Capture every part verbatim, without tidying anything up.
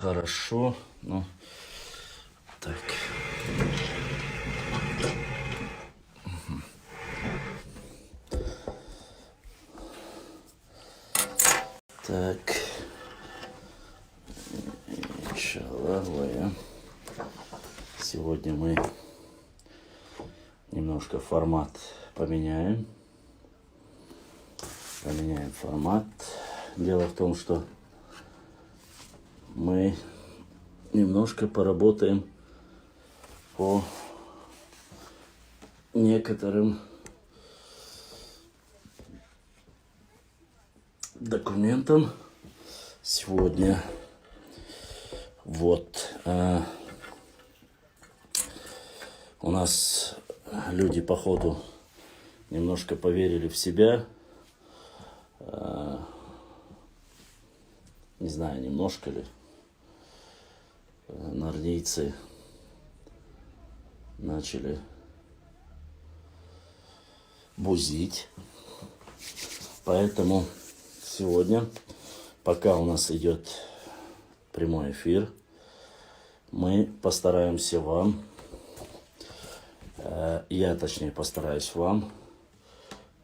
Хорошо. Ну, так. Так. Иншаллах, вая. Сегодня мы немножко формат поменяем. Поменяем формат. Дело в том, что мы немножко поработаем по некоторым документам сегодня. Вот. А, у нас люди, походу, немножко поверили в себя. А, не знаю, немножко ли. Э, нордийцы начали бузить. Поэтому сегодня, пока у нас идет прямой эфир, мы постараемся вам, э, я, точнее, постараюсь вам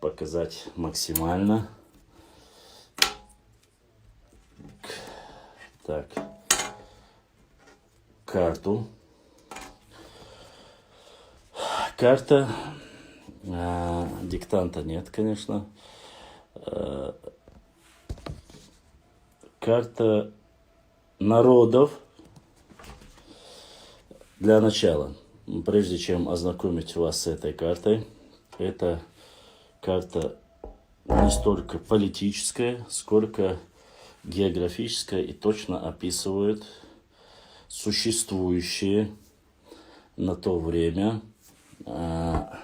показать максимально. Так. Карту. Карта. А, диктанта нет, конечно. Э, карта народов. Для начала, прежде чем ознакомить вас с этой картой, это карта не столько политическая, сколько географическая и точно описывает существующее на то время, а,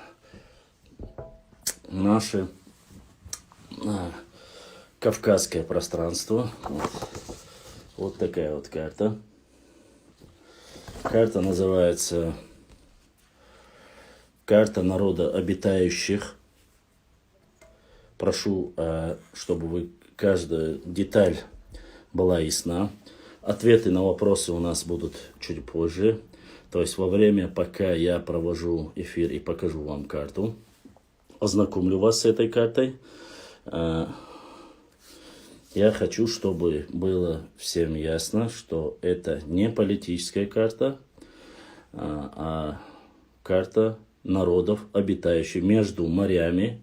наше, а, кавказское пространство. Вот. Вот такая вот карта. Карта называется «Карта народа обитающих». Прошу, э, чтобы вы, каждая деталь была ясна. Ответы на вопросы у нас будут чуть позже. То есть во время, пока я провожу эфир и покажу вам карту, ознакомлю вас с этой картой. Э, я хочу, чтобы было всем ясно, что это не политическая карта, а, а карта народов, обитающих между морями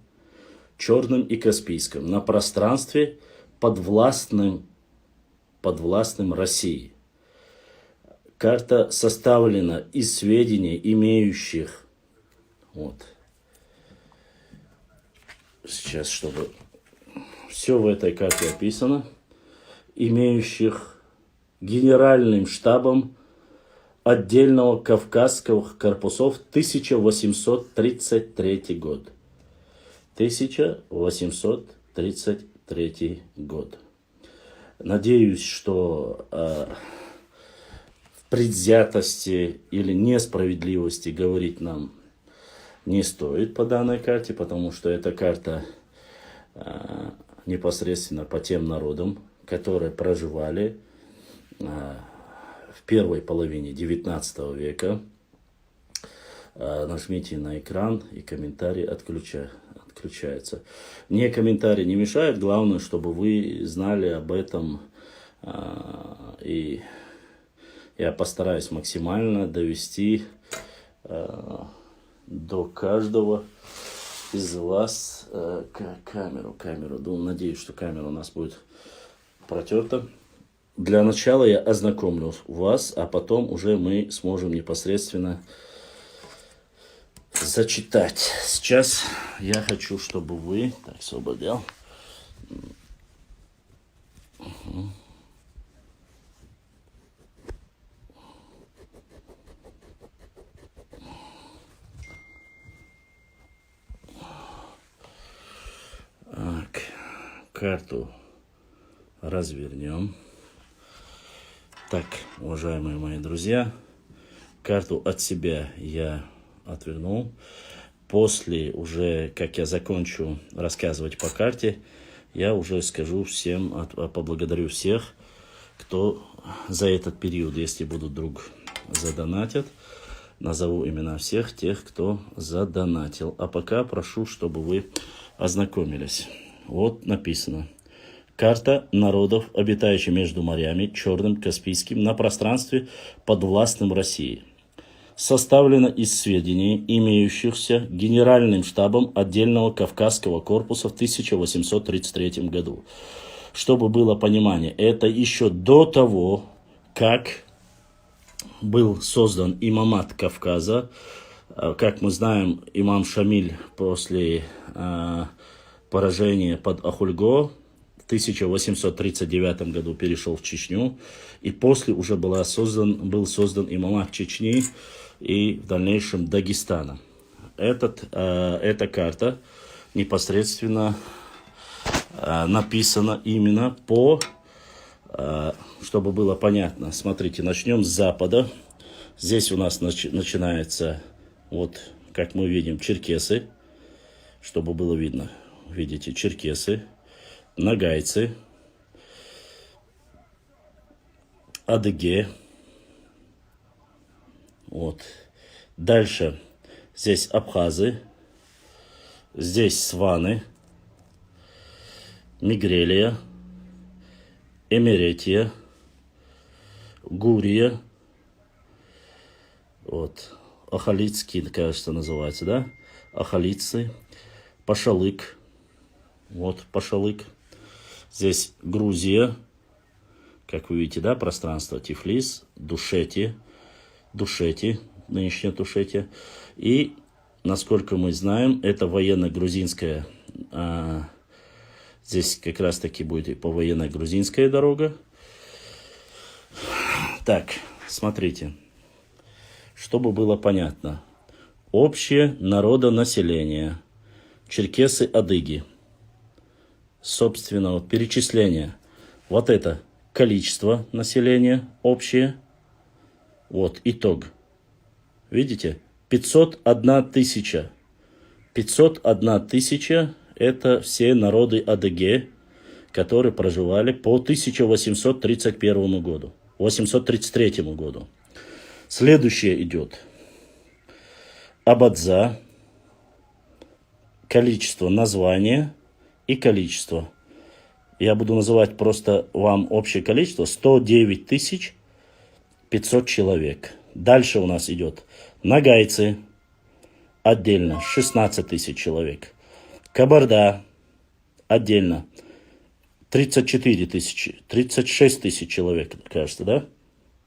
Черным и Каспийским, на пространстве, подвластным, подвластным России. Карта составлена из сведений, имеющих, вот, сейчас, чтобы, все в этой карте описано, имеющих Генеральным штабом отдельного кавказского корпусов, тысяча восемьсот тридцать третий год. Тысяча восемьсот тридцать третий год. Надеюсь, что, э, в предвзятости или несправедливости говорить нам не стоит по данной карте, потому что эта карта, э, непосредственно по тем народам, которые проживали, э, в первой половине девятнадцатого века. Э, нажмите на экран, и комментарий отключа-, отключается. Мне комментарий не мешает, главное, чтобы вы знали об этом, э, и я постараюсь максимально довести, э, до каждого из вас, э, ка-, камеру, камеру. Ну, надеюсь, что камера у нас будет протерта. Для начала я ознакомлю вас, а потом уже мы сможем непосредственно зачитать. Сейчас я хочу, чтобы вы... Так, освободил. Мгм. Так, карту развернем. Так, уважаемые мои друзья, карту от себя я отвернул. После уже, как я закончу рассказывать по карте, я уже скажу всем, от-, а, поблагодарю всех, кто за этот период, если будут вдруг задонатят, назову имена всех тех, кто задонатил. А пока прошу, чтобы вы ознакомились. Вот написано. Карта народов, обитающих между морями Черным, Каспийским, на пространстве, подвластном России. Составлена из сведений, имеющихся Генеральным штабом отдельного Кавказского корпуса в тысяча восемьсот тридцать третьем году. Чтобы было понимание, это еще до того, как был создан имамат Кавказа. Э, как мы знаем, имам Шамиль после э, поражения под Ахульго в тысяча восемьсот тридцать девятом году перешел в Чечню, и после уже была создан, был создан имамат Чечни и в дальнейшем Дагестана. Этот, э, эта карта непосредственно э, написана именно по, э, чтобы было понятно. Смотрите, начнем с запада. Здесь у нас начи- начинается, вот, как мы видим, черкесы, чтобы было видно. Видите, черкесы, ногайцы, адыге. Вот. Дальше. Здесь абхазы, здесь сваны, Мигрелия, Эмеретия, Гурия, вот, Ахалицкий, кажется, называется, да? Ахалицы, Пашалык, вот, Пашалык. Здесь Грузия, как вы видите, да, пространство Тифлис, Душети, Душети, нынешняя Душети. И, насколько мы знаем, это военно-грузинская, а, здесь как раз-таки будет и по военно-грузинская дорога. Так, смотрите, чтобы было понятно. Общее народонаселение. Черкесы-адыги. Собственно, вот перечисление. Вот это количество населения общее. Вот итог. Видите? Пятьсот одна тысяча. Пятьсот одна тысяча — это все народы адыге, которые проживали по тысяча восемьсот тридцать первому году, восемьсот тридцать третьему году. Следующее идет. Абадза. Количество, название и количество. Я буду называть просто вам общее количество. Сто девять тысяч пятьсот человек. Дальше у нас идет ногайцы. Отдельно шестнадцать тысяч человек. Кабарда. Отдельно тридцать четыре тысячи, тридцать шесть тысяч человек, кажется, да?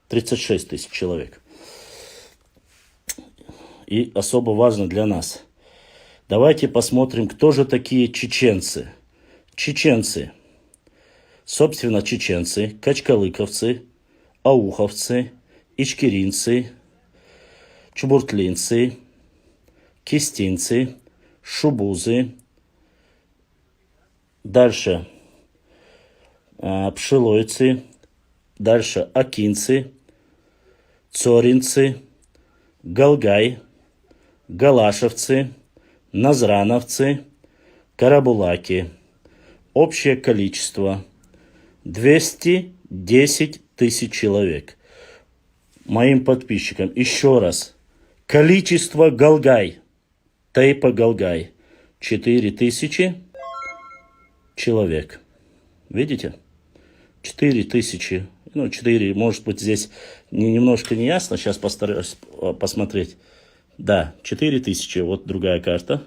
Тридцать шесть тысяч человек. И особо важно для нас. Давайте посмотрим, кто же такие чеченцы. Чеченцы. Собственно, чеченцы, качкалыковцы, ауховцы, ичкеринцы, чубуртлинцы, кистинцы, шубузы. Дальше. А, пшилойцы. Дальше. Акинцы, цоринцы, галгай, галашевцы, назрановцы, карабулаки. Общее количество двести десять тысяч человек. Моим подписчикам еще раз. Количество галгай, тайпа галгай, четыре тысячи человек. Видите? Четыре тысячи. Ну, четыре, может быть, здесь не, немножко не ясно. Сейчас постараюсь э, посмотреть. Да, четыре тысячи. Вот другая карта.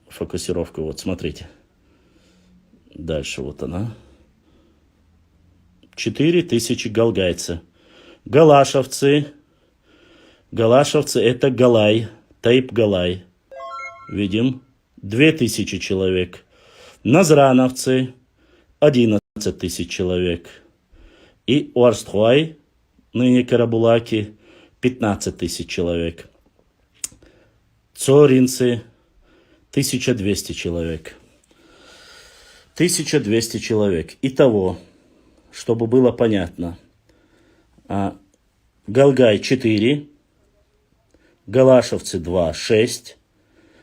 Фокусировка, вот, смотрите. Дальше вот она. Четыре тысячи галгайцы. Галашевцы. Галашевцы — это галай, тайп галай. Видим, две тысячи человек. Назрановцы — одиннадцать тысяч человек. И уарстхуай, ныне карабулаки, пятнадцать тысяч человек. Цоринцы — тысяча двести человек. Тысяча двести человек. Итого, чтобы было понятно, а, галгай — четыре, галашевцы — два — шесть,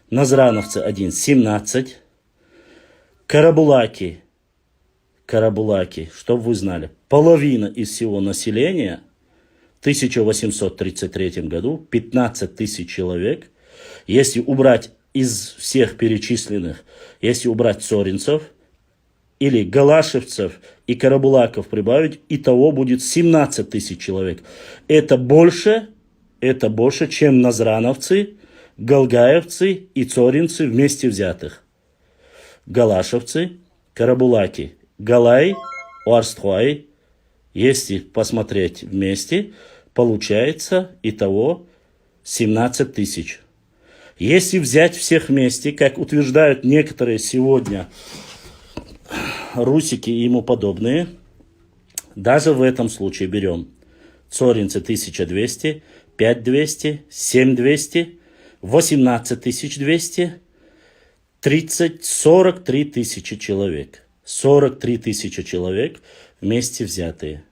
назрановцы — один — семнадцать, карабулаки — карабулаки, чтобы вы знали, половина из всего населения в тысяча восемьсот тридцать третьем году, пятнадцать тысяч человек, если убрать из всех перечисленных, если убрать цоринцев или галашевцев и карабулаков прибавить, итого будет семнадцать тысяч человек. Это больше, это больше, чем назрановцы, галгаевцы и цоринцы вместе взятых. Галашевцы, карабулаки, галай, уарстхуай, если посмотреть вместе, получается итого семнадцать тысяч. Если взять всех вместе, как утверждают некоторые сегодня русики и ему подобные, даже в этом случае берем цоринцы тысяча двести, пять двести, семь двести, восемнадцать тысяч двести, тридцать, сорок три тысячи человек. Сорок три тысячи человек вместе взятые.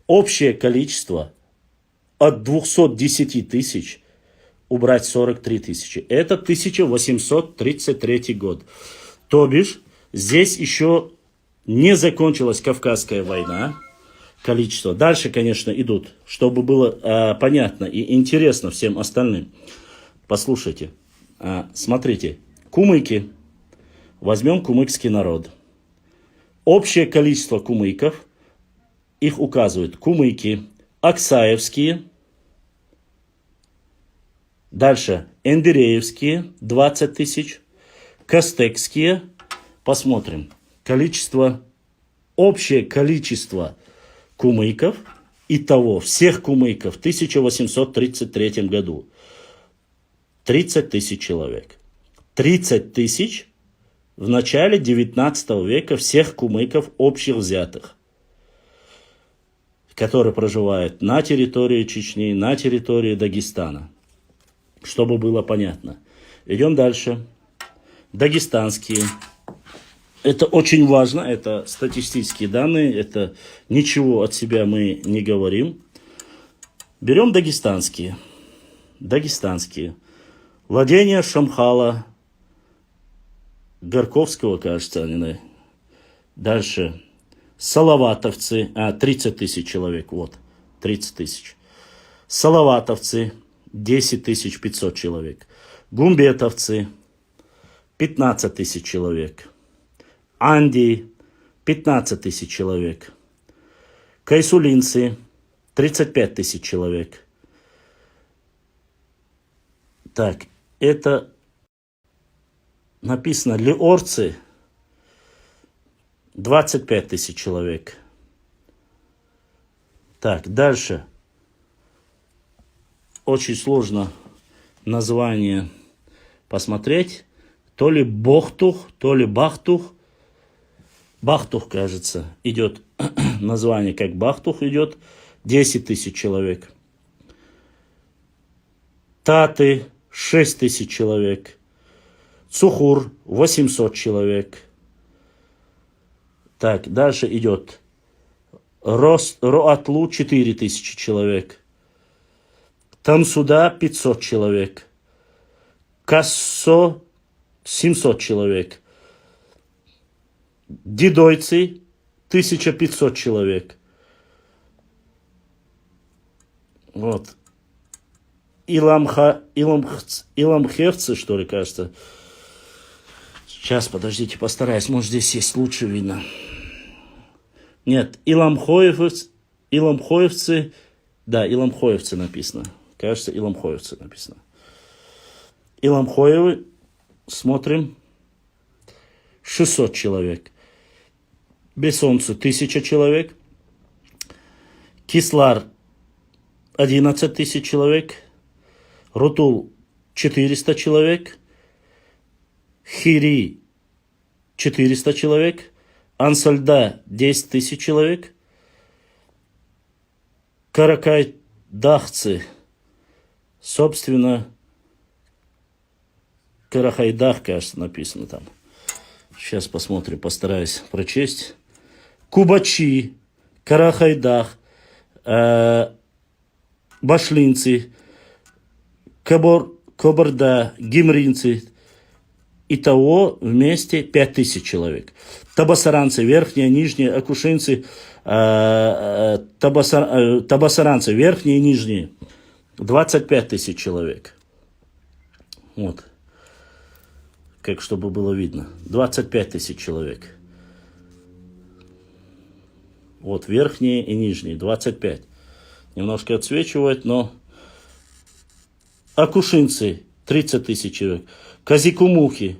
Общее количество от двухсот десяти тысяч убрать сорок три тысячи. Это тысяча восемьсот тридцать третий год. То бишь, здесь еще не закончилась Кавказская война. Количество. Дальше, конечно, идут, чтобы было а, понятно и интересно всем остальным. Послушайте, а, смотрите, кумыки. Возьмем кумыкский народ. Общее количество кумыков, их указывают кумыки, аксаевские, дальше эндереевские, двадцать тысяч, костекские. Посмотрим. Количество, общее количество кумыков, итого всех кумыков в тысяча восемьсот тридцать третьем году тридцать тысяч человек. Тридцать тысяч в начале девятнадцатого века всех кумыков общих взятых, которые проживают на территории Чечни, на территории Дагестана. Чтобы было понятно. Идем дальше. Дагестанские. Это очень важно, это статистические данные, это ничего от себя мы не говорим. Берем дагестанские. Дагестанские. Владение Шамхала, Горковского, кажется, они на- Дальше. Салаватовцы, а, тридцать тысяч человек, вот, тридцать тысяч. Салаватовцы, десять тысяч пятьсот человек. Гумбетовцы, пятнадцать тысяч человек. Анди, пятнадцать тысяч человек. Кайсулинцы, тридцать пять тысяч человек. Так, это написано леорцы, двадцать пять тысяч человек. Так, дальше. Очень сложно название посмотреть. То ли Бохтух, то ли Бахтух. Бахтух, кажется, идет название как Бахтух идет. Десять тысяч человек. Таты, шесть тысяч человек. Цухур, восемьсот человек. Так, дальше идет Рос, Роатлу, четыре тысячи человек. Тамсуда, пятьсот человек. Кассо, семьсот человек. Дидойцы, тысяча пятьсот человек. Вот. Иламха, Иламхц- Иламхевцы, что ли, кажется. Сейчас, подождите, постараюсь. Может, здесь есть лучше видно. Нет, Иламхоевцы, Иламхоевцы, да, Иламхоевцы написано. Кажется, Иламхоевцы написано. Иламхоевы, смотрим, шестьсот человек. Бессонцы, тысяча человек. Кислар, одиннадцать тысяч человек. Рутул, четыреста человек. Хири, четыреста человек. Ансальда, десять тысяч человек. Каракайдахцы, собственно, Карахайдах, кажется, написано там. Сейчас посмотрим, постараюсь прочесть. Кубачи, Карахайдах, э, башлинцы, кабор, кабарда, гимринцы, Итого вместе пять тысяч человек. Табасаранцы, верхние, нижние, акушинцы, э, э, табасар- э, табасаранцы, верхние и нижние, двадцать пять тысяч человек. Вот. Как чтобы было видно. Двадцать пять тысяч человек. Вот, верхние и нижние, двадцать пять. Немножко отсвечивает, но акушинцы, тридцать тысяч человек. Казикумухи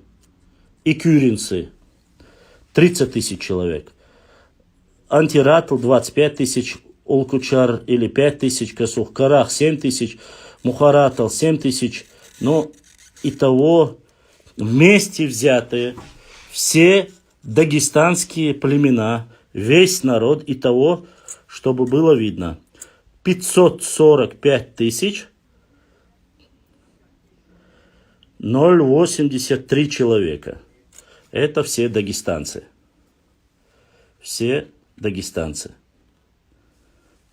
и кюринцы, тридцать тысяч человек. Антиратл, двадцать пять тысяч, Улкучар или пять тысяч, Касух-Карах, семь тысяч, Мухаратл, семь тысяч. Но итого вместе взятые все дагестанские племена, весь народ, итого, чтобы было видно, пятьсот сорок пять тысяч ноль восемьдесят три человека. Это все дагестанцы. Все дагестанцы.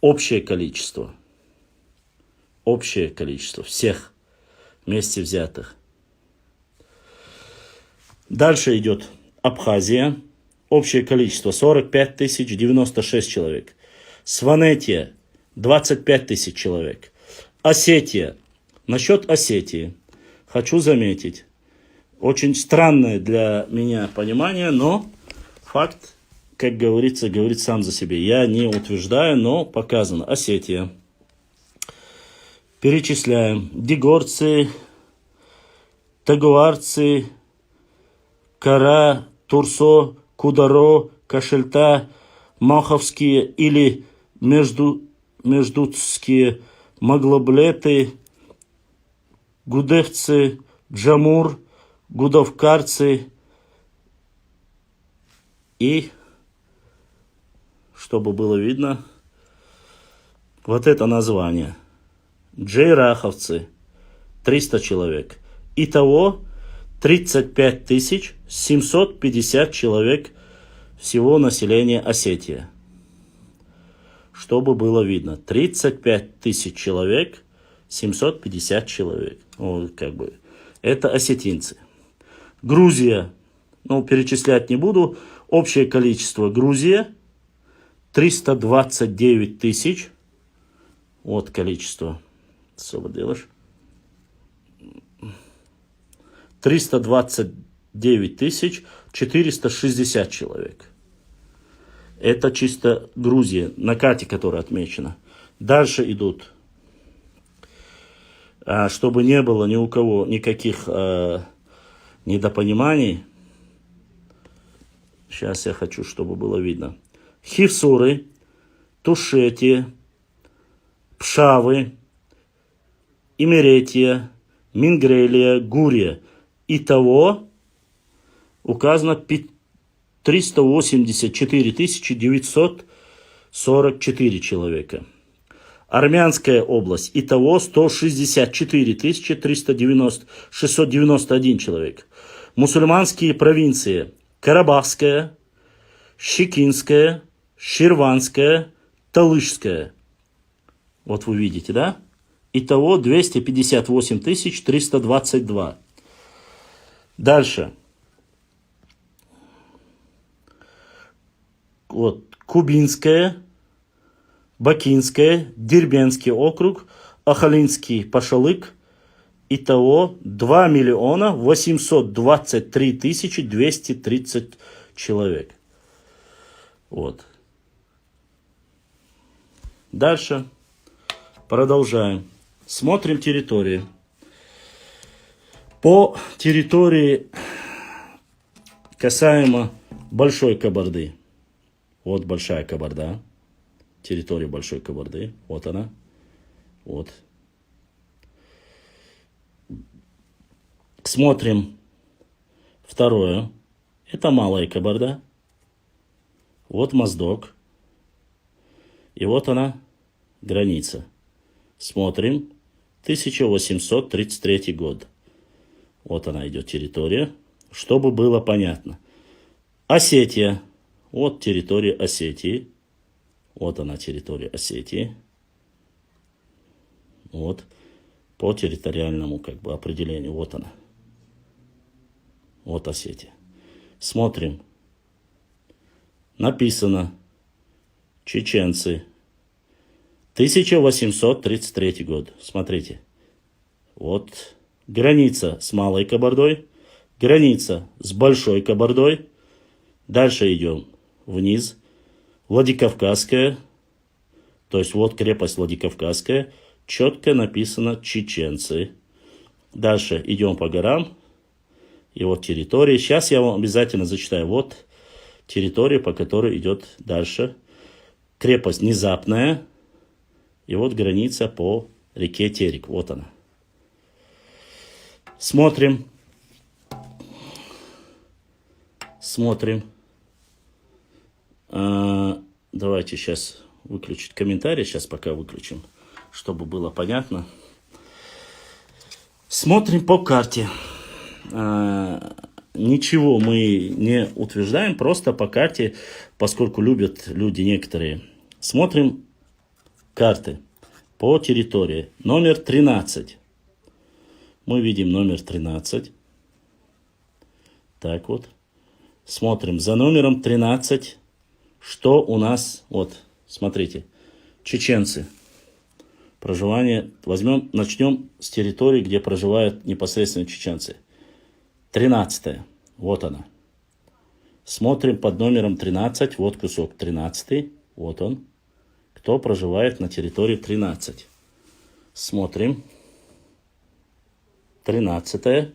Общее количество. Общее количество всех вместе взятых. Дальше идет Абхазия. Общее количество сорок пять тысяч девяносто шесть человек. Сванетия, двадцать пять тысяч человек. Осетия. Насчет Осетии хочу заметить, очень странное для меня понимание, но факт, как говорится, говорит сам за себя. Я не утверждаю, но показано. Осетия. Перечисляем. Дигорцы, тагуарцы, Кара, Турсо, Кударо, Кашельта, Маховские или между, междутские, Маглоблеты, Гудевцы, Джамур, Гудовкарцы и, чтобы было видно, вот это название. Джейраховцы, триста человек. Итого тридцать пять тысяч семьсот пятьдесят человек всего населения Осетии. Чтобы было видно, тридцать пять тысяч человек, семьсот пятьдесят человек. Вот, как бы, это осетинцы. Грузия, ну, перечислять не буду. Общее количество Грузия триста двадцать девять тысяч. Вот количество. Что делаешь? Триста двадцать девять тысяч четыреста шестьдесят человек. Это чисто Грузия, на карте которая отмечена. Дальше идут. А, чтобы не было ни у кого никаких э, недопониманий, сейчас я хочу, чтобы было видно. Хивсуры, Тушети, Пшавы, Имеретия, Мингрелия, Гурия. Итого указано пи- триста восемьдесят четыре тысячи девятьсот сорок четыре человека. Армянская область. Итого сто шестьдесят четыре тысячи триста девяносто, шестьсот девяносто один человек. Мусульманские провинции. Карабахская, Щекинская, Ширванская, Талышская. Вот вы видите, да? Итого двести пятьдесят восемь тысяч триста двадцать два. Дальше. Вот, Кубинская, Бакинская, Дербентский округ, Ахалинский пошалык. Итого два миллиона восемьсот двадцать три тысячи двести тридцать человек. Вот. Дальше. Продолжаем. Смотрим территории. По территории касаемо Большой Кабарды. Вот Большая Кабарда. Территория Большой Кабарды. Вот она. Вот. Смотрим. Второе. Это Малая Кабарда. Вот Моздок. И вот она, граница. Смотрим. Тысяча восемьсот тридцать третий год. Вот она идет территория. Чтобы было понятно. Осетия. Вот территория Осетии. Вот она, территория Осетии. Вот. По территориальному, как бы, определению. Вот она. Вот Осетия. Смотрим. Написано: чеченцы. Тысяча восемьсот тридцать третий год. Смотрите. Вот граница с Малой Кабардой, граница с Большой Кабардой. Дальше идем вниз. Владикавказская, то есть вот крепость Владикавказская, четко написано «чеченцы». Дальше идем по горам. И вот территории. Сейчас я вам обязательно зачитаю. Вот территория, по которой идет дальше. Крепость Внезапная. И вот граница по реке Терек. Вот она. Смотрим. Смотрим. А, давайте сейчас выключить комментарий. Сейчас пока выключим, чтобы было понятно. Смотрим по карте. А, ничего мы не утверждаем, просто по карте, поскольку любят люди некоторые. Смотрим карты по территории. Номер тринадцать. Мы видим номер тринадцать. Так вот. Смотрим за номером тринадцать. Что у нас? Вот, смотрите. Чеченцы. Проживание. Возьмем, начнем с территории, где проживают непосредственно чеченцы. Тринадцатая. Вот она. Смотрим под номером тринадцать. Вот кусок тринадцатый. Вот он. Кто проживает на территории тринадцать? Смотрим. Тринадцатая.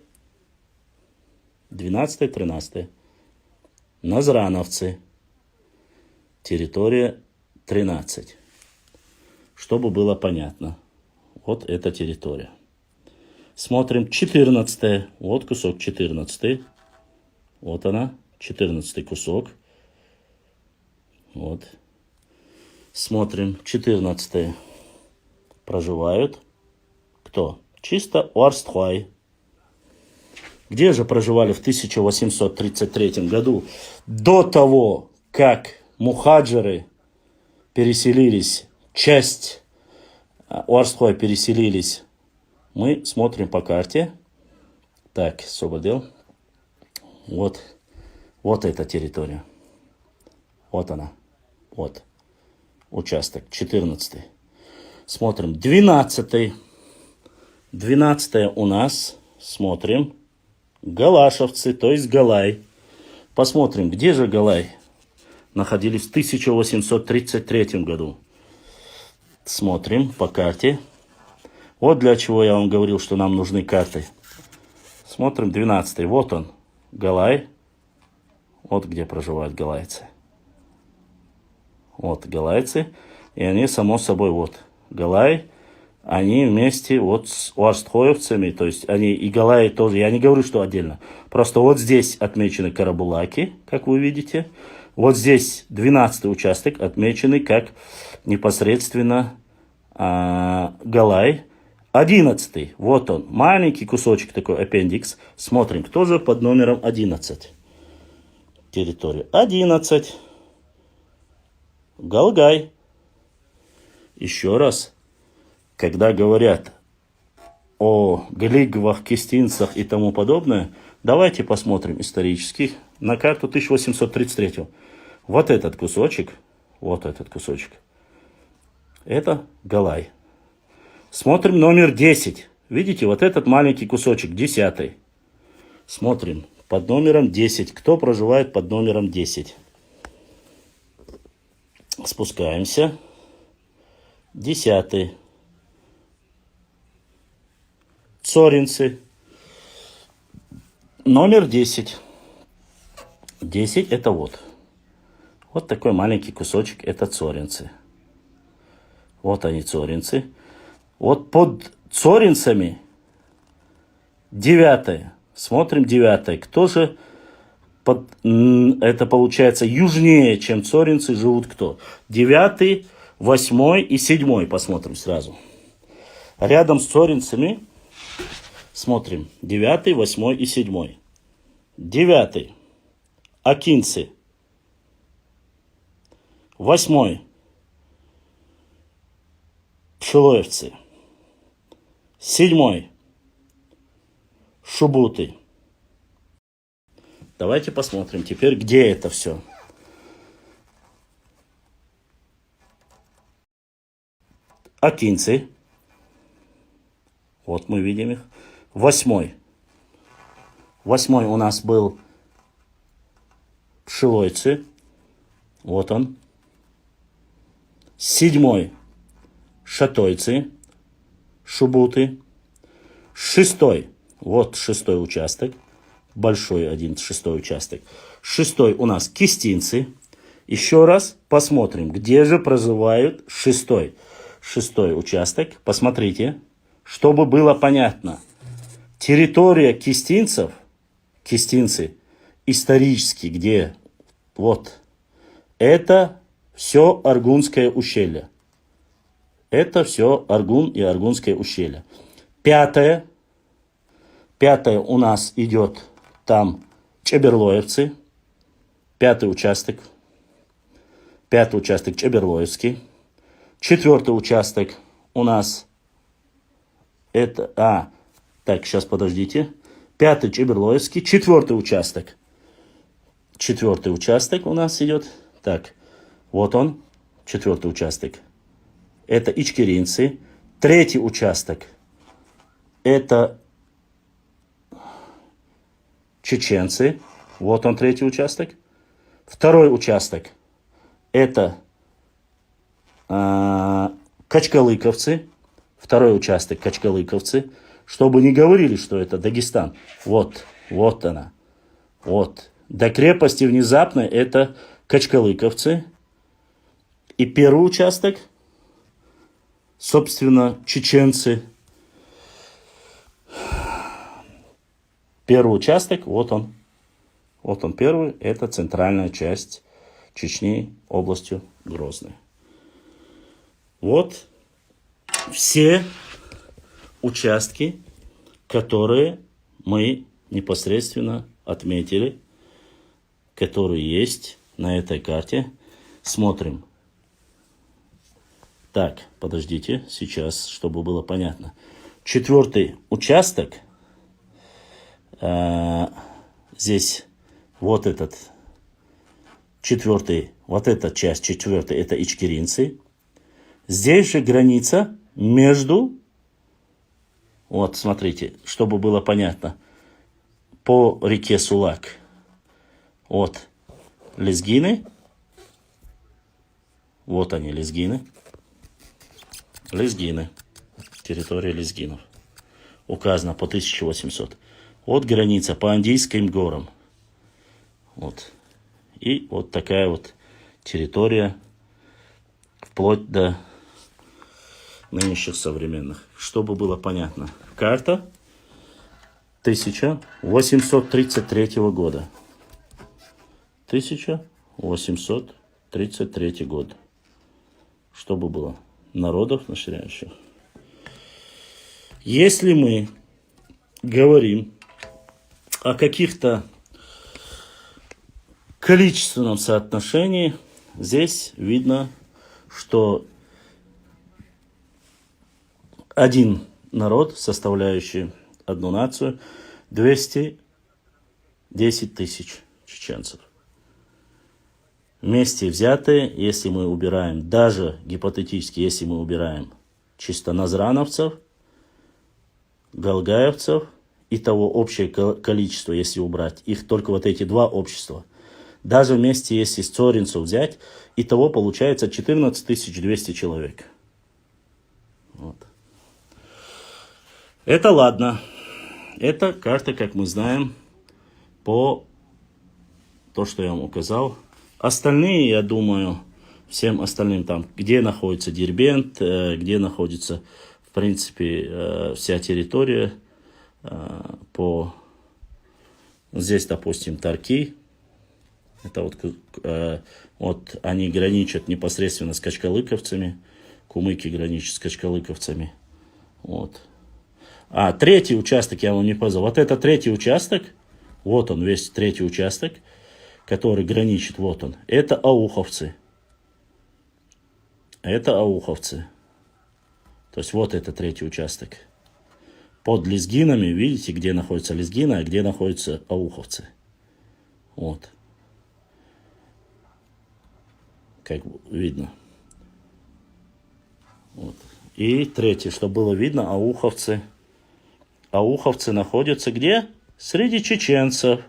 Двенадцатая, тринадцатая. Назрановцы. Территория тринадцать. Чтобы было понятно. Вот эта территория. Смотрим, четырнадцатая. Вот кусок четырнадцатый. Вот она, четырнадцатый кусок. Вот. Смотрим, четырнадцатая. Проживают. Кто? Чисто Уарстхуай. Где же проживали в тысяча восемьсот тридцать третьем году, до того, как мухаджиры переселились, часть а, Уарстхуай переселились? Мы смотрим по карте. Так, Сободел. Вот. Вот эта территория. Вот она. Вот. Участок четырнадцатый. Смотрим. Двенадцатый. Двенадцатая у нас. Смотрим. Галашевцы, то есть Галай. Посмотрим, где же Галай находились в тысяча восемьсот тридцать третьем году. Смотрим по карте. Вот для чего я вам говорил, что нам нужны карты. Смотрим, двенадцатый. Вот он, Галай. Вот где проживают галайцы. Вот галайцы. И они, само собой, вот, Галай, они вместе вот с уарстхоевцами, то есть они и галаи тоже, я не говорю, что отдельно. Просто вот здесь отмечены карабулаки, как вы видите. Вот здесь двенадцатый участок отмечены как непосредственно а, галай. Одиннадцатый, вот он, маленький кусочек такой, аппендикс. Смотрим, кто же под номером одиннадцать? Территория одиннадцать. Галгай. Еще раз, когда говорят о глигвах, кистинцах и тому подобное, давайте посмотрим исторически на карту тысяча восемьсот тридцать третьего. Вот этот кусочек, вот этот кусочек, это Галай. Смотрим номер десять. Видите, вот этот маленький кусочек, десятый. Смотрим под номером десять. Кто проживает под номером десять? Спускаемся. Десятый. Цоринцы. Номер десять. Десять это вот. Вот такой маленький кусочек, это цоринцы. Вот они, цоринцы. Вот под цоринцами девятое. Смотрим девятое. Кто же под, м, это получается южнее, чем цоринцы, живут кто? Девятый, восьмой и седьмой. Посмотрим сразу. Рядом с цоринцами смотрим. Девятый, восьмой и седьмой. Девятый. Акинцы. Восьмой. Пшилоевцы. Седьмой. Шубуты. Давайте посмотрим теперь, где это все. Акинцы. Вот мы видим их. Восьмой. Восьмой у нас был Пшилойцы. Вот он. Седьмой. Шатойцы. Шубуты. Шестой. Вот шестой участок. Большой один, шестой участок. Шестой у нас Кистинцы. Еще раз посмотрим, где же проживают шестой. Шестой участок. Посмотрите, чтобы было понятно. Территория кистинцев, кистинцы, исторически где, вот, это все Аргунское ущелье. Это все Аргун и Аргунское ущелье. Пятое. Пятое у нас идет там Чеберлоевцы. Пятый участок. Пятый участок Чеберлоевский. Четвертый участок у нас это... А, так, сейчас подождите. Пятый Чеберлоевский. Четвертый участок. Четвертый участок у нас идет. Так, вот он. Четвертый участок. Это ичкеринцы. Третий участок. Это чеченцы. Вот он, третий участок. Второй участок. Это а, качкалыковцы. Второй участок качкалыковцы. Чтобы не говорили, что это Дагестан. Вот, вот она. Вот. До крепости внезапно это качкалыковцы. И первый участок, собственно, чеченцы. Первый участок, вот он. Вот он первый, это центральная часть Чечни областью Грозный. Вот все участки, которые мы непосредственно отметили, которые есть на этой карте. Смотрим. Так, подождите, сейчас, чтобы было понятно. Четвертый участок, э, здесь вот этот четвертый, вот эта часть четвертая, это ичкеринцы. Здесь же граница между, вот смотрите, чтобы было понятно, по реке Сулак. Вот лезгины, вот они, лезгины. Лезгины. Территория лезгинов. Указано по тысяча восемьсот. Вот граница по Андийским горам. Вот. И вот такая вот территория вплоть до нынешних современных. Чтобы было понятно, карта тысяча восемьсот тридцать третьего года. Тысяча восемьсот тридцать третий год. Чтобы было народов населяющих. Если мы говорим о каких-то количественном соотношении, здесь видно, что один народ, составляющий одну нацию, двести десять тысяч чеченцев. Вместе взятые, если мы убираем, даже гипотетически, если мы убираем чисто назрановцев, галгаевцев, и того общее ко- количество, если убрать их только вот эти два общества, даже вместе, если с цоринцев взять, и того получается четырнадцать тысяч двести человек. Вот. Это ладно. Это карта, как мы знаем, по то, что я вам указал. Остальные, я думаю, всем остальным там, где находится Дербент, э, где находится, в принципе, э, вся территория э, по... Здесь, допустим, Тарки. Это вот, к- э, вот они граничат непосредственно с качкалыковцами. Кумыки граничат с качкалыковцами. Вот. А третий участок я вам не показал. Вот это третий участок. Вот он, весь третий участок, который граничит. Вот он. Это ауховцы. Это ауховцы. То есть вот это третий участок. Под лезгинами, видите, где находятся лезгины, а где находятся ауховцы. Вот. Как видно. Вот. И третье, чтобы было видно, ауховцы. Ауховцы находятся где? Среди чеченцев.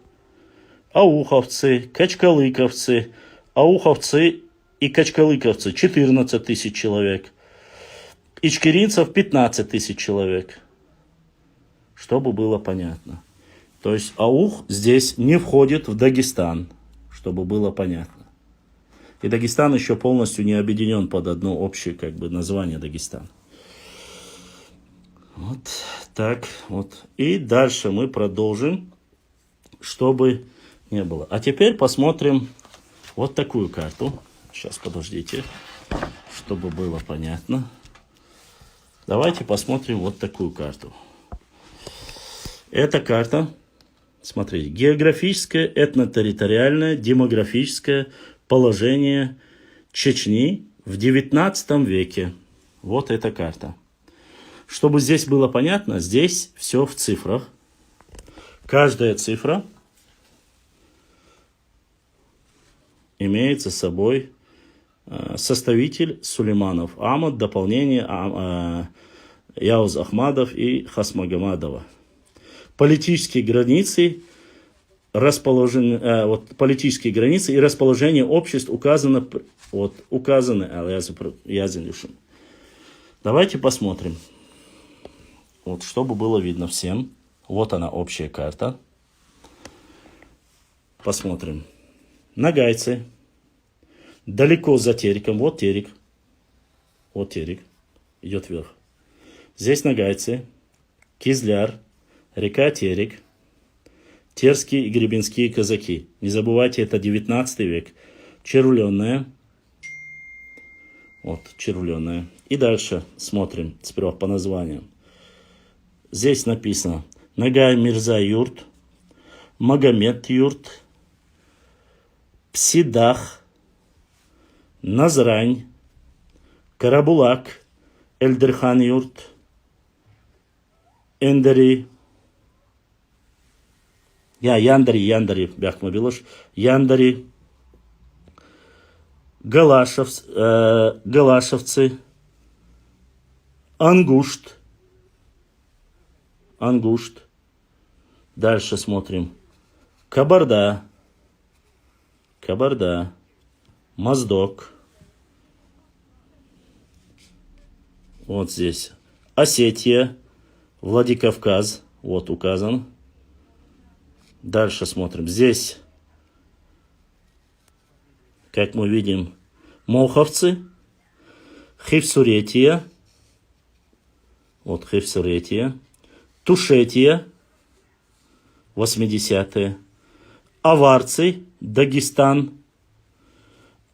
Ауховцы, качкалыковцы, ауховцы и качкалыковцы — четырнадцать тысяч человек. Ичкеринцев — пятнадцать тысяч человек. Чтобы было понятно. То есть аух здесь не входит в Дагестан, чтобы было понятно. И Дагестан еще полностью не объединен под одно общее, как бы, название Дагестан. Вот так вот. И дальше мы продолжим, чтобы не было. А теперь посмотрим вот такую карту. Сейчас, подождите, чтобы было понятно. Давайте посмотрим вот такую карту. Эта карта, смотрите, географическое, этнотерриториальное, демографическое положение Чечни в девятнадцатом веке. Вот эта карта. Чтобы здесь было понятно, здесь все в цифрах. Каждая цифра имеется собой, э, составитель Сулейманов Ахмад, дополнение, а, э, Яуз Ахмадов и Хасмагомадова. Политические границы, расположение, э, вот политические границы и расположение обществ указано, пр- вот, указаны, а, я запр- я занесу. Давайте посмотрим. Вот, чтобы было видно всем. Вот она, общая карта. Посмотрим. Ногайцы. Далеко за Тереком. Вот Терек. Вот Терек. Идет вверх. Здесь ногайцы. Кизляр. Река Терек. Терские и гребенские казаки. Не забывайте, это девятнадцатый век. Червленная. Вот, червленая. И дальше смотрим сперва по названиям. Здесь написано Ногай Мирза юрт, Магомед юрт, Псидах, Назрань, Карабулак, Эльдерхан юрт, Эндери. Я, Яндери, Яндери, бяхма билуш. Яндери. Галашев, э, Галашевцы. Ангушт. Ангушт. Дальше смотрим. Кабарда. Кабарда. Моздок. Вот здесь. Осетия. Владикавказ. Вот указан. Дальше смотрим. Здесь, как мы видим, моховцы. Хивсуретия. Вот Хивсуретия. Тушетия. Восьмидесятые. Аварцы. Дагестан.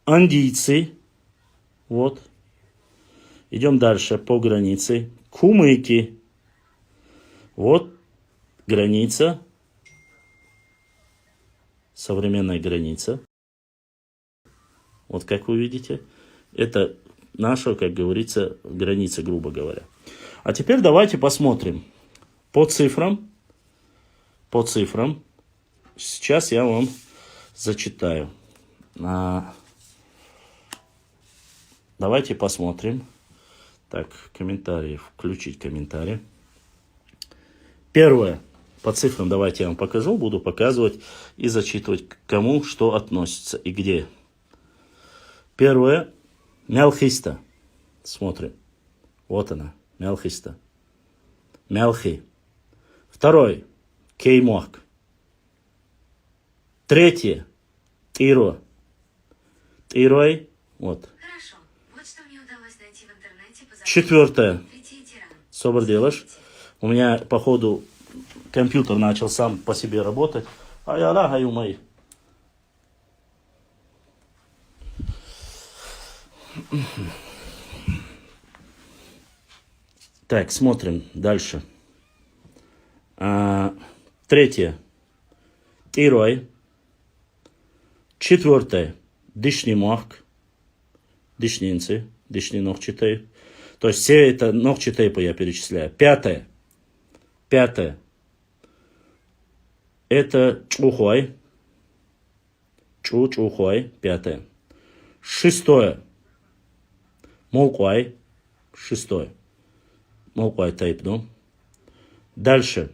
Андийцы. Вот. Идем дальше по границе. Кумыки. Вот граница. Современная граница. Вот как вы видите. Это наша, как говорится, граница, грубо говоря. А теперь давайте посмотрим по цифрам. По цифрам. Сейчас я вам зачитаю. А, давайте посмотрим. Так, комментарии. Включить комментарии. Первое. По цифрам давайте я вам покажу. Буду показывать и зачитывать, к кому что относится и где. Первое. Мялхиста. Смотрим. Вот она. Мялхиста. Мялхи. Второй. Кеймуак. Третье. Тиро. Тирой. Вот. Четвертое. Собр делаш. У меня, походу, компьютер начал сам по себе работать. Ай, Аллах, ай, умай. Так, смотрим дальше. А, третье. Тирой. Четвертое. Дишнимуак. Дишнинцы. Дишни Нохчитей. То есть все это Нохчитейпа я перечисляю. Пятое. Пятое. Это Чухой. Чу, чу хуай, пятое. Шестое. Мулкъуай, шестое. Мулкъуай type, ну. Дальше.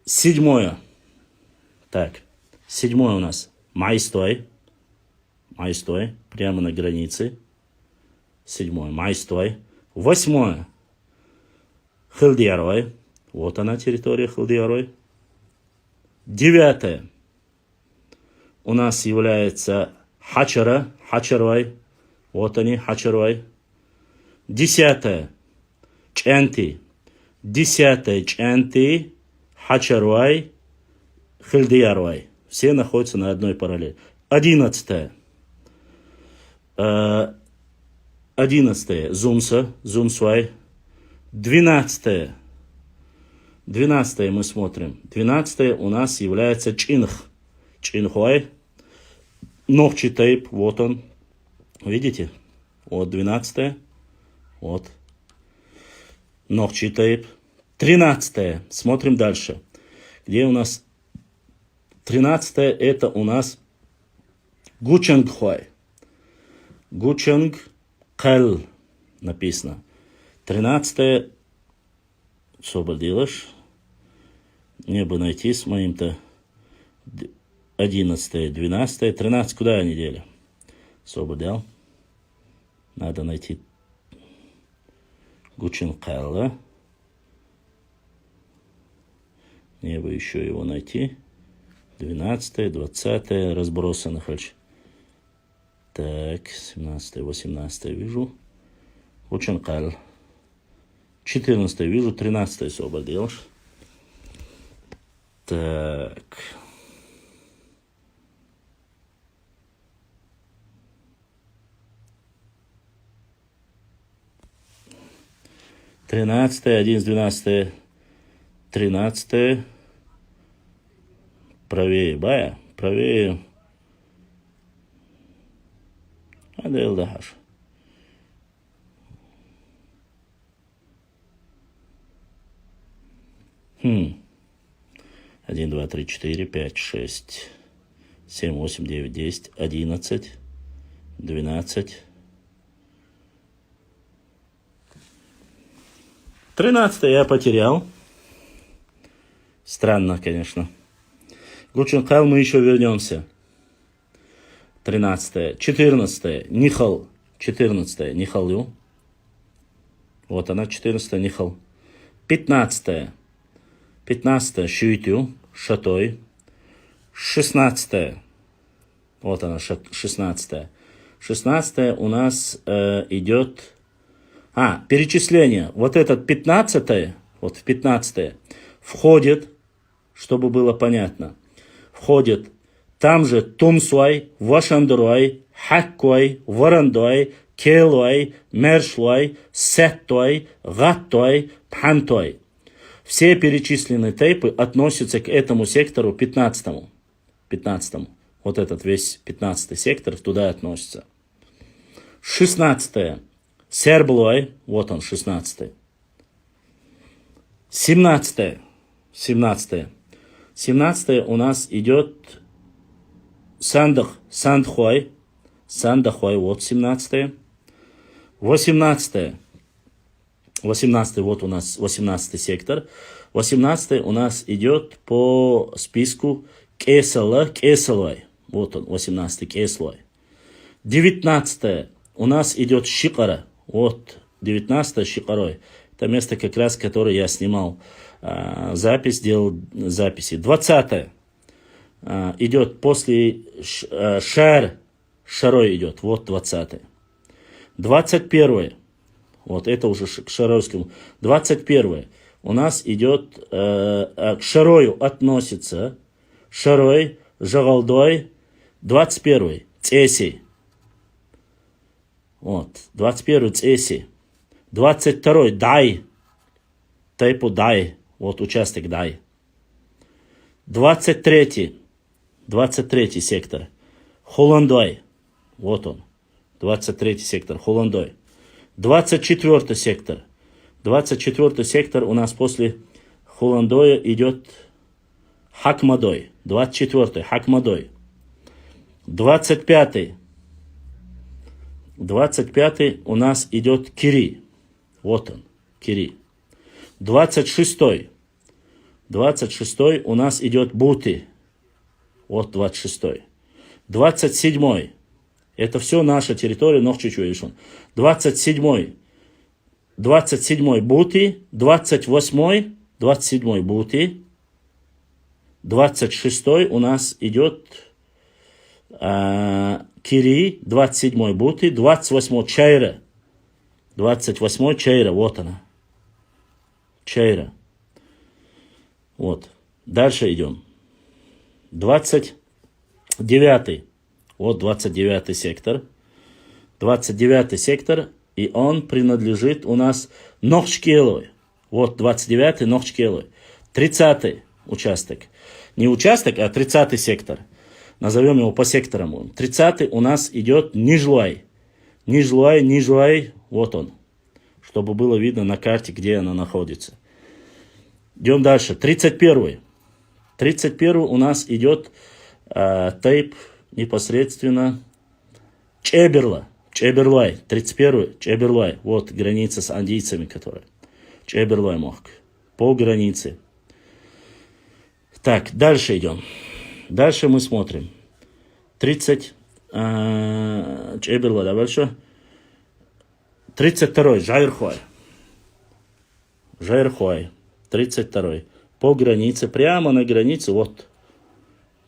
Седьмое. Так, седьмое у нас. Майстой. Майстой. Прямо на границе. Седьмое. Майстой. Восьмое. Хылдиярой. Вот она, территория Хылдиярой. Девятое. У нас является Хачара, Хачарвай. Вот они, Хачарвай. Десятое. Чанти. Десятое. Чанти, Хачарвай, Хылдиярвай. Все находятся на одной параллели. Одиннадцатое. Э, Одиннадцатое. Зумса, Зумсвай. Двенадцатое. Двенадцатое мы смотрим. Двенадцатое у нас является Чинх. Чинхуай. Нохчи type, вот он. Видите? Вот двенадцатое. Вот. Нохчи type. Тринадцатое. Смотрим дальше. Где у нас? Тринадцатое, это у нас Гучангхуай. Гучанг Кал написано. Тринадцатое. Соболь делаешь. Мне бы найти с моим-то д-, одиннадцатое, двенадцатое, тринадцать. Куда они дели? Соболь дел. Надо найти Гучанг Кала. Мне бы еще его найти. Двенадцатое, двадцатое, разбросано, короче. Так, семнадцатое, восемнадцатое вижу. Очень кал. Четырнадцатое вижу, тринадцатое Соболь делаешь. Так. Тринадцатое, одиннадцатое, двенадцатое, тринадцатое. Правее, бая, правее. Адель Дахаш. Хм. Один, два, три, четыре, пять, шесть, семь, восемь, девять, десять, одиннадцать, двенадцать. Тринадцатое я потерял. Странно, конечно. Гучанкал, мы еще вернемся. Тринадцатое. Четырнадцатое. Нихал. Четырнадцатое. Нихалю. Вот она, четырнадцатое. Нихал. Пятнадцатое. Пятнадцатое. Шуйтю. Шатой. Шестнадцатое. Вот она, шестнадцатое. Шестнадцатое у нас э, идет... А, перечисление. Вот этот пятнадцатое, вот в пятнадцатое входит, чтобы было понятно, входит там же Тумсуай, Вашандруай, Хаккуай, Варандуай, Келуай, Мершлуай, Сеттуай, Гаттуай, Пхантуай. Все перечисленные тайпы относятся к этому сектору пятнадцатому. Пятнадцатому. Вот этот весь пятнадцатый сектор туда относится. Шестнадцатое. Серблуай. Вот он, шестнадцатый. Семнадцатое. Семнадцатое. Семнадцатое у нас идет Сандах, Сандхуай. Сандахуай, вот семнадцатое. Восемнадцатое. Восемнадцатый, вот у нас восемнадцатый сектор. Восемнадцатый у нас идет по списку Кесала, Кеслуай. Вот он, восемнадцатый Кеслуай. Девятнадцатое у нас идет Шикара. Вот, девятнадцатое Шикарой. Это место как раз, которое я снимал а, запись, делал записи. Двадцатое а, идет после Ш- а, Шар, Шарой идет. Вот двадцатое. Двадцать первое. Вот это уже ш- к Шаройскому. Двадцать первое. У нас идет, э, э, к Шарою относится Шарой, Жагалдой. Двадцать первый. Цеси. Вот. Двадцать первый Цеси. Двадцать второй Дай. Тайпу Дай. Вот участок Дай. Двадцать третий. Двадцать третий сектор. Хуландой. Вот он. Двадцать третий сектор. Хуландой. Двадцать четвертый сектор. Двадцать четвертый сектор у нас после Хуландоя идет Хакмадой. Двадцать четвертый. Хакмадой. Двадцать пятый. Двадцать пятый у нас идет Кири. Вот он, Кири. Двадцать шестой. Двадцать шестой у нас идет Бути. Вот двадцать шестой. Двадцать седьмой. Это все наша территория, Нохчи-Чуя и Шун. Двадцать седьмой. Двадцать седьмой Бути. Двадцать восьмой. Двадцать седьмой Бути. Двадцать шестой у нас идет а, Кири. Двадцать седьмой Бути. Двадцать восьмой Чайра. Двадцать восьмой Чайра. Вот она. Чайра. Вот. Дальше идем. Двадцать девятый. Вот двадцать девятый сектор. Двадцать девятый сектор. И он принадлежит у нас Нохчкелой. Вот двадцать девятый Нохчкелой. Тридцатый участок. Не участок, а тридцатый сектор. Назовем его по секторам. Тридцатый у нас идет Нижлуай. Нижлуай, Нижлуай. Вот он. Чтобы было видно на карте, где она находится. Идем дальше. Тридцать первый. Тридцать первый у нас идет э, тейп непосредственно Чеберла. Чеберлуай. Тридцать первый. Чеберлуай. Вот граница с андийцами, которая. Чеберлуай мохк. По границе. Так, дальше идем. Дальше мы смотрим. Тридцать. Э, Чеберла, да, большой? Тридцать второй. Жайрхуай. Жайрхуай. Тридцать второй. По границе, прямо на границе, вот.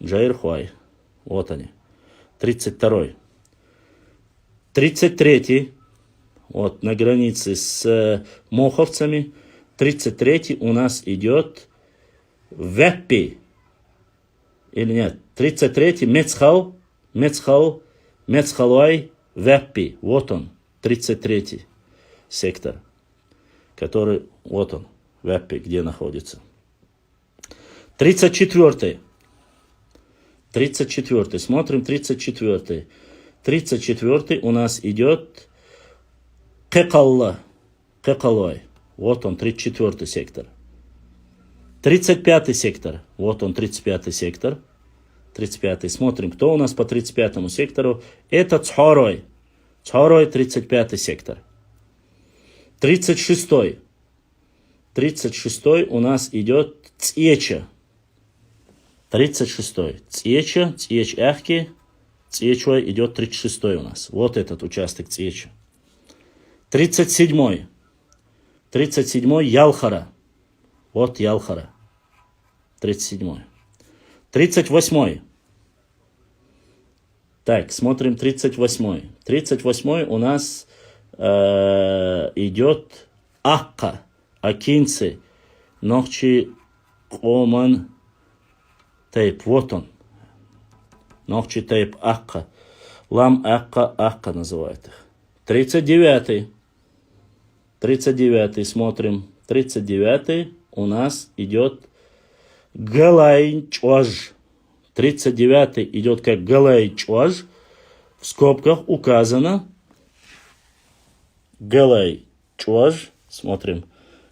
Жайрхуай. Вот они. Тридцать второй. Тридцать третий. Вот, на границе с э, моховцами. Тридцать третий у нас идет Веппи. Или нет? Тридцать третий Мецхал. Мецхал. Мецхалуай Веппи. Вот он. Тридцать третий сектор. Который, вот он, Веппи, где находится. Тридцать четвертый. Тридцать четвертый. Смотрим тридцать четвертый. Тридцать четвертый у нас идет Кекалла. Кекалуай. Вот он, тридцать четвертый сектор. Тридцать пятый сектор. Вот он, тридцать пятый сектор. Тридцать пятый. Смотрим, кто у нас по тридцать пятому сектору. Это Цхорой. Цхорой, тридцать пятый сектор. Тридцать шестой. Тридцать шестой у нас идет Цеча. Тридцать шестой. Цеча, Цеч Ахки. Цечуай идет тридцать шестой у нас. Вот этот участок Цеча. Тридцать седьмой. Тридцать седьмой Ялхара. Вот Ялхара. Тридцать седьмой. Тридцать восьмой. Так, смотрим тридцать восьмой. Тридцать восьмой у нас э, идет Акка, Акинцы, Нохчи Коман Тейп. Вот он. Нохчи Тейп Акка. Лам Акка, Акка называют их. Тридцать девятый. Тридцать девятый, смотрим. Тридцать девятый у нас идет Галай Чуаж. Тридцать девятый идет как Галай Чуаж. В скобках указано Галай Чуаж. Смотрим.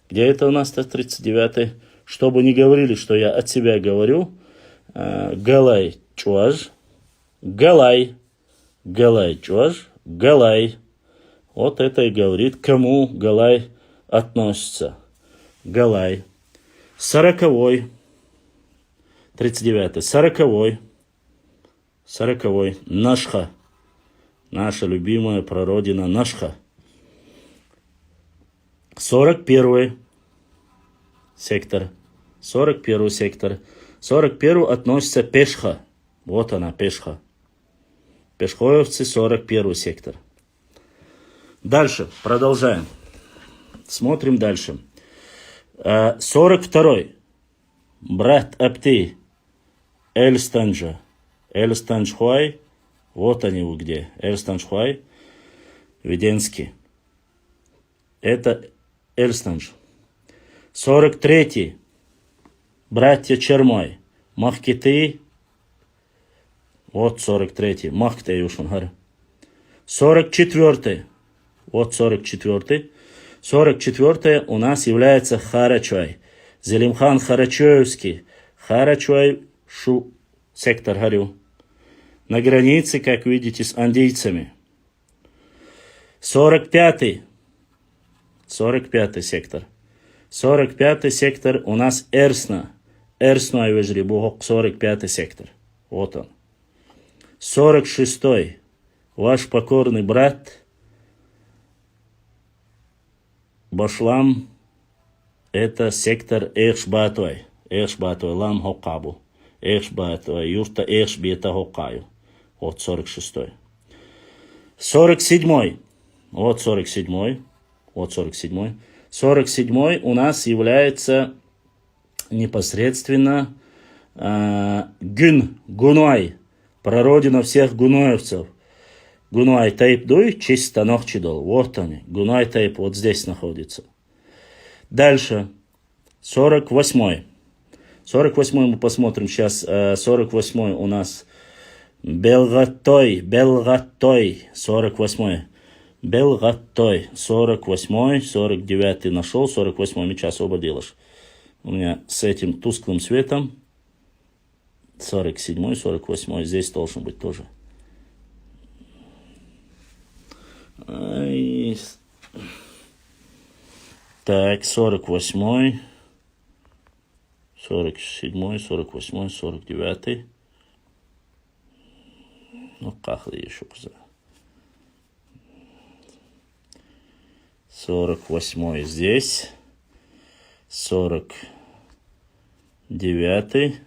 Где это у нас-то тридцать девятый? Чтобы не говорили, что я от себя говорю. Э, Галай Чуаж. Галай. Галай Чуаж. Галай. Вот это и говорит, кому Галай относится. Галай. Сороковой. Тридцать девятый. Сороковой. Сороковой. Нашха. Наша любимая прародина Нашха. Сорок первый сектор. Сорок первый сектор. Сорок первый относится Пешха. Вот она, Пешха. Пешхоевцы, сорок первый сектор. Дальше, продолжаем. Смотрим дальше. Э, сорок второй. Брат Апти. Эльстанджа. Эльстанджхуай. Вот они вы где. Эльстанджхуай. Веденский. Это Эльстандж. Сорок третий. Братья Чермой. Махкиты. Вот сорок третий. Махкиты Юшунхар. Сорок четвертый. Вот сорок четвертый. Сорок четвертое у нас является Харачуай. Зелимхан Харачуевский. Харачуай шу сектор харю. На границе, как видите, с андийцами. Сорок пятый. Сорок пятый сектор. Сорок пятый сектор у нас эрсна. Эрсна вежри бу гьакӀ сорок пятый сектор. Вот он. Сорок шестой. Ваш покорный брат Башлам, это сектор Эхш-Батой. Эхш-Батой лам гьакӀ бу. Эхш-Батой юрта, Эхш-Бета гьакӀ я. Вот сорок шестой. Сорок седьмой. Вот сорок седьмой. Вот сорок седьмой. Сорок седьмой у нас является непосредственно, а, Гюн, Гунай, прародина всех гуноевцев. Гунай тайп дуй, чисто нохчидал. Вот они. Гунай тайп вот здесь находится. Дальше. Сорок восьмой. Сорок восьмой мы посмотрим сейчас. Э, сорок восьмой у нас Белгатой, Белгатой. Сорок восьмой. Белгатой. Сорок восьмой, сорок девятый нашёл, сорок восьмой мича собар делаеш. У меня с этим тусклым светом. Сорок седьмой, сорок восьмой здесь должен быть тоже. Ай, с- Так, сорок восьмой, сорок седьмой, сорок восьмой, сорок девятый. Ну, кахли ещё куза. Сорок восьмой здесь. Сорок девятый.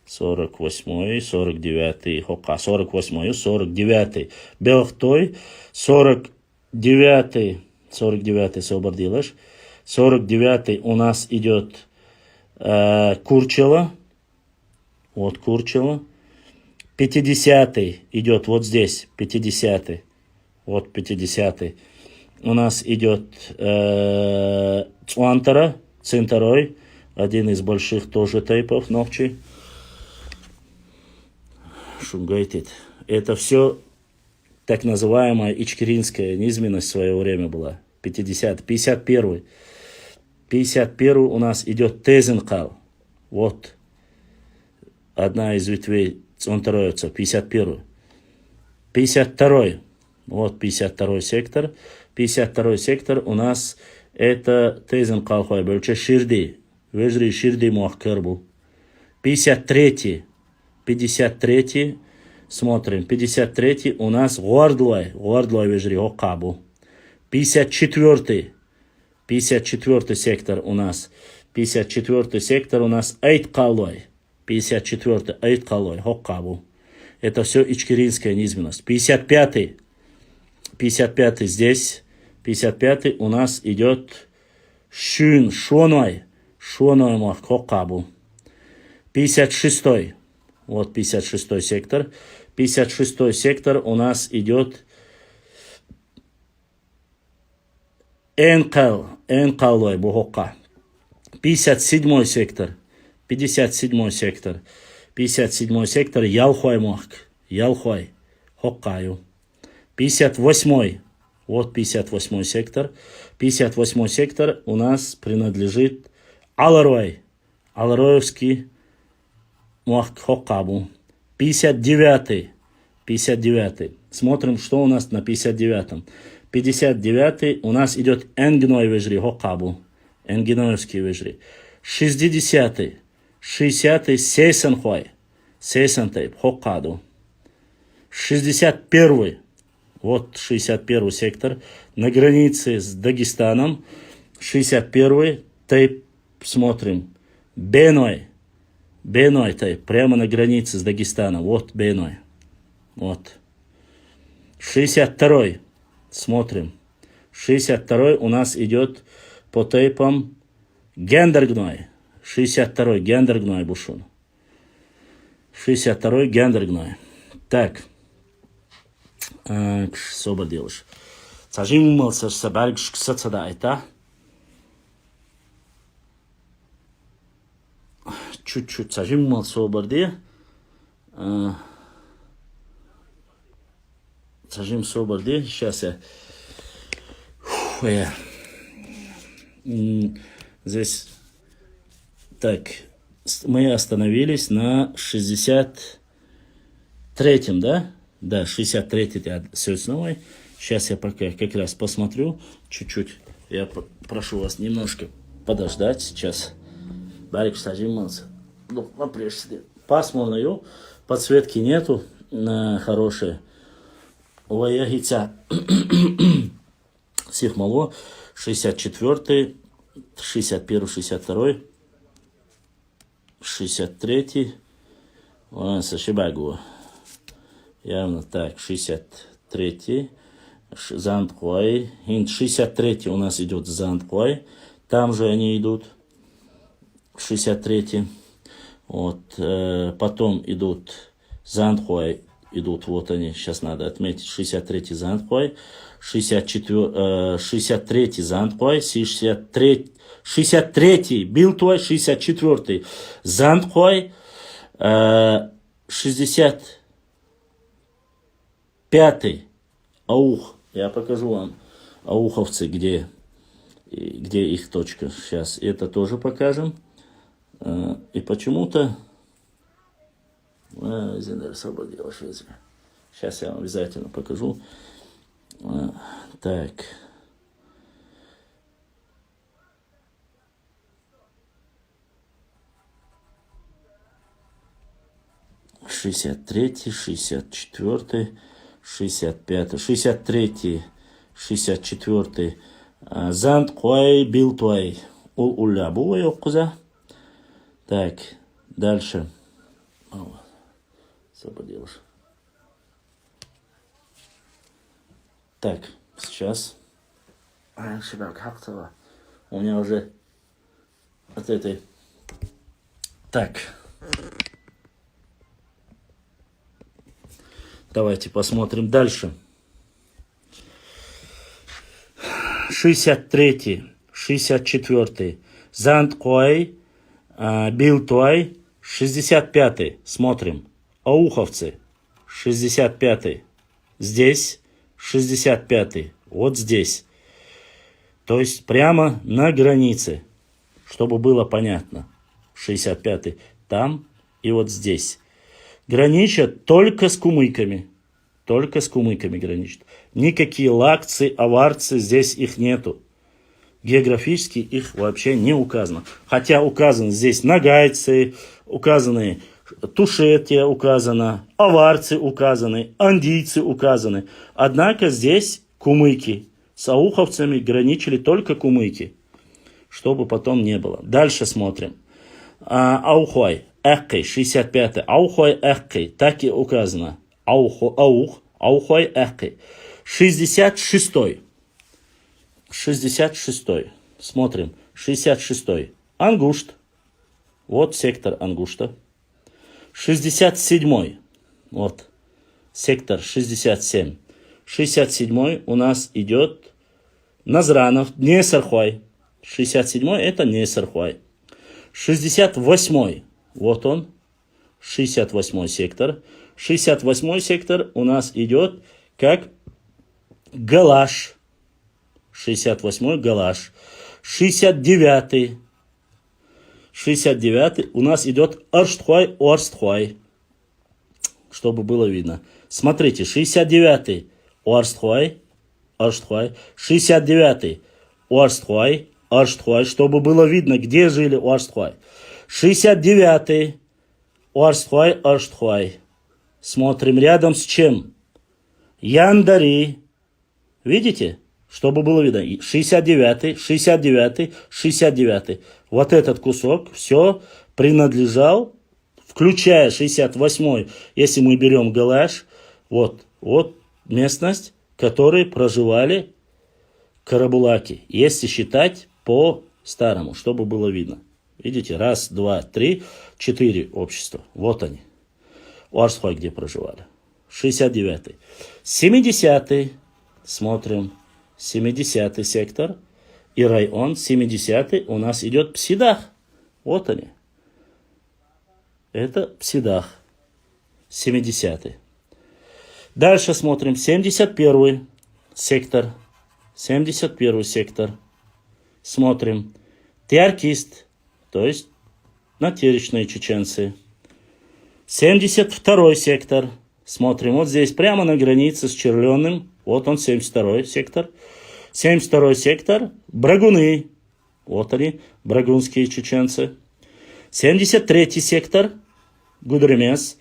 Сорок восьмой, сорок девятый. Гьакъа, сорок восьмой, сорок девятый. Белгатой, сорок девятый. Сорок девятый собар делаеш. Сорок девятый у нас идёт, э, Курчела. Вот Курчела. Пятидесятый идёт вот здесь, пятидесятый. Вот пятидесятый. У нас идёт, э, ЦӀвантӀара, ЦӀинтӀарой, один из больших тоже тайпов нохчий. Шунгайтит. Это всё так называемая ичкеринская низменность в своё время была. Пятьдесят, пятьдесят первый. Пятьдесят первый у нас идёт Тезенкъал. Вот. Одна из ветвей цӀвантӀароевцев. Пятьдесят первый. Пятьдесят второй. Вот пятьдесят второй сектор. Пятьдесят второй сектор у нас это Тезенкъал хвай бёлча Ширди. Вежри Ширди мугьаккар бу. Пятьдесят третий. Пятьдесят третий. Смотрим. Пятьдесят третий у нас Гъвардлай. Гъвардлай вежри гьакъа бу. Пятьдесят четвёртый. Пятьдесят четвёртый сектор у нас. Пятьдесят четвёртый сектор у нас Айткъалай. Пятьдесят четвёртый Айткъалай гьакъа бу. Это всё ичкеринская низменность. Пятьдесят пятый. Пятьдесят пятый здесь. Пятьдесят пятый у нас идёт Шуьн, Шуоной. Шуоной мугьакъ гьакъа бу. Пятьдесят шестой. Вот пятьдесят шестой сектор. Пятьдесят шестой сектор у нас идёт Энкъал, Энкъалай бу гьакъа. Пятьдесят седьмой сектор. Пятьдесят седьмой сектор. Пятьдесят седьмой сектор Ялхвай мугьакъ. Ялхвай. Гьакъа я. Пятьдесят восьмой. Вот пятьдесят восьмой сектор. Пятьдесят восьмой сектор у нас принадлежит Аларвай. Алароевский мугьакъ гьакъа бу. Пятьдесят девятый. Пятьдесят девятый. Смотрим, что у нас на пятьдесят девятом. Пятьдесят девятый у нас идёт Энгиной вежри гьакъа бу. Энгиноевский вежри. Шестидесятый. Шестидесятый Сесенхвай. Сесен тайп гьакъа ду. Шестьдесят первый. Вот шестьдесят первый сектор. На границе с Дагестаном. Шестьдесят первый тайп, смотрим. Беной. Беной тайп. Прямо на границе с Дагестаном. Вот Беной. Вот. Шестьдесят второй. Смотрим. Шестьдесят второй у нас идёт по тайпам Гендергной. Шестьдесят второй Гендергной бу шун. Шестьдесят второй Гендергной. Так. Э, кш, собар делаеш. Цажим мал са, са барг шкса цада айта. Чуть-чуть цажим мал собар де. Э, цажим собар де. Сейчас я. Фух, я. М, здесь. Так. С- Мы остановились на шестьдесят. третьим, да? Да, шестьдесят третий, да, все основной. Сейчас я пока как раз посмотрю чуть-чуть. Я п- прошу вас немножко подождать сейчас. Барик, сажимался. Ну, напрячься. Пасмурно, ё. Подсветки нету э, хорошие. Ой, я гиця. Сих мало. Шестьдесят четвертый, шестьдесят первый, шестьдесят второй, шестьдесят третий. Ой, сашибагу. Явно так, шестьдесят третий. Ш- Зандкой. Ин- шестьдесят третий у нас идет Зандкой. Там же они идут. Шестьдесят третий. Вот. э, потом идут Зандхуай. Идут, вот они, сейчас надо отметить. Шестьдесят третий Зандхуай. Шестьдесят четвёртый, э, шестьдесят третий Зандхуай. Шестьдесят третий, шестьдесят третий Билтуай. Шестьдесят четвёртый Зандхуай. Э, шестьдесят пятый Аух. Я покажу вам ауховцы, где, и где их точка. Сейчас это тоже покажем. Э, И почему-то... Сейчас я вам обязательно покажу. Э, Так. Шестьдесят третий, шестьдесят четвёртый, шестьдесят пятый, шестьдесят третий, шестьдесят четвёртый. Занд Куай, Билтуай. Ул улля бу куза. Так, дальше. О, что поделаешь. Так, сейчас. А, шибак, как-то. У меня уже от этой. Так. Давайте посмотрим дальше. Шестьдесят третий, шестьдесят четвёртый. Занд Куай, а, Билтуай. Шестьдесят пятый. Смотрим. Ауховцы. Шестьдесят пятый. Здесь. Шестьдесят пятый. Вот здесь. То есть прямо на границе. Чтобы было понятно. Шестьдесят пятый. Там и вот здесь. Граничат только с кумыками. Только с кумыками граничат. Никакие лакцы, аварцы, здесь их нету. Географически их вообще не указано. Хотя указаны здесь нагайцы, указаны тушетия, указано, аварцы указаны, андийцы указаны. Однако здесь кумыки. С ауховцами граничили только кумыки. Чтобы потом не было. Дальше смотрим. А, Аухуай, Эккей, шестьдесят пятый. Аухуай, Эккей. Так и указано. Ауху, Аух, Аухуай, Эккей. Шестьдесят шестой. Шестьдесят шестой. Смотрим. Шестьдесят шестой. Ангушт. Вот сектор Ангушта. Шестьдесят седьмой. Вот. Сектор шестьдесят семь. Шестьдесят седьмой у нас идет Назранов, Несархуай. Шестьдесят седьмой это Несархуай. Шестьдесят восьмой. Вот он. Шестьдесят восьмой сектор. Шестьдесят восьмой сектор у нас идет как Галаш. Шестьдесят восьмой Галаш. Шестьдесят девятый. Шестьдесят девятый у нас идет Арштхуай, Орстхуай. Чтобы было видно. Смотрите, шестьдесят девятый Орстхуай, Орстхуай. Шестьдесят девятый Орстхуай, Орстхуай. Чтобы было видно, где жили Орстхуай. Шестьдесят девятый Орстхуай, Орстхуай. Смотрим рядом с чем? Яндари. Видите? Чтобы было видно. И шестьдесят девятый, шестьдесят девятый, шестьдесят девятый. Вот этот кусок, все принадлежал, включая шестьдесят восьмой, если мы берем Галаш, вот, вот местность, в которой проживали карабулаки, если считать по-старому, чтобы было видно. Видите, раз, два, три, четыре общества. Вот они. Орстхуай где проживали. Шестьдесят девятый. Семидесятый. Смотрим. Семидесятый сектор. И район семидесятый у нас идет Псидах. Вот они. Это Псидах. Семидесятый. Дальше смотрим. Семьдесят первый сектор. Семьдесят первый сектор. Смотрим. Теаркист, то есть натеречные чеченцы. Семьдесят второй сектор. Смотрим, вот здесь, прямо на границе с Черленым. Вот он, семьдесят второй сектор. Семьдесят второй сектор. Брагуны. Вот они, брагунские чеченцы. Семьдесят третий сектор. Гудермес.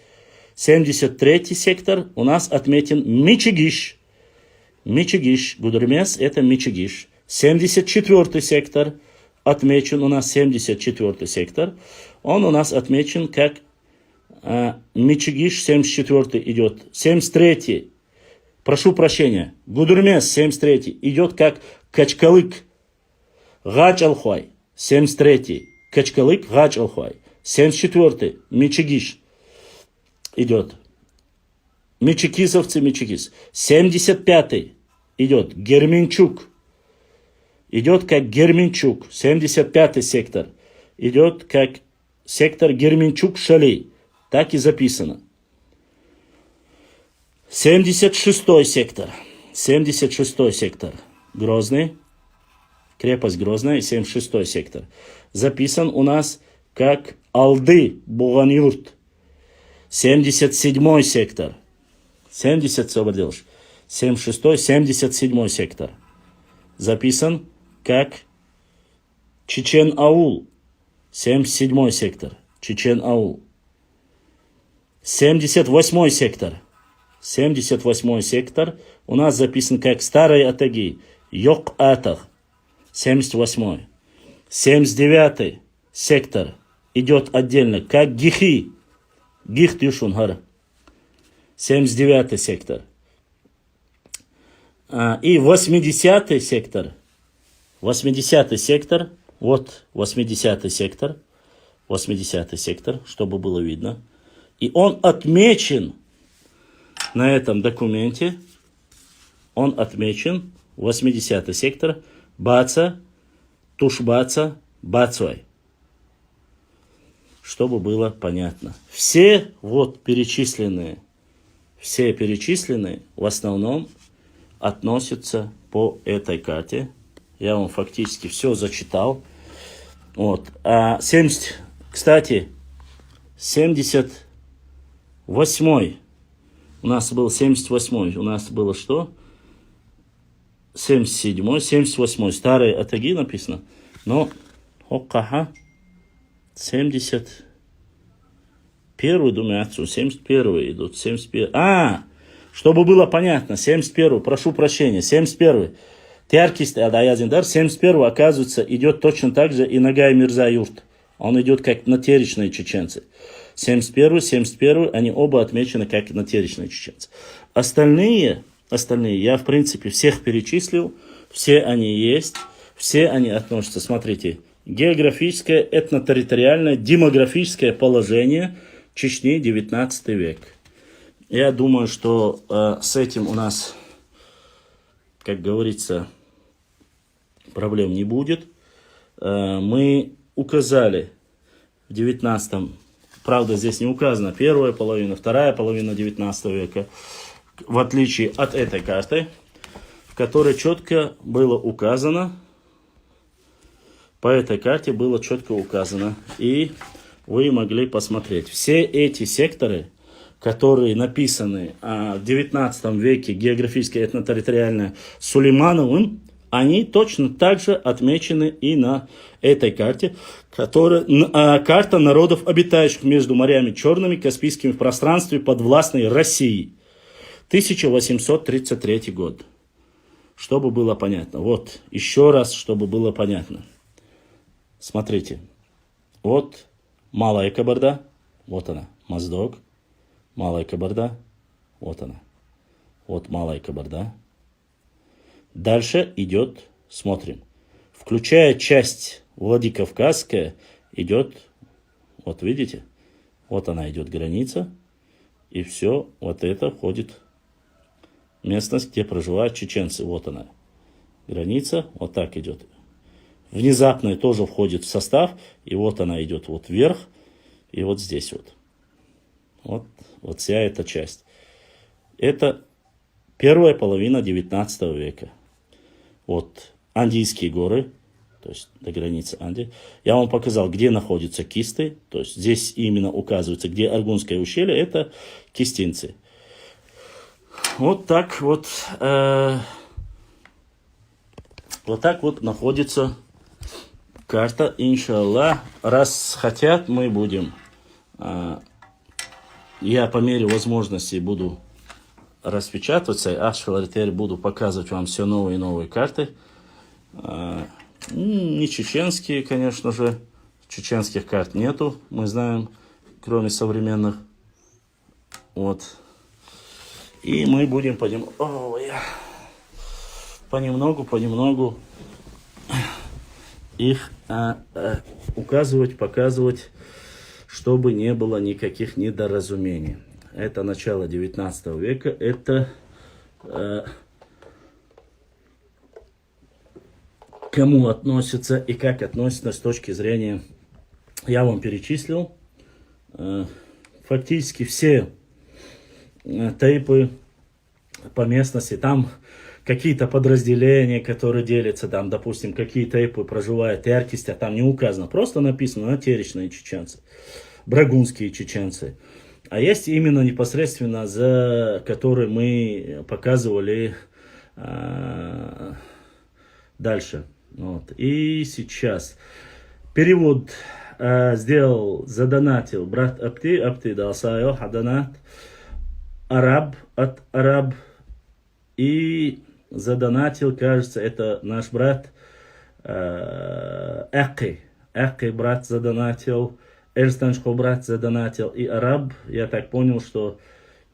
Семьдесят третий сектор у нас отметен Мичигиш. Мичигиш. Гудермес — это Мичигиш. Семьдесят четвертый сектор отмечен у нас, семьдесят четвертый сектор. Он у нас отмечен как э, Мичигиш, семьдесят четвертый идет. Семьдесят третий, прошу прощения, Гудермес, семьдесят третий, идет как Качкалык, Гачалхуай, семьдесят третий. Качкалык, Гачалхуай. Семьдесят четвертый, Мичигиш идет. Мичикисовцы, Мичикис. Семьдесят пятый идет Герменчук. Идет как Герменчук. Семьдесят пятый сектор идет как сектор Герменчук-Шалей. Так и записано. Семьдесят шестой сектор. Семьдесят шестой сектор. Грозный. Крепость Грозная, семьдесят шестой сектор. Записан у нас как Алды, Буганюрт. Семьдесят седьмой сектор. Семьдесят, Соболь Делыш. Семьдесят шестой, семьдесят седьмой сектор. Записан как Чечен-Аул. Семьдесят седьмой сектор. Чечен-Аул. Семьдесят восьмой сектор. Семьдесят восьмой сектор у нас записан как Старый Атаги, Йок-Атах. Семьдесят восьмой. Семьдесят девятый сектор идет отдельно, как Гихи, Гих Дюшунхар. Семьдесят девятый сектор. А, и восьмидесятый сектор. Восьмидесятый сектор. Вот восьмидесятый сектор. Восьмидесятый сектор, чтобы было видно. И он отмечен на этом документе. Он отмечен, восьмидесятый сектор. Баца, Тушбаца, Бацвай. Чтобы было понятно. Все вот перечисленные, все перечисленные в основном относятся по этой карте. Я вам фактически все зачитал. Вот. А семьдесят, кстати, семьдесят восьмой у нас был, семьдесят восьмой у нас было что? Семьдесят седьмой, семьдесят восьмой. Старые Атаги написано. Но Окаха семьдесят первый, думаю, отцу. Семьдесят первый идут. Семьдесят первый. А, чтобы было понятно, семьдесят первый, прошу прощения, семьдесят первый. Тяркист Адаязиндар, семьдесят первый, оказывается, идет точно так же и Нагай Мирза Юрт. Он идет как натеречные чеченцы. Семьдесят первый, семьдесят первый, они оба отмечены как натеречные чеченцы. Остальные, остальные, я, в принципе, всех перечислил, все они есть, все они относятся, смотрите, географическое, этнотерриториальное, демографическое положение Чечни, девятнадцатый век. Я думаю, что э, с этим у нас, как говорится, проблем не будет. Э, мы указали в девятнадцатом, правда, здесь не указана первая половина, вторая половина девятнадцатого века, в отличие от этой карты, в которой четко было указано, по этой карте было четко указано, и вы могли посмотреть. Все эти секторы, которые написаны а, в девятнадцатом веке, географическое, этнотерриториальное, Сулеймановым, они точно так же отмечены и на этой карте, которая, н- а, карта народов, обитающих между морями Черными и Каспийскими в пространстве подвластной России. Тысяча восемьсот тридцать третий год. Чтобы было понятно. Вот, еще раз, чтобы было понятно. Смотрите. Вот Малая Кабарда. Вот она. Моздок. Малая Кабарда. Вот она. Вот Малая Кабарда. Дальше идет, смотрим. Включая часть Владикавказская, идет, вот видите, вот она идет граница. И все, вот это входит местность, где проживают чеченцы. Вот она. Граница вот так идет. Внезапная тоже входит в состав. И вот она идет вот вверх. И вот здесь вот. Вот, вот вся эта часть. Это первая половина девятнадцатого века. Вот Андийские горы, то есть до границы Анди. Я вам показал, где находятся кисты. То есть здесь именно указывается, где Аргунское ущелье, это кистинцы. Вот так вот, э, вот так вот находится карта, иншаллах. Раз хотят, мы будем. Э, я по мере возможности буду распечатывать, сай ахчалар етер, буду показывать вам все новые и новые карты. Э, м, не чеченские, конечно же. Чеченских карт нету, мы знаем, кроме современных. Вот. И мы будем понем-, ой, понемногу, понемногу их, а, а, указывать, показывать, чтобы не было никаких недоразумений. Это начало девятнадцатого века, это, э, кому относится и как относится с точки зрения, я вам перечислил, э, фактически все, э, тейпы по местности, там какие-то подразделения, которые делятся, там, допустим, какие тейпы проживают Эркисте, а там не указано, просто написано натеречные чеченцы, брагунские чеченцы. А есть именно непосредственно, за которые мы показывали, а, дальше. Вот. И сейчас перевод, а, сделал, задонатил брат Апти, Апти дал сай ахча, донат, араб, от араб, и задонатил, кажется, это наш брат, э, Экки. Экки брат задонатил, Эрстанчко брат задонатил, и араб, я так понял, что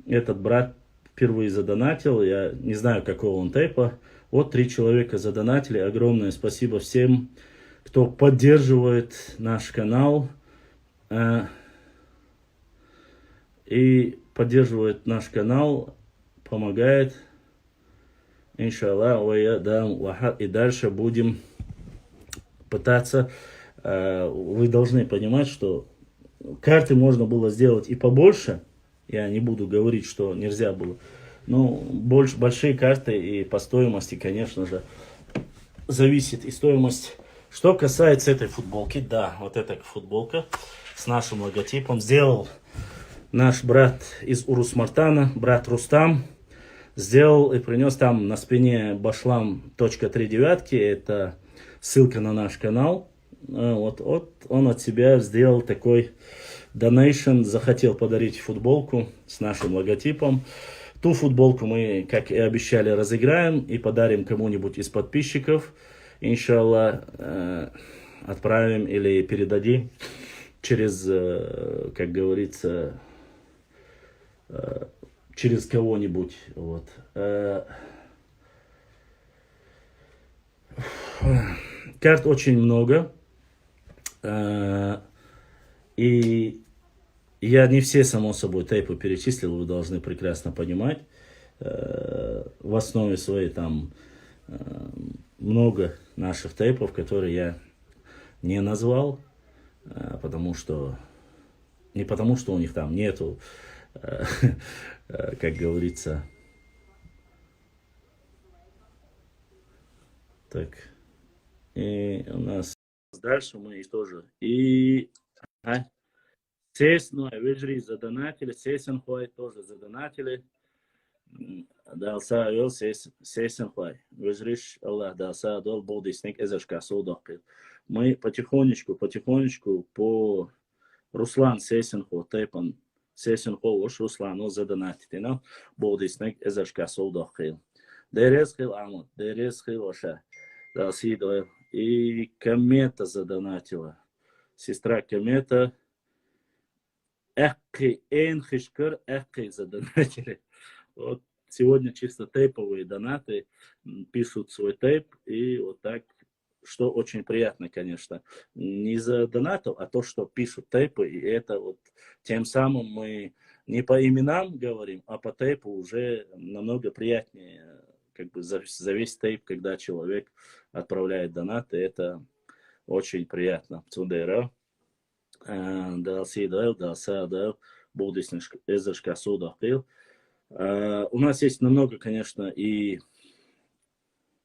этот брат впервые задонатил, я не знаю, какого он тейпа. Вот три человека задонатили, огромное спасибо всем, кто поддерживает наш канал, э, и поддерживает наш канал, помогает. Иншаллах, ва я дам ваха, и дальше будем пытаться. Э, вы должны понимать, что карты можно было сделать и побольше. Я не буду говорить, что нельзя было. Но больше, большие карты и по стоимости, конечно же, зависит и стоимость. Что касается этой футболки, да, вот эта футболка с нашим логотипом сделал наш брат из Урус-Мартана, брат Рустам. Сделал и принес там на спине башлам точка три девятки. Это ссылка на наш канал. Э, вот, вот он от себя сделал такой donation, захотел подарить футболку с нашим логотипом. Ту футболку мы, как и обещали, разыграем и подарим кому-нибудь из подписчиков. Иншаллах, э, отправим или передадим через, э, как говорится, э, через кого-нибудь. Вот. Э, карт очень много. Э, и я не все, само собой, тейпы перечислил, вы должны прекрасно понимать. Э, в основе своей там, э, много наших тейпов, которые я не назвал, э, потому что, не потому, что у них там нету, э, э, как говорится, так. И у нас дальше мы их тоже. И, ага. Сесной, вежри задонатили, сесен хуай тоже задонатили. М, дал сай эл сес-, сесен хуай. Вежриш, Аллах дал сай дол, Бог дал снег эзаршка содакил. Мы потихонечку, потихонечку по Руслан сесен хо, тейпан сесен хо, уж Руслан, о, задонатитина, Бог дал снег эзаршка содакил. Дерез хил, Амут, дерез хил, ваша. Дал сай дол. И Комета задонатила. Сестра Комета. Экки, эн хишкар, экки задонатили. Вот сегодня чисто тейповые донаты, м, пишут свой тейп, и вот так, что очень приятно, конечно. Не за донатов, а то, что пишут тейпы, и это вот тем самым мы не по именам говорим, а по тейпу уже намного приятнее, как бы за, за весь тейп, когда человек отправляет донаты, это очень приятно. Цудера. Э, дал сай дол, дал сай дол, Бог дал снег эзаршка содакил. Э, у нас есть намного, конечно, и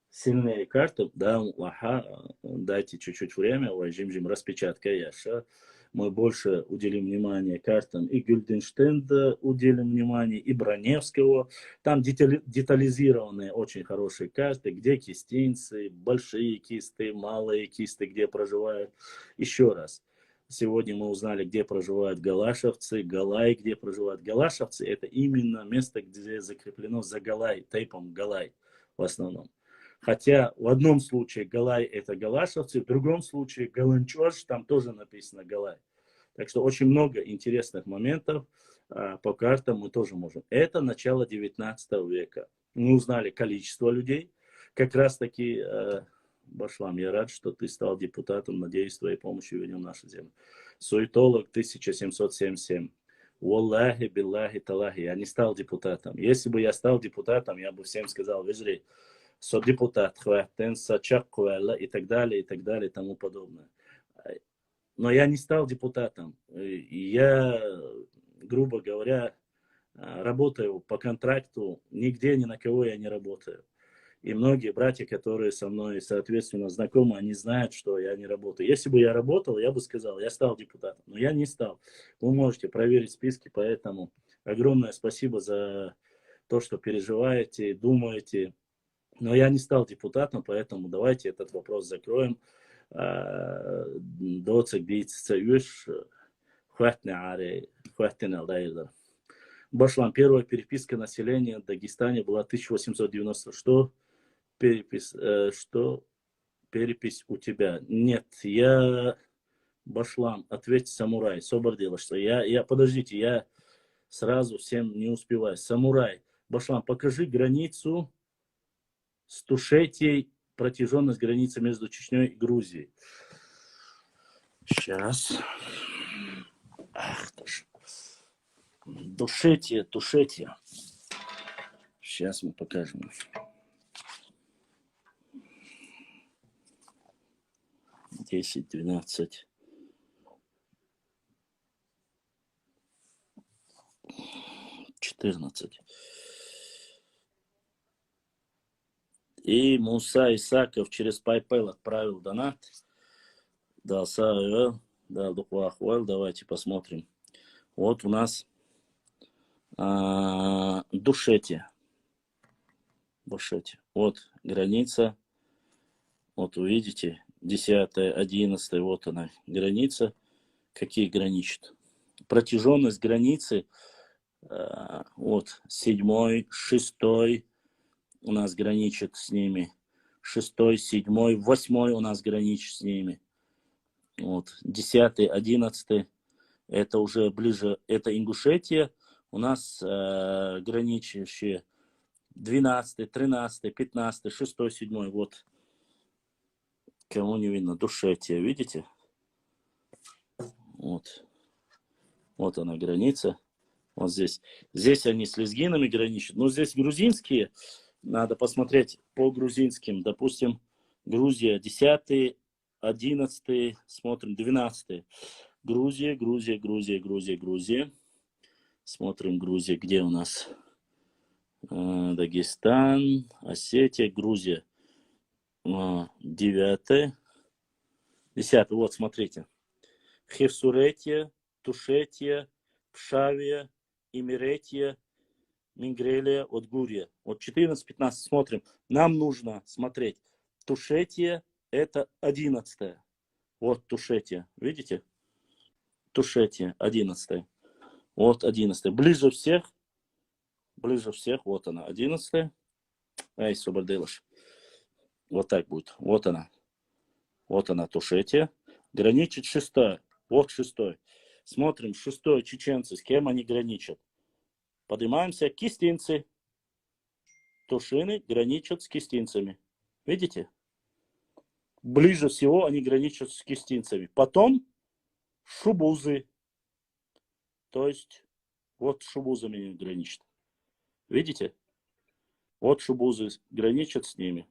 сильные карты, да, ваха, дайте чуть-чуть время, вай жим-жим распечатка яша, мы больше уделим внимание картам и Гюльденштейна уделим внимание, и Броневского. Там детали- детализированные очень хорошие карты, где кистинцы, большие кисты, малые кисты, где проживают. Еще раз. Сегодня мы узнали, где проживают галашевцы, галай, где проживают галашевцы. Это именно место, где закреплено за галай, тейпом галай в основном. Хотя в одном случае галай — это галашевцы, в другом случае галанчош, там тоже написано галай. Так что очень много интересных моментов а, по картам мы тоже можем. Это начало девятнадцатого века. Мы узнали количество людей. Как раз-таки, э, Башлам, я рад, что ты стал депутатом. Надеюсь, с твоей помощью вернем нашу землю. Суетолог тысяча семьсот семьдесят семь. Валлахи, биллахи, таллахи, я не стал депутатом. Если бы я стал депутатом, я бы всем сказал: «Вижри, со депутат хватен, со чак хвала», и так далее, и так далее, и тому подобное. Но я не стал депутатом. Э, Я, грубо говоря, а, работаю по контракту, нигде ни на кого я не работаю. И многие братья, которые со мной, соответственно, знакомы, они знают, что я не работаю. Если бы я работал, я бы сказал, я стал депутатом. Но я не стал. Вы можете проверить списки, поэтому огромное спасибо за то, что переживаете, думаете. Но я не стал депутатом, поэтому давайте этот вопрос закроем. Доцик дийца уж хватне аре, хватне алдайда. Башлам, первая переписка населения в Дагестане была тысяча восемьсот девяносто. Что? Перепись, э, что? Перепись у тебя? Нет, я... Башлам, ответь, самурай. Собар делаешь. Я, я, подождите, я сразу всем не успеваю. Самурай. Башлам, покажи границу с Тушетией, протяженность границы между Чечней и Грузией. Сейчас. Ах, ты ж. Душетие, Тушетия. Сейчас мы покажем. Десять, двенадцать, четырнадцать. И Муса Исаков через PayPal отправил донат. Дал са уэл, дал дуквах уэл. Давайте посмотрим. Вот у нас а, Душетия. Душетия. Вот граница. Вот увидите, десятая, одиннадцатая, вот она, граница. Какие граничат? Протяженность границы, э, вот, седьмой, шестой у нас граничит с ними. Шестой, седьмой, восьмой у нас граничит с ними. Вот, десятый, одиннадцатый, это уже ближе, это Ингушетия. У нас э, граничащие двенадцатый, тринадцатый, пятнадцатый, шестой, седьмой, вот. Кому не видно, Душетия, видите? Вот. Вот она граница. Вот здесь. Здесь они с лезгинами граничат. Но здесь грузинские. Надо посмотреть по грузинским. Допустим, Грузия, десятый, одиннадцатый, смотрим, двенадцатый. Грузия, Грузия, Грузия, Грузия, Грузия. Смотрим, Грузия, где у нас? Э, Дагестан, Осетия, Грузия. А, девятое. Десятое, вот, смотрите. Хевсуретия, Тушетия, Пшавия, Имеретия, Мингрелия, вот Гурия. Вот четырнадцать, пятнадцать смотрим. Нам нужно смотреть. Тушетия — это одиннадцатое. Вот Тушетия, видите? Тушетия, одиннадцатое. Вот одиннадцатое. Ближе всех, ближе всех, вот она, одиннадцатое. Ай, собар делаешь. Вот так будет. Вот она. Вот она, Тушетия. Граничит шестая. Вот шестой. Смотрим, шестой, чеченцы, с кем они граничат. Поднимаемся, кистинцы. Тушины граничат с кистинцами. Видите? Ближе всего они граничат с кистинцами. Потом шубузы. То есть вот шубузами граничат. Видите? Вот шубузы граничат с ними.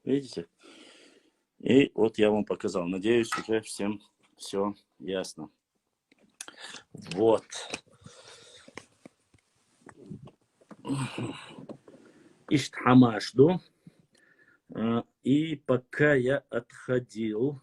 Видите? И вот я вам показал. Надеюсь, уже всем все ясно. Вот. Ишт хамашду. А, и пока я отходил,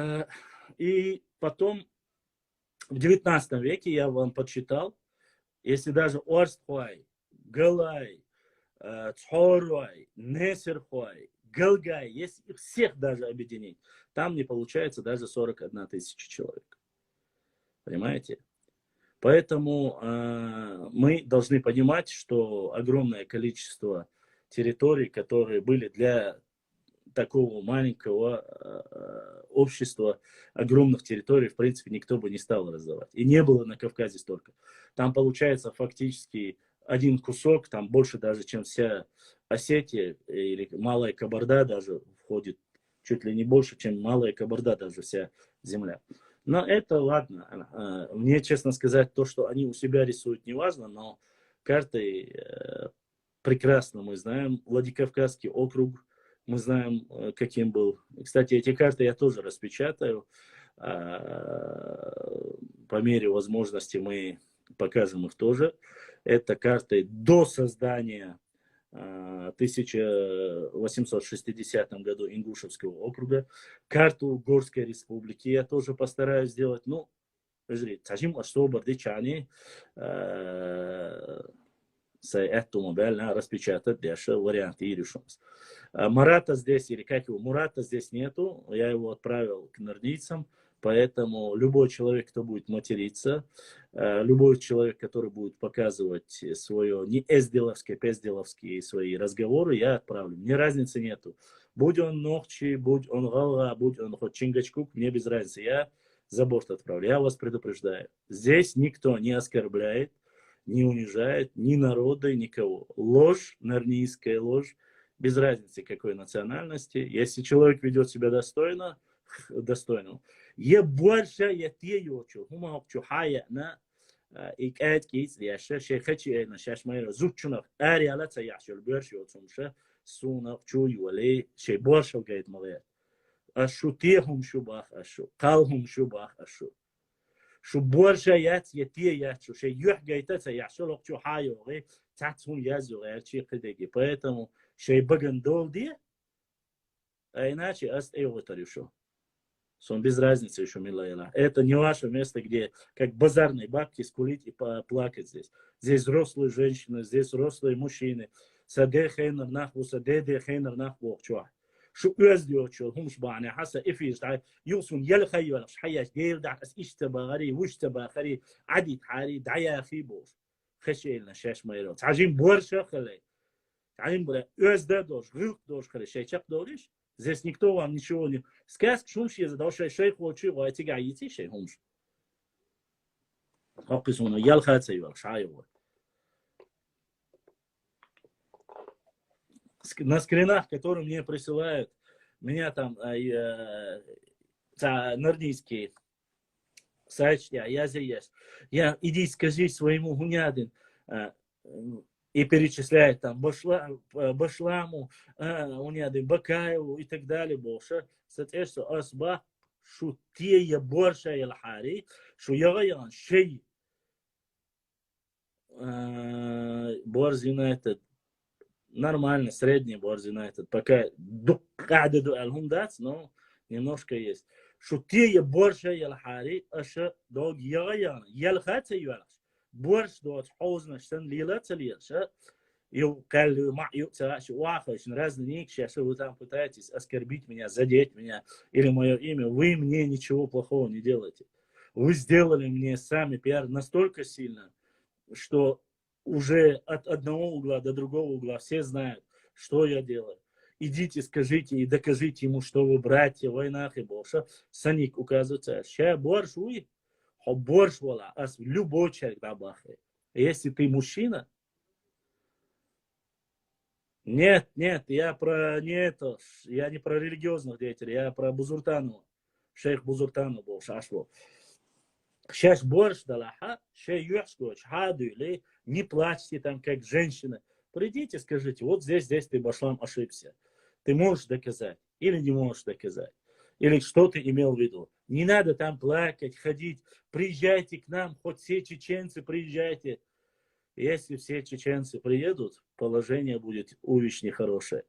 Э, И потом в девятнадцатом веке, я вам подсчитал, если даже Орстхуай, Галай, э, Цхоруай, Несерхуай, Галгай, если их всех даже объединить, там не получается даже сорок одна тысяча человек. Понимаете? Поэтому э, мы должны понимать, что огромное количество территорий, которые были для такого маленького э, общества, огромных территорий, в принципе, никто бы не стал раздавать. И не было на Кавказе столько. Там получается фактически один кусок, там больше даже, чем вся Осетия или Малая Кабарда даже входит, чуть ли не больше, чем Малая Кабарда даже вся земля. Но это ладно. Э, Мне, честно сказать, то, что они у себя рисуют, не важно, но карты э, прекрасно мы знаем. Владикавказский округ, мы знаем, э, каким был. Кстати, эти карты я тоже распечатаю. А, По мере возможности мы покажем их тоже. Это карты до создания а, тысяча восемьсот шестидесятом году Ингушевского округа. Карту Горской республики я тоже постараюсь сделать. Ну, жри, цажим особо дичани, сай этому бельна распечатать дальше вариант и решимся. Марата здесь, или как его, Мурата здесь нету, я его отправил к норнийцам, поэтому любой человек, кто будет материться, э, любой человек, который будет показывать свое не эздиловское, пездиловские свои разговоры, я отправлю. Мне разницы нету. Будь он нохчи, будь он галга, будь он хоть чингачгук, мне без разницы. Я за борт отправляют. Я вас предупреждаю. Здесь никто не оскорбляет, не унижает ни народа, никого. Ложь, нарнийская ложь, без разницы какой национальности. Если человек ведет себя достойно, достойно. Е борша, е те йочу, хӀума хӀокху чу хьаяна, и кӀаьд кӀийцӀ деш, шайн хачи айна шаьш майра зудчунах араяла ца яхьаш йолу боьрша йоцу хӀумаша, суна чу йолий, шайн боршал гайта ма гӀерта. Аш шу те хӀума шу бах аш шу, кхал хӀума шу бах аш шу. Шу борша яц, я те яц шу, шайн юьхь гайта ца яхьаш йолу хӀокху чу хьайогӀий, цац хӀума яз йогӀий, аьлчи кхидеги. Поэтому шайн баган дол де, а иначе ас тӀе йогӀуьйтур ю шу. Сон без разницы ю шу мила яла. Это не ваше место, где как базарные бабки скулить и плакать здесь. Здесь взрослые женщины, здесь взрослые мужчины. Са де хенар нах бу, са де де хенар нах боху чохь. Шу оьзда йоцу йолу хӀумаш бахьанехьа сан эфираш дӀа, юха суна ял хай йоьлхуш, хьаяш, Дела дахь ас иштта ца бахари, вуш ца бахари, Ӏадит хьари, дӀаяхи бохуш. Хешелна шаьш майра. Цхьа жин борша а хилла. Цхьа жин бара оьзда а долуш, гӀиллакх долуш хилла, шайн чекхдолуш. Здесь никто вам ничего не... Сказка шумаш еза, да шайн шайх волчу гӀой цигахь йиций шайн хӀумаш. ХӀокху суна ялха ца йоьлхуш, хьа йогӀу. На скринах, которые мне присылают, меня там а, э, цхьа нарнийский сайт, я, я здесь. Я, иди скажи своему гунядин, а, и перечисляет там башла, башламу, а, гунядин Бакаеву и так далее. Больше, соответственно, ас бах, шу те я борша я лахьари, шу яга ян шей. Борз Юнайтед. Нормально, средний Борз Юнайтед. Пока дуккъа де ду аьлла хӀума дац, но немножко есть. Шу те я борша я лахьари, аша дог яга яна, ялха ца йоьлхуш. Борш доцу хьозанаш сан лела ца лелаш, а? Ю кхаьлла, маъ ю ца аша, вахаш, разные никаш, если вы там пытаетесь оскорбить меня, задеть меня или мое имя, вы мне ничего плохого не делаете. Вы сделали мне сами пиар настолько сильно, что уже от одного угла до другого угла все знают, что я делаю. Идите, скажите и докажите ему, что вы братья, войнах и больше. Саник указывается, ща борш уй, хо борш вала, ас любой человек да бахе. Если ты мужчина, нет, нет, я про не это, я не про религиозных деятелей, я про Бузуртанова. Шейх Бузуртанов бохуш Ӏаш ву. Шаьш борш далахьа, шайн юьхьаш гочу хьадуьйлий, не плачьте там, как женщина. Придите, скажите, вот здесь, здесь ты, башлам, ошибся. Ты можешь доказать или не можешь доказать? Или что ты имел в виду? Не надо там плакать, ходить. Приезжайте к нам, хоть все чеченцы, приезжайте. Если все чеченцы приедут, положение будет увечьне хорошее.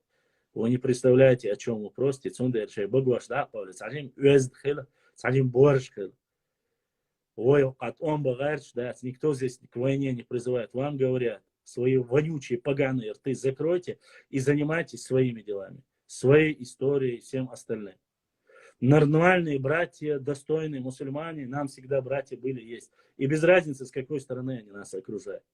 Вы не представляете, о чем вы просите. Цундела шайн багош дӀа а кховлий, цхьа жимма оьзда хила, цхьа жимма борш хила. Вай къат он багӀарч дац, никто здесь к войне не призывает. Вам говорят, свои вонючие поганые рты закройте и занимайтесь своими делами, своей историей и всем остальным. Нормальные братья, достойные мусульмане, нам всегда братья были, есть. И без разницы, с какой стороны они нас окружают.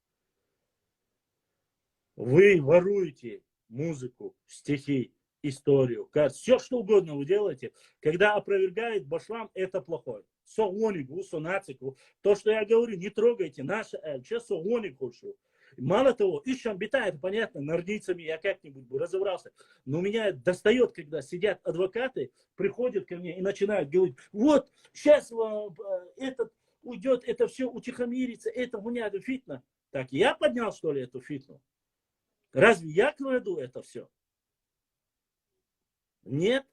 Вы воруете музыку, стихи, историю, карт, все что угодно вы делаете. Когда опровергает башлам, это плохое. Со гонигу, со нацику. То, что я говорю, не трогайте наше, э, че со гонигу хочу. Мало того, ищем бита, это понятно, нордийцами я как-нибудь бы разобрался. Но меня достает, когда сидят адвокаты, приходят ко мне и начинают говорить, вот, сейчас этот уйдет, это все утихомирится, это гунят фитна. Так я поднял, что ли, эту фитну? Разве я кладу это все? Нет.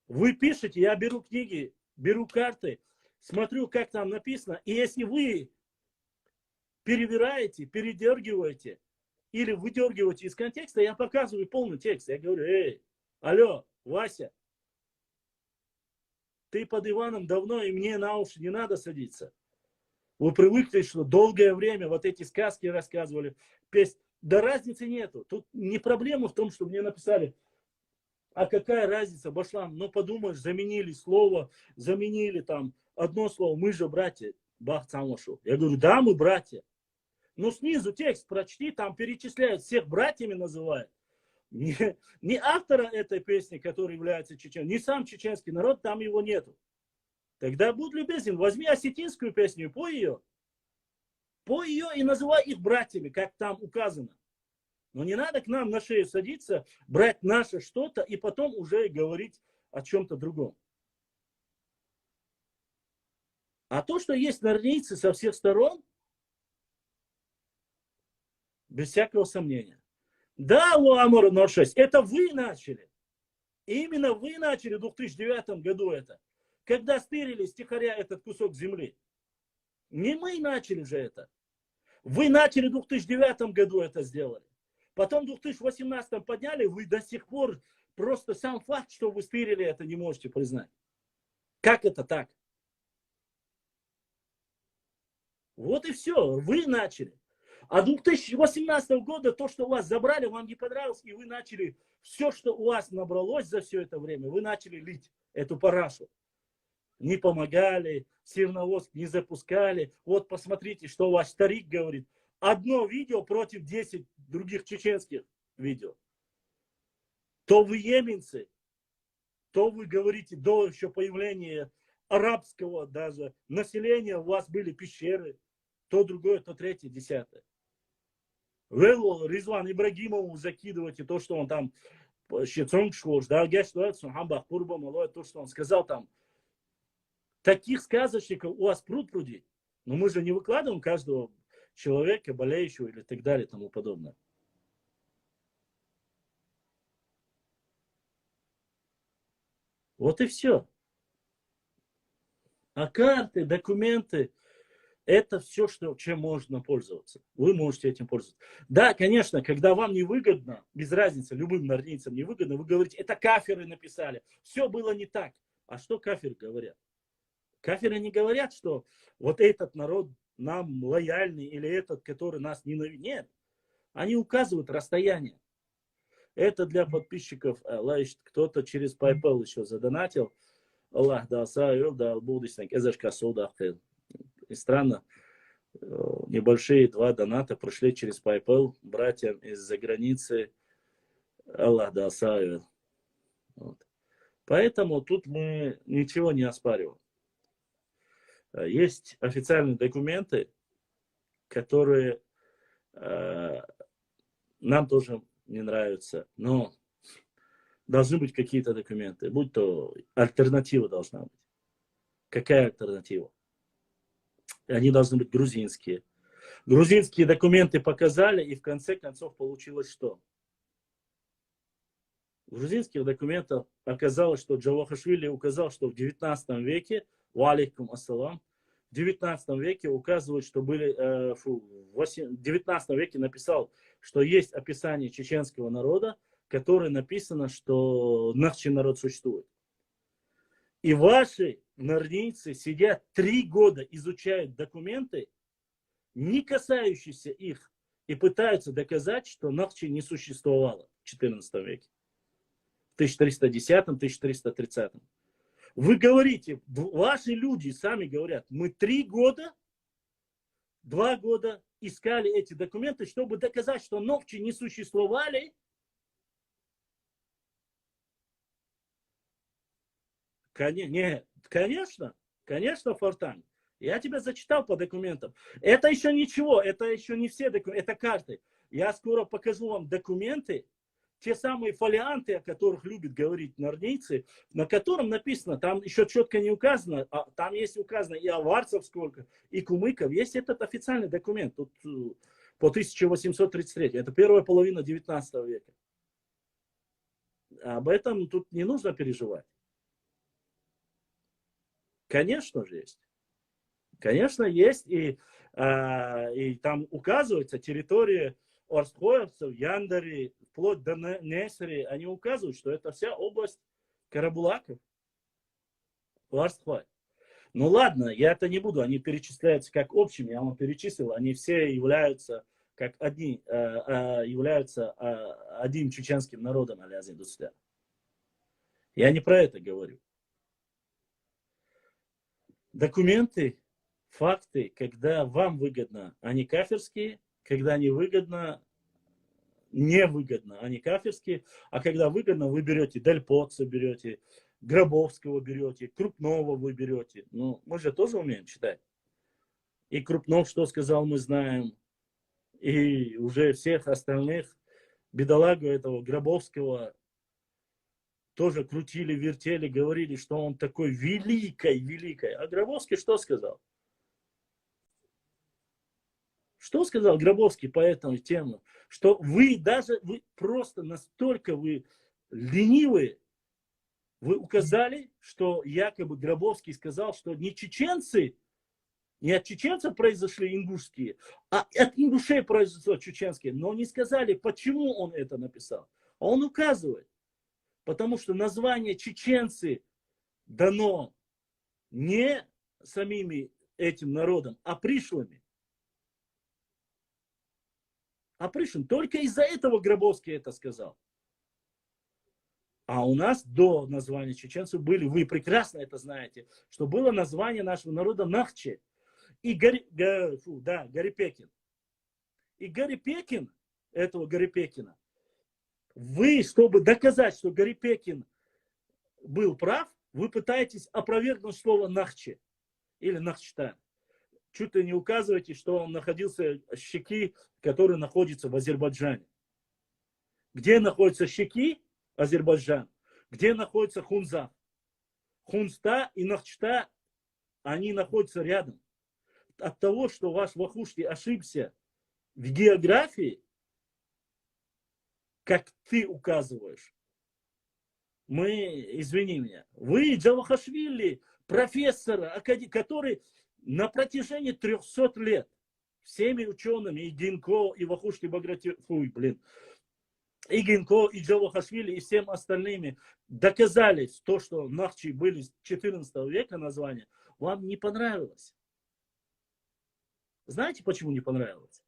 Вы пишете, я беру книги, беру карты, смотрю, как там написано. И если вы перевираете, передергиваете или выдергиваете из контекста, я показываю полный текст. Я говорю, эй, алло, Вася, ты под Иваном давно, и мне на уши не надо садиться. Вы привыкли, что долгое время вот эти сказки рассказывали, песни. Да разницы нету. Тут не проблема в том, что мне написали, а какая разница, башлам, ну подумаешь, заменили слово, заменили там одно слово, мы же братья, бах, цхьа вашу. Я говорю, да, мы братья. Но снизу текст прочти, там перечисляют, всех братьями называют. Ни, ни автора этой песни, который является чечен, ни сам чеченский народ, там его нету. Тогда будь любезен, возьми осетинскую песню и пой ее. Пой ее и называй их братьями, как там указано. Но не надо к нам на шею садиться, брать наше что-то и потом уже говорить о чем-то другом. А то, что есть норнийцы со всех сторон, без всякого сомнения. Да, Луамор ноль шесть, это вы начали. Именно вы начали в две тысячи девятом году это. Когда стырили с тихоря этот кусок земли. Не мы начали же это. Вы начали в две тысячи девятом году это сделали. Потом в две тысячи восемнадцатом подняли, вы до сих пор просто сам факт, что вы стырили, это не можете признать. Как это так? Вот и все, вы начали. А две тысячи восемнадцатого года то, что у вас забрали, вам не понравилось, и вы начали все, что у вас набралось за все это время, вы начали лить эту парашу. Не помогали, Серноводск не запускали. Вот посмотрите, что ваш старик говорит. Одно видео против десять других чеченских видео. То вы йеменцы, то вы говорите до еще появления арабского даже населения, у вас были пещеры, то другое, то третье, десятое. Вы Ризван Ибрагимову закидываете то, что он там щецонг шош, да, геш, да, сунхамбах пурба малой, то, что он сказал там. Таких сказочников у вас пруд пруди. Но мы же не выкладываем каждого человека, болеющего или так далее и тому подобное. Вот и все. А карты, документы, это все, что, чем можно пользоваться. Вы можете этим пользоваться. Да, конечно, когда вам невыгодно, без разницы, любым норнийцам невыгодно, вы говорите, это каферы написали. Все было не так. А что каферы говорят? Каферы не говорят, что вот этот народ нам лояльный или этот, который нас ненавидит. Нет. Они указывают расстояние. Это для подписчиков. Аллах, кто-то через PayPal еще задонатил. Аллах да сайл да будущем эзэш касуда. И странно, э, небольшие два доната прошли через PayPal братьям из-за границы. Аллах да сайл. Вот. Поэтому тут мы ничего не оспариваем. Э, есть официальные документы, которые э, нам тоже не нравятся, но должны быть какие-то документы, будь то альтернатива должна быть. Какая альтернатива? Они должны быть грузинские. Грузинские документы показали, и в конце концов получилось что? В грузинских документах оказалось, что Джавахашвили указал, что в девятнадцатом веке, ва алейкум ассалам, в девятнадцатом веке указывают, что были, э, фу, в восем- в девятнадцатом веке написал, что есть описание чеченского народа, которое написано, что нахчи народ существует. И ваши норнийцы сидят три года, изучают документы, не касающиеся их, и пытаются доказать, что нахчи не существовало в четырнадцатом веке, в тысяча триста десятом, тысяча триста тридцатом. Вы говорите, ваши люди сами говорят, мы три года, два года искали эти документы, чтобы доказать, что нохчи не существовали. Коне- не, конечно, конечно, Фортан. Я тебе зачитал по документам. Это еще ничего, это еще не все документы, это карты. Я скоро покажу вам документы, те самые фолианты, о которых любят говорить норнийцы, на котором написано, там еще четко не указано, а там есть указано и аварцев сколько, и кумыков. Есть этот официальный документ, тут э, по тысяча восемьсот тридцать третьему. Это первая половина девятнадцатого века. Об этом тут не нужно переживать. Конечно же есть. Конечно, есть, и, а, и там указывается территория орстхоевцев, Яндари, вплоть до Не- Несери, они указывают, что это вся область карабулаков. Орстхой. Ну ладно, я это не буду, они перечисляются как общими, я вам перечислил, они все являются как одни, э, э, являются э, одним чеченским народом, Алязин Дусля. Я не про это говорю. Документы, факты, когда вам выгодно, они кафирские, когда невыгодно, невыгодно, они кафирские, а когда выгодно, вы берете Дель Поца, берете Гробовского берете, Крупного вы берете. Ну, мы же тоже умеем читать. И Крупнов, что сказал, мы знаем. И уже всех остальных, бедолагу этого Гробовского, тоже крутили, вертели, говорили, что он такой великой, великой. А Гробовский что сказал? Что сказал Гробовский по этому тему? Что вы даже, вы просто настолько вы ленивые, вы указали, что якобы Гробовский сказал, что не чеченцы, не от чеченцев произошли ингушские, а от ингушей произошло чеченские. Но не сказали, почему он это написал. А он указывает, потому что название чеченцы дано не самими этим народом, а пришлыми. А пришлым. Только из-за этого Гробовский это сказал. А у нас до названия чеченцев были, вы прекрасно это знаете, что было название нашего народа Нахче. И Гори, Го- фу, да, Горепекин. И Горепекин, этого Горепекина, вы, чтобы доказать, что Горепекин был прав, вы пытаетесь опровергнуть слово Нахче или Нахчта. Чуть ли не указываете, что он находился в Щеки, который находится в Азербайджане. Где находится Щеки, Азербайджан? Где находится Хунза? Хунзта и Нахчта, они находятся рядом. От того, что ваш Вахушти ошибся в географии, как ты указываешь, мы, извини меня, вы Джавахашвили, профессора, акаде- который на протяжении трёхсот лет всеми учеными, и Гинко, и Вахушти Баграти, фу, блин, и Гинко, и Джавахашвили, и всем остальными доказали то, что Нахчи были с четырнадцатого века названия, вам не понравилось. Знаете, почему не понравилось?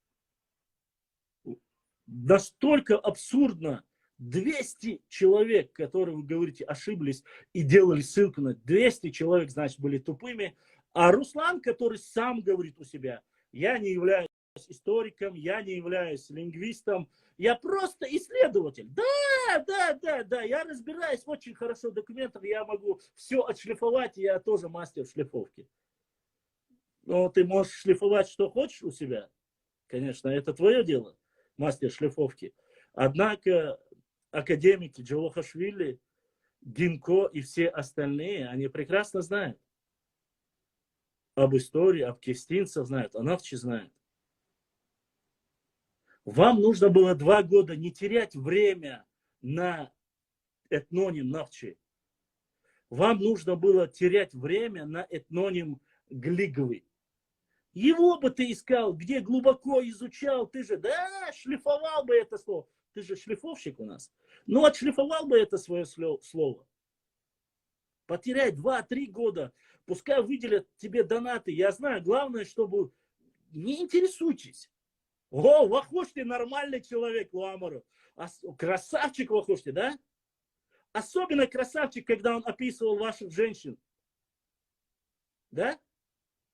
Настолько абсурдно. Двести человек, которые, вы говорите, ошиблись и делали ссылку на двести человек, значит, были тупыми. А Руслан, который сам говорит у себя: «Я не являюсь историком, я не являюсь лингвистом, я просто исследователь». Да, да, да, да, я разбираюсь очень хорошо в документах, я могу все отшлифовать, я тоже мастер шлифовки. Но ты можешь шлифовать, что хочешь у себя. Конечно, это твое дело, мастер шлифовки. Однако академики Джавахашвили, Гинко и все остальные, они прекрасно знают об истории, об кистинцах знают, о Нахчи знают. Вам нужно было два года не терять время на этноним Нахчи. Вам нужно было терять время на этноним Глиговый. Его бы ты искал, где глубоко изучал, ты же, да, шлифовал бы это слово. Ты же шлифовщик у нас. Ну, отшлифовал бы это свое слово. Потеряй два-три года, пускай выделят тебе донаты. Я знаю, главное, чтобы не интересуйтесь. О, Вахушти нормальный человек, Луамару. Красавчик Вахушти, да? Особенно красавчик, когда он описывал ваших женщин. Да?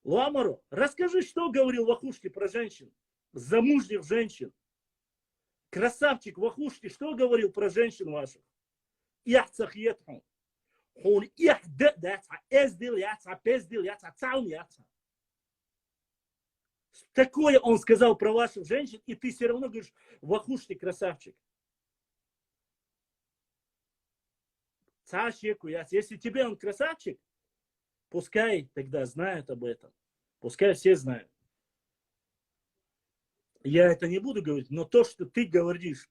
Луамару, расскажи, что говорил Вахушти про женщин, замужних женщин. Красавчик Вахушти, что говорил про женщин ваших? Яца хетху. Хун ях д да ца эздил яца пездил яца цаун яца. Такое он сказал про ваших женщин, и ты все равно говоришь: «Вахушти красавчик». Цашеку яц. Если тебе он красавчик, пускай тогда знают об этом. Пускай все знают. Я это не буду говорить, но то, что ты говоришь,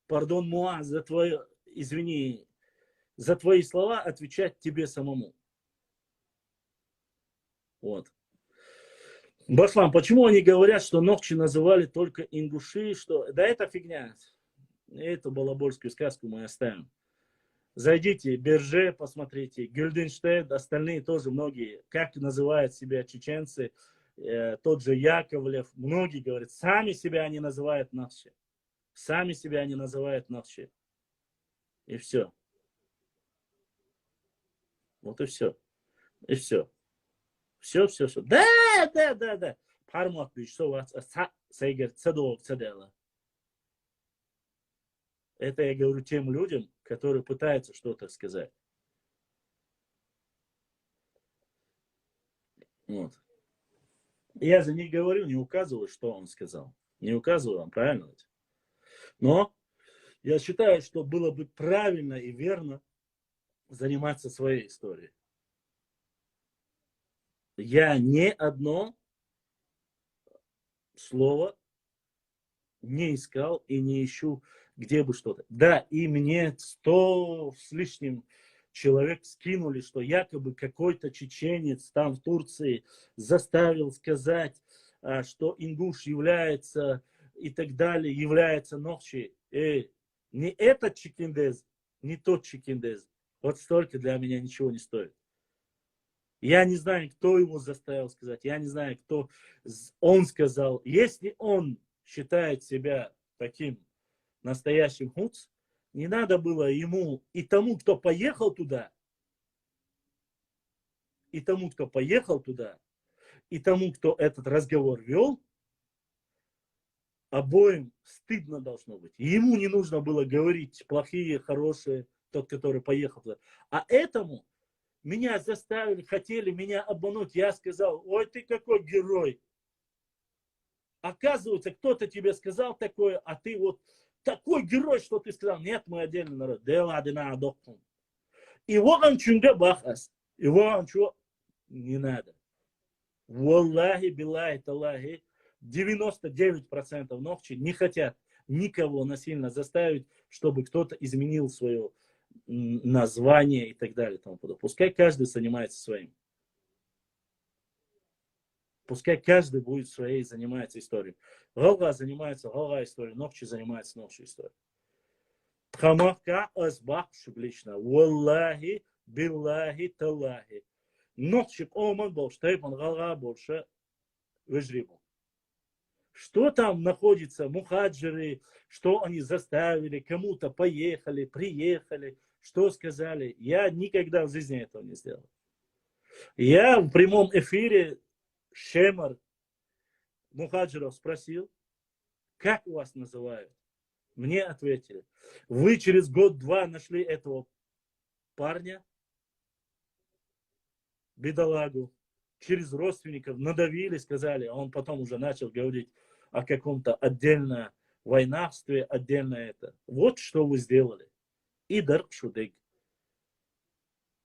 пардон, Муа, за твое, извини, за твои слова отвечать тебе самому. Вот. Башлам, почему они говорят, что нохчи называли только ингуши, что... Да это фигня. Эту балабольскую сказку мы оставим. Зайдите, Берже посмотрите, Гюльденштейн, остальные тоже многие. Как называют себя чеченцы, э, тот же Яковлев, многие говорят, сами себя они называют нохчи. Сами себя они называют нохчи. И все. Вот и все. И все. Все, все, все. Да, да, да, да. Пармат бич, со вац, а са, сейгер, цедо, цедела. Это я говорю тем людям, которые пытаются что-то сказать. Вот. Я же не говорю, не указываю, что он сказал. Не указываю вам, правильно ведь? Но я считаю, что было бы правильно и верно заниматься своей историей. Я ни одно слово не искал и не ищу, где бы что-то. Да, и мне сто с лишним человек скинули, что якобы какой-то чеченец там в Турции заставил сказать, а, что ингуш является и так далее, является нохчи. Эй, не этот чекиндез, не тот чекиндез. Вот столько для меня ничего не стоит. Я не знаю, кто его заставил сказать, я не знаю, кто он сказал. Если он считает себя таким настоящим хуц, не надо было ему и тому, кто поехал туда, и тому, кто поехал туда, и тому, кто этот разговор вел, обоим стыдно должно быть. Ему не нужно было говорить плохие, хорошие, тот, который поехал туда. А этому меня заставили, хотели меня обмануть. Я сказал: «Ой, ты какой герой!» Оказывается, кто-то тебе сказал такое, а ты вот такой герой, что ты сказал: «Нет, мы отдельный народ». Дела дина доккун. И воган чунга бахас. И воган чу не надо. Валлахи, биллахи, таллахи, девяносто девять процентов нохчи не хотят никого насильно заставить, чтобы кто-то изменил свое название и так далее. И тому подобное. Пускай каждый занимается своим. Пускай каждый будет своей занимается историей. Гъалгъа занимается гъалгъа историей, нохчи занимается нохчи историей. Тамахка аз бахш лично. Валлахи, биллахи, таллахи. Нохчи къоман болш, тайпан гъалгъа болш вежрибу. Что там находится, мухаджиры, что они заставили, кому-то поехали, приехали, что сказали. Я никогда в жизни этого не сделал. Я в прямом эфире Шемар мухаджиров спросил: «Как вас называют?» Мне ответили: «Вы через год-два нашли этого парня, бедолагу, через родственников надавили, сказали», а он потом уже начал говорить о каком-то отдельно войнавстве, отдельно это. Вот что вы сделали. И дарк шудег.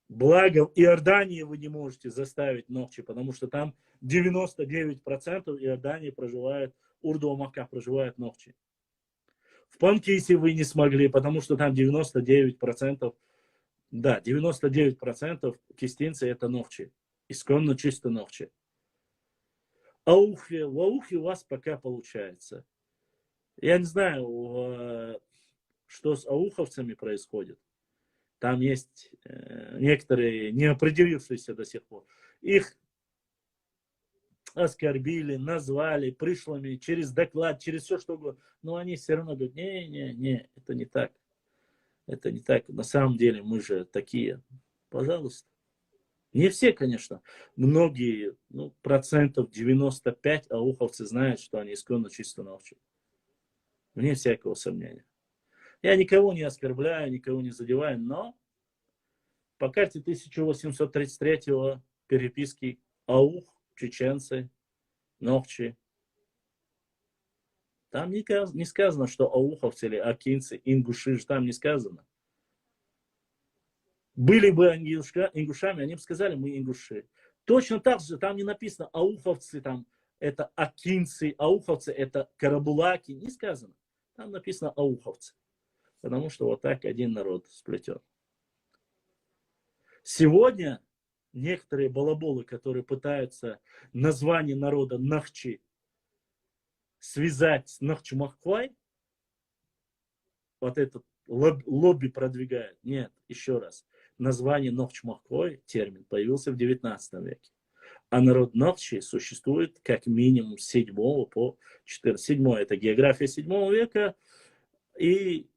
Благо, в Иордании вы не можете заставить нохчи, потому что там девяносто девять процентов Иордании проживают, урду Макка проживают нохчи. В Панкисе вы не смогли, потому что там девяносто девять процентов, да, девяносто девять процентов кистинцы это нохчи. Исконно чисто нохчи. Аухе, в Аухе у вас пока получается. Я не знаю, что с ауховцами происходит. Там есть э, некоторые не определившиеся до сих пор. Их оскорбили, назвали пришлыми через доклад, через все что угодно. Но они все равно говорят: «Не, не, не, это не так. Это не так. На самом деле мы же такие». Пожалуйста. Не все, конечно. Многие, ну, процентов девяносто пять ауховцы знают, что они исконно чисто нохчи. Вне всякого сомнения. Я никого не оскорбляю, никого не задеваю, но по карте тысяча восемьсот тридцать третьего переписки аух, чеченцы, нохчи. Там не, не сказано, что ауховцы или акинцы, ингуши, там не сказано. Были бы ингушами, они бы сказали: «Мы ингуши». Точно так же там не написано ауховцы, там это акинцы, ауховцы это карабулаки, не сказано. Там написано ауховцы. Потому что вот так один народ сплетен. Сегодня некоторые балаболы, которые пытаются название народа нахчи связать с нахчмахквай, вот этот лоб, лобби продвигают. Нет, еще раз. Название нохчмахквай, термин, появился в девятнадцатом веке. А народ нохчи существует как минимум с седьмого по четырнадцатый. Седьмое — это география седьмого века. И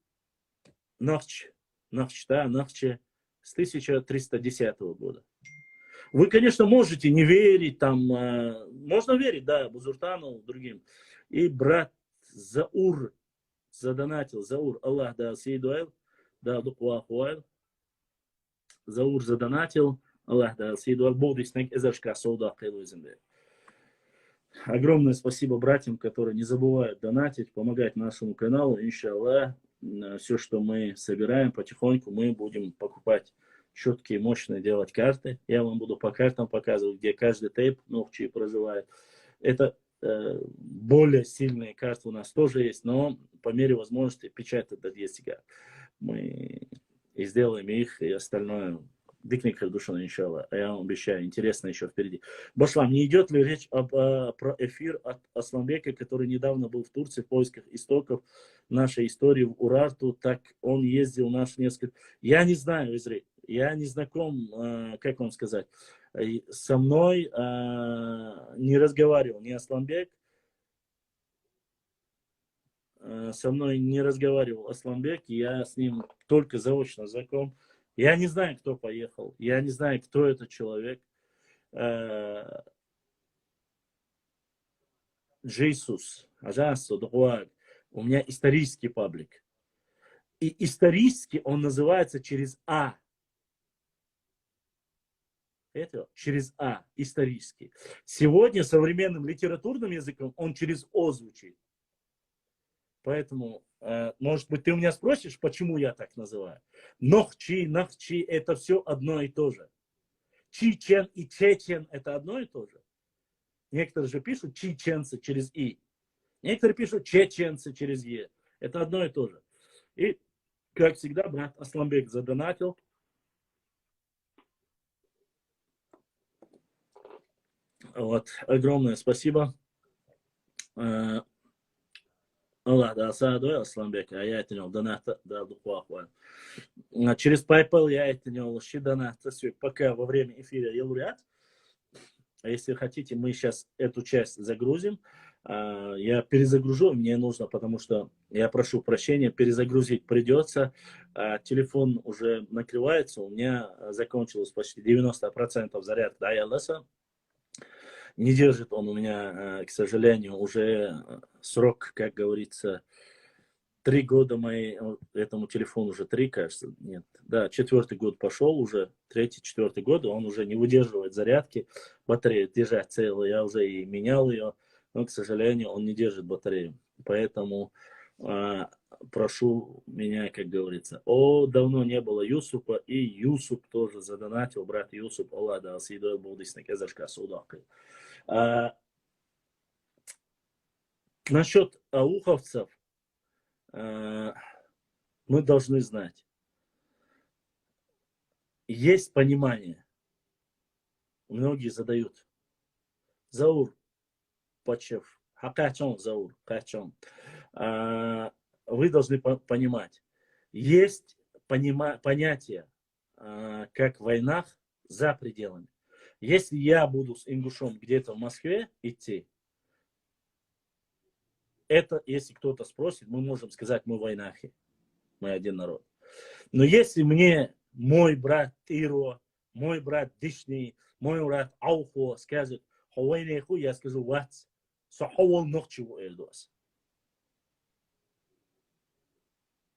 нохч, нохчта, нохче с тысяча триста десятого года. Вы, конечно, можете не верить, там, э, можно верить, да, Бузуртану, другим. И брат Заур задонатил, Заур, Аллах да сидуэл, да дуквахуэл. Заур задонатил, Аллах да сидвал будиснек эзаршка соуда кылвизинде. Огромное спасибо братьям, которые не забывают донатить, помогать нашему каналу. Иншаллах, все, что мы собираем, потихоньку мы будем покупать четкие, мощные делать карты. Я вам буду по картам показывать, где каждый тейп ногчи проживает. Это э, более сильные карты у нас тоже есть, но по мере возможности печатать до двести карт. Мы и сделаем их, и остальное. Дикник Хердушина, иншалла. Я вам обещаю, интересно еще впереди. Башлам, не идет ли речь об, э, про эфир от Асланбека, который недавно был в Турции в поисках истоков нашей истории в Урарту? Так он ездил наш несколько... Я не знаю, Изри, я не знаком, э, как вам сказать. И со мной э, не разговаривал ни Асланбек, э, со мной не разговаривал Асланбек, я с ним только заочно знаком. Я не знаю, кто поехал, я не знаю, кто этот человек. Э, Джейсус, Ажасо, Духуаг. У меня исторический паблик. И исторически он называется через А. Это через А, исторически. Сегодня современным литературным языком он через О звучит. Поэтому, э, может быть, ты у меня спросишь, почему я так называю. Нохчи, нахчи, это все одно и то же. Чичен и чечен, это одно и то же. Некоторые же пишут чеченцы через И. Некоторые пишут чеченцы через Е. Это одно и то же. И, как всегда, брат Асланбек задонатил. Вот, огромное спасибо. Э, Аллах да садо Асланбек, а я это не донат да духуахуан. А через PayPal я это не лучше донат, всё, пока во время эфира я лауреат. А если хотите, мы сейчас эту часть загрузим. А, я перезагружу, мне нужно, потому что я прошу прощения, перезагрузить придется. А, телефон уже накрывается, у меня закончилось почти девяносто процентов зарядки, да, я леса. Не держит он у меня, э, к сожалению, уже срок, как говорится, три года мои, этому телефону уже три, кажется, нет. Да, четвертый год пошел уже, третий, четвертый год, он уже не выдерживает зарядки, батарея держать целая, я уже и менял ее, но, к сожалению, он не держит батарею. Поэтому э, прошу меня, как говорится. О, давно не было Юсупа, и Юсуп тоже задонатил, брат Юсуп, Аллах да сидо будиснек эзаршка соуда кыл. А, насчет ауховцев, э, мы должны знать, есть понимание. Многие задают. Заур, почев, хакачон, Заур, качон. А, вы должны понимать, есть понима понятие, а, как в войнах за пределами. Если я буду с ингушом где-то в Москве идти, это, если кто-то спросит, мы можем сказать, мы войнахи, мы один народ. Но если мне мой брат Тиро, мой брат Дишни, мой брат Аухо скажет, хавайнеху, я скажу, вац, сахавал нохчи ву эльдос.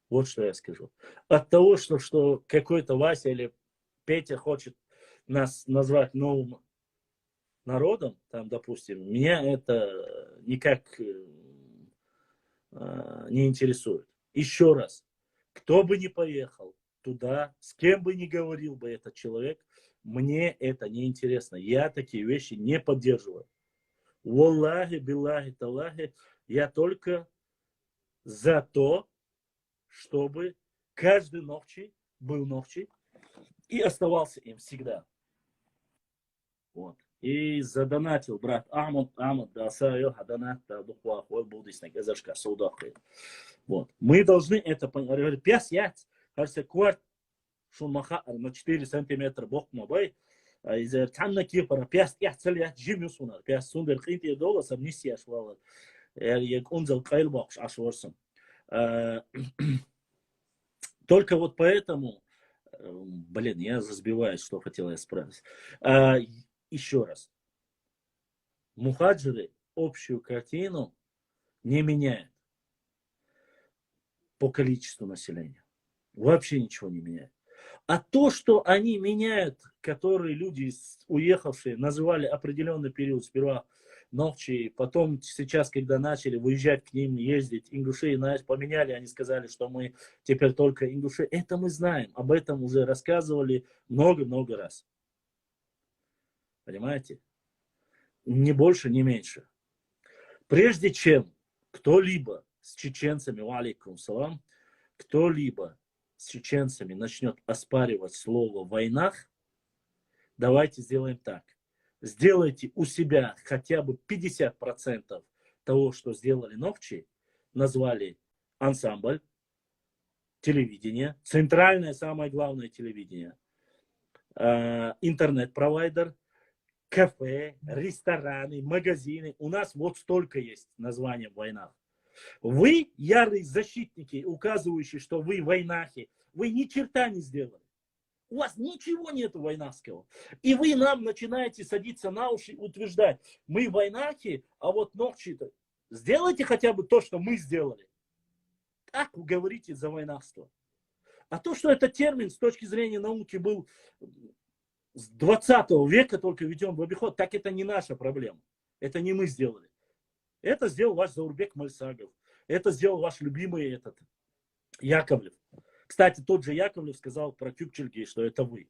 Вот что я скажу. От того, что, что какой-то Вася или Петя хочет нас назвать новым народом, там, допустим, меня это никак э, а, не интересует. Еще раз, кто бы ни поехал туда, с кем бы ни говорил бы этот человек, мне это не интересно. Я такие вещи не поддерживаю. Валлахи, биллахи, таллахи, я только за то, чтобы каждый нохчи был нохчи и оставался им всегда. Вот. И задонатил брат Ахмад, Ахмад да сайл хадонат да духуахуэл будиснек эзаршка соуда кыл. Вот. Мы должны это понять. Пяс яц, харса кварт, шун маха на четыре сантиметра бокма бай. А изер танна кипара пяс яц цел яц жим юсуна. Пяс сундер кынти дола сам нисияш валар. Я, я кунзал кайл бокш ашварсам. А, только вот поэтому, э, блин, я разбиваюсь, что хотел я справиться. А, еще раз. Мухаджиры общую картину не меняют по количеству населения. Вообще ничего не меняет. А то, что они меняют, которые люди, уехавшие, называли определенный период сперва нохчи, потом сейчас, когда начали выезжать к ним, ездить, ингуши, знаешь, поменяли, они сказали, что мы теперь только ингуши. Это мы знаем, об этом уже рассказывали много-много раз. Понимаете? Ни больше, ни меньше. Прежде чем кто-либо с чеченцами, ва алейкум салам, кто-либо с чеченцами начнет оспаривать слово «войнах», давайте сделаем так. Сделайте у себя хотя бы пятьдесят процентов того, что сделали нохчи, назвали ансамбль, телевидение, центральное, самое главное телевидение, э, интернет-провайдер, кафе, рестораны, магазины. У нас вот столько есть названий в войнах. Вы ярые защитники, указывающие, что вы войнахи. Вы ни черта не сделали. У вас ничего нету войнахского. И вы нам начинаете садиться на уши и утверждать, мы войнахи, а вот нохчи-то. Сделайте хотя бы то, что мы сделали. Так вы говорите за войнахство. А то, что этот термин с точки зрения науки был с двадцатого века только введен в обиход, так это не наша проблема. Это не мы сделали. Это сделал ваш Заурбек Мальсагов. Это сделал ваш любимый этот Яковлев. Кстати, тот же Яковлев сказал про Тюпчельги, что это вы.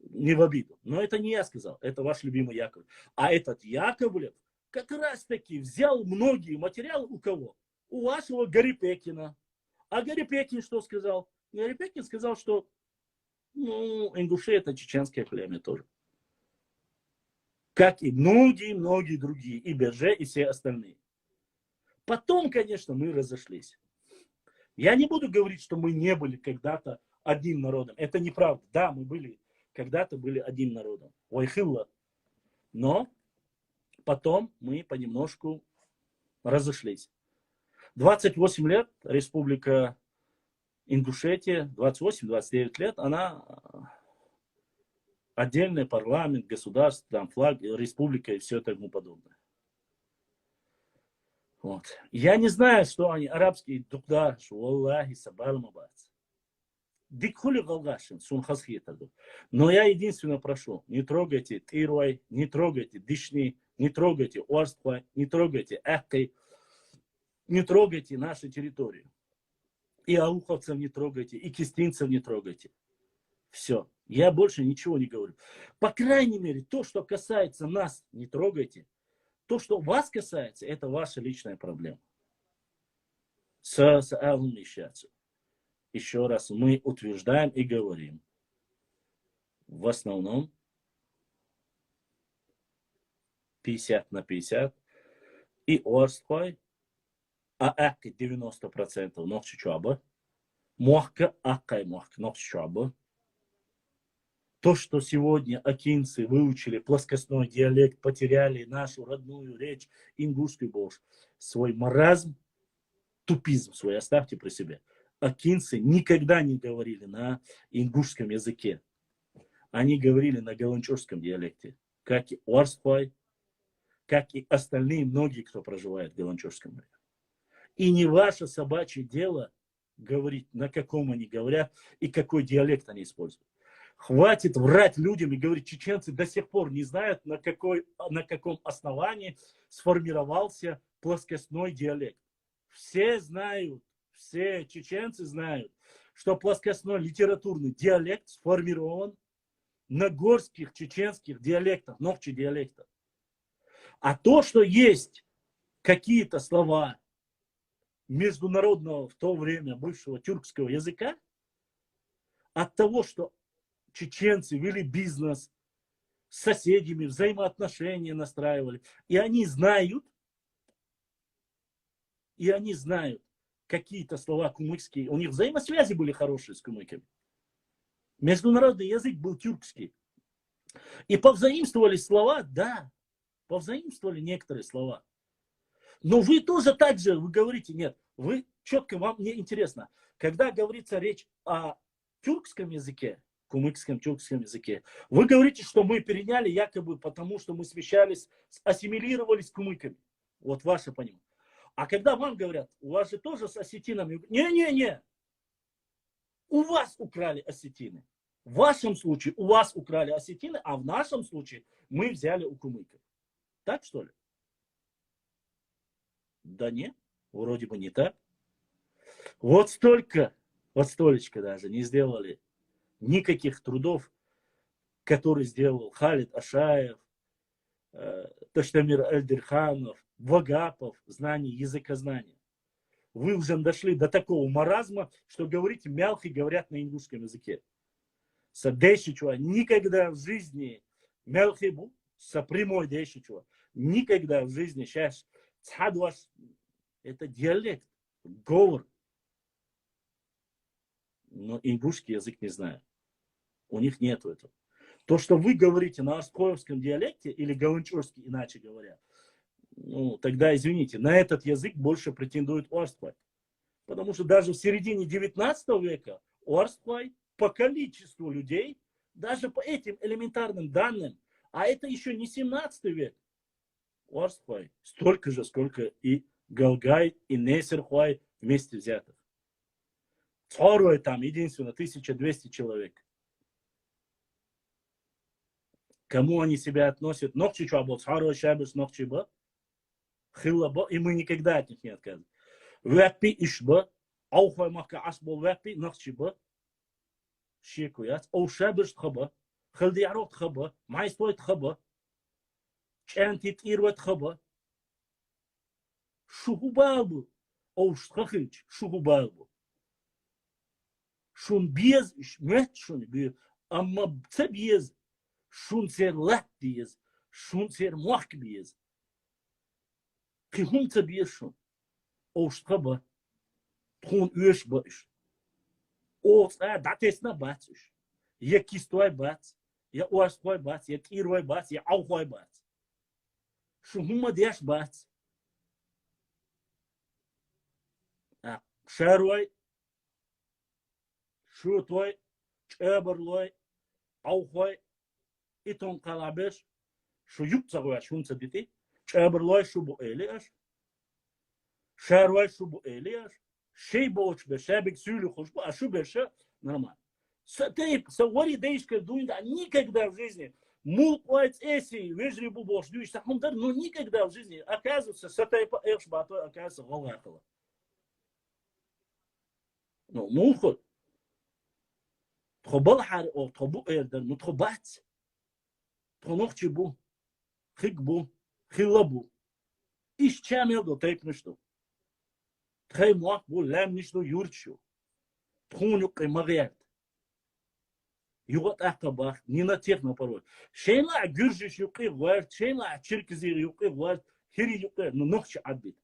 Не в обиду. Но это не я сказал, это ваш любимый Яковлев. А этот Яковлев как раз-таки взял многие материалы у кого? У вашего Гарипекина. А Гарипекин что сказал? Гарипекин сказал, что, ну, ингуши — это чеченское племя тоже. Как и многие-многие другие, и Берже, и все остальные. Потом, конечно, мы разошлись. Я не буду говорить, что мы не были когда-то одним народом. Это неправда. Да, мы были, когда-то были одним народом. Вайхилла. Но потом мы понемножку разошлись. Двадцать восемь лет Республика Ингушетия, двадцать восемь, двадцать девять лет, она отдельный парламент, государство, там флаг, республика и все тому подобное. Вот. Я не знаю, что они, арабские дукдаш, валлахи, сабалма бац. Дикхули галгашин, сун хасхиетарду. Но я единственное прошу, не трогайте Тирвай, не трогайте Дишни, не трогайте Орсквай, не трогайте Ахкай, не трогайте нашу территорию. И ауховцев не трогайте, и кистинцев не трогайте. Все. Я больше ничего не говорю. По крайней мере, то, что касается нас, не трогайте. То, что вас касается, это ваша личная проблема. С, с, а, ум, ищаться. Еще раз, мы утверждаем и говорим. В основном пятьдесят на пятьдесят. И Орсквай, а Ахкай девяносто процентов нохчи чуаба. Мохка, Ахкай мохка, нохчи чуаба. То, что сегодня акинцы выучили плоскостной диалект, потеряли нашу родную речь, ингушский, боже, свой маразм, тупизм свой оставьте при себе. Акинцы никогда не говорили на ингушском языке. Они говорили на галанчожском диалекте, как и Орсквай, как и остальные многие, кто проживает в Галанчожском районе. И не ваше собачье дело говорить, на каком они говорят и какой диалект они используют. Хватит врать людям и говорить, чеченцы до сих пор не знают, на, какой, на каком основании сформировался плоскостной диалект. Все знают, все чеченцы знают, что плоскостной литературный диалект сформирован на горских чеченских диалектах, нохчи диалектах. А то, что есть какие-то слова международного в то время бывшего тюркского языка, от того, что чеченцы вели бизнес с соседями, взаимоотношения настраивали, и они знают, и они знают какие-то слова кумыкские, у них взаимосвязи были хорошие с кумыками. Международный язык был тюркский. И повзаимствовали слова, да, повзаимствовали некоторые слова. Но вы тоже так же, вы говорите, нет, вы четко, вам не интересно. Когда говорится речь о тюркском языке, кумыкском, тюркском языке, вы говорите, что мы переняли якобы потому, что мы смещались, ассимилировались с кумыками. Вот ваше понимание. А когда вам говорят, у вас же тоже с осетинами, не-не-не, У вас украли осетины. В вашем случае у вас украли осетины, а в нашем случае мы взяли у кумыков. Так, что ли? Да нет, вроде бы не так. Вот столько, вот столечко даже не сделали никаких трудов, которые сделал Халид Ашаев, э, Таштамир Альдирханов, Вагапов, знание, языкознание. Вы уже дошли до такого маразма, что говорите, мялхи говорят на ингушском языке. Са дешичуа никогда в жизни мялхи бу, са прямой дешичуа. Никогда в жизни сейчас цхадваш, это диалект, говор. Но ингушский язык не знаю. У них нет этого. То, что вы говорите на орскоевском диалекте или галанчурский, иначе говоря, ну, тогда, извините, на этот язык больше претендует Орсквай. Потому что даже в середине девятнадцатого века Орсквай по количеству людей, даже по этим элементарным данным, а это еще не семнадцатый век, Орсквай столько же, сколько и Галгай, и Несерхвай вместе взятых. Цхорой там единственно тысяча двести человек. Кому они себя относят? Нохчи чуа бол цхорой шабаш нохчи ба. Хилла ба, и мы никогда от них не отказываем. Ваппи иш ба. Аухой махка аш бол ваппи нохчи ба. Шеку яц. Ау шабаш тха ба. Хилди ярот тха ба. Майстой тха ба. Чанти тирват тха ба. Шу хӀу бал бу? Овш тха хилча, шу хӀу бал бу? Шун беза иш, моьтту шуна бе, амма ца беза, шун цер латта деза, шун цер мохк беза. Кхин хӀума ца беза шун. Овш тха ба, тхуна оьш ба иш. Оха цкъа дӀатесна бац иш. Я кистой бац, я оскхой бац, я тӀирой бац, я Ӏовхой бац. Шу хӀумма деш бац. А, шарой, шутой, чӀабарлой, Ӏовхой, и тон кхалабеш, шу юкъ ца гӀоьш хӀума ца дити, чӀабарлой шу бу эли аш, шарой шу бу эли аш, шей боч бе, шабиг суьйлу хуш бу, а шу беша нормально. Са тайп, са вари дейшкар дуйнда никогда в жизни. Мулкъой цӀеси, вежри бу бош дуйш, са хӀум дар, ну никогда в жизни. Оказывается, са тайпа эхш батой, оказывается, гӀалгӀа хала. Ну, мулху. Тхо балхьар о, тхо бу эр дар, ну тхо бац. Тхо нохчи бу. Хиг бу. Хилла бу. Иш чамел до тайпнаш ду. Тхай мохк бу, лаьмниш ду, юрч ю. Тхун юкъе ма гӀерт. Югъа тӀаккха бахт, нина тех на порой. Шейла гуьржиш юкъе гӀерт, шейла черкезий юкъе гӀерт, хири юкъе, ну нохчи Ӏадбит.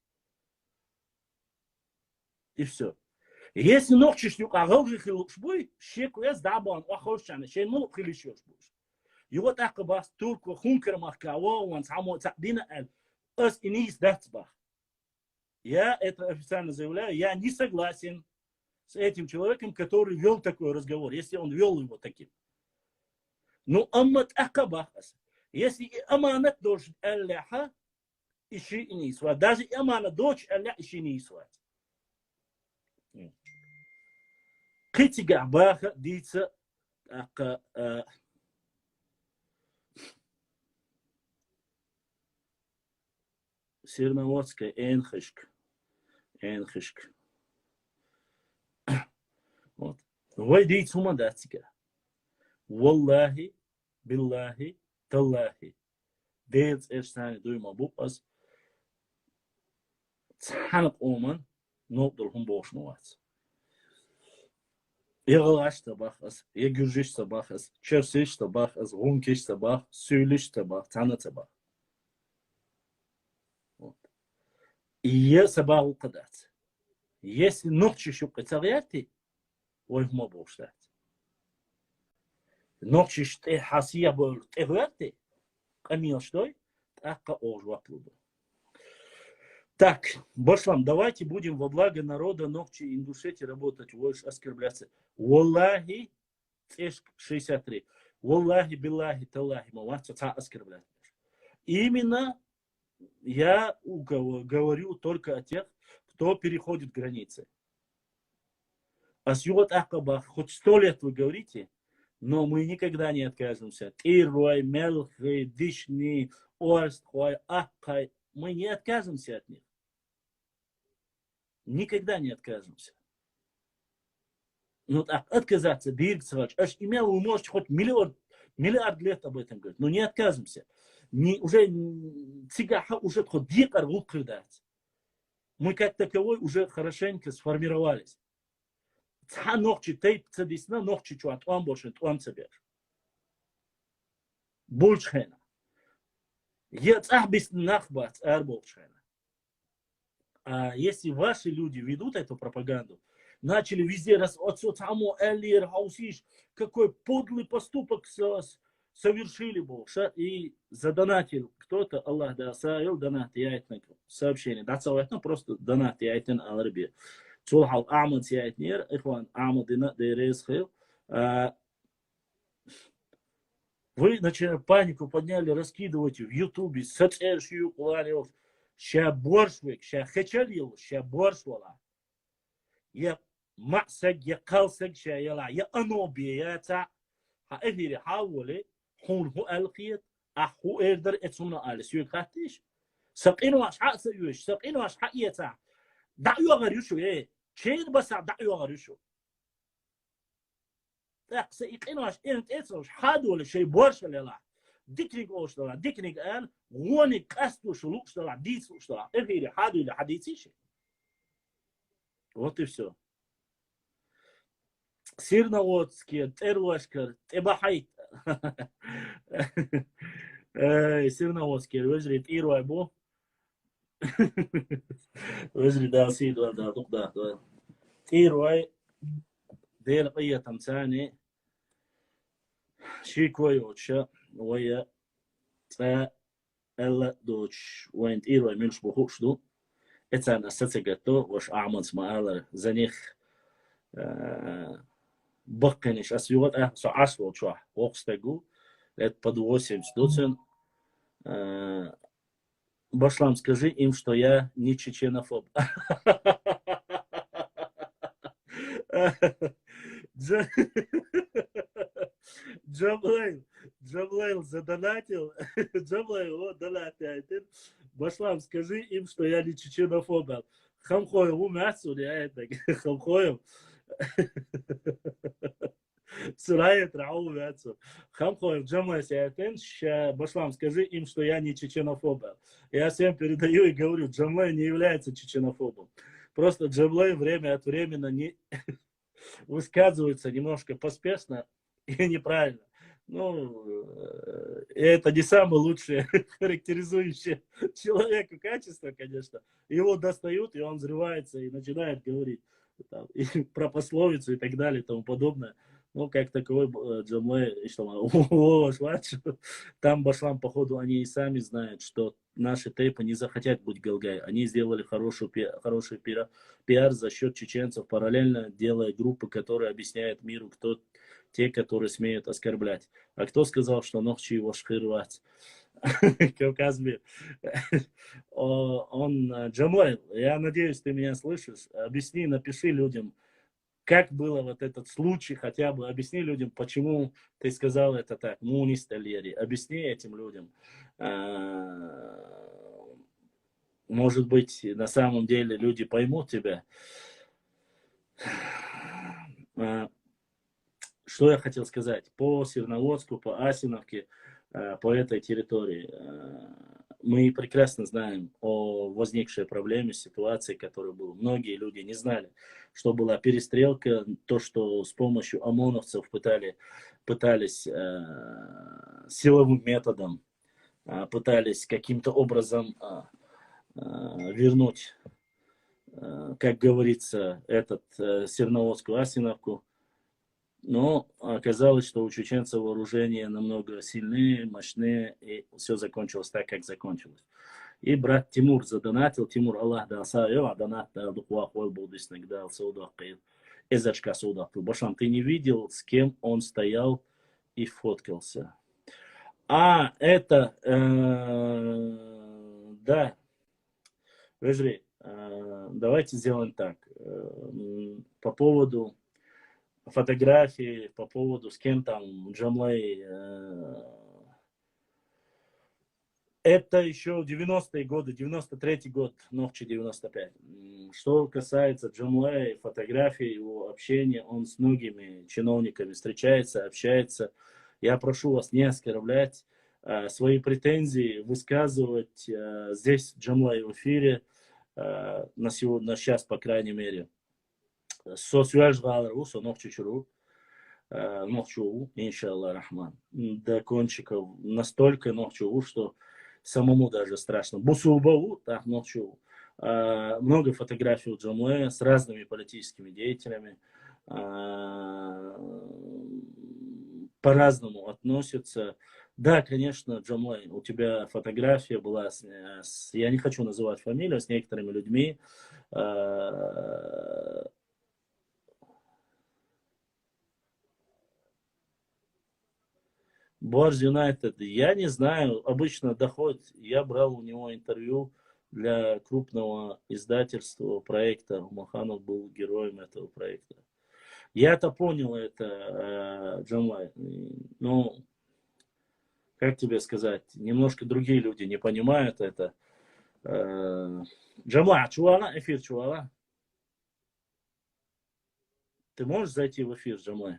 И всё. Если нохчиш юкъа гӀалгӀи хилуш буй, шеку эс дабан, охошчана, шей мулук хилиш йош буш. Югъа тӀаккха бахт турко хункар махка, вован, цхьамо, цхьа дина эл, ас и нийс дац бах. Я это официально заявляю, я не согласен с этим человеком, который вел такой разговор, если он вел его таким. Ну, амма тӀаккха бах ас. Если и аманат должен аллаха, и ши и нийс вац. Даже и аманат доч аллах и ши нийс вац. Кхи цигахь баха дийца, тӀаккха, а, Серноводская, Энхишка. Энхишка. Вот. Вай дийца хӀума дац цига. Валлахи, биллахи, таллахи. Дела цӀерш санна дуй ма бу ас. Цхьана къоман нолдал хӀума бохуш ма вац. Я гӀалгӀаш ца бах ас, я гуьржиш ца бах ас, черсиш ца бах ас, гӀункиш ца бах, суьйлиш ца бах, цхьана ца бах. Вот. Я са багӀу кхадац. Если нохчиш юкъе ца гӀерти, вай хӀума бохуш дац. Нохчиш тӀе хьасия бор тӀе гӀерти, къамелаш дой, тӀаккха оха жоп лу ду. Так, башлам, давайте будем во благо народа нохчи и ингушети работать, больше оскорбляться. Валлахи, цӀешка шестьдесят три. Валлахи, биллахи, таллахи, ма вац цхьа оскорблять. Именно я у кого говорю только о тех, кто переходит границы. Ас юха тӀаккха бах, хоть сто лет вы говорите, но мы никогда не откажемся. ТӀирой, мелхи, дишни, орстхой, аххай, мы не откажемся от них. Никогда не откажемся. Ну так, отказаться, двигаться, аш имя вы можете хоть миллиард, миллиард лет об этом говорить, но не откажемся. Не, уже м, цигахьа уже хоть дикар гулкрыдать. Мы как таковой уже хорошенько сформировались. Цхьа нохчи тайп ца дисна, нохчи чуа тӀом бошен, тӀом ца беш. Булчхена. Я цӀах бисна нах бац, ар булчхена. А если ваши люди ведут эту пропаганду, начали везде раз отсюда само Эллир Хаусиш, какой подлый поступок со- совершили бы. Ша- И задонатил кто-то, Аллах да, саил донат яйтнак сообщение. Да, целое, ну, просто донат яйтен аларби. Цул хал Ахмад яйтнер, ихван Ахмад ина дерез хил. А, Вы, значит, панику подняли, раскидываете в Ютубе, сацершию кланил, ща борщ век, ща хачалил, ща борщ вала. Я маъсаг, я калсаг, ща яла, я оно бе, я ца. Ха эхири хаволе, хун ху алхиет, а ху эрдер эцуна алис, юг хаттиш. Сакъин ваш ха са юш, сакъин ваш ха еца. Да югар юшу, э. Чен баса да югар юшу. ТӀаккха са и къинош, эн тӀецалуш, хьадоле шай боршалела. Дикниг оштала, дикниг ан, гъони къастуш лукъштала, дицлуштала. Эфире хьадуйла хьадициши. Вот и все. Сирноводские, Терлашкар, Тебахайт. Эй, Сирноводские, вежри тирвай бу. Вежри да сидвар да, дук да, да. Тирвай, дел къиятам цани, ши кой оча, вая, ца, элла доч, вайн тирвай милш бухуш ду. Эцан аса цегато, ваш аманс ма алар, за них, э, бакканиш ас югат, а, со аш вол чуа, окстагу, лет под восемьдесят дуцен, э, Башлам, скажи им, что я не чеченофоб. Дж-, Джаблейл, Джаблейл задонатил. Джаблейл, о, донатит. Башлам, скажи им, что я не чеченофоб. Хамхоев, у мясу, не это. Хамхоев. Сурая трау вяцу. Хамхоев Джамлай сятен, ща, Башлам, скажи им, что я не чеченофоб. Я всем передаю и говорю, Джамлай не является чеченофобом. Просто Джамлай время от времени не высказывается немножко поспешно и неправильно. Ну, э, это не самое лучшее характеризующее человеку качество, конечно. Его достают, и он взрывается и начинает говорить там, и про пословицу и так далее и тому подобное. Ну, как таковой, э, Джамлай, что, там Башлам, походу, они и сами знают, что наши тейпы не захотят быть Галгай. Они сделали хорошую, пи- хороший пиар, пиар за счет чеченцев, параллельно делая группы, которые объясняют миру, кто те, которые смеют оскорблять. А кто сказал, что нохчи его шхырвать? Кавказби. О, Он, э, Джамлай, я надеюсь, ты меня слышишь. Объясни, напиши людям, как было вот этот случай, хотя бы объясни людям, почему ты сказал это так. Ну, не стальери. Объясни этим людям. А, Может быть, на самом деле люди поймут тебя. А, Что я хотел сказать по Серноводску, по Асиновке, э, по этой территории? Э, Мы прекрасно знаем о возникшей проблеме, ситуации, которая была. Многие люди не знали, что была перестрелка, то, что с помощью ОМОНовцев пытали, пытались э, силовым методом, э, пытались каким-то образом э, э, вернуть, э, как говорится, этот э, Серноводскую Асиновку. Но оказалось, что у чеченцев вооружение намного сильнее, мощнее, и все закончилось так, как закончилось. И брат Тимур задонатил. Тимур, Аллах да саева, донат да духуа хой будис нагдал саудакил. Эзачка саудакил. Башан, ты не видел, с кем он стоял и фоткался? А, это, э, да. Вежри, э, давайте сделаем так. Э, м, По поводу фотографии по поводу, с кем там Джамлей. Э, это еще девяностые годы, девяносто третий год, Нохчи девяносто пять. Что касается Джамлея, фотографий, его общения, он с многими чиновниками встречается, общается. Я прошу вас не оскорблять, э, свои претензии высказывать, э, здесь, Джамлей, в эфире, э, на сегодня, на сейчас, по крайней мере. Со связь гӀалар ву, со нохчочур ву, э, нохчо ву, иншалла рахман. До кончиков настолько нохчо ву, что самому даже страшно. Бусулба ву, так нохчо ву. Э, много фотографий у Джамлея с разными политическими деятелями. Э, по-разному относятся. Да, конечно, Джамлей, у тебя фотография была с, э, с- я не хочу называть фамилию, с некоторыми людьми. Э, Борз Юнайтед, я не знаю, обычно доходит, я брал у него интервью для крупного издательства проекта, Умаханов был героем этого проекта. Я-то понял это, э, Джамлей, но, как тебе сказать, немножко другие люди не понимают это. Э, Джамлей, чувала, эфир чувала. Ты можешь зайти в эфир, Джамлей?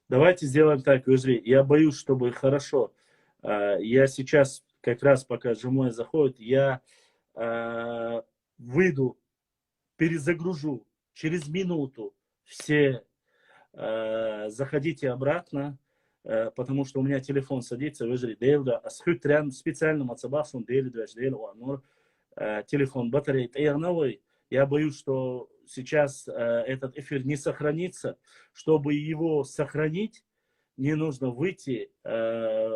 Давайте сделаем так, Юзри. Я боюсь, чтобы хорошо. А, я сейчас как раз, пока Джамлей заходит, я, а, выйду, перезагружу через минуту все. А, заходите обратно, а, потому что у меня телефон садится, Юзри, Дейлда, а с хутрян специально мацабахсун Дейлда, Дейлда, телефон батарея тӀаягӀна вай. Я боюсь, что сейчас, э, этот эфир не сохранится. Чтобы его сохранить, мне нужно выйти, э,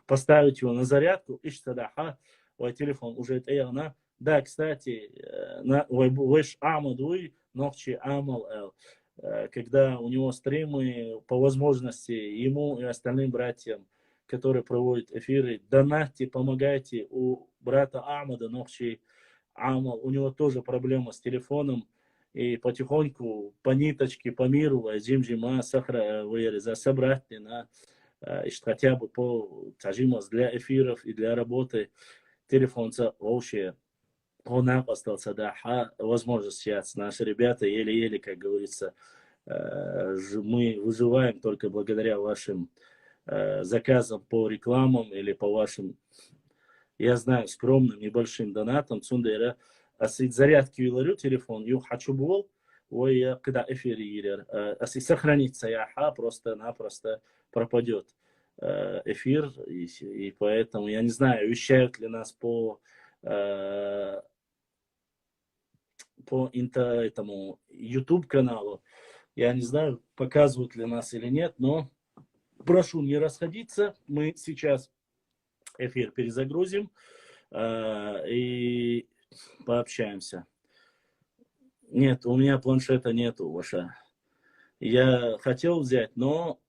поставить его на зарядку. Иштта да хӀа, вай телефон уже тӀаягӀна. Да, кстати, э, на, вай бу-, вайш Ахмад вуй, нохчи Амал, э, э, когда у него стримы, по возможности, ему и остальным братьям, которые проводят эфиры, донатьте, помогайте. У брата Ахмада, нохчи Амал, у него тоже проблема с телефоном. И потихоньку, по ниточке, по миру, вай жим-жима, сахра, э, вай за собрать на, э, ишт хотя бы по тажимас для эфиров и для работы. Телефонца вообще он остался, да, хӀа, возможность сейчас. Наши ребята еле-еле, как говорится, э, ж-, мы выживаем только благодаря вашим, э, заказам по рекламам или по вашим, я знаю, скромным небольшим донатам. Цундера, а с зарядки виларю телефон, ю хочу был, ой, я когда эфир ирер, э, а с сохранится я, хӀа, просто-напросто пропадет, э, эфир, и, и поэтому я не знаю, вещают ли нас по, э, по инта-, этому YouTube каналу. Я не знаю, показывают ли нас или нет, но прошу не расходиться. Мы сейчас эфир перезагрузим, э, и пообщаемся. Нет, у меня планшета нету, ваша. Я хотел взять, но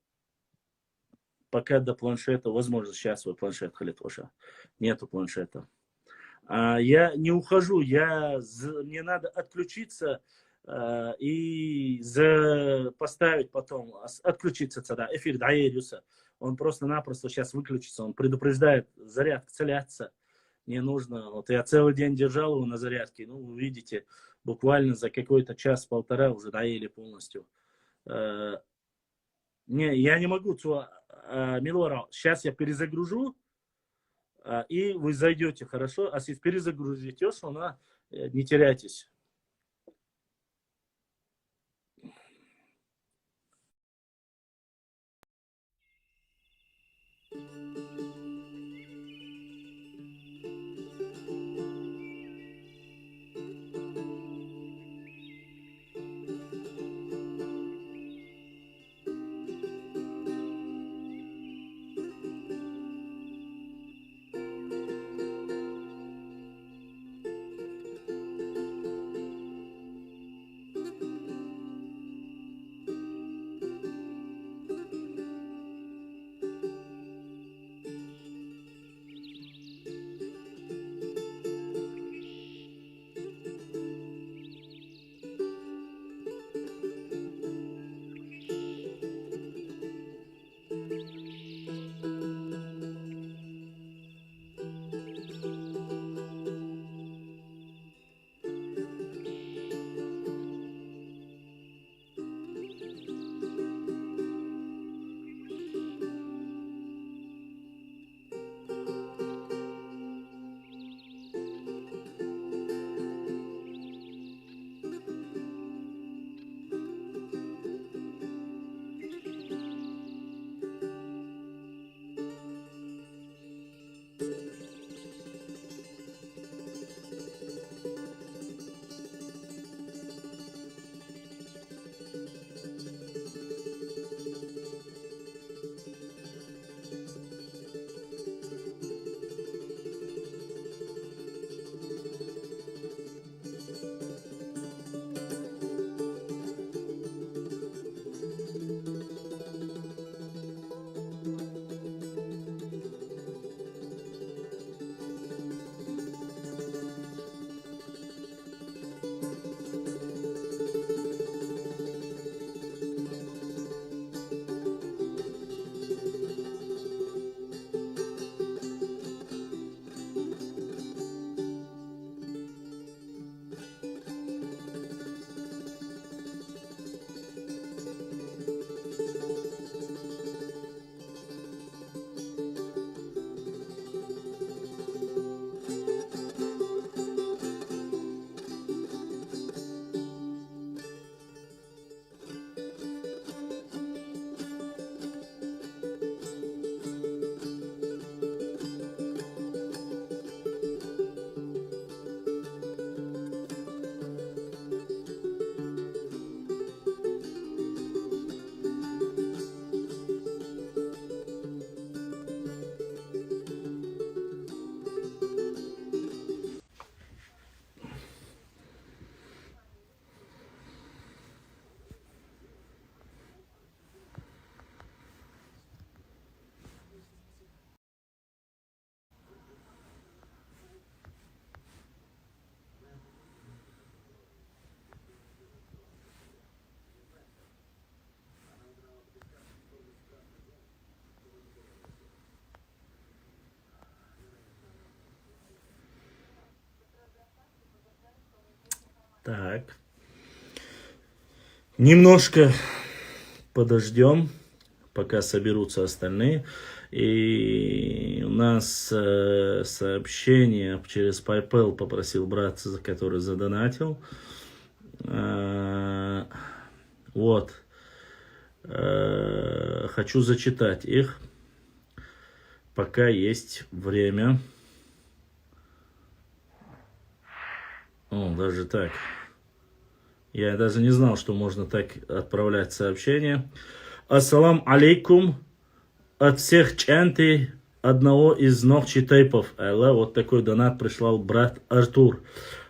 пока до планшета, возможно, сейчас вот планшет халит, ваша. Нету планшета. А, я не ухожу, я з-, мне надо отключиться, э, и за-, поставить потом, ас-, отключиться тогда, эфир дӀаерюса. Он просто-напросто сейчас выключится, он предупреждает, зарядка целяться не нужно. Вот я целый день держал его на зарядке, ну, вы видите, буквально за какой-то час-полтора уже доели полностью. Э, не, я не могу, цу-, э, Милора, сейчас я перезагружу, э, и вы зайдете, хорошо? А если перезагрузитесь, она, э, не теряйтесь. Так. Немножко подождем, пока соберутся остальные. И у нас э, сообщение через PayPal попросил брат, за который задонатил. Э, вот. Э, хочу зачитать их, пока есть время. О, даже так. Я даже не знал, что можно так отправлять сообщение. Ассалам алейкум от всех чанти одного из нохчи тейпов. Алла, вот такой донат прислал брат Артур.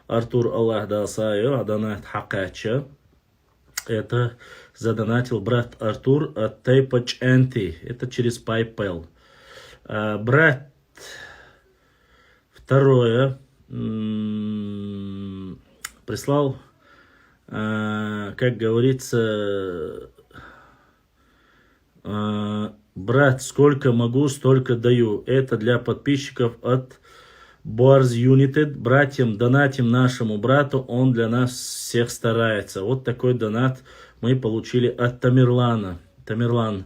Артур, Аллах дал саю, а донат хакача. Это задонатил брат Артур от тейпа Чанти. Это через PayPal. А, брат, второе, м, прислал, а, как говорится, а, брат, сколько могу, столько даю. Это для подписчиков от Boar's United. Братьям, донатим нашему брату, он для нас всех старается. Вот такой донат мы получили от Тамерлана. Тамерлан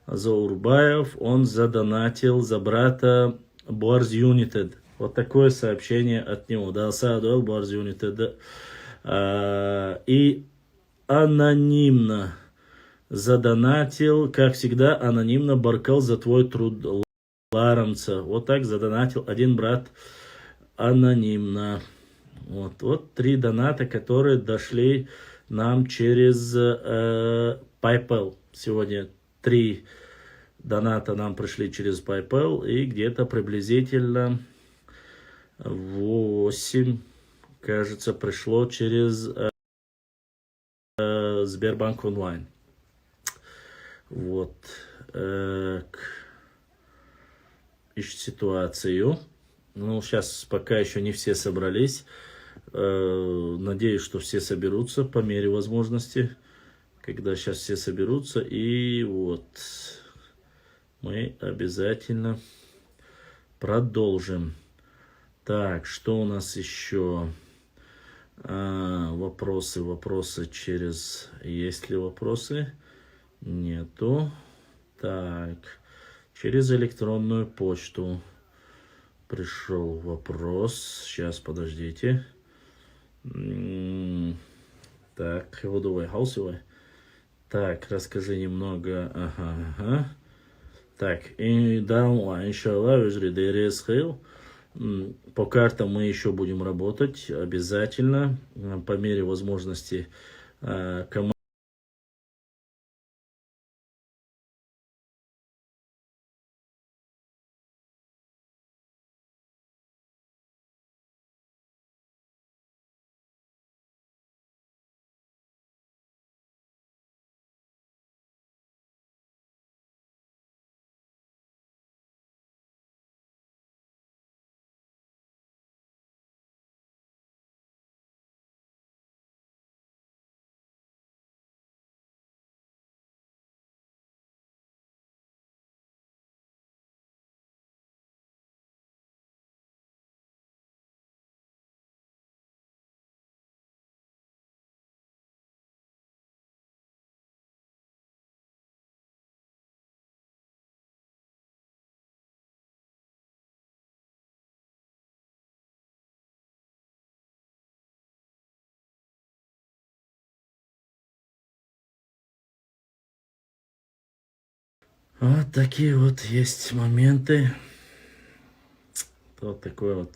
Заурбаев, он задонатил за брата Boar's United. Вот такое сообщение от него. Да, Саадуэл Boar's United. А, и анонимно задонатил, как всегда, анонимно. Баркал за твой труд, Ларамца. Вот так задонатил один брат анонимно. Вот, вот три доната, которые дошли нам через э, PayPal. Сегодня три доната нам пришли через PayPal, и где-то приблизительно восемь, кажется, пришло через э, Сбербанк онлайн. Вот. Э, к- ищу ситуацию. Ну, сейчас пока еще не все собрались. Э, надеюсь, что все соберутся по мере возможности. Когда сейчас все соберутся, и вот мы обязательно продолжим. Так, что у нас еще? А, вопросы, вопросы через... Есть ли вопросы? Нету. Так, через электронную почту пришел вопрос. Сейчас, подождите. М, Так, его давай, хаусивай. Так, расскажи немного. Ага, ага. Так, и да, иншаллах, уже дерес хил. М, По картам мы еще будем работать обязательно. М, По мере возможности э, команда Вот такие вот есть моменты. Вот такое вот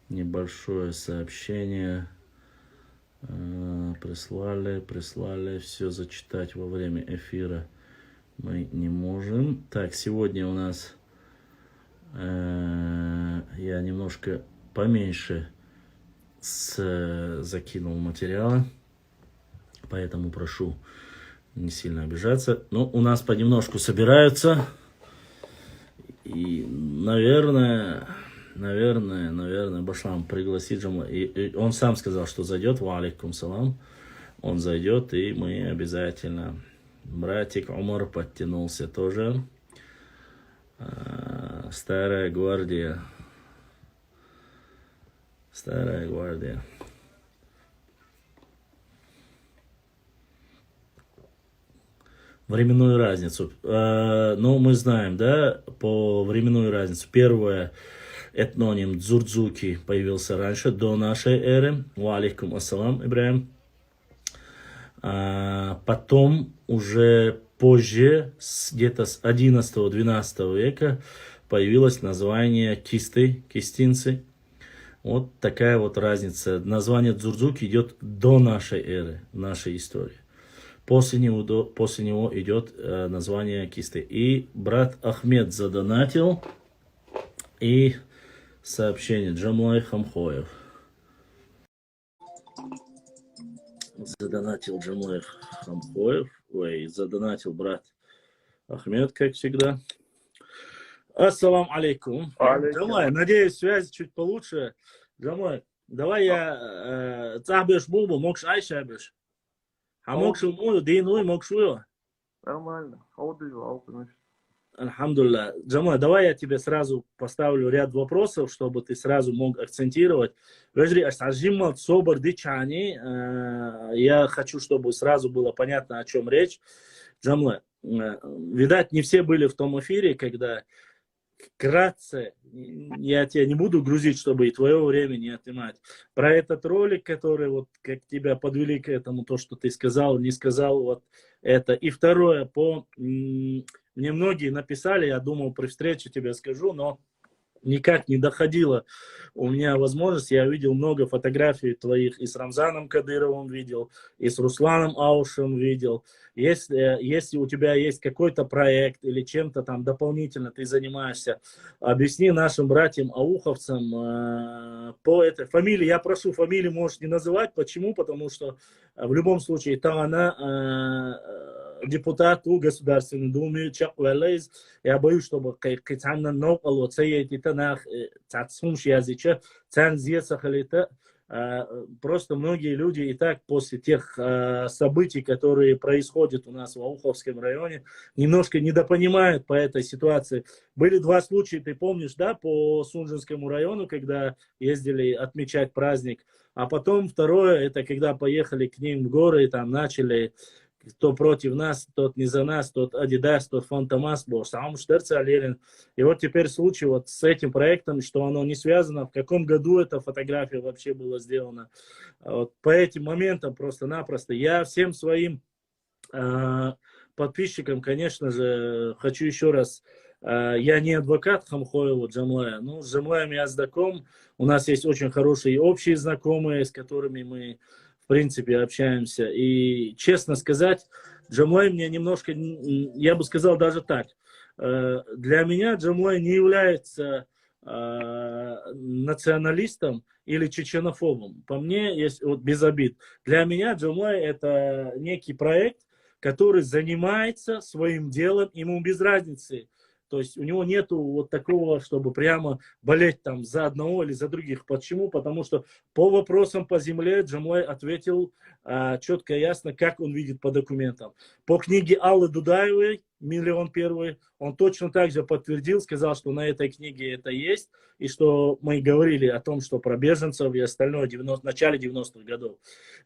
небольшое сообщение. Э, Прислали, прислали. Все зачитать во время эфира мы не можем. Так, сегодня у нас э, я немножко поменьше с, закинул материала, поэтому прошу не сильно обижаться. Но у нас понемножку собираются. И, наверное, наверное, наверное, башлам пригласить же. И, и он сам сказал, что зайдет. Ва алейкум салам. Он зайдет, и мы обязательно. Братик Умар подтянулся тоже. А, Старая гвардия. Старая гвардия. Временную разницу. Э, ну, мы знаем, да, по временную разницу. Первое, этноним Дзурдзуки появился раньше, до нашей эры. Ва алейкум ассалам, Ибрахим. А, потом уже позже, с, где-то с одиннадцатого-двенадцатого века, появилось название кисты, кистинцы. Вот такая вот разница. Название Дзурдзуки идет до нашей эры, нашей истории. После него, до, после него идет э, название кисты. И брат Ахмед задонатил. И сообщение. Джамлай Хамхоев. Задонатил Джамлай Хамхоев. Ой, задонатил брат Ахмед, как всегда. Ассалам алейкум. Алейкум. Джамлай, надеюсь, связь чуть получше. Джамлай, давай я э, цахбеш булбу, мокш айшабеш. А мокш уму, дин уй, мокш уй. Нормально. Аудио, алкунуш. Альхамдулилля. Джамлай, давай я тебе сразу поставлю ряд вопросов, чтобы ты сразу мог акцентировать. Вежри, аш сажимал собор дичани. Э, я хочу, чтобы сразу было понятно, о чем речь. Джамлай, э, видать, не все были в том эфире, когда вкратце, я тебя не буду грузить, чтобы и твое время не отнимать. Про этот ролик, который вот как тебя подвели к этому, то, что ты сказал, не сказал, вот это. И второе, по мне многие написали, я думал, при встрече тебе скажу, но никак не доходило у меня возможность. Я видел много фотографий твоих и с Рамзаном Кадыровым видел, и с Русланом Аушем видел. Если, если у тебя есть какой-то проект или чем-то там дополнительно ты занимаешься, объясни нашим братьям ауховцам э, по этой фамилии. Я прошу, фамилии можешь не называть. Почему? Потому что в любом случае, там она э, депутат у Государственной Думы, Чак Валейз. Я боюсь, чтобы кайкитанна нок алоцея титанах цацумш языча, цанзия сахалита. Просто многие люди и так после тех событий, которые происходят у нас в Ауховском районе, немножко недопонимают по этой ситуации. Были два случая, ты помнишь, да, по Сунжинскому району, когда ездили отмечать праздник. А потом второе, это когда поехали к ним в горы и там начали кто против нас, тот не за нас, тот Адидас, тот Фантомас, бо сам штырца лерин. И вот теперь случай вот с этим проектом, что оно не связано, в каком году эта фотография вообще была сделана. Вот по этим моментам просто-напросто я всем своим э, подписчикам, конечно же, хочу еще раз, э, я не адвокат Хамхоева Джамлая, но с Джамлаем я знаком, у нас есть очень хорошие общие знакомые, с которыми мы в принципе, общаемся. И, честно сказать, Джамлай мне немножко, я бы сказал даже так, э, для меня Джамлай не является э, националистом или чеченофобом. По мне, есть вот без обид. Для меня Джамлай это некий проект, который занимается своим делом, ему без разницы. То есть у него нету вот такого, чтобы прямо болеть там за одного или за других. Почему? Потому что по вопросам по земле Джамлай ответил а, четко и ясно, как он видит по документам. По книге Аллы Дудаевой «Миллион первый», он точно так же подтвердил, сказал, что на этой книге это есть, и что мы говорили о том, что про беженцев и остальное в девяностых, начале девяностых годов.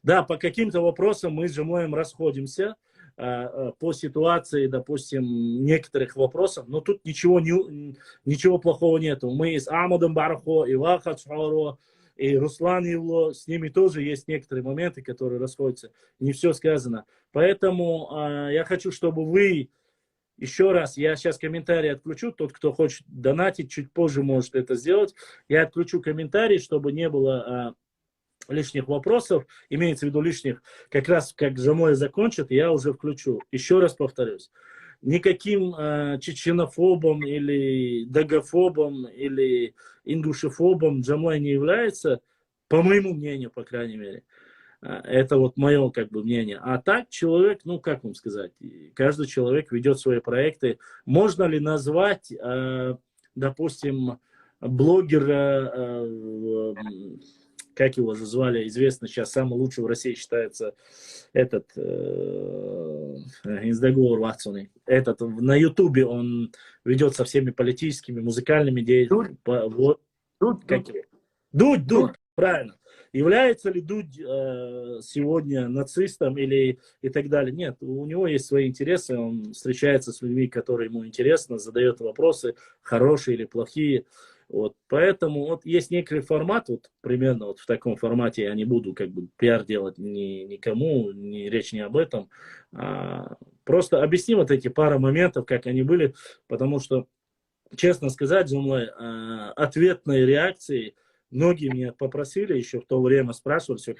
Да, по каким-то вопросам мы с Джамлаем расходимся, а, а, по ситуации, допустим, некоторых вопросов, но тут ничего, не, ничего плохого нету. Мы и с Ахмадом Бархо, и Вахат Шхаро, и Руслан Евло, с ними тоже есть некоторые моменты, которые расходятся. Не все сказано. Поэтому а, я хочу, чтобы вы еще раз, я сейчас комментарий отключу, тот, кто хочет донатить, чуть позже может это сделать. Я отключу комментарий, чтобы не было а, лишних вопросов, имеется в виду лишних, как раз как Джамлай закончит, я уже включу. Еще раз повторюсь. Никаким э, чеченофобом или дагофобом или ингушефобом Джамлай не является, по моему мнению, по крайней мере. Э, это вот мое как бы мнение. А так человек, ну как вам сказать, каждый человек ведет свои проекты. Можно ли назвать, э, допустим, блогера, э, как его же звали, известно сейчас, самый лучший в России считается этот э, Индзагур Ватсони. Этот на Ютубе он ведет со всеми политическими, музыкальными деятелями. Дудь, Дудь, Дудь. Дудь, Дудь. Правильно. Является ли Дудь э, сегодня нацистом или и так далее? Нет, у него есть свои интересы, он встречается с людьми, которые ему интересны, задает вопросы, хорошие или плохие. Вот. Поэтому вот есть некий формат, вот примерно вот в таком формате я не буду как бы пиар делать ни, никому, ни речь не об этом. А, просто объясни вот эти пара моментов, как они были, потому что, честно сказать, Джумлай, а, ответной реакции многие меня попросили, еще в то время спрашивали, все,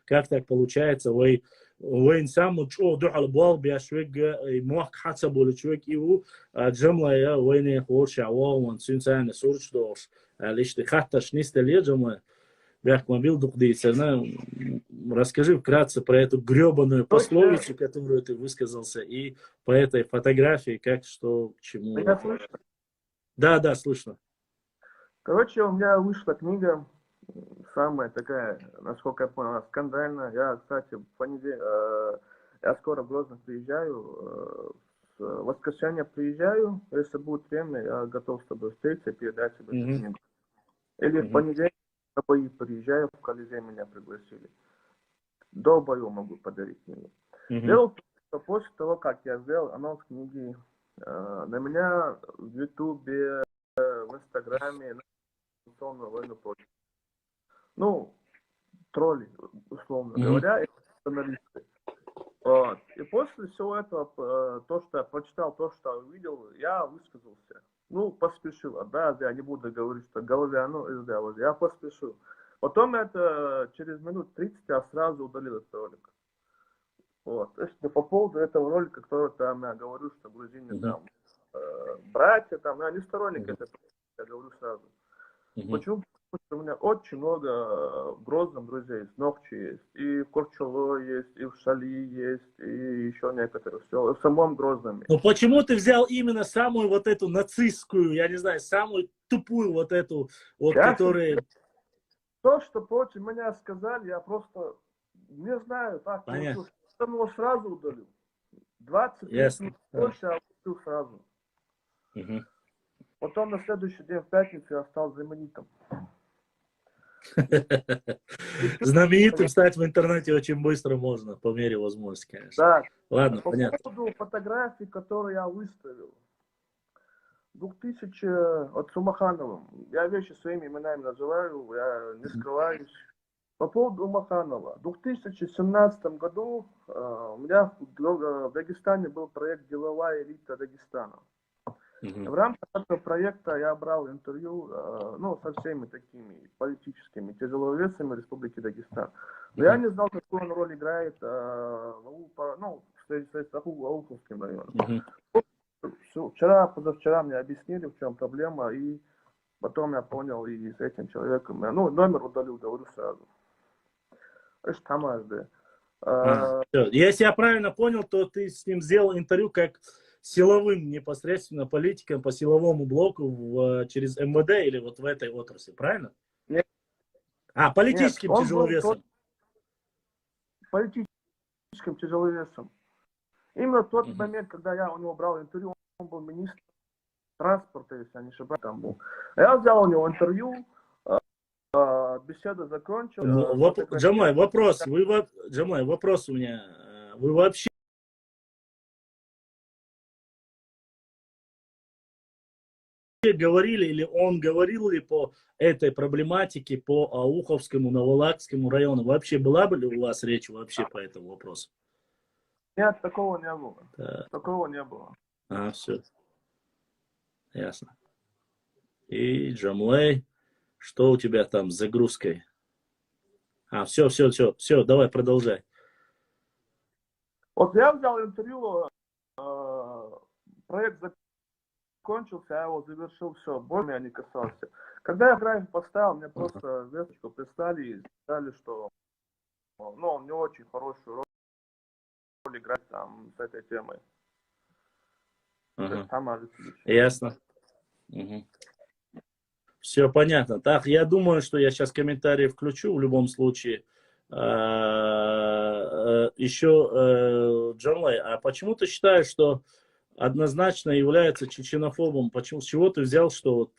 как так получается, вы, вы сам чё, духал бал, бяшвега, и мог хаца болючвек, и у, а, Джумлай, я, вы не хочешь, а он, он, сюнсайна, сурч дорш, а, лишь ты хатташ, не стали, Джумлай, бяк мобил дух дейцерна. Расскажи вкратце про эту гребаную пословицу, которую ты высказался, и по этой фотографии, как, что, к чему. Меня слышно? Да, да, слышно. Короче, у меня вышла книга, самая такая, насколько я понял, скандальная. Я, кстати, в понедельник, э, я скоро в Грозный приезжаю, э, в воскресенье приезжаю, если будет время, я готов с тобой встретиться и передать тебе эту Мгм. книгу. Или в Мгм. понедельник с тобой приезжаю, в Колизей меня пригласили. До боя могу подарить книгу. Мгм. Дело в том, что после того, как я сделал анонс книги, э, на меня в Ютубе, э, в Инстаграме, на, условно, войну против. Ну, тролли, условно Мгм. говоря, и журналисты. Вот. И после всего этого, э, то, что я прочитал, то, что я увидел, я высказался. Ну, поспешил, да, я не буду говорить, что голове, ну, из-за вот, я поспешил. Потом это через минут тридцать я сразу удалил этот ролик. Вот. То есть, ну, по поводу этого ролика, который там я говорю, что грузины Мгм. там э, братья, там, я не сторонник Мгм. этого, я говорю сразу. Мгм. Почему? Потому что у меня очень много э, в Грозном друзей есть, Нохчи есть, и в Корчуло есть, и в Шали есть, и еще некоторые все, в самом Грозном. Но почему ты взял именно самую вот эту нацистскую, я не знаю, самую тупую вот эту, вот, Я которые... То, что против меня сказали, я просто не знаю, так Понятно. получилось. Поэтому сразу удалил. двадцать Ясно. минут позже я удалил сразу. Мгм. Потом на следующий день, в пятницу, я стал знаменитым. Знаменитым стать в интернете очень быстро можно, по мере возможности, конечно. Да. Ладно, По понятно. поводу фотографий, которые я выставил. Двух тысячи, от с Умахановым. Я вещи своими именами называю, я не скрываюсь. По поводу Умаханова. В две тысячи семнадцатом году э, у меня в Дог- в Дагестане был проект «Деловая элита Дагестана». В Мгм. рамках этого проекта я брал интервью э, ну, со всеми такими политическими тяжеловесами Республики Дагестан. Но я Мгм. не знал, какую он роль играет э, в Аул- по- ну, в связи с Аул- Аулховским районом. Мгм. Всё, вчера, позавчера мне объяснили, в чем проблема, и потом я понял, и с этим человеком, я, ну, номер удалил, говорю сразу. Эш тамазды. А, всё. Если я правильно понял, то ты с ним сделал интервью как силовым непосредственно политиком по силовому блоку в, через МВД или вот в этой отрасли, правильно? Нет. А, политическим Нет, он был тяжеловесом. Политическим тяжеловесом. Именно в тот Мгм. момент, когда я у него брал интервью, он был министр транспорта, если я не ошибаюсь, там был. Я взял у него интервью, э, э, беседа закончилась. Ну, э, воп- фотографировал. Джамлай, вопрос. Вы во- Джамлай, вопрос у меня. Э, Вы вообще говорили или он говорил ли по этой проблематике, по Ауховскому, Новолакскому району? Вообще была бы ли у вас речь вообще по этому вопросу? Нет, такого не было. Да. Такого не было. А, все. Ясно. И Джамлей, что у тебя там с загрузкой? А, все, все, все, все, давай продолжай. Вот я взял интервью, э, проект закончился, я его завершил, все, больше меня не касался. Когда я график поставил, мне просто весточку прислали и сказали, что, ну, он не очень хорошую роль играет там с этой темой. То Ага. есть там, может быть. Ясно. Все понятно. Так, я думаю, что я сейчас комментарии включу в любом случае. Еще, Джамлай, а почему ты считаешь, что однозначно является чеченофобом? Почему, с чего ты взял, что вот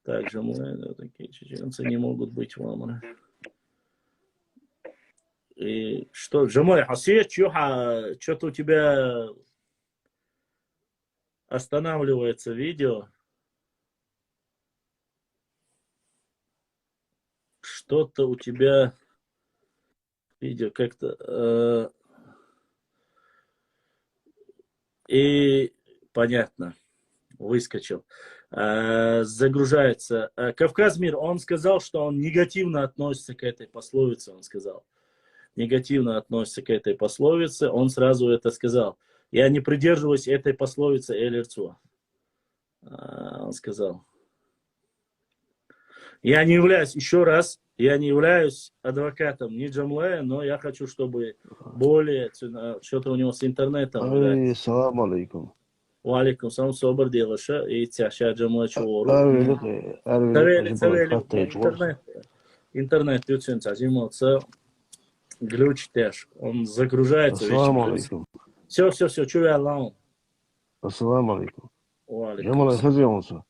Так, Джамлай, да, такие чеченцы не могут быть в Амре. И что, Джамлай, а свет, чё, а, чё-то у тебя останавливается видео. Что-то у тебя видео как-то... э, И понятно. Выскочил. Э, загружается. Э, Кавказ Мир, он сказал, что он негативно относится к этой пословице, он сказал. Негативно относится к этой пословице, он сразу это сказал. Я не придерживаюсь этой пословицы, Элерцу. Э, он сказал. Я не являюсь, еще раз, я не являюсь адвокатом ни Джамлая, но я хочу, чтобы более... Что-то у него с интернетом, видать. Ай, салам алейкум. Ва алейкум салам, собар делаша, и цяша Джамлай чуору. Арвили, Цавели, арвили, цавели, хаттай чуор. Интернет, интернет, ютсен цазимоца, глюч тяж, он загружается. Салам алейкум. Все, все, все, чувствую. Салам алейкум. Ва алейкум Джамлай, салам. Хазион са.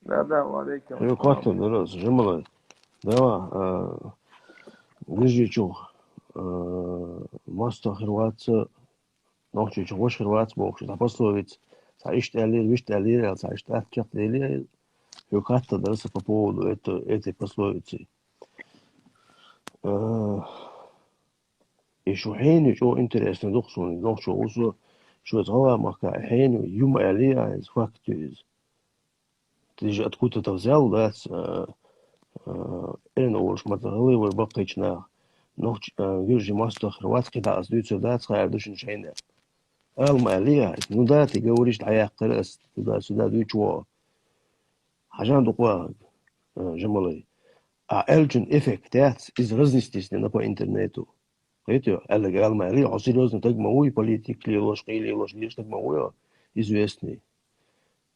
Да, да, ва алейкум. Ё, как ты, да, раз, Джамлай. Да, э, Гюржичух, э, мастер хрватца, нохчичух вош хрватца бохуш, цхьа пословица, цхьа иштта аьллера, виштта аьллера, цхьа иштта атта чекхдели, ё, как ты, да, раз, по поводу это, этой пословицы. Э, И шу хьеню чӀо интересно дукха суна, нохчо ву со, шу цхьа гӀалгӀай махка хьеню юма аьлли, а иза факт ю иза. Ты же откуда-то взял, да, с-, э, э, эн олуш ма ца хилла вай баккхийчу наха. Нохч-, э, гуьржи мостагӀ хир вац кхидӀа ас дуьйцур дац, хаьар ду шуна шайна. Ала ма аьлли, а иза. Ну да, ты говоришь, дӀаяккхира ас, туда-сюда дуьйцу вогӀу. Хьажа дукха вахарг, э, Жамалай. А аьллачун эффект яц, иза разнести стена по интернету. Кхетий, аьлларг ала ма аьлли, хьо серьёзный таг ма вуй, политик лелош, кхий лелош, леш таг ма вуй, известный.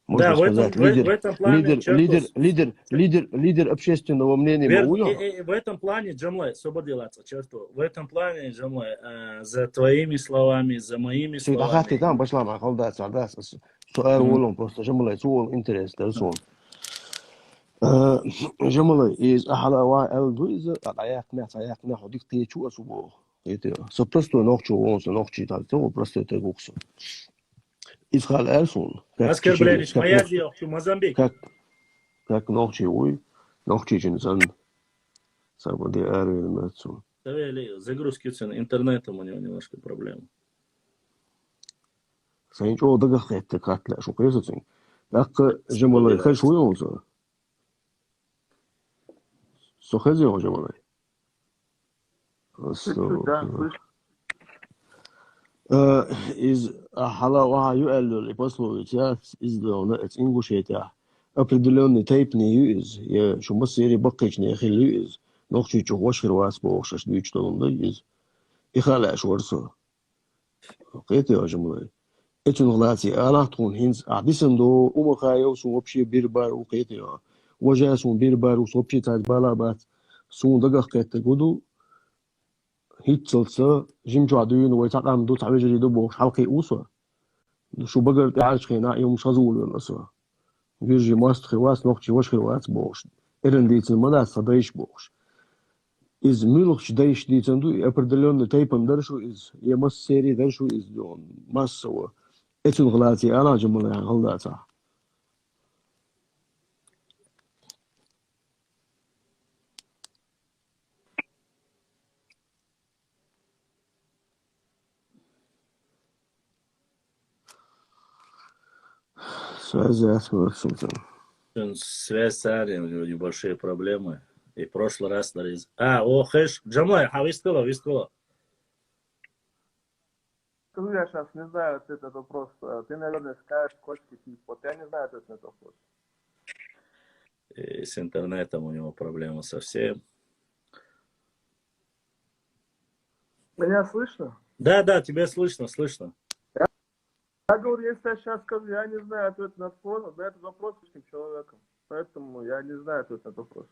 Можно Да, в этом, сказать, в, лидер, в этом плане лидер, черту лидер, с- лидер, лидер, лидер общественного мнения ма Вер-, вуй. э, э, в этом плане, Джамлай, сободила черту. В этом плане, Джамлай, э, за твоими словами, за моими Ши дахати словами. Там башла ма халда царда. Суал волон просто Жамалай, суал интерес да сон. Э, Жамалай, из ахала ва эл дуй из, а даякна, саякна, худик течу асу бо. Это, со просто нохчу, он со нохчи так, то просто это гуксу. Из хал эл сон. Как Оскорбление, чеченец, как моя нох-, дело, Мозамбик. как, как нохчи уй, нохчи чинсан. Сабади арвер мацу. Давай, загрузки цен интернетом у него немножко проблема. Сайн чӀо дагах хетта катла шу кхесацин. Дакка Жамалай хаш уй он со. Со хези он Жамалай. Чуть-чуть, да, слышно. Э, из ахала ва ю эллу и пословица, из дона эц Ингушетия. Определённый тайпни ю из, я шу массери баккхични хил ю из. Нохчи чу хош хир вац бохуш аш дуьйч долун да из. И хала аш варсо. Кхетий, Жамалай. Эцун гӀлаци алахт хун хинц а дисан до, ума хаяв сун вообще бир бар у кхетий. Важа сун бир бар у, со вообще цац бала бац. Сун дагах кхетта гуду. Хитцалца, жимчуа дуйна вай цакъам ду, цавежри ду бохуш халкъи усо. Шу багар тӀаьрчхина, юм шазулвел асо. Гуьржи маст хир вац, нохчи ваш хир вац бохуш. Эран дийцин ма дац, ца дайш бохуш. Из муьлхачу дайш дийцан ду, и определённый тайпан дар шу из, я массери дар шу из, массово. Эцун гӀлаци ала Жамалай халдаца. Связь с Максимом. Связь с Арием, у него небольшие проблемы. И в прошлый раз нарез-, а, о, хеш, Джамлай, а вискала, вискала. Скажи, я сейчас не знаю ответ на этот вопрос. Э, Ты, наверное, скажешь, сколько ты, вот я не знаю ответ на этот вопрос. И с интернетом у него проблема совсем. Меня слышно? Да, да, тебя слышно, слышно. Я говорю, если я сейчас скажу, я не знаю ответ на вопрос, на этот вопрос с этим человеком. Поэтому я не знаю ответ на этот вопрос.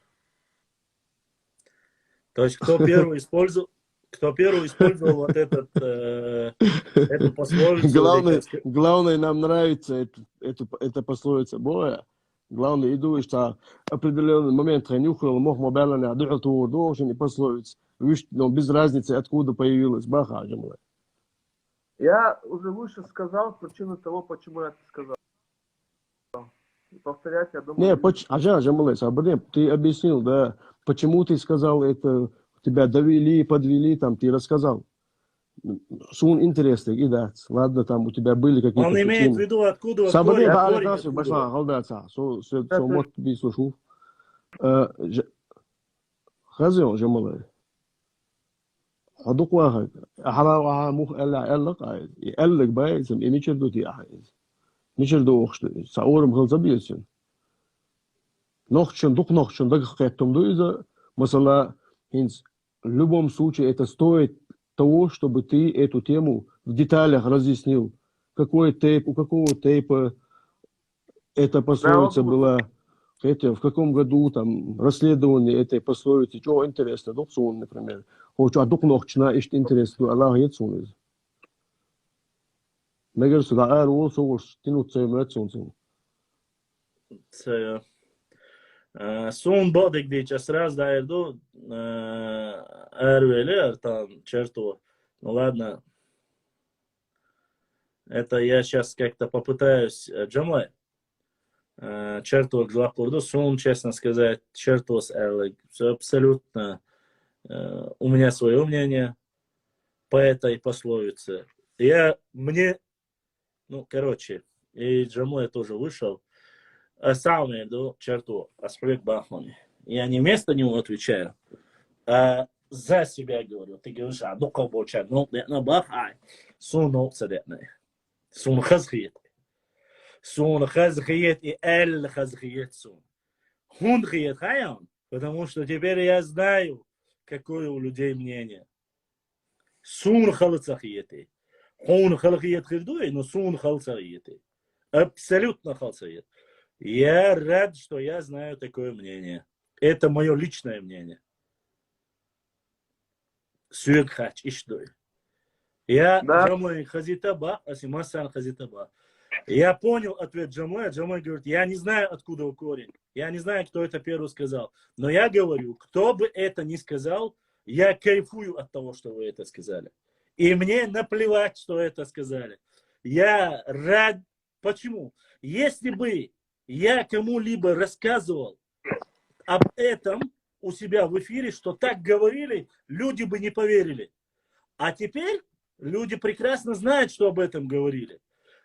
То есть кто первый использовал, кто первый использовал вот этот, э, эту пословицу, Главное, или как ска- главное, нам нравится это, это, эта пословица. Боя, Главное, иду, что определённый момент хай нюхал, мог мобильный, духал тур, должен и пословиц. Вишь, но без разницы, откуда появилась баха, Джамлай. Я уже выше сказал причину того, почему я это сказал. И повторять, я думаю, Не, не поч... Аджа, Джамлай, сабрем, ты объяснил, да, почему ты сказал это, тебя довели, подвели, там, ты рассказал. Сун интересный, и да, ладно, там у тебя были какие-то Он имеет в причины. виду, откуда вот Сабрем, корень, ба, корень Александр, откуда. Башлан, Халдаца, со, со, со, мот би слушал. Э, Дж-, Хазион, Джамлай. Хадук ваха, ахара ваха мух элла, элла кай. И элла бай, сам, и мичер ду ти ахай. Мичер ду охшты, са орам хал забьёсен. Нохчун, дук нохчун, даг хеттум ду иза, масала, хинц, в любом случае это стоит того, чтобы ты эту тему в деталях разъяснил. Какой тейп, у какого тейпа эта пословица вот. Была, это, в каком году там расследование этой пословицы, что интересно, дук сун, например. Хочу, а дук нохчна, ишт интересно, Аллах ет сун из. Мегер суда ар ол соғыш, тинут соймет сун сен. Це, е, сун бодик дича сразу да ирду, е, эрвели, артан черту. Ну ладно. Это я сейчас как-то попытаюсь, э, Джамлай. Э, черту глапурду, сун, честно сказать, черту с, э, всё абсолютно, э, у меня своё мнение по этой пословице. Я, мне, ну, короче, и Джамлай тоже вышел. А сам иду черту, а спрыг бахмани. Я не вместо него отвечаю, а за себя говорю. Ты говоришь, а ну-ка, боча, ну, не, ну, бах, ай. Сун, ну, садетный. Сун хазхиет. Сун хазхиет и эль хазхиет сун. Хун хиет, хаян. Потому что теперь я знаю, какое у людей мнение. Сун халцахиеты. Хун халхиет хирдуй, но сун халцахиеты. Абсолютно халцахиет. Я рад, что я знаю такое мнение. Это моё личное мнение. Сюек хач, ишдуй. Я Да. Джамлай хазитаба, а Симасан хазитаба. Я понял ответ Джамлая. Джамлай говорит, я не знаю, откуда у корень. Я не знаю, кто это первый сказал. Но я говорю, кто бы это ни сказал, я кайфую от того, что вы это сказали. И мне наплевать, что это сказали. Я рад. Почему? Если бы я кому-либо рассказывал об этом у себя в эфире, что так говорили, люди бы не поверили. А теперь люди прекрасно знают, что об этом говорили.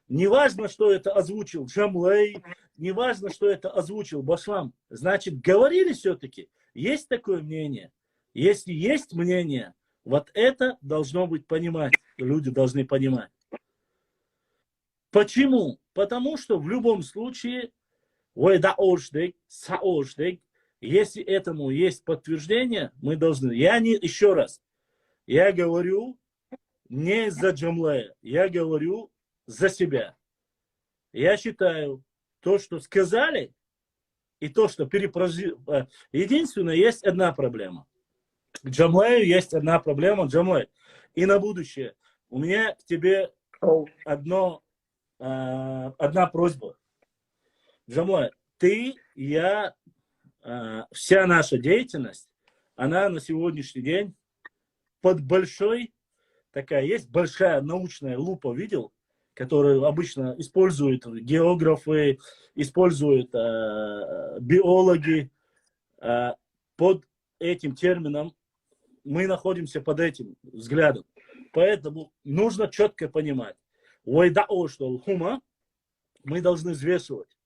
Неважно, что это озвучил Джамлей, неважно, что это озвучил Башлам. Значит, говорили всё-таки. Есть такое мнение. Если есть мнение, вот это должно быть понимать. Люди должны понимать. Почему? Потому что в любом случае, ой, да ошдек, са ошдек, если этому есть подтверждение, мы должны. Я не, ещё раз, я говорю не за Джамлея, я говорю за себя. Я считаю, то, что сказали, и то, что перепрози... э, единственное, есть одна проблема. Джамлею есть одна проблема, Джамлей. И на будущее. У меня к тебе Оу. Одно, э, одна просьба. Джамлей, ты, я, э, вся наша деятельность, она на сегодняшний день под большой, такая есть большая научная лупа, видел, которую обычно используют географы, используют, э, биологи. Э, под этим термином мы находимся под этим взглядом. Поэтому нужно чётко понимать. Уайда ошдол хума, мы должны взвешивать,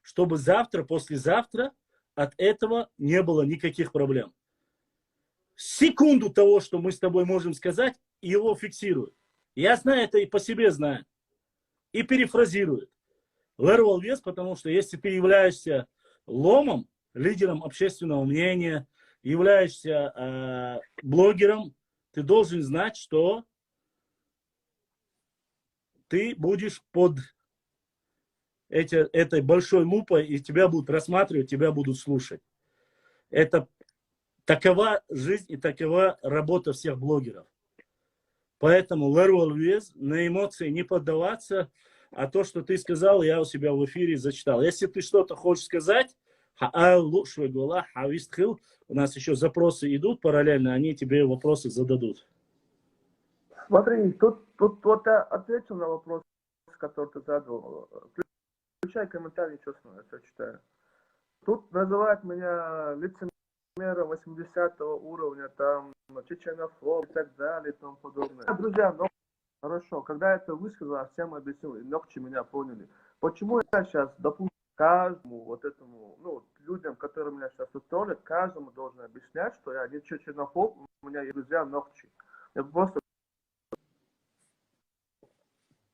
чтобы завтра, послезавтра от этого не было никаких проблем. Секунду того, что мы с тобой можем сказать, его фиксируют. Я знаю это и по себе знаю. И перефразируют. Лервал вес, потому что если ты являешься ломом, лидером общественного мнения, являешься, э, блогером, ты должен знать, что ты будешь под эти, этой большой лупой, и тебя будут рассматривать, тебя будут слушать. Это такова жизнь и такова работа всех блогеров. Поэтому лервал вес, на эмоции не поддаваться, А то, что ты сказал, я у себя в эфире зачитал. Если ты что-то хочешь сказать, хьа-, а лучше вела, хьа вистхил, у нас еще запросы идут параллельно, они тебе вопросы зададут. Смотри, тут, тут вот я ответил на вопрос, который ты задал. Включай комментарий, честно, я все читаю. Тут называют меня лицемером восьмидесятого уровня, там, чеченофоб и так далее и тому подобное. Друзья, но хорошо, когда это высказал, всем объяснил, и нохчи меня поняли. Почему я сейчас, допустим, каждому вот этому, ну, людям, которые меня сейчас троллят, каждому должен объяснять, что я не чеченофоб, у меня есть друзья нохчи. Это просто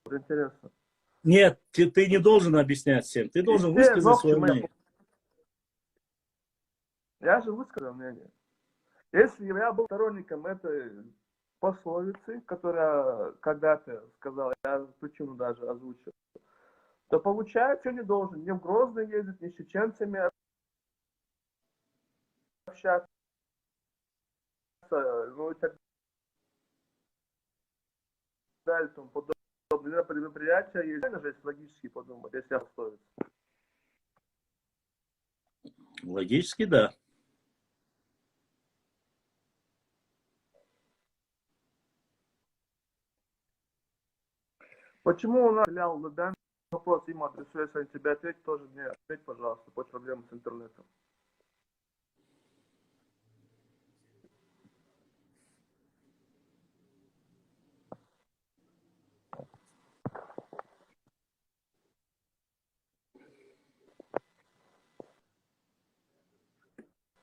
интересно. Нет, ты, ты не должен объяснять всем. Ты должен Все высказать нохчи свое мои. Мнение. Я же высказал мнение. Если я был сторонником этой пословицы, которая когда-то сказал, я причину даже озвучил, то получается, я не должен ни в Грозный ездить, ни с чеченцами общаться, ну и так далее, и тому подобное. Например, мероприятия есть, наверное же, если логически подумать, если обстоится. Логически, да. Почему у нас филиал Лыдан? Вопрос им адресую, если они тебе ответят, тоже мне ответь, пожалуйста, по проблемам с интернетом.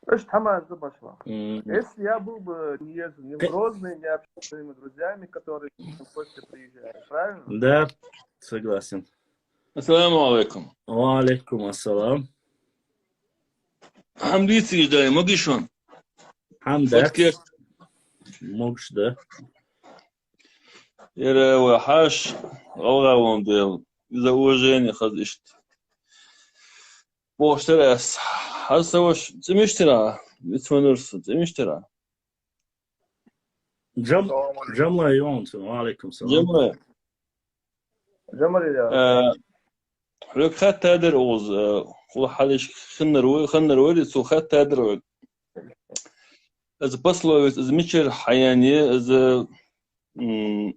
Ишт хамаз да башла. М, Если я был бы не ездил ни в К- Грозный, не общался с своими друзьями, которые в гости приезжают, правильно? Да, согласен. Ассаламу алейкум. Ва алейкум ассалам. Хамдици ждай, могишон. Хамда. Фоткер. Могш, да. Яра ва хаш, гъалгъа вон дел. Из-за уважения хаз ишт. Бохтер ас. Хаз саваш цимиштира. Вицманурс цимиштира. Джам, Джамла Йонс. Ва алейкум салам. Джамла. Джамали, я. Э, Рёк хаттадыр оз, э, хул халиш хынныр уй, хынныр уй, цу хаттадыр уй. Из пословица, из мичир хаяни, из, м,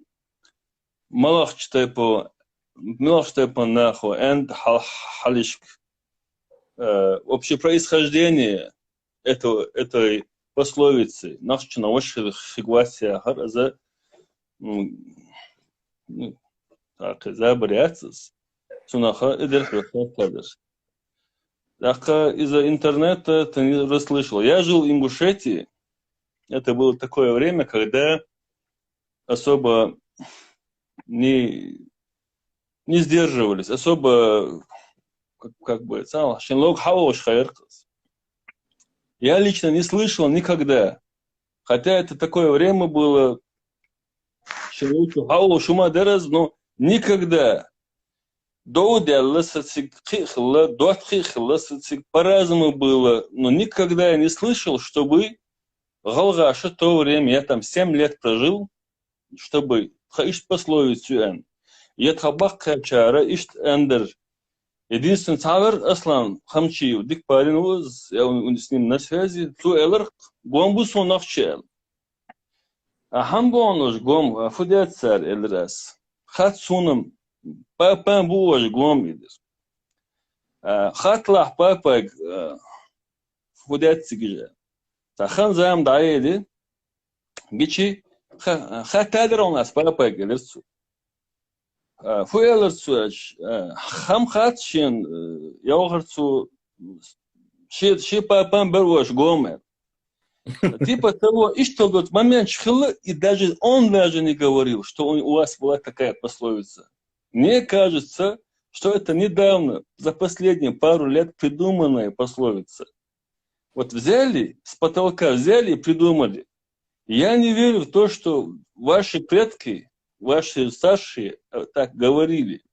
малахч тайпо, малахч тайпо нахо, энд хал-, халишк. Э, общее происхождение этого, этой пословицы, нахчина ваш хигватия хар, из, м, ну, так, забряцыз. Цунаха идер хаттадыр. Так, из-за интернета ты не расслышал. Я жил в Ингушетии. Это было такое время, когда особо не, не сдерживались, особо, как, как бы, сам, шинлог хаош хайркас. Я лично не слышал никогда, хотя это такое время было, шинлог хаош ума дерез, но никогда. Доу дялла сацик хихла, дот хихла сацик, по-разному было, но никогда я не слышал, чтобы Галгаша в то время, я там семь лет прожил, чтобы ха ишт пословицу эн. Я тхабак чара ишт эндер. Единственный цавер Аслан Хамчиев, дик парень уз, я у, у, с ним на связи, цу элер гомбу сонахчел. А хам гонош гом, а, фудет цар элрас. Хат сунам, папа буош гом идер. А, хат лах папа, а, фудет цигиже. Та хан зам даели, гичи, ха, ха тадрон ас папа гелер цу. А, фу элер цу, а, хам хат шин, а, яогар цу, ши, ши папа бер уош гомер. Типа того, ишта тот момент шхила, и даже он даже не говорил, что у, у вас была такая пословица. Мне кажется, что это недавно, за последние пару лет придуманная пословица. Вот взяли, с потолка взяли и придумали. Я не верю в то, что ваши предки, ваши старшие, э, так говорили.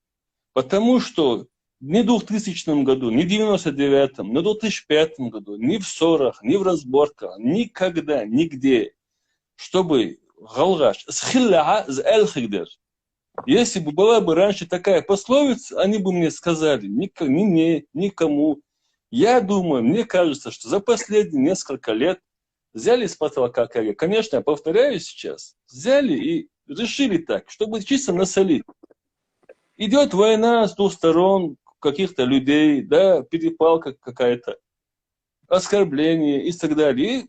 Потому что ни в двухтысячном году, ни в девяносто девятом, ни в две тысячи пятом году, ни в ссорах, ни в разборках, никогда, нигде, чтобы галгаш, схилла, з элхигдер. Если бы была бы раньше такая пословица, они бы мне сказали, ни, ни мне, никому. Я думаю, мне кажется, что за последние несколько лет взяли с потолка, как я, конечно, я повторяюсь сейчас, взяли и решили так, чтобы чисто насолить. Идет война с двух сторон, каких-то людей, да, перепалка какая-то, оскорбление и так далее. И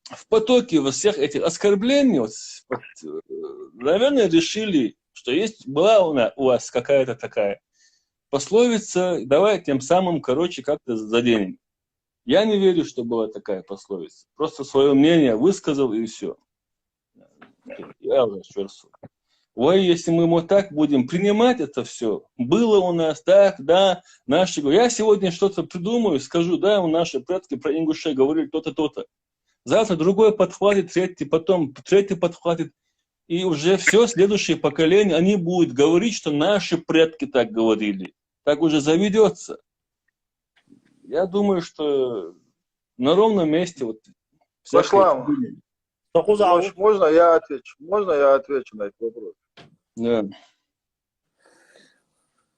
в потоке во всех этих оскорблений, вот, вот, э, наверное, решили, что есть, была у, на, у вас какая-то такая пословица, давай тем самым, короче, как-то заденем. Я не верю, что была такая пословица. Просто свое мнение высказал и все. Ой, если мы вот так будем принимать это все, было у нас так, да, наши... Я сегодня что-то придумаю, скажу, да, у наши предки про ингушей говорили то-то, то-то. Завтра другой подхватит, третий, потом третий подхватит. И уже все следующее поколение, они будут говорить, что наши предки так говорили. Так уже заведется. Я думаю, что на ровном месте вот всякое... Башлам. To'qqiz avgust. Можно я отвечу? Можно я отвечу на этот вопрос? Да.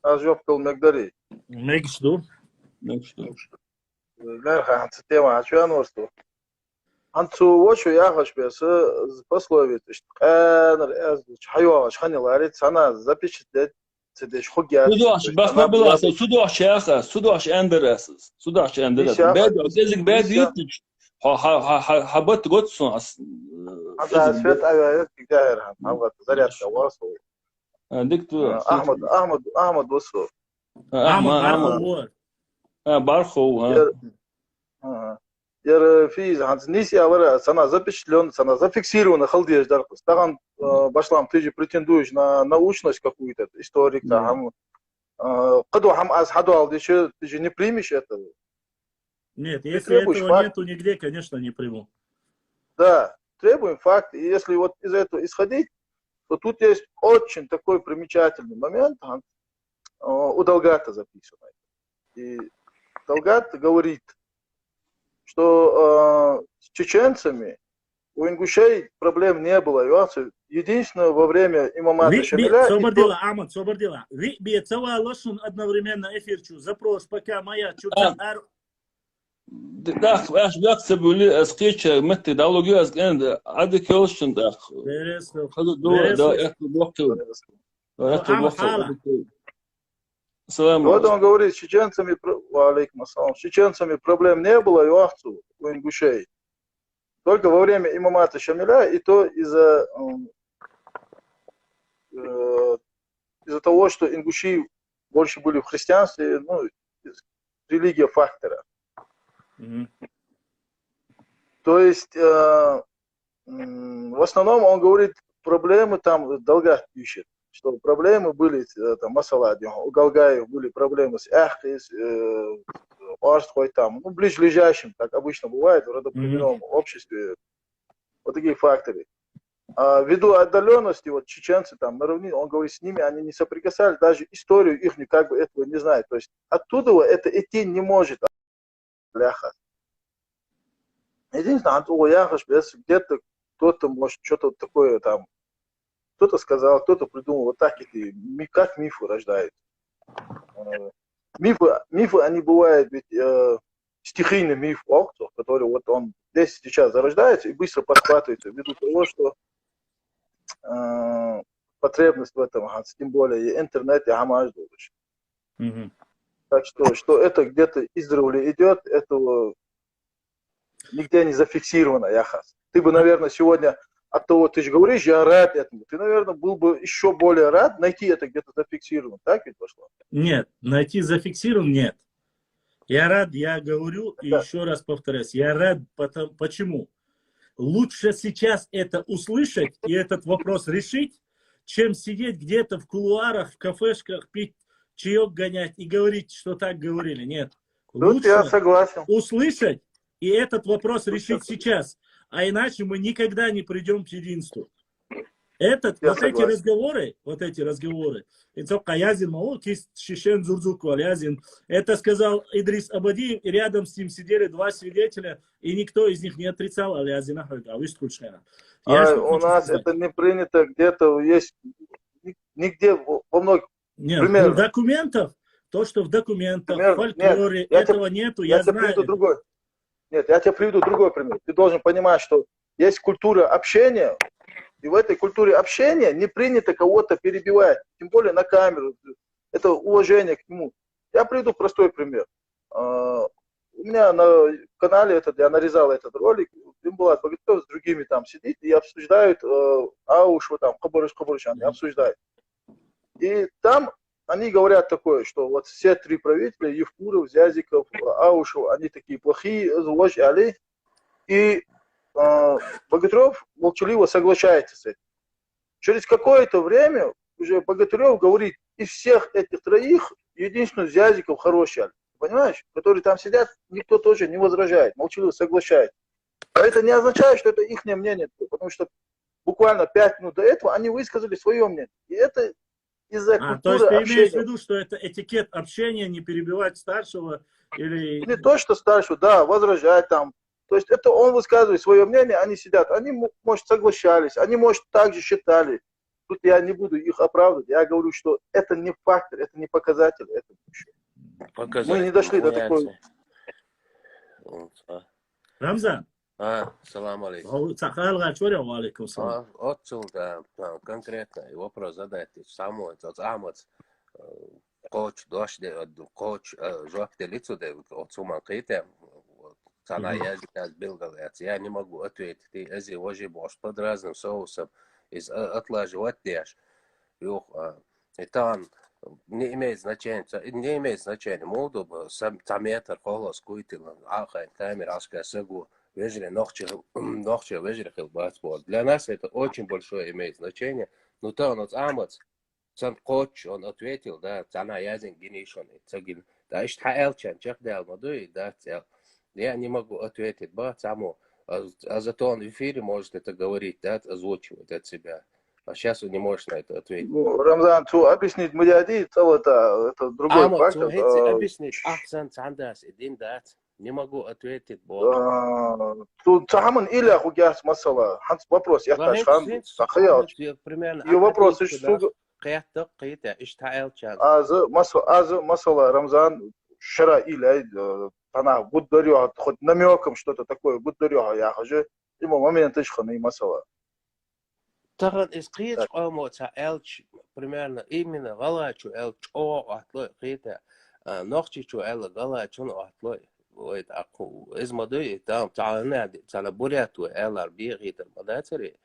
Аз жоп кыл мегдери. Мегишду. Так что Мер ханцы тема ачуан орсту. Анцу вочу яхаш бесы пословица. Ишт къаныр аз хайвагаш хани ларит сана запечатлеть. Цедеш хугя. Судош, бахма была, судош яха, судош эндерас. Судош эндерас. Исяха. Бед, дезик бед Исяха. Ха, ха, ха, ха, ха, бат год сон ас. Анда свет авиа тигдяхер хан. Анда зарядка васу. Дик ту. Ахмад, Ахмад, Ахмад васу. Ахмад, Барху Ахмад. Уор. А, Барху, а. Ер, ага. Ер физ ханц нис я вара сана запечатлен, сана зафиксировано халдеш дархус. Таган башлам ты же претендуешь на научность какую-то, историк, Да. Там, каду хам аз хадуал диши, ты же не примешь этого. Нет, Ты если требуешь этого факт. Нету нигде, конечно, не приму. Да, требуем факт. И если вот из этого исходить, то тут есть очень такой примечательный момент а, у Далгата записанный. И Далгат говорит, что э, с чеченцами у ингушей проблем не было. И он с- единственное во время имамата Виъ би, Шамиля и собар то- дила, Ахмад, собар дила. Виъ би цава лашун одновременно эфир чу. Запрос пока моя чу А. Да, аш бяк цебули, аз кича метти, да луги аз ген, ади кёлшин да. Берес. Хаду дуа, да, это бохту. Это Ама бохту. хала. Салам. Вот он говорит, с чеченцами, про- Ва алейкум ассалам, с чеченцами проблем не было, и ахцу, у ингушей. Только во время имамата Шамиля, и то из-за м, э, из-за того, что ингуши больше были в христианстве, ну, из- религия фактора. Мгм. То есть э, м, в основном он говорит, проблемы там, Далгат пишет, что проблемы были, э, там, масала, у Галгаев были проблемы с Ахкой, с э, Орстхой там, ну, ближайшим, как обычно бывает в родоплеменном обществе, вот такие факторы. А ввиду отдаленности, вот чеченцы там на равнине, он говорит, с ними они не соприкасались, даже историю их как бы этого не знают. То есть оттуда это идти не может. Бляха. Единственное, от яхаш, где-то кто-то, может, что-то такое там, кто-то сказал, кто-то придумал, вот так эти, ми- как мифы рождаются. Э, Мифы, мифы, они бывают ведь э, стихийный миф, ох, который вот он здесь сейчас зарождается и быстро подхватывается ввиду того, что э, потребность в этом, ага, тем более и интернет, и хамаш дурыш. Мгм. Так что, что это где-то издревле идет, этого нигде не зафиксировано, яхас. Ты бы, наверное, сегодня от того, ты же говоришь, я рад этому, ты, наверное, был бы еще более рад найти это где-то зафиксировано. Так ведь пошло? Нет, найти зафиксирован нет. Я рад, я говорю и Да. Еще раз повторяюсь, я рад, потому, почему? Лучше сейчас это услышать и этот вопрос решить, чем сидеть где-то в кулуарах, в кафешках, пить чаек, гонять и говорить, что так говорили. Нет. Тут я Лучше согласен. услышать и этот вопрос решить сейчас. А иначе мы никогда не придем к единству. Этот, Я вот эти согласен. Разговоры, вот эти разговоры. Инцо Каязин, мало кис шишен зурзук валязин. Это сказал Идрис Абадиев, и рядом с ним сидели два свидетеля, и никто из них не отрицал Алязина Хойга. А вы скучно. А у нас это не принято, где-то есть, не нигде во, во многих. Нет, Примерно. В документах, то, что в документах, Примерно. в фольклоре, Нет, я тебе- этого нету, Я я тебе приведу знаю. Другой. Нет, я тебе приведу другой пример. Ты должен понимать, что есть культура общения, и в этой культуре общения не принято кого-то перебивать, тем более на камеру. Это уважение к нему. Я приведу простой пример. А, У меня на канале этот, я нарезал этот ролик, Бимбулат Богатырев с другими там сидит и обсуждают э, Аушева, там, Кабарыш, Кабарыш, они обсуждают. И там они говорят такое, что вот все три правителя, Евкуров, Зязиков, Аушев, они такие плохие, ложь, али. И э, Богатырев молчаливо соглашается с этим. Через какое-то время уже Богатырев говорит, из всех этих троих единственный Зязиков хороший, али. Понимаешь? Которые там сидят, никто тоже не возражает, молчаливо соглашается. А это не означает, что это их мнение, потому что буквально пять минут до этого они высказали свое мнение. И это из-за А, то есть культуры ты имеешь в общения. виду, что это этикет общения, не перебивать старшего или... Не то, что старшего, да, возражать там. То есть это он высказывает свое мнение, они сидят, они, м- может, соглашались, они, может, так же считали. Тут я не буду их оправдывать. Я говорю, что это не фактор, это не показатель, это Показатель Мы не дошли до такой- меняется. Вот, а. Рамзан, А, салам алейкум. о, сахал гачваря, ва алейкум салам. А, отсюда, там, конкретный вопрос задать. Самой, тот Ахмад, э, коч, дождь, э, коч, э, жёг лицо, да, вот суман кыйте, вот, цана Мгм. я, я сбил, говорят, я не могу ответить. Ты эзи ложи можешь под разным соусом из э, отлаживать дешь. Юх, а, и там не имеет значения, ца- не имеет значения. Мол, дуб, сам, там метр, холос, куйтил, ахайн, камер, ашка, сагу, вежре, нохче, нохче, вежре, хилбац, вот. Для нас это очень большое имеет значение. Ну, то он Ахмад, сан коч, он ответил, да, цана язин гинишон, цагин. Да, ишт хаэлчан, чех дал, мадуи, да, цел. Я не могу ответить, ба, цаму. А, а зато он в эфире может это говорить, да, озвучивать от себя. А сейчас он не может на это ответить. Ну, Рамзан, цу объяснить мудяди, цел это, это другой Ахмад, факт. цу это, хеци э, объяснить, ахсан цандас, идин дац. Не могу ответить, бо. э, Цу цахаман иля хугяс масала. Ханс вопрос, я Ва таш хец, хан, хец, сахаял. хец, я примерно Ее вопрос, ответить, иш да. суга, Кыяттык, кыйта, ишт хаэлчан. азы, масала, азы, масала, Рамзан, шара иля, э, тана, буддарё, хоть намеком что-то такое, буддарё, я хожу, ему момент иш ханы масала. Тахан из кыйч омо ца элч, примерно, именно галачу элч, о, атло, кыйта, а, нохчичу эл галачун атло. Ой, аку, из мадуи, там, цана, цана буряту эл арби, кыйта, мадацари.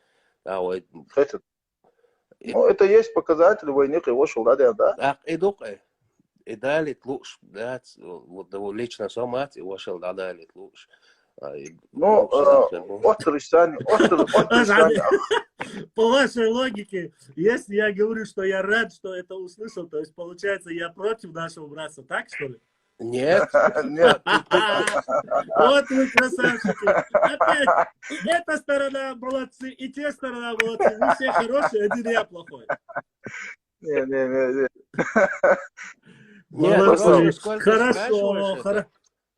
Да, ой, Хотя, ну, это есть показатель войны, его шел, да, да? ак, идук, э. И дали тлуш, да, ц-, вот, да, вот лично сомат, и вошел, да, дали тлуш. А, и, Ну, ну, всё, э, как бы. Острый сани, острый, острый сани. По вашей логике, если я говорю, что я рад, что это услышал, то есть, получается, я против нашего братства, так что ли? Нет, Нет, Вот вы красавчики. Опять, эта сторона молодцы, и те сторона молодцы. Вы все хорошие, один я плохой. не, не, не, не. Нет, Молодцы. просто сколько Хорошо, спрашиваешь это, хоро-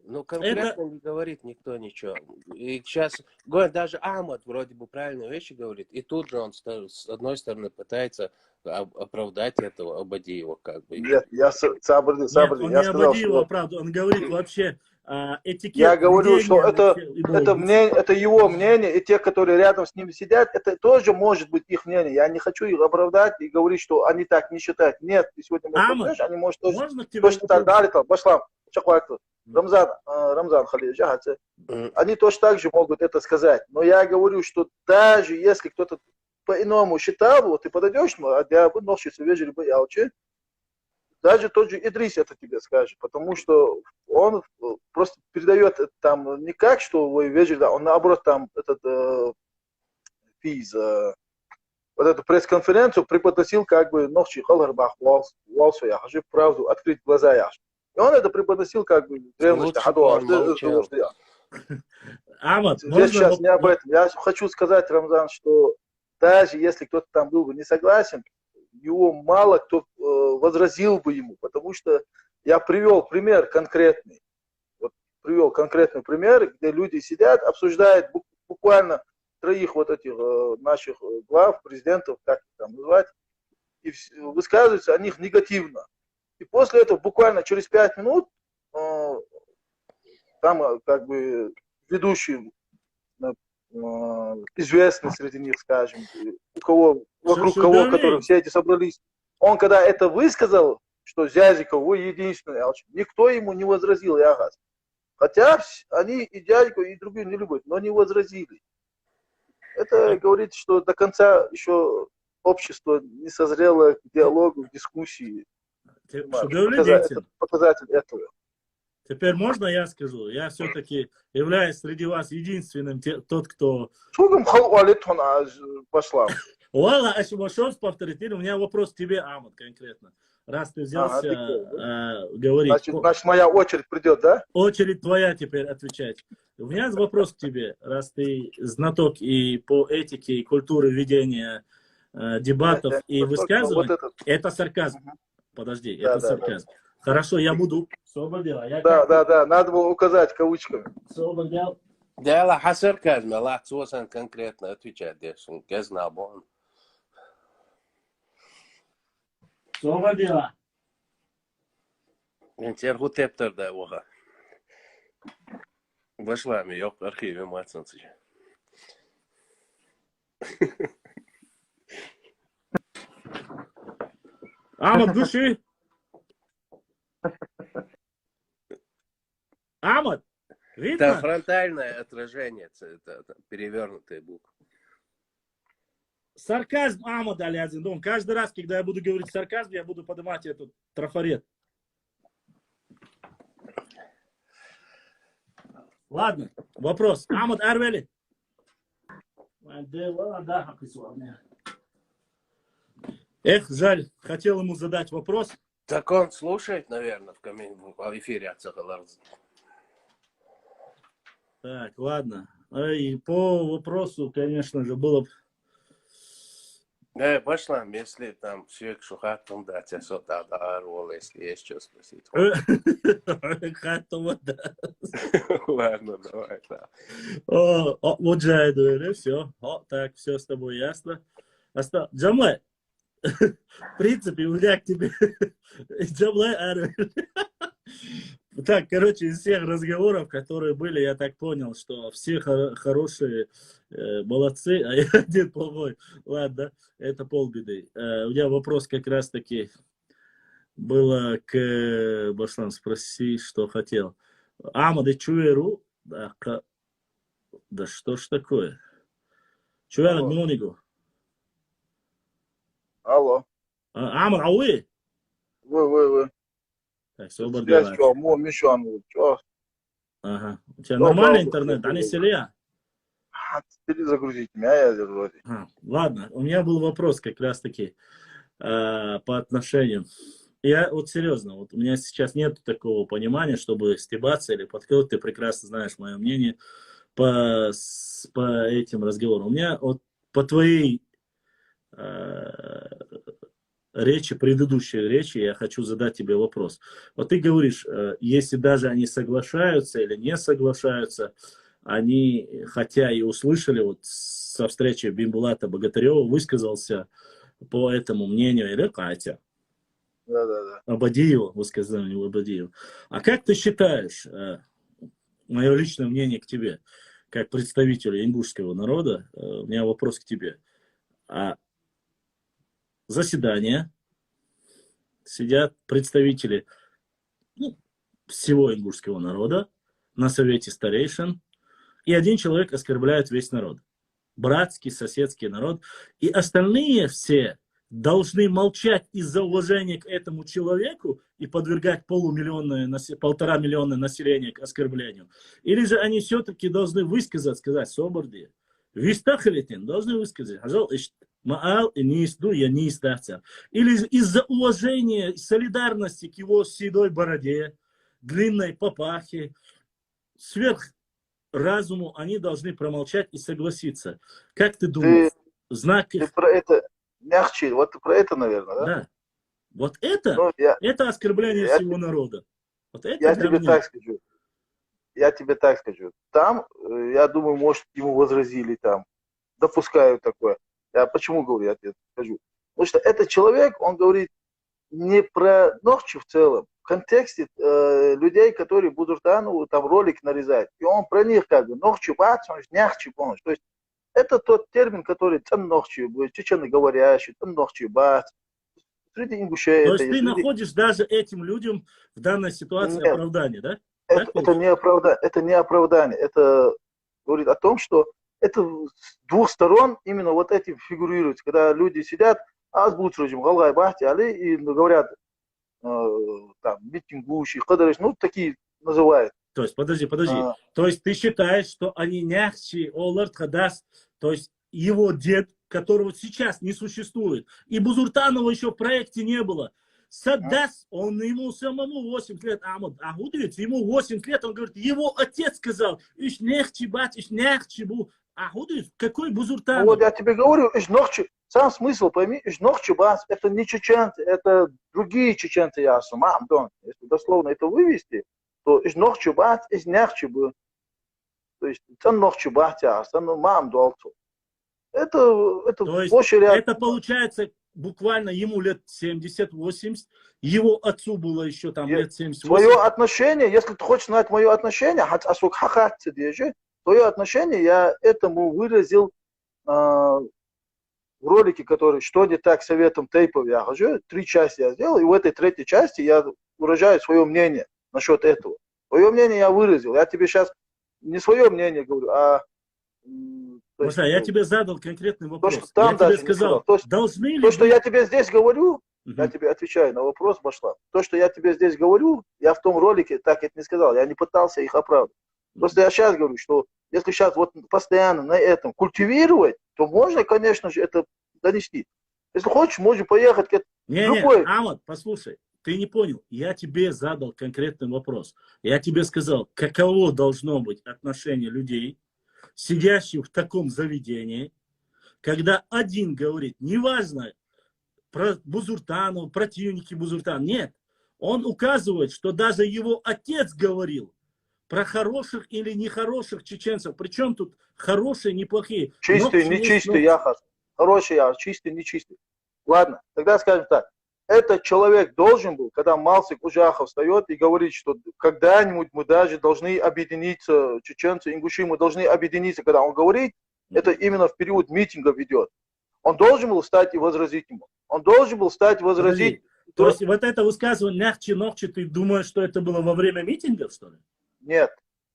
ну, конкретно не говорит никто ничего. И сейчас, говорят, даже Ахмад вроде бы правильные вещи говорит, и тут же он ста- с одной стороны пытается об- оправдать этого Абадиева, как бы. Нет, я с- сабрли, Нет, сабрли. он Я не сказал, Абадиева что оправдывает, он говорит вообще а, этикет я говорю, что ведения это, вообще его это мысли. мнение, это его мнение, и те, которые рядом с ними сидят, это тоже может быть их мнение. Я не хочу их оправдать и говорить, что они так не считают. Нет, ты сегодня может Ахмад, знаешь, они может тоже, Можно к тебе точно так вопрос? далее, там, башлам, чаквайку. Рамзан, э, Рамзан Халиевич, ага, це- М, они точно так же могут это сказать. Но я говорю, что даже если кто-то по-иному считал, вот ты подойдешь, ну, а я бы ночью свежий бы ялчи, даже тот же Идрис это тебе скажет, потому что он э, просто передает это там не как, что вы вежливо, да, он наоборот там этот э, физ, э, вот эту пресс-конференцию преподносил как бы ночью халарбах валсу я хочу правду открыть глаза я. И он это преподносил как бы в древности Лучше бы хадуа, он молчал. Ахмад, Здесь можно сейчас воп- не об этом. Я хочу сказать, Рамзан, что даже если кто-то там был бы не согласен, его мало кто э, возразил бы ему, потому что я привел пример конкретный. Вот привел конкретный пример, где люди сидят, обсуждают бу- буквально троих вот этих э, наших э, глав, президентов, как их там называть, и вс- высказываются о них негативно. И после этого буквально через пять минут э, там э, как бы ведущий, э, э, известный среди них, скажем, э, у кого, вокруг кого, которые все эти собрались, он когда это высказал, что Зязиков, вы единственный, никто ему не возразил, я говорю. Хотя вс- они и Зязиков, и другие не любят, но не возразили. Это говорит, что до конца еще общество не созрело к диалогу, к дискуссии. Те- Понимаешь? Что говорю, Показа- Дентин? Это показатель этого. Теперь можно я скажу? Я все-таки являюсь среди вас единственным, те- тот, кто... Чугум халуалит он а, пошла. Вала, а ещё можешь повторить? Или у меня вопрос к тебе, Амуд, конкретно. Раз ты взялся Ага, ты кто, э, говорить. Значит, По- значит, моя очередь придет, да? Очередь твоя теперь отвечать. У меня есть вопрос к тебе, раз ты знаток и по этике, и культуре ведения э, дебатов Я и не знаток, но высказываний. Вот этот. Это сарказм. Мгм. Подожди, Да, это да, сарказм. Хорошо, я буду. Соболь дела. Я Да, да, да, надо было указать кавычками. Соболь дела. Дела хасар казма лацусан конкретно отвечать дешин. Газна бон. Соболь дела. Интерву тептер да уха. Башла ми ёк архиве мацан сыжа. Амуд, гуши. Амуд, Это видно? Фронтальное отражение, ц- это, это перевернутые буквы. Сарказм Амуд Алязин. Ну, каждый раз, когда я буду говорить сарказм, я буду поднимать этот трафарет. Ладно, вопрос. Амуд Арвели. Эх, жаль, хотел ему задать вопрос. Так он слушает, наверное, в, коммен- в эфире от Сахаларза. Так, ладно. Э, И по вопросу, конечно же, было б- Э, башла, если там человек шухатом да, тебя что-то да, если есть что спросить. Э, Хатта вот, да. Ладно, давай, да. О, о, вот же я говорю, все. О, так, все с тобой ясно. Оста- Джамлай, в принципе, у меня к тебе. Джамлай Арвели. Так, короче, из всех разговоров, которые были, я так понял, что все хо- хорошие, э, молодцы, а я один плохой. Ладно, это полбеды. Э, у меня вопрос как раз-таки было к э, Башлам, спроси, что хотел. Амуд, чуеру, да, ка- да что ж такое? Чуял Алло. Гнонигу. Алло. А, Амуд, а вы? Вы, вы, вы. Так, соболь Связь дела. Что, мо, Мишан, что? Ага. У тебя Ну, нормальный слава интернет, богу. а не селия? А, перезагрузить меня, я вроде. А, ладно, у меня был вопрос как раз-таки э, по отношению. Я вот серьезно, вот у меня сейчас нет такого понимания, чтобы стебаться или подколоть. Ты прекрасно знаешь мое мнение по, с- по этим разговорам. У меня вот по твоей э, речи, предыдущей речи, я хочу задать тебе вопрос. Вот ты говоришь, э, если даже они соглашаются или не соглашаются, они, хотя и услышали вот со встречи Бимбулата Богатырева, высказался по этому мнению или Катя Да, да, да. Абадиева, высказывание Абадиева. А как ты считаешь, э, мое личное мнение к тебе, как представителю ингушского народа, э, у меня вопрос к тебе. А заседание, сидят представители, ну, всего ингушского народа на совете старейшин, и один человек оскорбляет весь народ. Братский, соседский народ. И остальные все должны молчать из-за уважения к этому человеку и подвергать полумиллионное, насе- полтора миллиона населения к оскорблению. Или же они все-таки должны высказать, сказать, соборди, вистахлитин, должны высказать. Хажал ишт, маал и нисду, я нис дахца. Или же из-за уважения и солидарности к его седой бороде, длинной папахе, сверх разуму они должны промолчать и согласиться. Как ты думаешь? Знак Ты их... про это, мягче, вот ты про это, наверное, да? Да. Вот это, Ну, я, это оскорбление я всего народа. Вот это я для тебе меня. Так скажу. Я тебе так скажу. Там, э, я думаю, может, ему возразили там. Допускаю такое. Я почему говорю, я тебе скажу. Потому что этот человек, он говорит не про Нохчи в целом, в контексте э, людей, которые Бузуртанову там ролик нарезают. И он про них как бы, Нохчи бац, он же Нохчи, он же. То есть это тот термин, который цен Нохчи, чеченоговорящий, цен Нохчи бац. Среди ингушей То это есть ты есть. Среди- находишь даже этим людям в данной ситуации Нет. Оправдание, да? это, Так это не оправдание, это не оправдание. Это говорит о том, что это с двух сторон именно вот эти фигурируют. Когда люди сидят, аз буцружим, галгай бахти али, и говорят, э, там, митингующие, кадарыш, ну, такие называют. То есть, подожди, подожди. А. То есть ты считаешь, что они Нохчи, олар тха дас, то есть его дед, которого сейчас не существует, и Бузуртанова еще в проекте не было. Садас, он ему самому восемьдесят лет, Ахмад, а вот видите, ему восемьдесят лет, он говорит, его отец сказал, иш Нохчи бац, иш Нохчи бу, а вот видите, какой Ну, Бузуртанов? Вот я тебе говорю, иш Нохчи, сам смысл пойми, иш Нохчи бац, это не чеченцы, это другие чеченцы, я сама, Амдон. Если дословно это вывести, то иш Нохчи бац, иш Нохчи бу. То есть, цен Нохчи бац, я сам, мам, долцу. Это, это То есть площадь ряд- это получается буквально ему лет семьдесят-восемьдесят, его отцу было еще там Е- лет семьдесят-восемьдесят. Твое отношение, если ты хочешь знать мое отношение, хац асук хахат цедежи, твое отношение я этому выразил а, в ролике, который «Что не так с советом тейпов», я хожу, три части я сделал, и в этой третьей части я выражаю свое мнение насчет этого. Свое мнение я выразил. Я тебе сейчас не свое мнение говорю, а м, то есть, Башлам, я ну, тебе задал конкретный вопрос. что там Я тебе даже не сказал, сказал. То, что- должны ли... то, что быть- я тебе здесь говорю, Мгм. я тебе отвечаю на вопрос, Башлам. То, что я тебе здесь говорю, я в том ролике так это не сказал, я не пытался их оправдать. Просто я сейчас говорю, что если сейчас вот постоянно на этом культивировать, то можно, конечно же, это донести. Если хочешь, можем поехать к этому. Не, Любой. не, Ахмад, послушай, ты не понял. Я тебе задал конкретный вопрос. Я тебе сказал, каково должно быть отношение людей, сидящих в таком заведении, когда один говорит, неважно, про Бузуртанова, противники Бузуртан, нет. Он указывает, что даже его отец говорил про хороших или нехороших чеченцев. Причем тут хорошие, неплохие. Чистый, Нохчи не есть чистый, нохчи. я хас. Хороший, я чистый, не чистый. Ладно, тогда скажем так. Этот человек должен был, когда Малсик Уджахов встает и говорит, что когда-нибудь мы даже должны объединиться, чеченцы, ингуши, мы должны объединиться, когда он говорит, это именно в период митингов идет. Он должен был встать и возразить ему. Он должен был встать и возразить. Подожди. То есть вот это высказывание «Нохчи, Нохчи», ты думаешь, что это было во время митингов, что ли? Нет.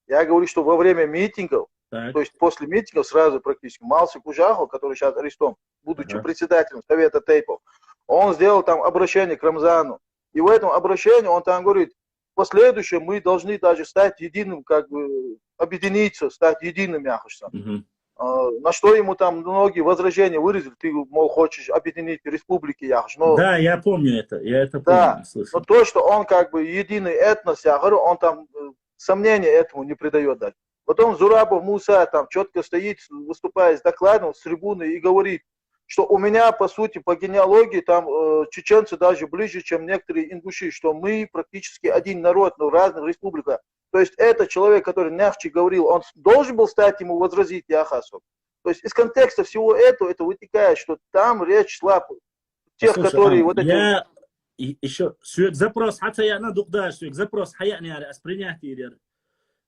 Я говорю, что во время митингов, Так. то есть после митингов сразу практически, Малсик Уджахов, который сейчас арестован, будучи Ага. председателем Совета тейпов, он сделал там обращение к Рамзану. И в этом обращении он там говорит, в последующем мы должны даже стать единым, как бы объединиться, стать единым, я хочу сказать. Мгм. А, на что ему там многие возражения выразили, ты, мол, хочешь объединить республики, я хочу. Но Да, я помню это, я это Да, помню, слышал. но то, что он как бы единый этнос, я говорю, он там э, сомнения этому не придает даже. Потом Зурабов Муса там четко стоит, выступает с докладом с трибуны и говорит, что у меня, по сути, по генеалогии там э, чеченцы даже ближе, чем некоторые ингуши, что мы практически один народ, но в разных республиках. То есть этот человек, который Нохчи говорил, он должен был стать ему возразить, я хасу. То есть из контекста всего этого это вытекает, что там речь шла тех, Слушай, которые Ахмад, вот эти... я и- еще сюек запрос, хотя я на духда сюек запрос, хаяни аспринять.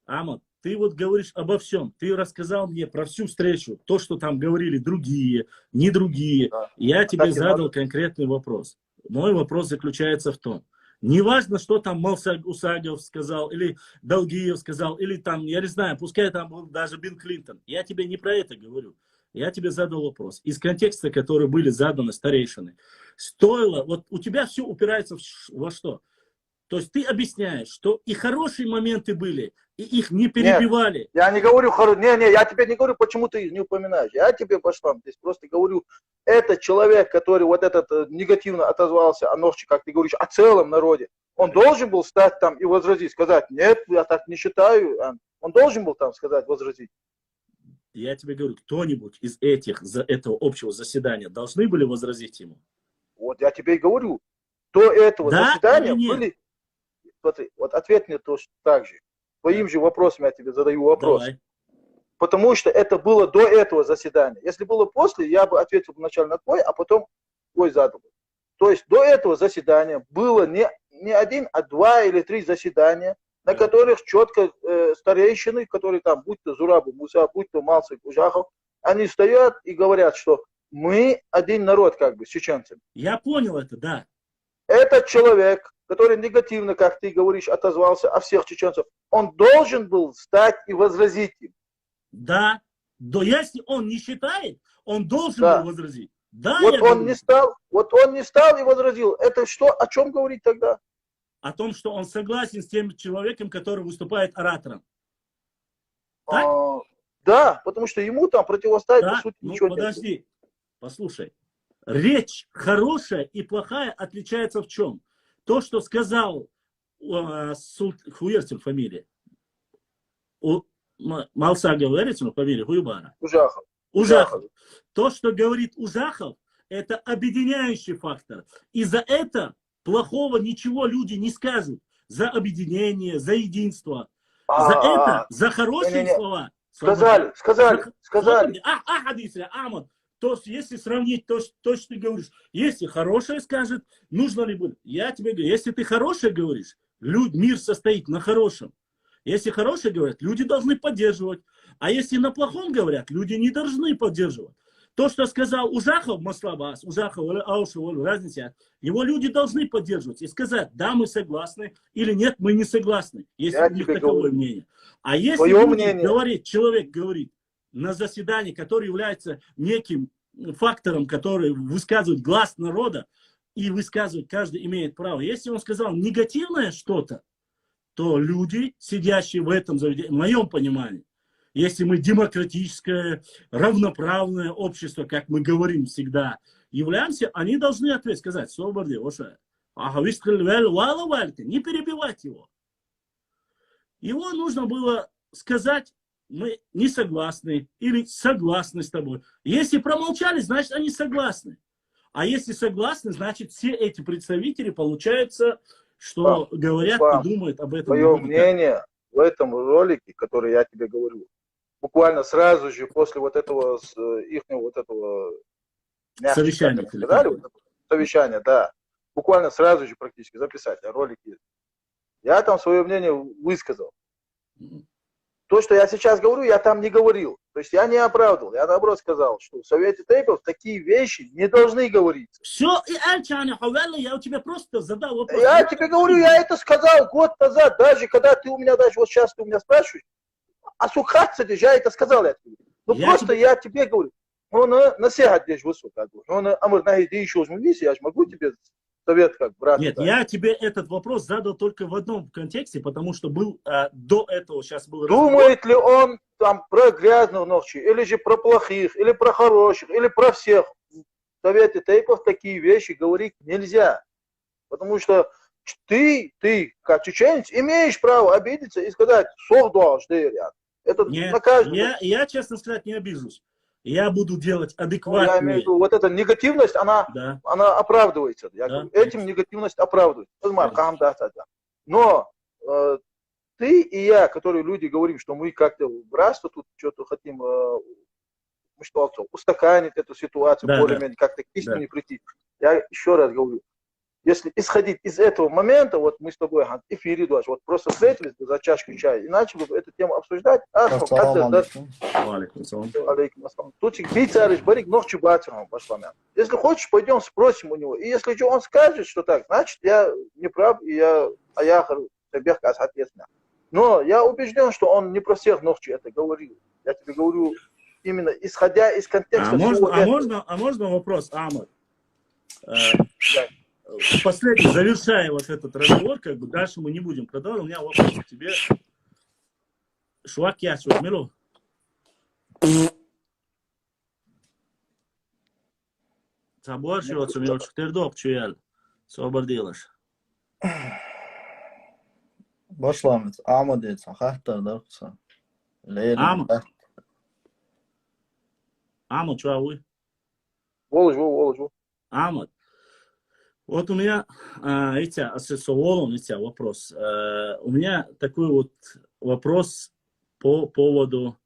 Ахмад, ты вот говоришь обо всем. Ты рассказал мне про всю встречу, то, что там говорили другие, не другие. Да. Я тебе так и задал надо. конкретный вопрос. Мой вопрос заключается в том, неважно, что там Малсаг Усагов сказал, или Долгиев сказал, или там, я не знаю, пускай там был даже Билл Клинтон. Я тебе не про это говорю. Я тебе задал вопрос. Из контекста, которые были заданы старейшины, стоило, вот у тебя все упирается в ш- во что? То есть ты объясняешь, что и хорошие моменты были, и их не перебивали. Я не говорю, хоро- не, не, я тебе не говорю, почему ты их не упоминаешь. Я тебе, Башлам, здесь просто говорю, этот человек, который вот этот э, негативно отозвался о Нохчи, как ты говоришь, о целом народе, он должен был стать там и возразить, сказать, нет, я так не считаю. А он должен был там сказать, возразить. Я тебе говорю, кто-нибудь из этих, за этого общего заседания должны были возразить ему? Вот я тебе и говорю, до этого Да заседания или нет? Были... Смотри, вот ответ мне тоже так же. Твоим же вопросом я тебе задаю вопрос. Давай. Потому что это было до этого заседания. Если было после, я бы ответил вначале на твой, а потом твой задал. То есть до этого заседания было не, не один, а два или три заседания, на которых четко э, старейшины, которые там, будь то Зураб Муса, будь то Малсик Ужахов, они стоят и говорят, что мы один народ как бы с чеченцами. Я понял это, да. Этот человек, который негативно, как ты говоришь, отозвался о всех чеченцах, он должен был встать и возразить им. Да. Да, если он не считает, он должен да. был возразить. Да, вот он говорю. не стал, вот он не стал и возразил. Это что, о чем говорить тогда? О том, что он согласен с тем человеком, который выступает оратором. Так? А, да, потому что ему там противостоять, да? по сути, ну, ничего подожди, нет. Подожди, послушай. Речь хорошая и плохая отличается в чем? То, что сказал э, Султ... Хуерсин фамилия. У... Малса говорится, ну, фамилия Хуйбара. Ужахов. Ужахов. То, что говорит Ужахов, это объединяющий фактор. И за это плохого ничего люди не скажут. За объединение, за единство. За это, за хорошие слова. Сказали, сказали, сказали. А, а, Ахмад, то, если сравнить то, то, что ты говоришь, если хорошее скажет, нужно ли будет? Я тебе говорю, если ты хорошее говоришь, люд, мир состоит на хорошем. Если хорошее говорят, люди должны поддерживать. А если на плохом говорят, люди не должны поддерживать. То, что сказал Ужахов, Маслабас, Ужахов или Аушев, разница, его люди должны поддерживать и сказать, да, мы согласны, или нет, мы не согласны, если я у них таковое говорю. мнение. А если люди мнение. говорит, человек говорит на заседании, который является неким фактором, который высказывает глаз народа, и высказывать каждый имеет право. Если он сказал негативное что-то, то люди, сидящие в этом заведении, в моем понимании, если мы демократическое, равноправное общество, как мы говорим всегда, являемся, они должны ответ сказать, соборди, оша, ахавистхил вал, вала вальты, не перебивать его. Его нужно было сказать, мы не согласны или согласны с тобой. Если промолчали, значит, они согласны. А если согласны, значит, все эти представители, получается, что Ислам, говорят Ислам, и думают об этом. Мое мнение в этом ролике, который я тебе говорю, буквально сразу же после вот этого их вот этого совещания, сказали, вот совещания, да, буквально сразу же практически записать, а ролик есть. Я там свое мнение высказал. То, что я сейчас говорю, я там не говорил. То есть я не оправдывал. Я наоборот сказал, что в Совете Тейпов такие вещи не должны говориться. Все, и Альчана Хавелла, я у тебя просто задал вопрос. Я тебе говорю, я это сказал год назад, даже когда ты у меня, даже вот сейчас ты у меня спрашиваешь, а сухаться, я это сказал, я тебе. Ну я просто тебе... я тебе говорю. Ну, на, на сехат здесь высоко, как бы. Ну, на амур нахи, я ж могу тебе совет как брат. Нет, да. Я тебе этот вопрос задал только в одном контексте, потому что был а, до этого сейчас был. Думает разговор. Ли он там про грязных ногчи, или же про плохих, или про хороших, или про всех? В Совете Тейпов такие вещи говорить нельзя. Потому что ты, ты, как чеченец, имеешь право обидеться и сказать, сох дуаш, это не, на каждого. Я, я, честно сказать, не обижусь. Я буду делать адекватные... Ну, я имею в виду, вот эта негативность, она, да. она оправдывается. Я да, говорю, этим негативность оправдывается. Но э, ты и я, которые люди говорим, что мы как-то братство тут что-то хотим э, устаканить эту ситуацию, да, более-менее да. как-то к истине да. прийти. Я еще раз говорю, если исходить из этого момента, вот мы с тобой, эфире, вот просто встретились бы за чашкой чая, иначе бы эту тему обсуждать. А, Ассаламу алейкум. Алейкум ассалам. Тут бицариш барик ногчи бацахан башламян. Если хочешь, пойдем спросим у него. И если же он скажет, что так, значит, я не прав, и я аяхар бехкас ответственно. Но я убежден, что он не про всех ногчи это говорил. Я тебе говорю, именно исходя из контекста. А можно, а можно, а можно вопрос, Амур? Последний, завершая вот этот разговор, как бы дальше мы не будем продолжать. У меня вопрос к тебе. Швак я мило. Цабуар шо цумил чутердок чуял. Собар делаш. Башламец, Амур деца, хаттар даркса. Амур. Амур, чуа уй? Волжу, волжу. Амур. Вот у меня а, эти, а, со волом эти вопрос. А, у меня такой вот вопрос по поводу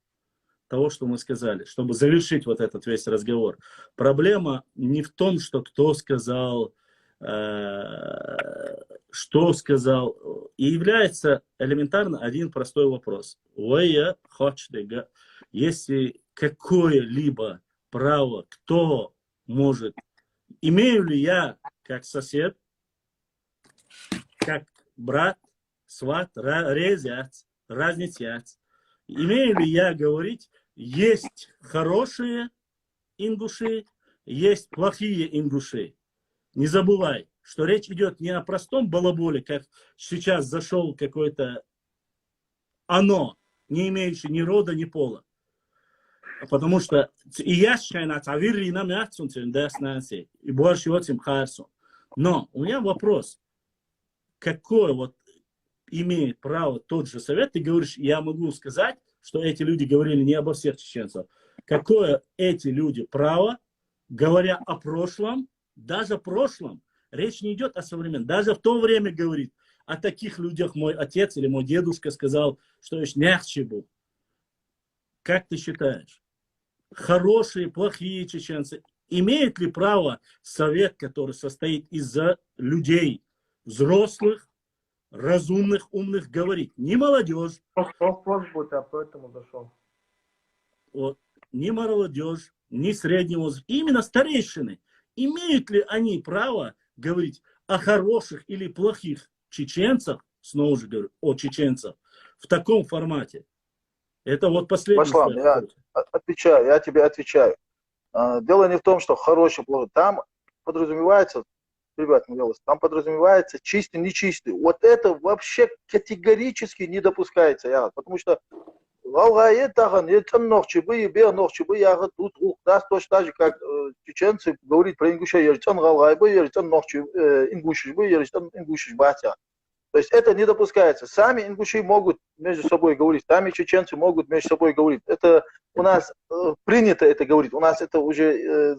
того, что мы сказали, чтобы завершить вот этот весь разговор. Проблема не в том, что кто сказал, э, что сказал, и является элементарно один простой вопрос. Вая хочдега, если какое-либо право, кто может, имею ли я как сосед, как брат, сват, ра- резец, разницец, имею ли я говорить, есть хорошие ингуши, есть плохие ингуши. Не забывай, что речь идет не о простом балаболе, как сейчас зашел какой-то оно, не имеющий ни рода, ни пола. Потому что и я считаю, на цавири на мяцун цен дас нанси, и больше вот им харсу. Но у меня вопрос. Какое вот имеет право тот же совет, ты говоришь, я могу сказать, что эти люди говорили не обо всех чеченцах. Какое эти люди право, говоря о прошлом, даже о прошлом, речь не идет о современном, даже в то время говорит, о таких людях мой отец или мой дедушка сказал, что есть нехчебу. Как ты считаешь, хорошие, плохие чеченцы, имеет ли право совет, который состоит из людей, взрослых, разумных, умных, говорить? Не молодежь. Вопрос будет, а поэтому зашел. Вот, не молодежь, не средний возраст, именно старейшины. Имеют ли они право говорить о хороших или плохих чеченцах, снова же говорю, о чеченцах, в таком формате? Это вот последний Башлам, я отвечаю, я тебе отвечаю. А, дело не в том, что хороший, плохой. Там подразумевается, ребят, не дело, там подразумевается чистый, нечистый. Вот это вообще категорически не допускается, я, потому что Галгае тахан, ецан нохчи бы, бе нохчи бы, я тут двух, да, точно так же, как э, чеченцы говорить про ингушей, ецан Галгай бы, ецан нохчи, э, ингуши бы, ецан ингуши бы, хотя. То есть это не допускается. Сами ингуши могут между собой говорить, сами чеченцы могут между собой говорить. Это у нас э, принято это говорить. У нас это уже э,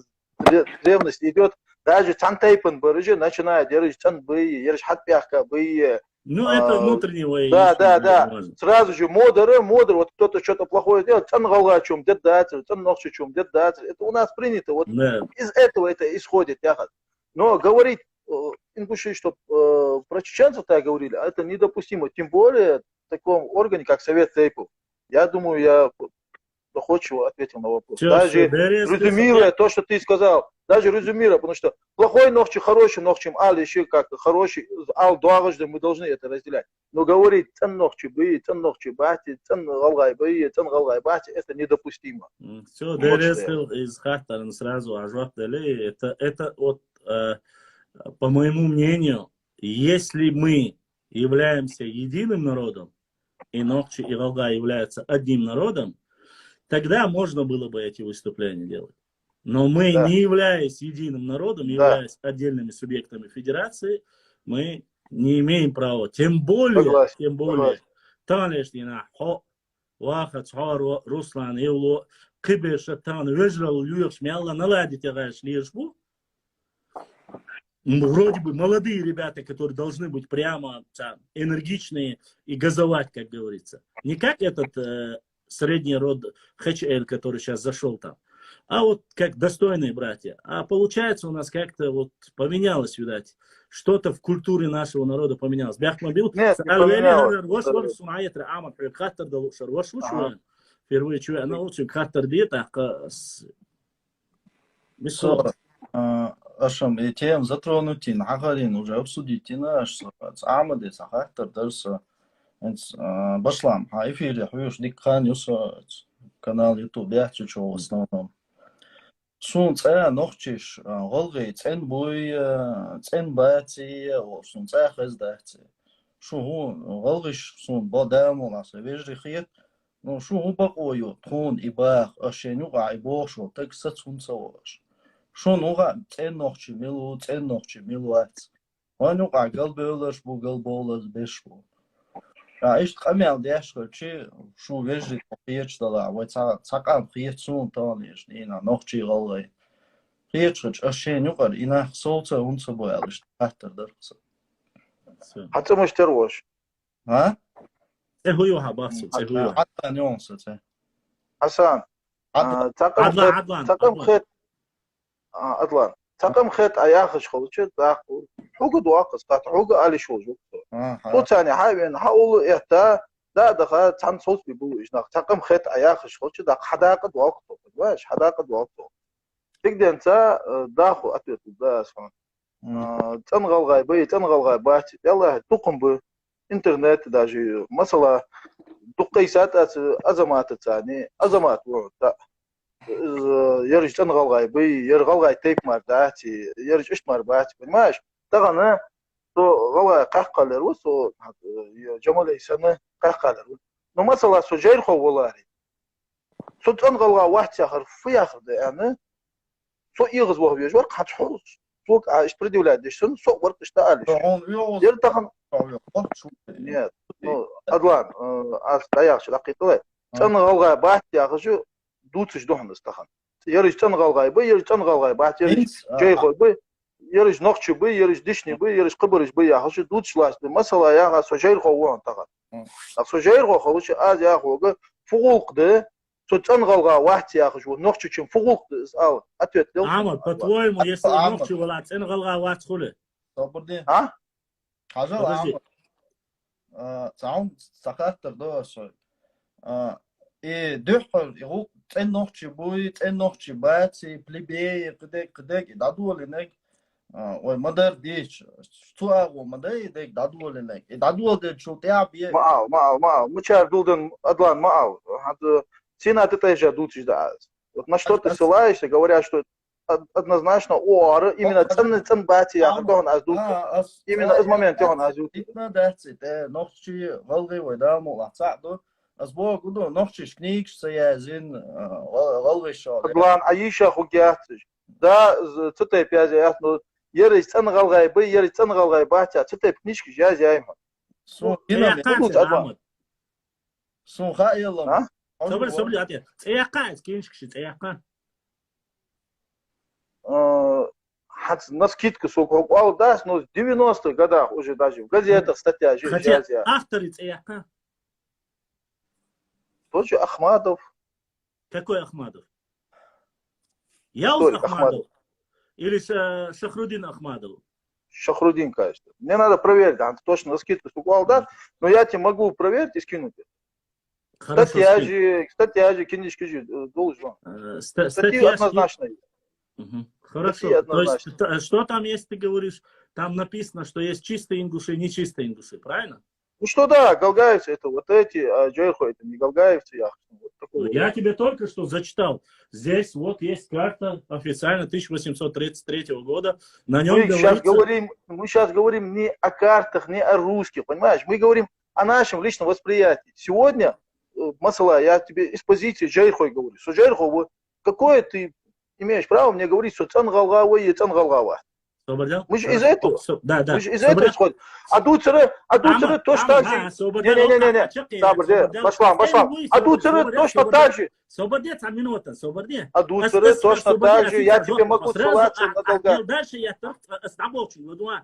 древность идет. Даже цан тайпан барыжи начинает держать цан бые, держать хатпяхка бые. Ну, это внутреннего. Да, да, да. Сразу же модеры, модер, вот кто-то что-то плохое сделал, цан галга чем дед дацер, цан нохчи чем дед дацер. Это у нас принято. Вот из этого это исходит, я. Но говорить ингуши, что э, про чеченцев так говорили, а это недопустимо. Тем более в таком органе, как Совет тейпов. Я думаю, я доходчиво ответил на вопрос. Все, даже все, резюмируя то, что ты сказал, даже резюмируя, потому что плохой нохчи, хороший нохчи, ал еще как хороший, ал дуагажды, мы должны это разделять. Но говорить цен нохчи бы, цен нохчи бати, цен галгай бы, цен галгай бати, это недопустимо. Все, вот дерезил из хаттаран сразу ажвак дали. Это, это вот, э, по моему мнению, если мы являемся единым народом, и нохчи, и галга являются одним народом, тогда можно было бы эти выступления делать. Но мы, да, не являясь единым народом, да, являясь отдельными субъектами федерации, мы не имеем права, тем более, согласен, тем более, согласен. Талеш дина хо, вахац хо, Руслан, евло, кыбеша тан, вежрал, юрш, мяла, наладить, агаш, лирш бу. Вроде бы молодые ребята, которые должны быть прямо там, энергичные и газовать, как говорится. Не как этот э, средний род Х Ч Л, который сейчас зашел там, а вот как достойные братья. А получается, у нас как-то вот поменялось, видать, что-то в культуре нашего народа поменялось. Бяхмабил, нет, не поменялось. Впервые чуя, она очень хаттар дит, а Мисо, ашам, э, тем затронуть ин, ахарин уже обсудить ин, аш, ама де сахаттар дарса. Энц, э, башлам, ха эфире хуюш диккан юсо, канал YouTube я чучо в основном. Сун цая нохчиш, э, голгай цен буй, э, цен бати, э, о, сун цая хез дати. Шу гу, голгиш сун бо даму ласа вежри хет, Ну, шу гу бакъо ю, тхун и бах, ашен юкъа и бохшо, так сац хун ца вош. Шун угъа цен нохчи милу, цен нохчи милу ац. Ван юкъа гал бевлаш бу, гал бовлаз беш бу. А ишт къамял деш хачи, шу вежри хиеч дала, вай ца, ца къам хиеч сун тан еш, ина нохчи галгай. Хиеч хач ашен юкъар, ина хсолца, унца боял ишт хаттар дархса. Хацамаш тер вош. А? Цехуюха бахсу, цехуюха. Хатта нёнса, це. Хьасан, Адла- а, цхьаккъам Адлан, хет, Адлан, цхьакъам Адлан. хет, а, Адлан, цхьаккам хет а яхаш хилча, дакъу, хьога доккхас, тат хьога алиш волжу. Аха. Ху цани хьавен, хьа улу эта, да, даха, цан солсби бу ижнах, цхьакъам хет а яхаш хилча, дакъ хьадакъа доккху, понимаешь? Хьадакъа доккху. Тигденца, э, даху ответ да, сон. М. А, цӀан гӀалгӀай бай, цӀан гӀалгӀай бац, ялла, дукхун бу. Интернет даже, масала, дуккхай сатаца, Азамата цани, Азамат ву, да. Э, ярж цӀан гӀалгӀай бай, яр гӀалгӀай тейп мар дац, ярж ишт мар бац, понимаешь? Тагана, со гӀалгӀай къахкалер ву, со, э, Джамалей сана къахкалер ву. Ну, масала, со жайрхо волари. Со цӀан гӀалгӀа вац яхар, фу яхар да, яна? Со игӀаз вах вежвар, хьач хьоз. Сок а ишт предъявлять деш сан, со варк ишта алиш. Он уйоз. Ер тахан, нет, ну, Адлан, э, аз даяхча дакъикъалай. ЦӀан гӀалгӀа бац яхачу, дуцаш духнас тахан. Ярж цӀан гӀалгӀай бай, ярж цӀан гӀалгӀай бац, ярж жайхой бай, ярж нохчи бай, ярж дишни бай, ярж хабарж бай яхачу, дуцаш лас бай. Масала яха, со жайрхо вон тахан. Ах со жайрхо хавча, аз яхога, фу гӀулкъ да, со цӀан гӀалгӀа вац яхаш, вот нохчичун фу гӀулкъ да, из ал, ответ дел. Ахмад, по-твоему, если Ахмад. Нохчи вала цӀан гӀалгӀа вац хули? Собрди. А? Хажал Подожди. Ахмад. А, цаун сакаттар да со. А, и духхар, и гу цӀен нохчи буй, цӀен нохчи баци, плебеи, кидек, кидек, и дадули нег. А, ой, мадар дич. Цу агу мадай, и дег дадули нег. И дадули де чул тя бе. Маал, маал, маал. Мучар дулдан Адлан маал. Хад сина ты тайжа дутиш да аз. Вот на что ты ссылаешься, говоря, что од- однозначно о, ара, именно цен, цен бати я, то он аз дут. Именно из момент он аз дут. Итна даци, те нохчи гӀалгӀай вай да му ла цаъ ду. Аз бо гуду нохчиш книгш са язин, а, гӀал- гӀалгӀай шо. Адлан Аиша хугяц. Да, з- цу тайп яз яц, но ерис цен гӀалгӀай бай, ерис цен гӀалгӀай бати, цу тайп книжки яз яйма. Су Цеяккан ну, сен, Адлан. Ахмад. Су ха елла. А? Собри, собри, ати. Цеяккан, кеншкши, цеяккан. Э, хат на скидку, сука, упал даст, но в девяностых годах уже даже в газетах статья же Хотя яз я. Авторы цеяккан. Тоже Ахмадов. Какой Ахмадов? Яус Который Ахмадов? Ахмадов? Или Ша- Шахрудин Ахмадов? Шахрудин, кажется. Мне надо проверить, а точно на скидку, сука, упал даст, но я тебе могу проверить и скинуть. Хорошо, Статья скинь. же, статья же, книжки же, э, должен. Э, ста- Статьи статья- однозначно. Мгм. Хорошо. Статьи То есть, однозначно. та- что там есть, ты говоришь, там написано, что есть чистые ингуши и нечистые ингуши, правильно? Ну что да, галгаевцы это вот эти, а Джейхо это не галгаевцы, я вот такой Ну, вот. я тебе только что зачитал. Здесь вот есть карта официально тысяча восемьсот тридцать третьего года. На нем Мы сейчас говорится... говорим, мы сейчас говорим не о картах, не о русских, понимаешь? Мы говорим о нашем личном восприятии. Сегодня, э, масала, я тебе из позиции Джейхой говорю. Что Джейхо, вот, какое ты имеешь право мне говорить, что цен галгавой и цен галгава? Собрал? Мы же из этого. Да, да. Мы же из этого исходим. А дуцеры, а дуцеры точно так же. Не, не, не, не, не. Собрал, башла, башла. А дуцеры точно так же. Собрал, минута, собрал. А дуцеры точно так же. Я тебе могу ссылаться на долга. Дальше я так, э, с тобой очень, вот, в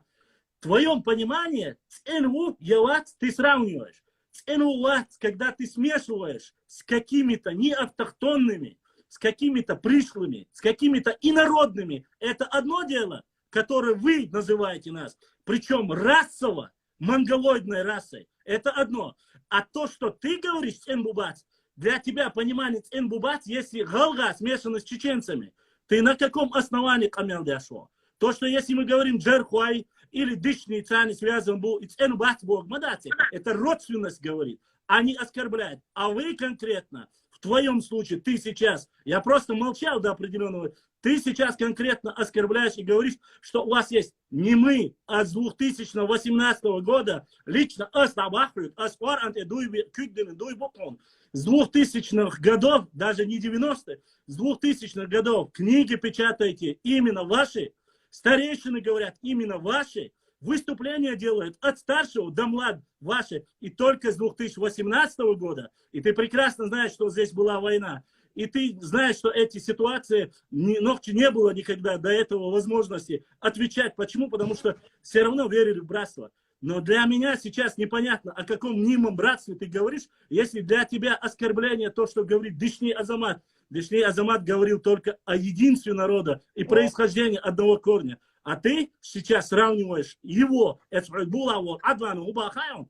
твоем понимании, цен ву я вац, ты сравниваешь. Цен ву вац, когда ты смешиваешь с какими-то неавтохтонными, с какими-то пришлыми, с какими-то инородными, это одно дело, которое вы называете нас, причем расово, монголоидной расой, это одно. А то, что ты говоришь, цен ву бац, для тебя понимание цен ву бац, если галга смешано с чеченцами, ты на каком основании камел дошел? То, что если мы говорим Джерхуай или Дишни цани связан был, и цен бац бог мадаци, это родственность говорит, а не оскорбляет. А вы конкретно, в твоем случае, ты сейчас, я просто молчал до определенного, ты сейчас конкретно оскорбляешь и говоришь, что у вас есть не мы, а с двух тысячи восемнадцатого года лично ас табахрют, ас квар анте дуй би-, кюддин дуй букун. С двухтысячных годов, даже не девяностых, с двухтысячных годов книги печатаете именно ваши, старейшины говорят именно ваши, выступления делают от старшего до млад ваши, и только с двухтысячи восемнадцатого года, и ты прекрасно знаешь, что здесь была война, и ты знаешь, что эти ситуации, не, ногти не было никогда до этого возможности отвечать. Почему? Потому что все равно верили в братство. Но для меня сейчас непонятно, о каком мнимом братстве ты говоришь, если для тебя оскорбление то, что говорит Дишни Азамат. Дишни Азамат говорил только о единстве народа и происхождении одного корня. А ты сейчас сравниваешь его, это Була, вот, Адлана, Убахайон,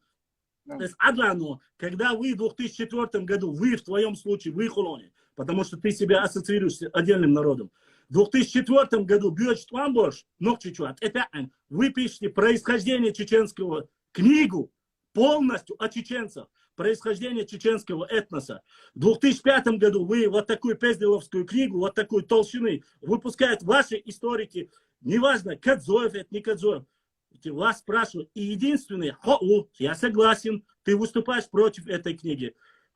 то есть Адлану, когда вы в две тысячи четвёртом году, вы в твоем случае, вы Хулоне, потому что ты себя ассоциируешь с отдельным народом. В две тысячи четвёртом году Бьёч Тламбош, Нохчичуат, это вы пишете происхождение чеченского, книгу полностью о чеченцах, происхождение чеченского этноса. В две тысячи пятом году вы вот такую пезделовскую книгу, вот такую толщины выпускают ваши историки, неважно, Кадзоев это, не Кадзоев. Вас спрашивают. И единственное, хо, я согласен, ты выступаешь против этой книги.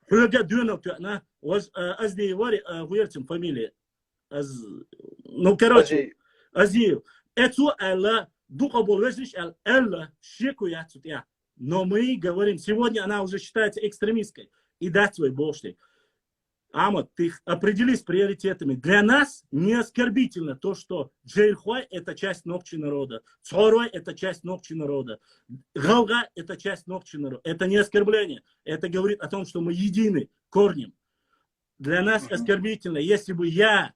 Хьога дюнал тюана, оз, э, аз дей вари, э, гуерцем фамилия. Аз, ну, короче, Азиев. Азиев. Эцу Элла, духо бол вежниш Эл, Элла, шеку яцут я. Но мы говорим, сегодня она уже считается экстремистской. И дать свой болшный. Амат, ты определись с приоритетами. Для нас не оскорбительно то, что Джейрхуай — это часть ногчи народа, Цорой — это часть ногчи народа, Галга — это часть ногчи народа. Это не оскорбление. Это говорит о том, что мы едины корнем. Для нас оскорбительно, если бы я,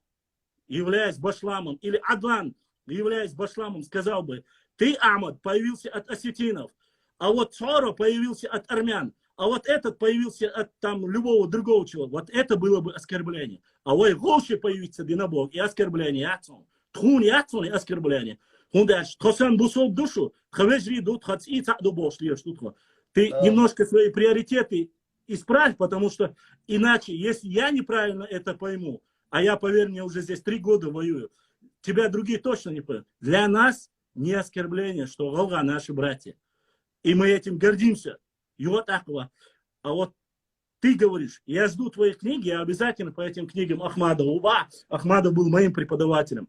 являясь башламом, или Адлан, являясь башламом, сказал бы: «Ты, Ахмад, появился от осетинов, а вот Цоро появился от армян, а вот этот появился от там любого другого человека». Вот это было бы оскорбление. А вай гоши появиться динабог и оскорбление яцун. Тхун яцун и оскорбление. Хундаш, тхасан бусол душу, хавежри дут, хац и ца ду бош лиеш тут хо. Ты немножко свои приоритеты исправь, потому что иначе, если я неправильно это пойму, а я, поверь мне, уже здесь три года воюю, тебя другие точно не поймут. Для нас не оскорбление, что Галга наши братья. И мы этим гордимся. И вот так вот. А вот ты говоришь: «Я жду твоих книг, я обязательно по этим книгам Ахмадова». Уба, Ахмадов был моим преподавателем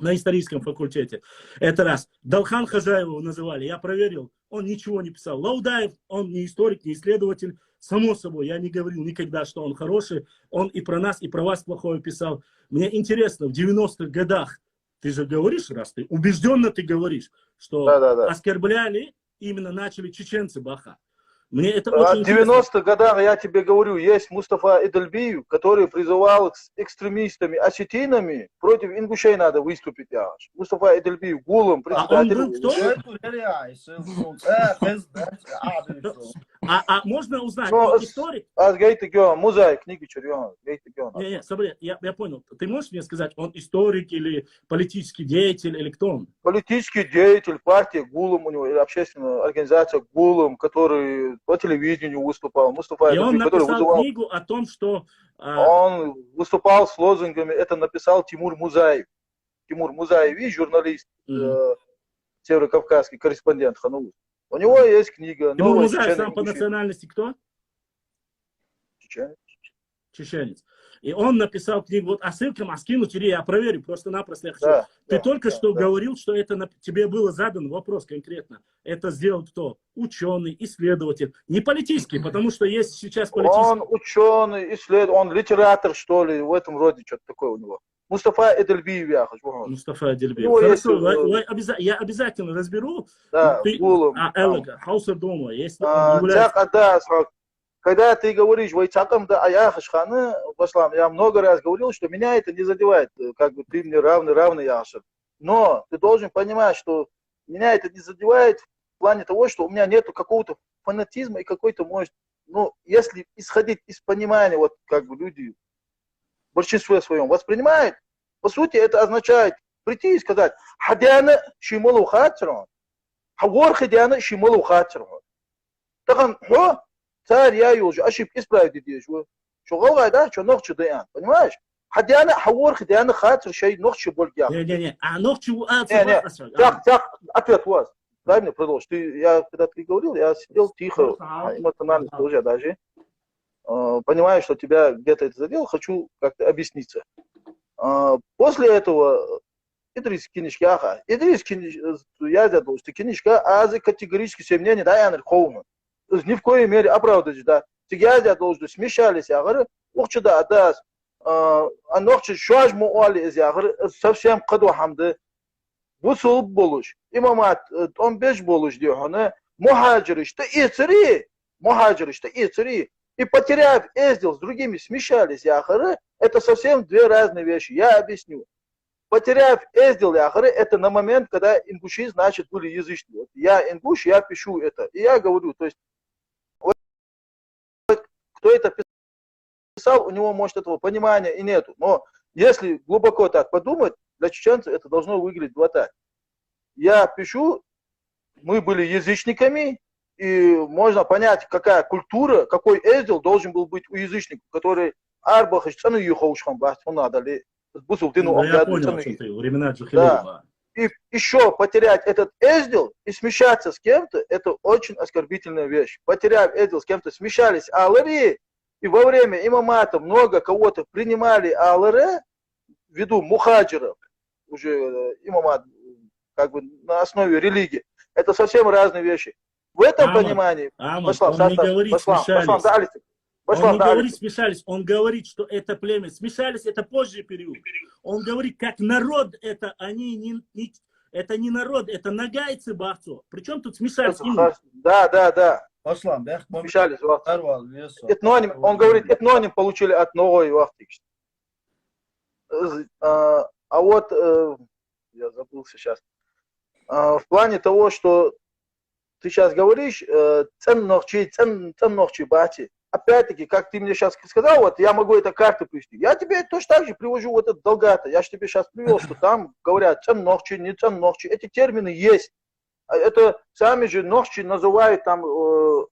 на историческом факультете. Это раз. Далхан Хажаева называли, я проверил, он ничего не писал. Лаудаев, он не историк, не исследователь. Само собой, я не говорил никогда, что он хороший. Он и про нас, и про вас плохое писал. Мне интересно, в девяностых годах, ты же говоришь, раз ты убежденно ты говоришь, что Да, да, да. оскорбляли, именно начали чеченцы баха. Мне это А очень в интересно. девяностых годах, я тебе говорю, есть Мустафа Эдельбиев, который призывал с экстремистами, осетинами, против ингушей надо выступить, я аж. Мустафа Эдельбиев, Гулом, А он председатель. был кто? Э, а, а можно узнать, Но он с- историк? Аз гейта гео, музей, книги чурьё, гейта гео. Не, не, смотри, я, я понял. Ты можешь мне сказать, он историк или политический деятель, или кто он? Политический деятель, партия Гулом у него, или общественная организация Гулом, который по телевидению выступал, Мустафа И он Эдельбиев, который написал вызывал. книгу о том, что, а, Он выступал с лозунгами, это написал Тимур Музаев. Тимур Музаев, и журналист, Мгм. э, северокавказский корреспондент Ханул. У него есть книга Тимур «Новая Музаев Чечена сам по Ингушетия». Национальности кто? Чеченец. Чеченец. И он написал книгу, вот, а ссылка, а скину тебе, я проверю, просто-напросто я хочу. Да, Ты да, только да, что да. говорил, что это на- тебе было задан вопрос конкретно. Это сделал кто? Ученый, исследователь. Не политический, потому что есть сейчас политический. Он ученый, исслед-, он литератор, что ли, в этом роде что-то такое у него. Мустафа Эдельбиев, я хочу. Мустафа Эдельбиев. Ну, Хорошо, если, вай- э, вай обяза- я обязательно разберу. Да, Ты- Гулом, а, там. Элга, Хаусер дома, если А, он является- так, а, да, срок. Когда ты говоришь, вай цакам да аяхаш ханы, Баслам, я много раз говорил, что меня это не задевает, э, как бы ты мне равный, равный яхаш. Но ты должен понимать, что меня это не задевает в плане того, что у меня нету какого-то фанатизма и какой-то, может, ну, если исходить из понимания, вот как бы люди в большинстве своем воспринимают, по сути, это означает прийти и сказать: «Хадяна шималу хацрон, хавор хадяна шималу хацрон». Тахан, хо, царь я юлжи, ошибки исправить здесь, вот. Что Галгай, да, что Нохчи да, понимаешь? Хадяна, хавор хадяна хацр шей Нохчи боль я. Не, не, не, а Нохчи у а Не, не, царь, царь, ответ у вас. Дай мне продолжить. Ты, я, когда ты говорил, я сидел тихо, а, эмоционально тоже даже. Э, понимаю, что тебя где-то это задело, хочу как-то объясниться. А, после этого Идрис кинишка, Идрис киниш-, э, я задал, что кинишка, а за категорически сомнения, да, я наркоман. То есть ни в коей мере оправдывать, да. Ты я задал, что смешались, я говорю, ух, что да, да, а, а нохчи шуаж му уали из, я говорю, совсем каду хамды. Бусул болуш, имамат, э, томбеш болуш, ди хана, мухӀажирашта эцари, мухӀажирашта эцари, и потеряв эздел с другими смешались яхар, это совсем две разные вещи. Я объясню. Потеряв эздел яхар, это на момент, когда ингуши, значит, были язычны. Вот я ингуш, я пишу это, и я говорю, то есть кто это писал, у него, может, этого понимания и нету. Но если глубоко так подумать, для чеченцев это должно выглядеть вот так. Я пишу, мы были язычниками, и можно понять, какая культура, какой эздел должен был быть у язычников, который арбахаш цӀана юхаушхан баст, он надо ли, бусул дину. Ну, я понял, о чем ты. Времена Джахилии. Да. И еще потерять этот эздел и смешаться с кем-то, это очень оскорбительная вещь. Потеряв эздел, с кем-то смешались алари, и во время имамата много кого-то принимали алари, ввиду мухаджиров, уже э, имамат, как бы на основе религии. Это совсем разные вещи. В этом Аман, понимании, Аман, Баслам, он не Сасан, говорит Баслам, смешались. Баслам, да, Алик, Он Баслам, не да, говорит Алик. Смешались, он говорит, что это племя. Смешались, это позже период. Он говорит, как народ, это они не, не- это не народ, это ногайцы, бахцо. Причем тут смешались? Именно? Да, да, да. Баслам, бяхк мам. Смешались, вот. Тарвал, весо. Этноним, он говорит, этноним получили от ногой вахтикс. Э, А а вот э, я забыл сейчас. А, В плане того, что ты сейчас говоришь, э, цен ногчи, цен, цен ногчи бати. Опять-таки, как ты мне сейчас сказал, вот я могу это карты привести. Я тебе точно так же привожу вот этот Далгата. Я же тебе сейчас привел, что там говорят цен ногчи, не цен ногчи. Эти термины есть. А это сами же ногчи называют там э,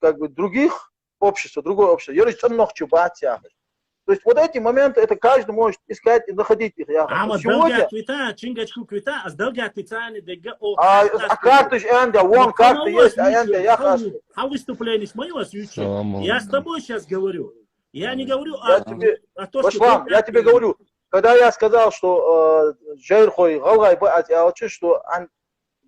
как бы других общества, другое общество. Я говорю, цен ногчи бати. То есть вот эти моменты, это каждый может искать и находить их. Я Аман, сегодня Далгат вита, Чингачгук вита, аз Далгат вита не дега о. А, а карты же энди, вон карты есть, а энди я хас. А выступление с моего случая. Салам Я алейкум. С тобой сейчас говорю. Я не говорю Я о, тебе, о том, что Баслам, я тебе говорю, когда я сказал, что э, Джейрхой, Галгай, Баат, я учу, что ан-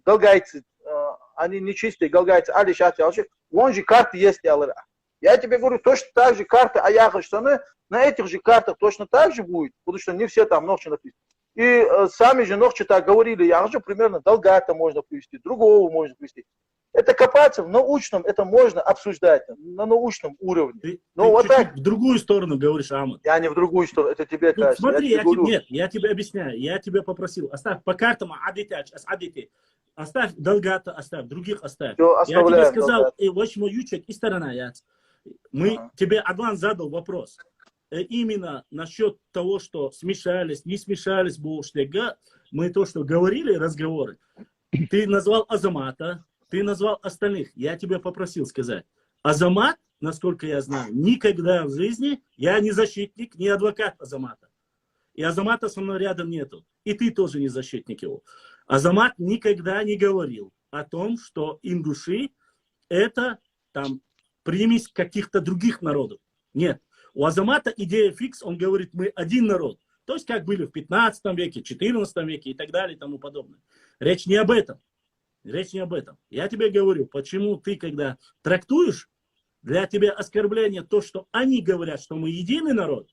галгайцы, э, они нечистые, галгайцы, али шат, я учу, вон же карты есть, я говорю. Я тебе говорю, точно так же карты Аяха, что на, на этих же картах точно так же будет, потому что не все там ногчи написаны. И э, сами же ногчи так говорили, я же примерно Далгата можно привести, другого можно привести. Это копаться в научном, это можно обсуждать на научном уровне. Ты, Ну, ты вот чуть-чуть так. В другую сторону говоришь, Аман. Я не в другую сторону, это тебе Ну, кажется. смотри, я я тебе тебе, говорю, нет, я тебе объясняю, я тебя попросил, оставь по картам, адите, адите. Оставь Далгата, оставь, других оставь. Всё, Я тебе оставляем сказал, Далгата. И восьмой ючек и сторона, я. Мы Ага. Тебе Адван задал вопрос. Э, Именно насчет того, что смешались, не смешались, Булштега, мы то, что говорили, разговоры. Ты назвал Азамата, ты назвал остальных. Я тебя попросил сказать. Азамат, насколько я знаю, никогда в жизни, я не защитник, не адвокат Азамата. И Азамата со мной рядом нету. И ты тоже не защитник его. Азамат никогда не говорил о том, что ингуши это там примесь каких-то других народов. Нет. У Азамата идея фикс, он говорит, мы один народ. То есть как были в пятнадцатом веке, четырнадцатом веке и так далее и тому подобное. Речь не об этом. Речь не об этом. Я тебе говорю, почему ты, когда трактуешь, для тебя оскорбление то, что они говорят, что мы единый народ,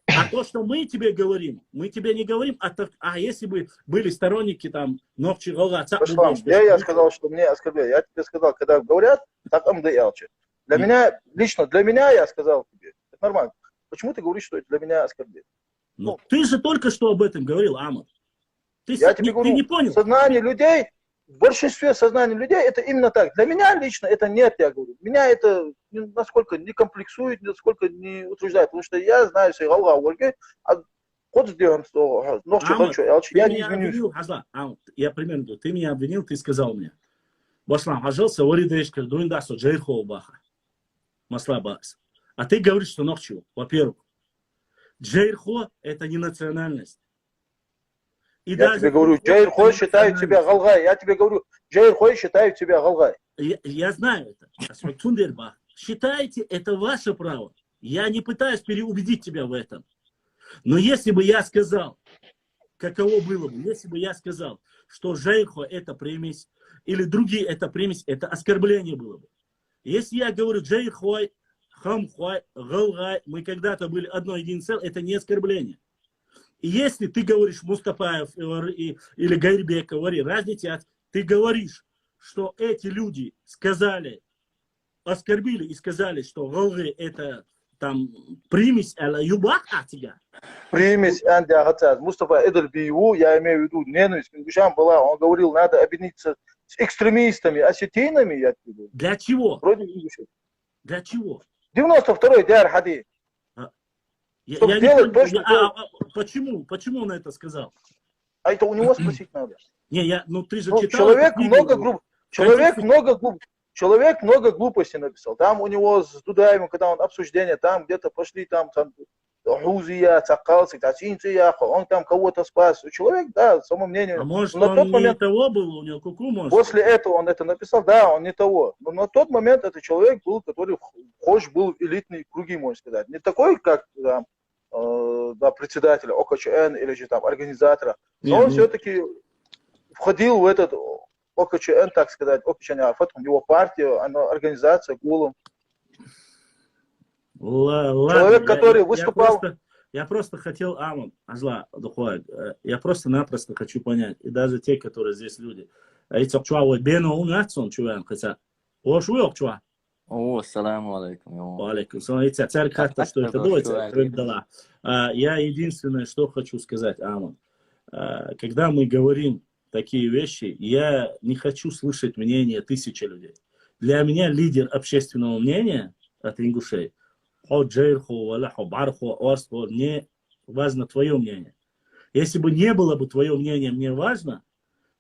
а то, что мы тебе говорим, мы тебе не говорим, а, так, а если бы были сторонники там Ногчи, Галга, Цап, Баслам, Булгаш, я, я Башкир, сказал, что мне оскорбляют. Я тебе сказал, когда говорят, так МД Элчи. Для Ну. Меня, лично для меня, я сказал тебе, это нормально. Почему ты говоришь, что это для меня оскорбление? Ну, ты же только что об этом говорил, Аман. Ты, Я с- тебе не, говорю, ты не понял. Сознание людей, в большинстве сознания людей это именно так. Для меня лично это нет, я говорю. Меня это ни- насколько не комплексует, насколько не утруждает. Потому что я знаю, что Галга Ольга, а хоть сделаем слово, Ногчи, Аман, Галчи, Элчи, ты я не меня извинюсь. Обвинил, Хаза, Аман, я примерно говорю, ты меня обвинил, ты сказал мне. Баслам, Хажал, Савари Дешкер, Дуин Дасо, Джейрхо Баха. Масла Бакс. А ты говоришь, что Ногчи, во-первых. Джейрхо это не национальность. И Я даже тебе говорю, Джейрхо это Джейрхой не считают себя национальность. Галгай. Я тебе говорю, Джейрхой считают себя Галгай. Я, я знаю это. Асфальтундербах. Считайте, это ваше право. Я не пытаюсь переубедить тебя в этом. Но если бы я сказал, каково было бы, если бы я сказал, что Джейрхо это примесь, или другие это примесь, это оскорбление было бы. Если я говорю Джейрхой, Хамхой, Галгай, мы когда-то были одно единое целое, это не оскорбление. И если ты говоришь Мустафаев и- и- или Гайрбек, говори, разница, ты говоришь, что эти люди сказали, оскорбили и сказали, что гӀалгӀай — это там примесь аьлла, юха боху ахь цигахь? Примесь аьнна яхац аз. Мустафа Эдельби ву, я имею в виду ненависть к ингушам была. Он говорил, надо объединиться с экстремистами, осетинами, я тебе говорю. Для чего? Против ингушей. Для чего? Девяносто второй дяр хади. Я, Чтоб я не делать понял, точно я- то- а, а, почему? Почему он это сказал? А это у него спросить надо. Не, я, ну ты же Ну, читал человек эту книгу много его. глуп, человек Контекст- много глуп, человек много глупостей написал. Там у него с Дудаевым, когда он обсуждение, там где-то пошли, там, там Хузия, Цакалсик, Тацинция, он там кого-то спас. Человек, да, само мнение. А может, Но на он тот не момент, того был, у него куку, может? после этого он это написал, да, он не того. Но на тот момент это человек был, который вх- вхож был в элитные круги, можно сказать. Не такой, как там, э, да, председателя ОКЧН или же там организатора. Но Не, он ну- все-таки входил в этот ОКЧН, так сказать, ОКЧН Арфат, его партия, она организация, гулом. Ла- ладно, Человек, я- который я- выступал- Я просто, я просто хотел, Аман, Азла, духой, э, я просто-напросто хочу понять, и даже те, которые здесь люди. А эти чуа, ой, бено у нас он чуа, хотя, ош вы чуа. О, ассаламу алейкум, йо. Ва алейкум салам. Эти царь как-то, что это Как-то давайте чуа, открыть дала. А, я единственное, что хочу сказать, Аман. А, когда мы говорим такие вещи, я не хочу слышать мнение тысячи людей. Для меня лидер общественного мнения от ингушей, хо джейрхо, вала хо бархо, орсхо, мне важно твое мнение. Если бы не было бы твое мнение мне важно,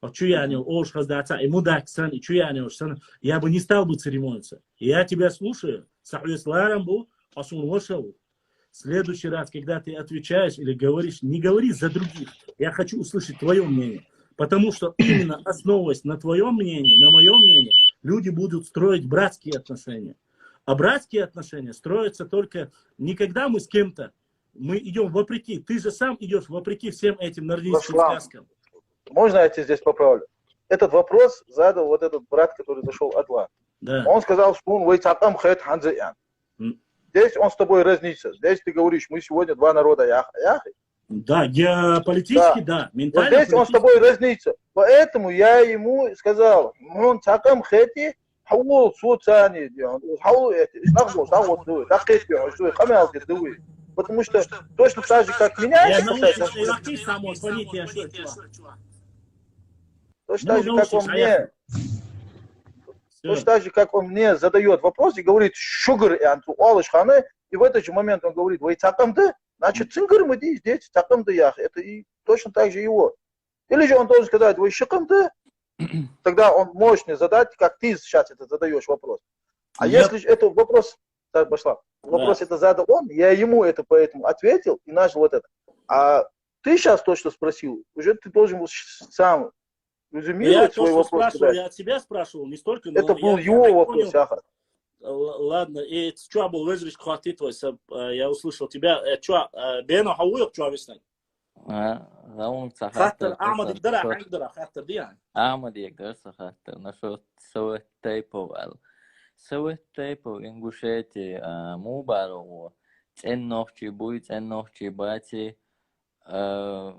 а чё я не ош хаздаца, и мудак сан, и чё я не ош сан, я бы не стал бы церемониться. Я тебя слушаю, сахвес ларам бу, а сун вашал. В следующий раз, когда ты отвечаешь или говоришь, не говори за других. Я хочу услышать твое мнение. Потому что именно основываясь на твоем мнении, на моем мнении, люди будут строить братские отношения. А братские отношения строятся только не когда мы с кем-то, мы идем вопреки. Ты же сам идешь вопреки всем этим нордийским Васлам. Сказкам. Можно я тебя здесь поправлю? Этот вопрос задал вот этот брат, который зашел от Ла. Да. Он сказал, что он вейцакам хет ханзаян. М. Здесь он с тобой разнится. Здесь ты говоришь, мы сегодня два народа, ях, ях. Да, геополитически, да, Вот ментально. здесь он с тобой разнится. Поэтому я ему сказал, он цакам хети, хавул суцани, хавул эти, нахбу, нахбу дуй, нахети, дуй, камел дуй. Потому что точно так же, как меня, Я это касается, научился иракский самой, понять я что, чувак. точно так же, как он научился, а я- мне, точно так же, как он мне задает вопрос и говорит, шугар, и анту алыш ханы, и в этот же момент он говорит, вейцакам ты, значит, цингармы ди, здесь цакам ты ях. Это и точно так же его. Или же он должен сказать, вейшикам ты, тогда он может мне задать, как ты сейчас это задаешь вопрос. А Я- если же это вопрос, так, пошла, вопрос Да. это задал он, я ему это поэтому ответил и начал вот это. А ты сейчас то, что спросил, уже ты должен был щ- сам Я резюмировать то, свой что вопрос. спрашивал, Сказать. Я тебя спрашивал, не столько, но Это был я- его я вопрос, понял. Ахат. Л- Ладно, и что был вызвать хватит твой, я услышал тебя. Что, Бено, хавуй, что весной? А, Раун ца Хаттар, хаттар, Ахмад, хаттар, дара, шо- хангдара, хаттар, диан. Ахмад ек дара са хаттар, на шо Совет тайпов ал. Совет тайпов Ингушетии, а, му баро, цен нохчи буй, цен нохчи бати, а,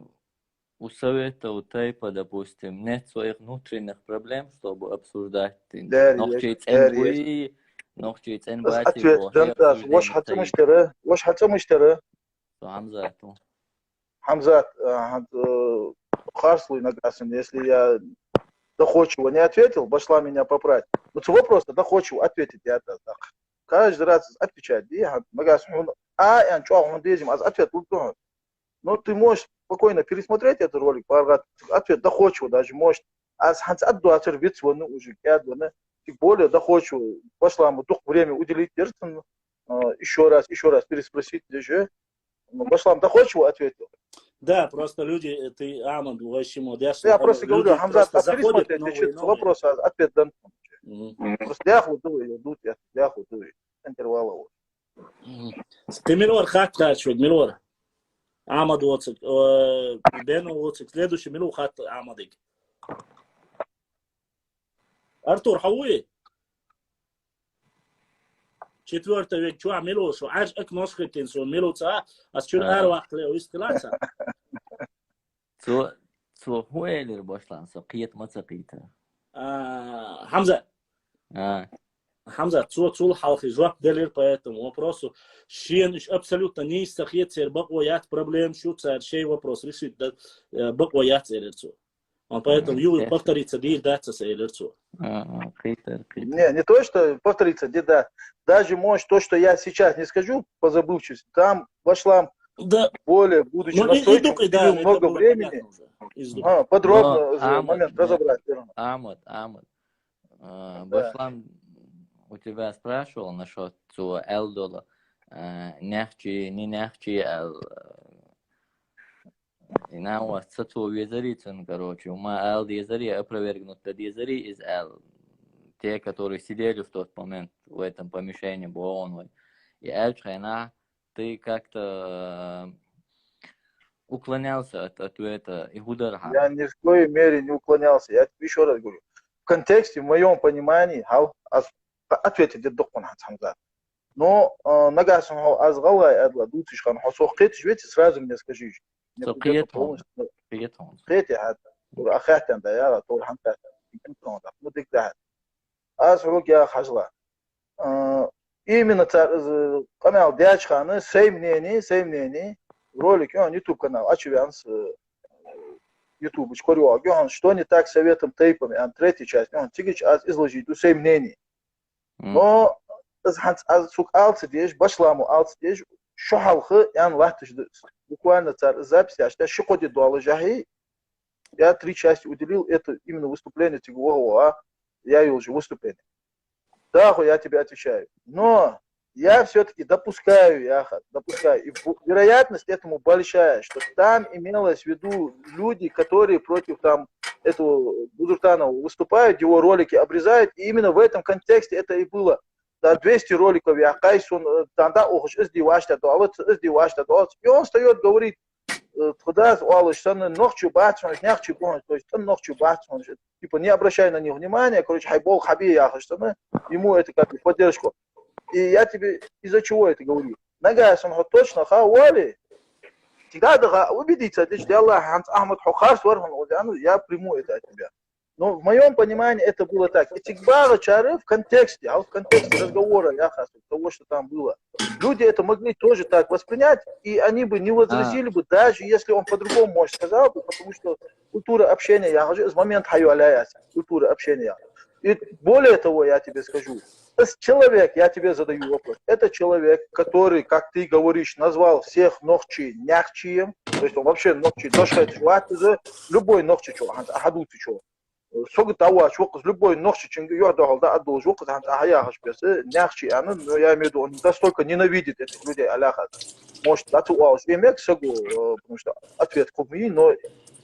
у Советов тайпа, допустим, нет своих внутренних проблем, чтобы обсуждать. Да, Нохчи есть, цен да, буй, нохчи цен Аз бати, ответ бо, дан хер тас, обсуждение ваш хацам тайпа. Иштара, ваш хацам Иштара. Со Хамзату. Хамзат, а, Хам-, э, харслуй нагасин, если я доходчиво не ответил, башла меня поправить. Вот с вопроса доходчиво ответить я это, так. Каждый раз отвечать, и ха-, нагас хун, а, я чё, он дезим, аз ответ лук. Но ты можешь спокойно пересмотреть этот ролик, паргат, ответ доходчиво даже может. Аз ханц ад дуацер виц ваны уже, кяд ваны. Тем более доходчиво, башла мы дух время уделить дерсин, еще раз, еще раз переспросить даже. Ну, башла мы доходчиво ответил. Да, просто люди, э, ты, Ахмад, вообще молодец. Я Люди просто говорю, Хамзат, просто а заходят пересмотри, новые, отвечает с новые. Вопроса, ответ дан. Мгм. Просто дяхлу дуй, идут, я дяхлу дуй. Интервала вот. Мгм. Ты милвар хат качивать, милвар. Ахмад Уоцик, э, Бен Уоцик. Следующий милвар хат Ахмадик. Артур, хавуй? Четвёртый век, чуа милвар, шо аж ак носхетин, шо милвар ца, аз чур А. ар вахт ле, уйст клаца. Цо, цо хуэлир башлан, со киет маца кита. А, Хьамзат. А. Хьамзат, цо цул хьалха жоп делира по этому вопросу. Шена уж абсолютно нийса ца хет, церан бакъо яц, проблема шу, цара шей вопрос решить да, э, бакъо яц, элира цо. Он поэтому, Юра, повториться дийр дац аса, элира цо. А, а, кхетар, кхетар. Не, не то, что повториться, да. Даже, может, то, что я сейчас не скажу по забывчивости, там Башлам, да, более, будучи настойчивым, уделил много времени, а, подробно момент разобрать. Амат, Амат. А, Башлам у тебя спрашивал насчёт цо аьлла дола, а, нехчи, не нехчи, аьлла, и на вас цо везари цун, короче, ума аьлла дезари, опровергнуть да дезари из аьлла. Те, которые сидели в тот момент в этом помещении, бо он вай. И аьлча хенахь ты как-то, э, уклонялся от ответа, и хӀун дара хьан? Я ни в коей мере не уклонялся. Я тебе ещё раз говорю. В контексте, в моём понимании, хьал, аз ответить дергда хьуна хьан цхьана зат. Но, э, нагахь санна хьо аз гӀалгӀай аьлла дуьйцуш хьан, хьо сох кхеташ веце, сразу мне скажи. Со кхета хьуна, кхета хьуна. Кхета хьан. Тура а хаьттан да, яра, тура хьан хаьттан. Ну, дика да. Аз хьога яха хьажал. А, именно цар, э, къамаьл деча хана, сай мнение, сай мнение, ролик, он YouTube канал, очевидно, э, YouTube-ачу кхуьруьйтуш, он, что не так с Советом Тейпом, он, третья часть, он, цигача аз изложить ду сай мнение. Но аз хьанца, аз цуьнга аьлла ца дезаш, Башламо аьлла ца дезаш, шу хьалха, он, латташ ду. Буквально цар запись яш, я ши-кхо ди доллажахьи, я три части уделил, это именно выступление цига ваха, я йолча выступление. Да, хо, я тебе отвечаю. Но я всё-таки допускаю, я ха-, допускаю. И бу-, вероятность этому большая, что там имелось в виду люди, которые против там этого Бузуртанова выступают, его ролики обрезают. И именно в этом контексте это и было. Да, двести роликов я кайсун, э, там, да, ох, из ди вашта, да, вот из ди вашта, да, вот. И он встаёт, говорит, э, тхо дас оалаш санна, нохчо бац хьуна, нехчо бу хьуна, то есть, тан нохчо бац хьуна, типа, не обращай на них внимания, короче, хьай болх хьабе яхаш санна, ему это как бы поддержку. И я тебе из-за чего это говорю. Нагахь санна хьо точно ха вали, тига да ха убедиться, дич, да, Аллах, хьанца Ахмад хьо харц вар хьуна, ну, я приму это от тебя. Но в моём понимании это было так. И цига багӀачар в контексте, а вот в контексте разговора, я хас, того, что там было, люди это могли тоже так воспринять, и они бы не возразили бы, даже если он по-другому, может, сказал бы, потому что культура общения, я хожу, из момента хаю аляяс, культура общения. И более того, я тебе скажу, этот человек, я тебе задаю вопрос, это человек, который, как ты говоришь, назвал всех нохчи нехчием, то есть он вообще нохчи, дошхет, любой нохчи, чё, а, хьадуци, чё. Сога тавач вакхас, любой нохчичунга юхь дохал да аддулаш вакхас, хьанца ахьа яхаш беса, нехчи ана, но я имею в виду, он настолько ненавидит этих людей, аляхат. Может, да, цу уалш, и мег сагу, э, потому что ответ купми, но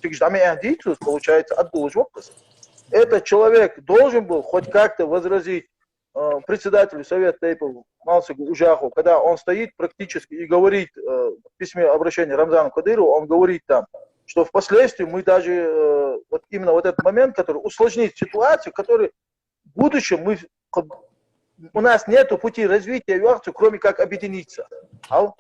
тикш даме эн дийцус, получается, аддулаш вакхас. Этот человек должен был хоть как-то возразить, э, председателю Совета Тейпов Малсагу Ужаху, когда он стоит практически и говорит, э, в письме обращения Рамзану Кадырову, он говорит там, что впоследствии мы даже, э, вот именно вот этот момент, который усложнит ситуацию, который в будущем мы, у нас нету пути развития, кроме как объединиться. Ал?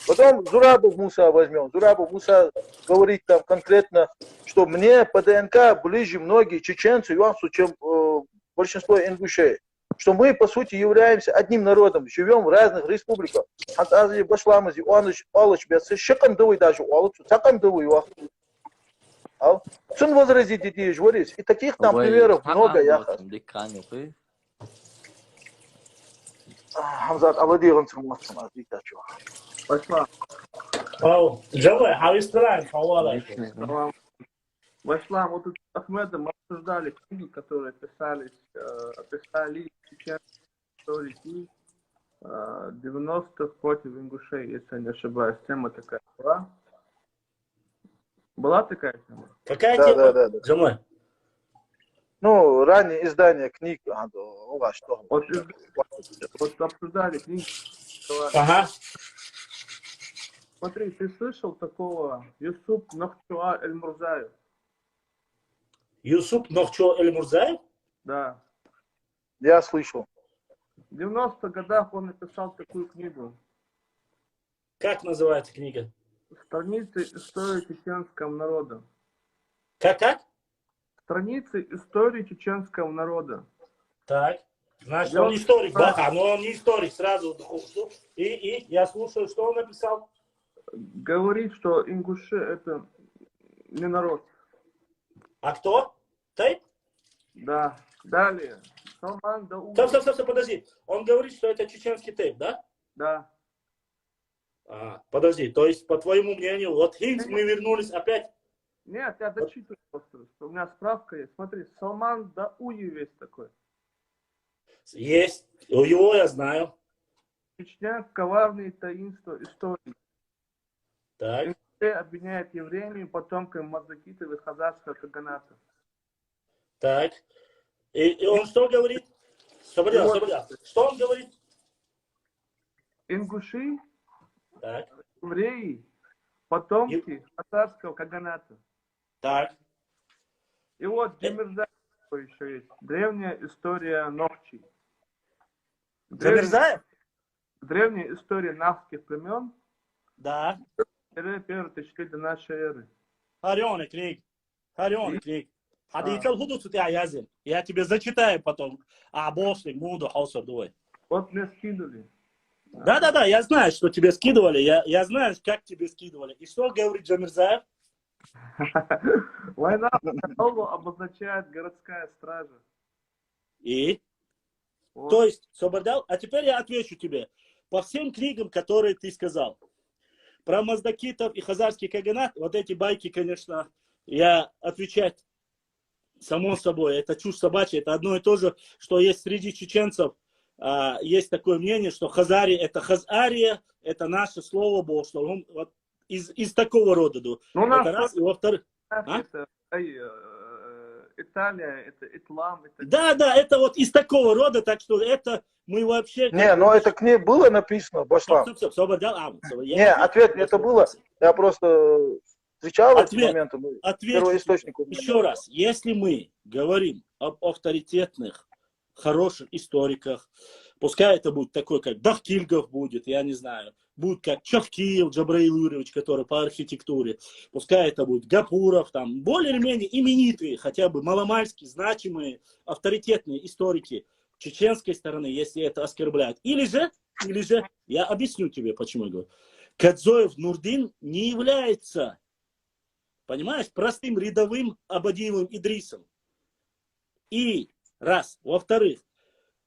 Потом Зурабов Муса возьмём. Зурабов Муса говорит там конкретно, что мне по ДНК ближе многие чеченцы, чем, э, большинство ингушей. Что мы, по сути, являемся одним народом, живём в разных республиках. Хьанца аз башламази, оалаш беса, ши къам да вай даже оалаш, цхьа къам да вай. Ал? Цун возразить де дезаш вар из. И таких там примеров много, я хас. Хьамзат, ала дегӀан цун мотт сама дийта чу. Башлам. Ау, Джамай, хьо вистаран, хьо валай. Салам. Башлам, вот тут с Ахмедом обсуждали книги, которые писались, э, писали чеченские историки, э, девяностых против ингушей, если я не ошибаюсь. Тема такая была. Была такая тема? Какая тема, Джамай? Ну, раннее издание книг, а, ну, а что? Вот, из-, вот обсуждали книги. Ага. Смотри, ты слышал такого Юсуп Нохчо Эльмурзаев? Юсуп Нохчо Эльмурзаев? Да. Я слышал. В девяностых годах он написал такую книгу. Как называется книга? «Страницы истории чеченского народа». Как, как? страницы истории чеченского народа. Так. Значит, он историк, да? А, ну он не историк, сразу. И, и я слушаю, что он написал. Говорит, что ингуши это не народ. А кто? Тейп? Да. Далее. Салман Дауи. Стоп, стоп, стоп, стоп, подожди. Он говорит, что это чеченский тейп, да? Да. А, подожди, то есть, по твоему мнению, вот Хинт, мы вернулись опять. Нет, я дочитываю просто, что у меня справка есть. Смотри, Салман Дауи есть такой. Есть. Его я знаю. Чечня, коварные таинства истории. Так. Все обвиняют евреями, потомками маздакитов и хазарского каганата. Так. И, и он что говорит? Что, подожди, что, подожди. Что он говорит? Ингуши, Так. евреи, потомки хазарского каганата. Так. И вот Джамирзаев еще есть. Древняя история нохчей. Джамирзаев? Древняя история нахских племен. Да. Первое, первое тысячелетие нашей эры. Харёный книг. Харёный книг. Хадитал худу цутя язим. Я тебе зачитаю потом. А бошли муду хауса дуй. Вот мне скинули. Да-да-да, я знаю, что тебе скидывали. Я, я знаю, как тебе скидывали. И что говорит Джамирзаев? Война обозначает городская стража. И? Вот. То есть, Собардал, а теперь я отвечу тебе. По всем книгам, которые ты сказал. Про маздакитов и хазарский каганат, вот эти байки, конечно, я отвечать, само собой, это чушь собачья, это одно и то же, что есть среди чеченцев. А, есть такое мнение, что хазари — это хазария, это наше слово было, что он вот из, из такого рода. Ну, это раз, и во-вторых... А? Это, ай, э, Италия, это Итлам. Это... Да, да, это вот из такого рода, так что это мы вообще... Не, но это к ней было написано, Башлам. Стоп, стоп, стоп, не, ответ, это было. Я просто встречал эти моменты. Ответ первоисточник. Еще раз, если мы говорим об авторитетных, хороших историках, пускай это будет такой, как Дахкильгов будет, я не знаю, будет как Чахкиев Джабраил Юрьевич, который по архитектуре, пускай это будет Гапуров, там, более или менее именитые, хотя бы маломальски значимые, авторитетные историки чеченской стороны, если это оскорбляют. Или же, или же, я объясню тебе, почему я говорю. Кадзоев Нурдин не является, понимаешь, простым рядовым Абадиевым Идрисом. И раз. Во-вторых,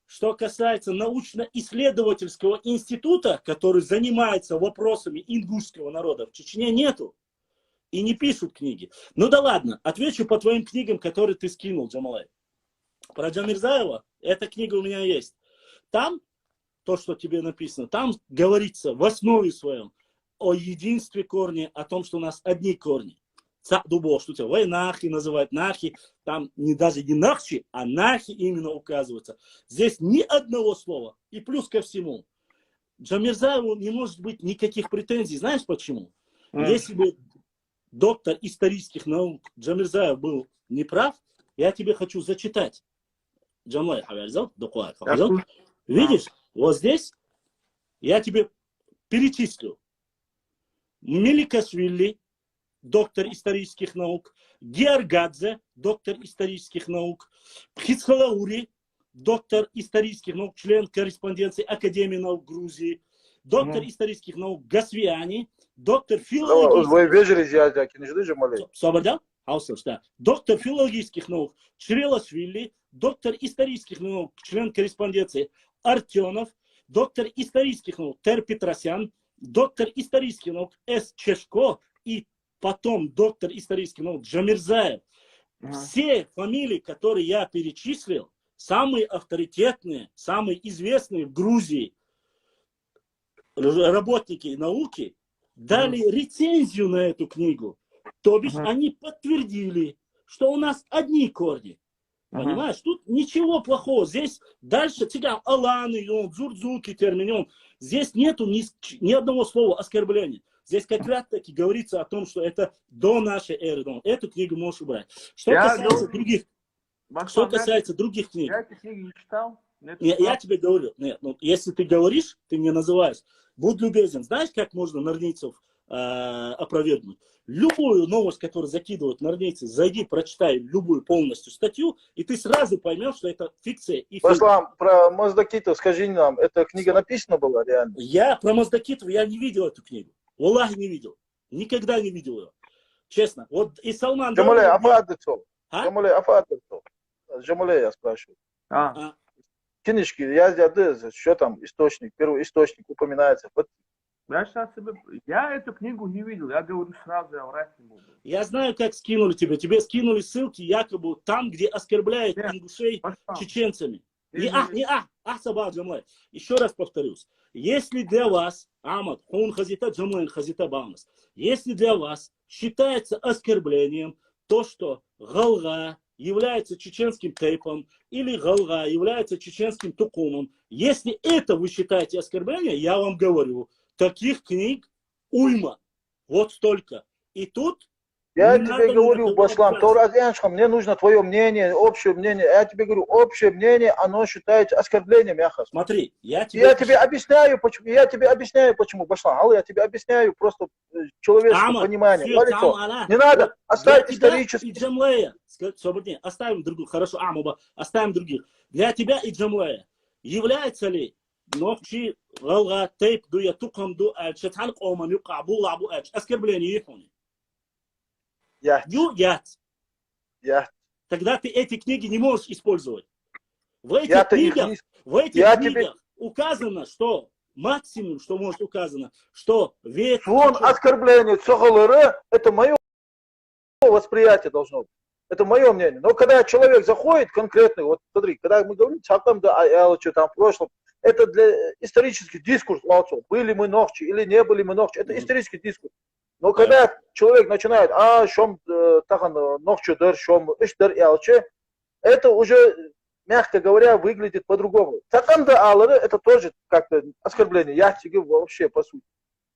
что касается научно-исследовательского института, который занимается вопросами ингушского народа, в Чечне нету. И не пишут книги. Ну да ладно, отвечу по твоим книгам, которые ты скинул, Джамалай. Про Джамирзаева, эта книга у меня есть. Там, то, что тебе написано, там говорится в основе своем о единстве корней, о том, что у нас одни корни. Цаъ ду бошли, что тебя вай нахи называют, нахи, там не даже не нахчи, а нахи именно указывается. Здесь ни одного слова. И плюс ко всему, Джамирзаеву не может быть никаких претензий. Знаешь почему? Mm. Если бы доктор исторических наук Джамирзаев был неправ, я тебе хочу зачитать. Джамлай Хаверзов, Дукуай Хаверзов. Видишь, вот здесь я тебе перечислю. Меликашвили, доктор исторических наук, Георгадзе, доктор исторических наук, Пхицхалаури, доктор исторических наук, член корреспонденции Академии наук Грузии, доктор mm. исторических наук Гасвиани, доктор филологии... Вы вежерись, я, я, Собардал? Хаусович, да. Доктор филологических наук Чрилашвили, доктор исторических наук, член корреспонденции Артемов, доктор исторических наук Тер Петросян, доктор исторических наук С. Чешко и потом доктор исторических наук Джамирзаев. Ага. Все фамилии, которые я перечислил, самые авторитетные, самые известные в Грузии работники науки, дали ага. рецензию на эту книгу. То бишь ага. они подтвердили, что у нас одни корни. Понимаешь, тут ничего плохого. Здесь дальше тебя аланы, он, дзурдзуки терминон. Здесь нету ни, ни одного слова оскорбления. Здесь как раз таки говорится о том, что это до нашей эры. Эту книгу можешь убрать. Что я касается говорю, других, что касается других книг. Я эти книги не читал. Нет, я тебе говорю, нет, ну, если ты говоришь, ты мне называешь. Будь любезен, знаешь, как можно норницев э, опровергнуть. Любую новость, которую закидывают норвежцы, зайди, прочитай любую полностью статью, и ты сразу поймешь, что это фикция и фейк. Башлам, про Маздакитов скажи нам, эта книга написана была реально? Я про Маздакитова, я не видел эту книгу. Валлахи, не видел. Никогда не видел ее. Честно. Вот и Салман... Джамалей, афатыр сол. А? Джамалей, афатыр сол. Джамалей, я спрашиваю. А, Книжки, я здесь, что там, источник, первый источник упоминается. Вот я сейчас себе... Я эту книгу не видел, я говорю сразу, я врать не буду. Я знаю, как скинули тебе. Тебе скинули ссылки якобы там, где оскорбляют Нет. Ингушей Пошла. Чеченцами. Не Нет, а, нет. Не а, а, Сабах Джамалей. Еще раз повторюсь. Если для вас, Ахмад, хун хазита, Джамалей хазита балнас, если для вас считается оскорблением то, что Галга является чеченским тейпом или Галга является чеченским тукумом, если это вы считаете оскорблением, я вам говорю, таких книг уйма. Вот столько. И тут... Я Не тебе надо говорю, мне Башлам, говорить. Тораз Эншхам, мне нужно твое мнение, общее мнение. Я тебе говорю, общее мнение, оно считается оскорблением, Яхас. Смотри, я тебе... Я тебе объясняю, почему. Я тебе объясняю, почему, Башлам. Алла, я тебе объясняю просто э, человеческое Ахмад, понимание. всё, Говорит, тамам, что Алла. не надо, Вот оставь для тебя исторический. И Джамлея, ска- Собрдин, оставим других, хорошо, Амуба, оставим других. Для тебя и Джамлея является ли Нохчи, Галга, Тейп, Дуя, Тукам, Ду, Аль-Шатхан, Оман, Юка, Абу, Лабу, Аль, оскорбление Ихуни? Я, Ю, я. я, Тогда ты эти книги не можешь использовать. В этих я-то их книгах, не... в этих Я книгах тебе- указано, что максимум, что может указано, что век... Вон оскорбление цохолоры, это мое восприятие должно быть. Это мое мнение. Но когда человек заходит конкретный, вот смотри, когда мы говорим, Сакамда, а я вот что там в прошлом, это для исторический дискурс, вот, были мы Нохчи или не были мы Нохчи, это Мгм. Исторический дискурс. Но когда человек начинает, а, шом, э, тахан, э, Нохчи дар, шом, иш дар, ялче, это уже, мягко говоря, выглядит по-другому. Сакамда алары, это тоже как-то оскорбление. Я тебе вообще, по сути.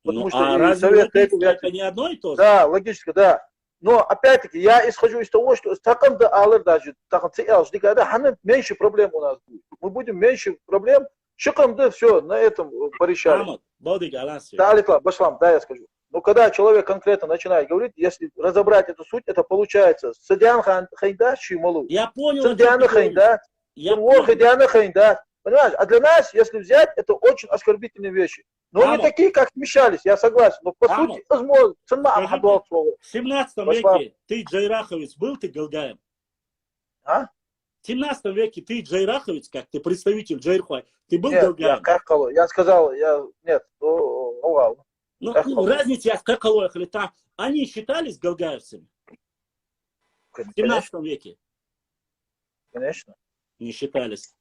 Ну, Потому что а и разве совет логически это я- это не одно и то же? Да, логически, да. Но опять-таки, я исхожу из того, что Сакамда алар даже, тахан ци ялче, когда ханен меньше проблем у нас будет. Мы будем меньше проблем. Шикамда, все, на этом э, порешали. Ахмад, Баудик, Алан, всё. Да, Алитла, Башлам, да, я скажу. Но когда человек конкретно начинает говорить, если разобрать эту суть, это получается Садиан Хан- Хайнда, Шималу. Я понял, о чём Садиана ты говоришь. Хайнда, Я Ворхи понял. Диана Хайнда. Понимаешь? А для нас, если взять, это очень оскорбительные вещи. Но не Ахмад. Такие, как смещались, я согласен. Но по Ахмад. Сути, возможно, цена Скажи обладала слово. В семнадцатом Башлам. Веке ты джайраховец был, ты галгаем? А? В семнадцатом веке ты джайраховец, как ты представитель джайрхуай, ты был Нет, я галгаем? Как Кало. Я сказал, я, нет, о, о, о, вау. Ну, как ну, Кало. Разница, я как Кало, я говорю, там, они считались галгаевцами в Конечно, семнадцатом веке? Конечно. Не считались.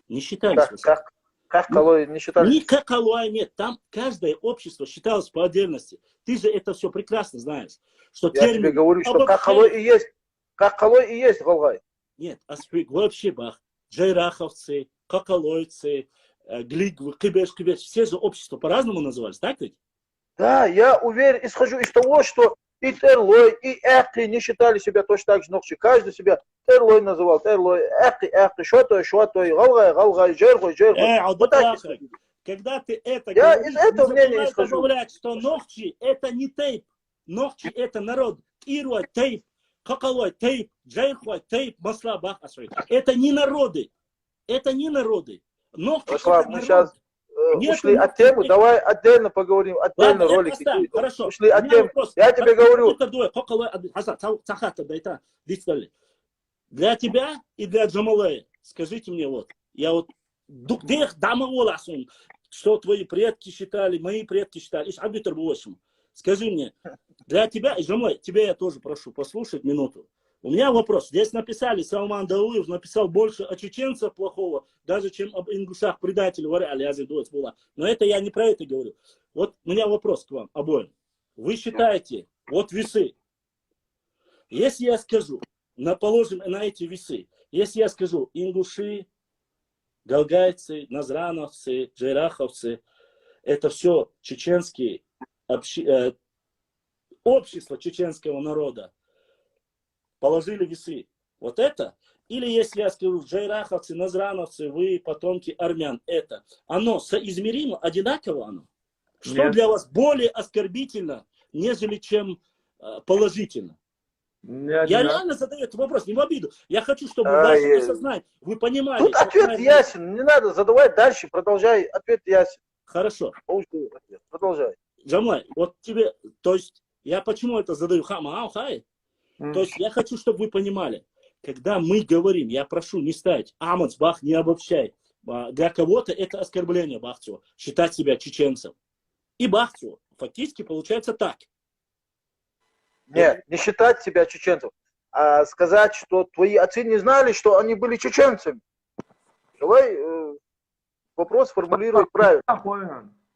Не считались. Как, Василий. как, как Кало не считали? Никакого нет. Там каждое общество считалось по отдельности. Ты же это все прекрасно знаешь. Что Я тебе термин говорю, что обобщает- Как Кало и есть. Как Кало и есть, Голгай. Нет, Аспик, вообще бах. Джайраховцы, Какалойцы, э, Глигвы, Кыбеш, Кыбеш. Все же общества по-разному назывались, так ведь? Да, я уверен, исхожу из того, что и Терлой, и Экки не считали себя точно так же Нохчи. Каждый себя Терлой называл, Терлой, Экки, Экки, Шотой, Шотой, Голгай, Голгай, Джерхой, Джерхой. Э, Вот так Абдуллахов, исходит. Когда ты это Я говоришь, из этого не мнения забывай исхожу. Добавлять, что Нохчи это не тейп. Нохчи это народ. Тируа тейп, Какалой тейп, Джайрхуа тейп, Масла Бах Асури. Это не народы. Это не народы. Нохчи Башлам, это мы народ. сейчас э, Нет, ушли нет, от темы. нет. Давай отдельно поговорим, отдельно Ладно, это ролики. оставим. Какие-то. Хорошо. Ушли от У меня темы. Вопрос. Я тебе говорю. Какой-то дуэ, Какалой, Ад- Хасан, Цау- Цахата, да это, дицдали. Для тебя и для Джамалея, скажите мне вот, я вот дук дех дама воласун, что твои предки считали, мои предки считали, иш абитер бу вашим. Скажи мне, для тебя, и Джамалей, тебя я тоже прошу послушать минуту. У меня вопрос. Здесь написали, Салман Дауев написал больше о чеченцах плохого, даже чем об ингушах, предатель, варе аль-, язык дуэц была. Но это я не про это говорю. Вот у меня вопрос к вам обоим. Вы считаете, вот весы, если я скажу, на, положим на эти весы, если я скажу, ингуши, галгайцы, назрановцы, джайраховцы, это все чеченские общи-, э, общество чеченского народа, положили весы. Вот это? Или если я скажу, джайраховцы, назрановцы, вы потомки армян, это, оно соизмеримо, одинаково оно? Что для вас более оскорбительно, нежели чем э, положительно? Я реально задаю этот вопрос, не в обиду. Я хочу, чтобы ваше осознание, вы понимали. Тут ответ ясен, не надо задавать дальше, продолжай, ответ ясен. Хорошо. Продолжай. Джамлай, вот тебе, то есть, я почему это задаю, ха, мау, хай? То есть, я хочу, чтобы вы понимали, когда мы говорим, я прошу не ставить, Амадс, бах, не обобщай. Для кого-то это оскорбление, бах, считать себя чеченцем. И бах, фактически получается так. Нет, не считать себя чеченцем, а сказать, что твои отцы не знали, что они были чеченцами. Давай э, вопрос формулировать правильно.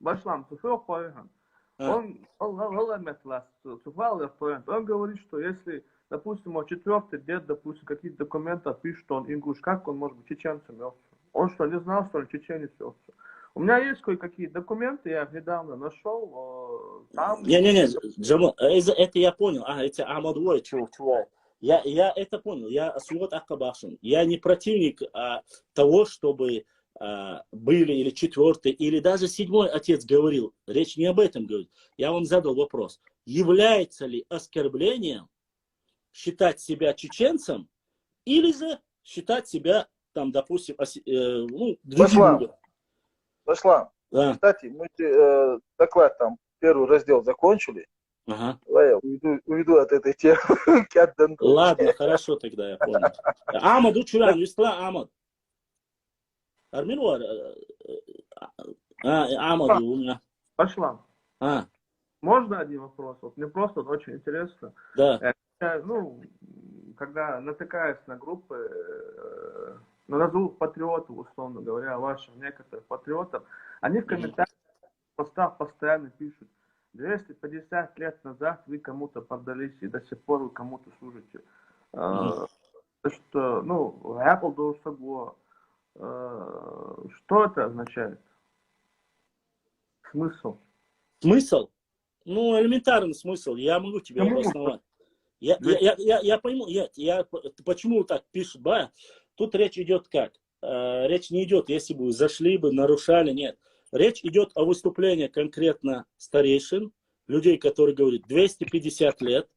Башлам, цифру Хойган. Он, он, он говорит, что если, допустим, вот четвертый дед, допустим, какие-то документы пишет, что он ингуш, как он может быть чеченцем? Он что, не знал, что он чеченец? У меня есть кое-какие документы, я их недавно нашел. Там... Не-не-не, Джамал, это я понял. А, это Амадуэ, чего, чего. Я, я это понял, я сует акабашин. Я не противник а, того, чтобы а, были или четвертый, или даже седьмой отец говорил. Речь не об этом говорит. Я вам задал вопрос. Является ли оскорблением считать себя чеченцем или же считать себя, там, допустим, оси, э, ну, другим людям? Башлам. Да. Кстати, мы э, доклад там, первый раздел закончили. Ага. Давай я уйду, уйду от этой темы. Ладно, хорошо тогда, я понял. Амад, учуран, висла Амад. Армин вар? А, Амад, у меня. Башлам. А. Можно один вопрос? Вот мне просто очень интересно. Да. Я, ну, когда натыкаюсь на группы, э, ну, назову патриотов, условно говоря, ваших некоторых патриотов, они в комментариях, в постах постоянно пишут: двести пятьдесят лет назад вы кому-то поддались, и до сих пор вы кому-то служите. Mm. Что, ну, Apple должен что это означает? Смысл? Смысл? Ну, элементарный смысл. Я могу тебе обосновать. Я, я, я, я, я пойму, я, я, почему так пишут, да? Тут речь идет как? Э, речь не идет, если бы зашли бы, нарушали, нет. Речь идет о выступлении конкретно старейшин, людей, которые говорят двести пятьдесят лет,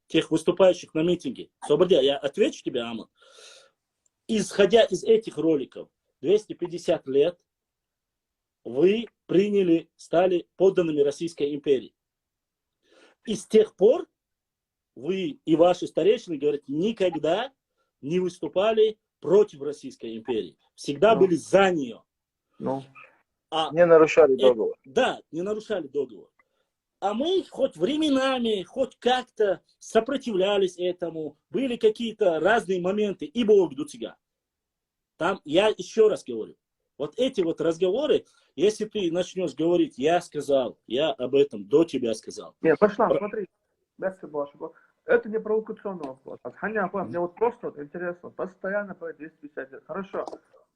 тех выступающих на митинге. Соберде, я отвечу тебе, Амад. Исходя из этих роликов, двести пятьдесят лет вы приняли, стали подданными Российской империи. И с тех пор вы и ваши старейшины, говорят, никогда не выступали против Российской империи. Всегда ну, были за нее. Ну, а, не нарушали договор. Да, не нарушали договор. А мы хоть временами, хоть как-то сопротивлялись этому, были какие-то разные моменты, и Бог дутига. Там, я еще раз говорю, вот эти вот разговоры, если ты начнешь говорить, я сказал, я об этом до тебя сказал. Нет, пошла, смотри, это не провокационный вопрос. Мне вот просто вот интересно, постоянно про двести пятьдесят лет. Хорошо,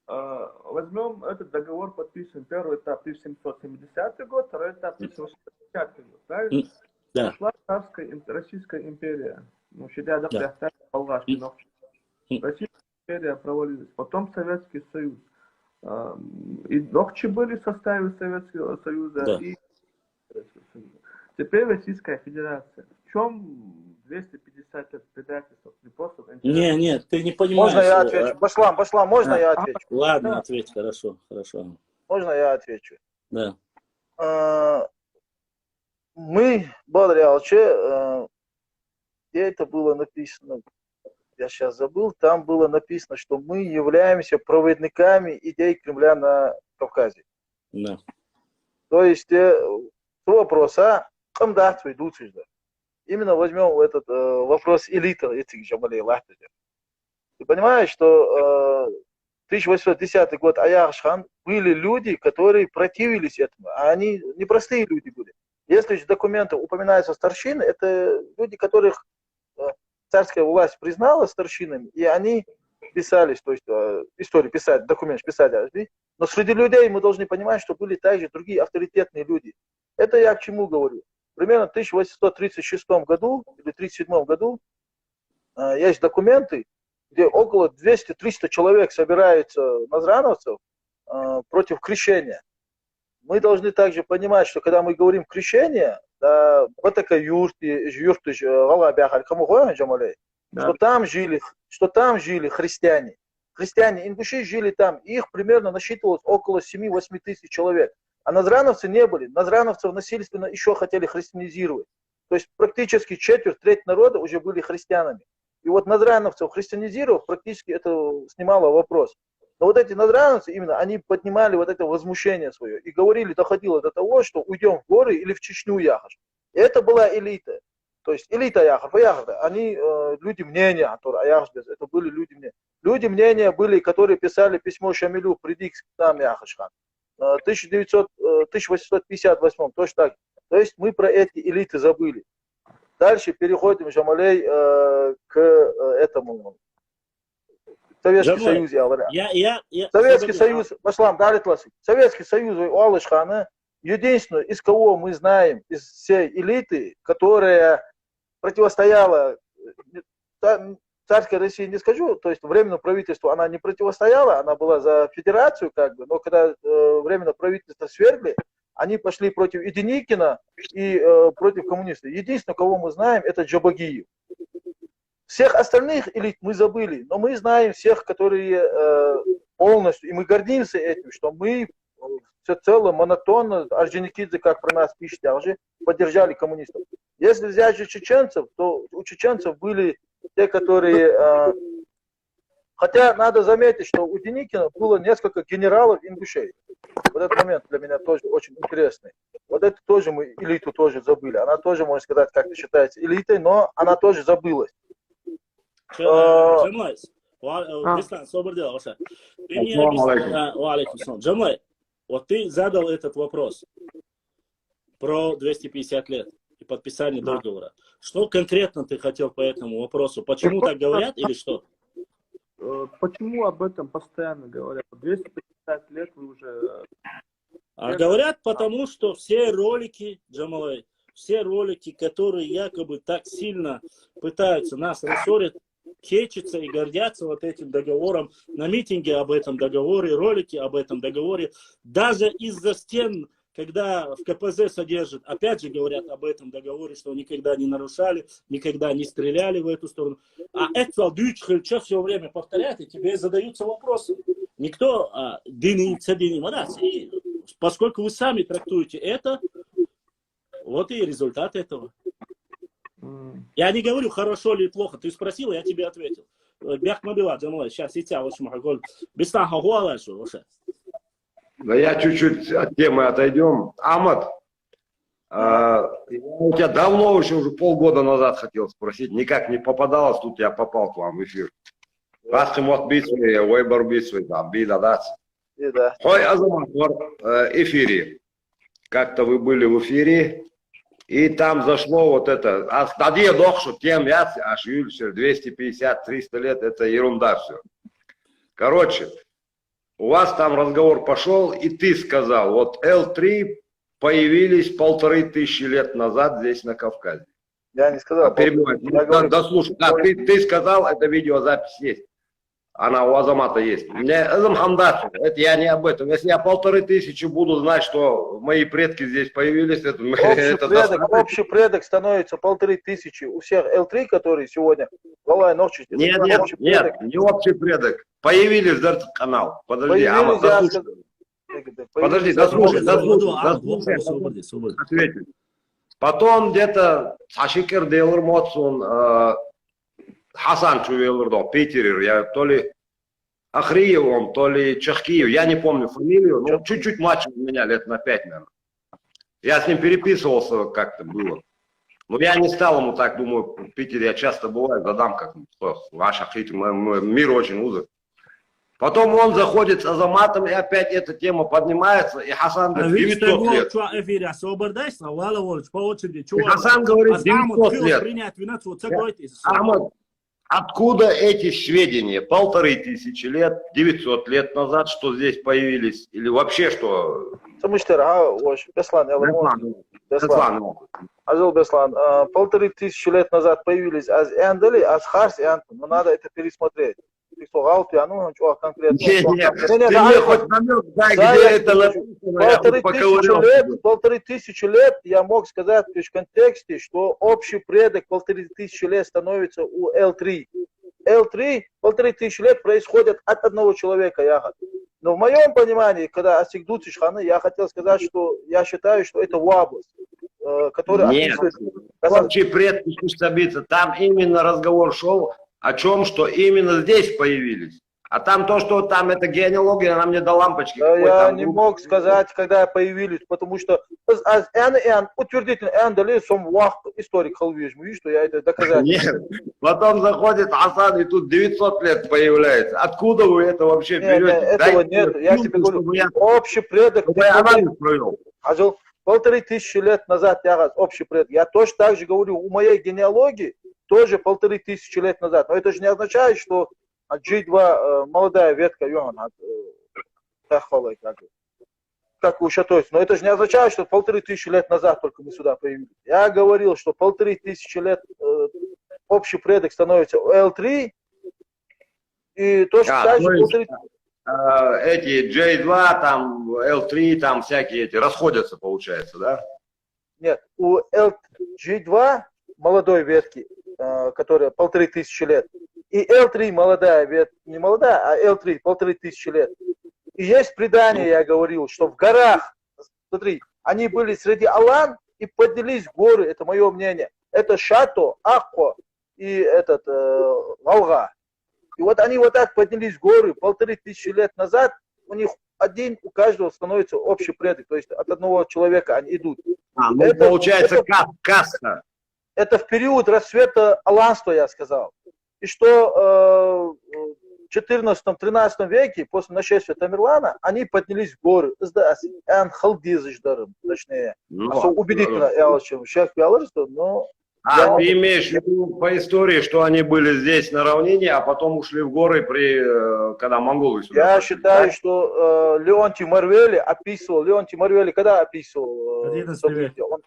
возьмем этот договор, подписан, первый этап тысяча семьсот семидесятый год, второй этап тысяча восемьсот пятидесятый год, правильно? Да. Пошла царская, российская империя. Ну, щадя да. Российская империя провалилась. Потом Советский Союз. И ногчи были в составе Советского Союза, да. И Советского Союза. Теперь Российская Федерация. В чем двести пятьдесят лет предательства? Не, нет, ты не понимаешь. Можно я отвечу? Башлам, Башлам, можно я отвечу? Ладно, ответь, хорошо, хорошо. Можно я отвечу? Да. А, мы, Бадрялче, где это было написано? Я сейчас забыл. Там было написано, что мы являемся проводниками идей Кремля на Кавказе. Да. То есть, э, вопрос, а? Именно возьмем этот э, вопрос элиты, этих Джамалей Лахтаджа. Ты понимаешь, что э, тысяча восемьсот десятый год Аяхшхан были люди, которые противились этому. А они непростые люди были. Если из документов упоминаются старшины, это люди, которых э, царская власть признала старшинами, и они писали, то есть э, историю писать, документ писать, но среди людей мы должны понимать, что были также другие авторитетные люди. Это я к чему говорю. Примерно в тысяча восемьсот тридцать шестом году или тридцать седьмом году э, есть документы, где около двести-триста человек собираются назрановцев э, против крещения. Мы должны также понимать, что когда мы говорим крещение, да, вот такая юрты, юрты ж, э, гала бяхар, кому гоя, Джамалей, что там жили, что там жили христиане. Христиане Ингуши жили там, их примерно насчитывалось около семи-восьми тысяч человек. А назрановцы не были. Назрановцев насильственно еще хотели христианизировать. То есть практически четверть, треть народа уже были христианами. И вот назрановцев христианизировав, практически это снимало вопрос. Но вот эти назрановцы именно, они поднимали вот это возмущение свое и говорили, доходило до того, что уйдем в горы или в Чечню яхаш. И это была элита. То есть элита яхар, яхар, они э, люди мнения, которые яхаш, это были люди мнения. Люди мнения были, которые писали письмо Шамилю, приди к нам, яхашхан. Э, тысяча девятьсот, э, тысяча восемьсот пятьдесят восьмом, точно так же. То есть мы про эти элиты забыли. Дальше переходим, Джамалей, э, к э, этому. Советский Союз, я говорю. Я, я, я, Советский Союз, Башлам, дарит ласик. Советский Союз, Алышхана, единственное, из кого мы знаем, из всей элиты, которая противостояла, э, та- царской России не скажу, то есть временное правительство, она не противостояла, она была за федерацию, как бы, но когда э, временное правительство свергли, они пошли против и Деникина, и э, против коммунистов. Единственное, кого мы знаем, это Джабагиев. Всех остальных элит мы забыли, но мы знаем всех, которые э, полностью, и мы гордимся этим, что мы э, всецело, монотонно, Орджоникидзе, как про нас пишет, уже поддержали коммунистов. Если взять же чеченцев, то у чеченцев были те, которые... э, хотя надо заметить, что у Деникина было несколько генералов ингушей. Вот этот момент для меня тоже очень интересный. Вот это тоже мы элиту тоже забыли. Она тоже, можно сказать, как-то считается элитой, но она тоже забылась. Джамлай, Беслан, собор дело, Джамлай, вот ты задал этот вопрос про двести пятьдесят лет и подписание договора. Что конкретно ты хотел по этому вопросу? Почему так говорят или что? Э, Почему об этом постоянно говорят? двести пятьдесят лет вы уже... А говорят, потому что все ролики, Джамалай, все ролики, которые якобы так сильно пытаются нас рассорить, кечатся и гордятся вот этим договором, на митинге об этом договоре, ролики об этом договоре, даже из-за стен, когда в КПЗ содержат, опять же говорят об этом договоре, что никогда не нарушали, никогда не стреляли в эту сторону. А это дюч хыльча все время повторяет, и тебе задаются вопросы. Никто а, дини, цедини, и поскольку вы сами трактуете это, вот и результат этого. Я не говорю, хорошо или плохо. Ты спросил, я тебе ответил. Бяхма была, Джамалай, сейчас и тебя, в общем, Беслан, хагуала, что вообще. Да я чуть-чуть от темы отойдем. Ахмад, а, я у тебя давно, еще уже полгода назад хотел спросить, никак не попадалось, тут я попал к вам в эфир. Пасхи мот бит свой, выбор бит свой, да, бида, да. И да. Хой, Азамат, в э, эфире. Как-то вы были в эфире, и там зашло вот это. А стадия дохшу тем, я аж юльсер, двести пятьдесят, триста лет, это ерунда все. Короче, у вас там разговор пошел, и ты сказал, вот Л три появились полторы тысячи лет назад здесь, на Кавказе. Я не сказал. Перебивать. Я говорю, Дослушай. Да, ты, ты сказал, это видеозапись есть. Она у Азамата есть. Мне Азам Хамдат, это я не об этом. Если я полторы тысячи буду знать, что мои предки здесь появились, это, общий, это предок, общий предок становится полторы тысячи у всех Л три, которые сегодня глава Нохчи. Нет, нет, нет, не общий предок. Появились, да, канал. Подожди, Ахмад, дослушай. Подожди, дослушай, дослушай, дослушай, ответим. Потом где-то Сашикер Делар Моцун, э, Хасан Чувелар, да, Питерер, я то ли Ахриев он, то ли Чахкиев, я не помню фамилию, но чуть-чуть младше меня, лет на пять, наверное. Я с ним переписывался как-то было. Но я не стал ему так, думаю, в Питере я часто бываю, задам как-нибудь, что ваш Ахрит, мир очень узок. Потом он заходит с Азаматом, и опять эта тема поднимается, и Хасан говорит, девятьсот лет. И Хасан говорит, девятьсот лет. Ахмад, откуда эти сведения? Полторы тысячи лет, девятьсот лет назад, что здесь появились? Или вообще что? Сумыштер, а, Беслан, я Беслан. Беслан. Азил Беслан, а, полторы тысячи лет назад появились аз эндали, аз харс энту, но надо это пересмотреть. цо гӀалат я, ну, чӀоагӀа конкретно. Не, не, Не, не, ты да, мне это- хоть намек дай, Да, где я это тебе написано, я Полторы хоть тысячи поковырял лет, бы. Полторы тысячи лет я мог сказать, то есть в контексте, что общий предок полторы тысячи лет становится у L три. L три, полторы тысячи лет происходят от одного человека, я говорю. Но в моем понимании, когда асигдуциш хана, я хотел сказать, что я считаю, что это вабус, э, который Нет, описывает общий предки Куштабица, там именно разговор шел о чем, что именно здесь появились. А там то, что там эта генеалогия, она мне до лампочки. Да, Какой я там не групп- мог сказать, когда появились, потому что аз, аз эн, эн, утвердительно, эн дали сом вах историк халвижму, что я это доказать. Нет. Потом заходит Асан, и тут девятьсот лет появляется. Откуда вы это вообще Нет, берете? нет, этого нет. Я тебе говорю, общий предок, Чтобы я анализ провел. Хажал, полторы тысячи лет назад я говорю, общий предок. Я точно так же говорю, у моей генеалогии тоже полторы тысячи лет назад. Но это же не означает, что а, джи два, э, молодая ветка, ён, а, э, тахвалай, как, как у Шатойс. Но это же не означает, что полторы тысячи лет назад только мы сюда появились. Я говорил, что полторы тысячи лет э, общий предок становится L три, и точно А, так то же есть, полторы... э, эти джи два, там, L три, там всякие эти расходятся, получается, да? Нет, у L джи два молодой ветки, э, которая полторы тысячи лет, и L три молодая ветка, не молодая, а L три полторы тысячи лет. И есть предание, я говорил, что в горах, смотри, они были среди Алан и поднялись в горы, это мое мнение. Это Шато, Акко и этот э, Галга. И вот они вот так поднялись в горы полторы тысячи лет назад, у них один, у каждого становится общий предок, то есть от одного человека они идут. А, ну, Это- получается, это- кас- каста. Это в период расцвета аланства, я сказал. И что э, в четырнадцатом-тринадцатом веке, после нашествия Тамерлана, они поднялись в горы. Изда ас эн халдизыш дарым, точнее. Ну, А со убедительно, я очень шаг пиаларство, но А, я- ты имеешь в виду по истории, что они были здесь на равнине, а потом ушли в горы, при, э, когда монголы сюда Я пошли, считаю, да? что э, Леонтий Марвели описывал, Леонтий Марвели когда описывал э, Одиннадцатый век. события? Он,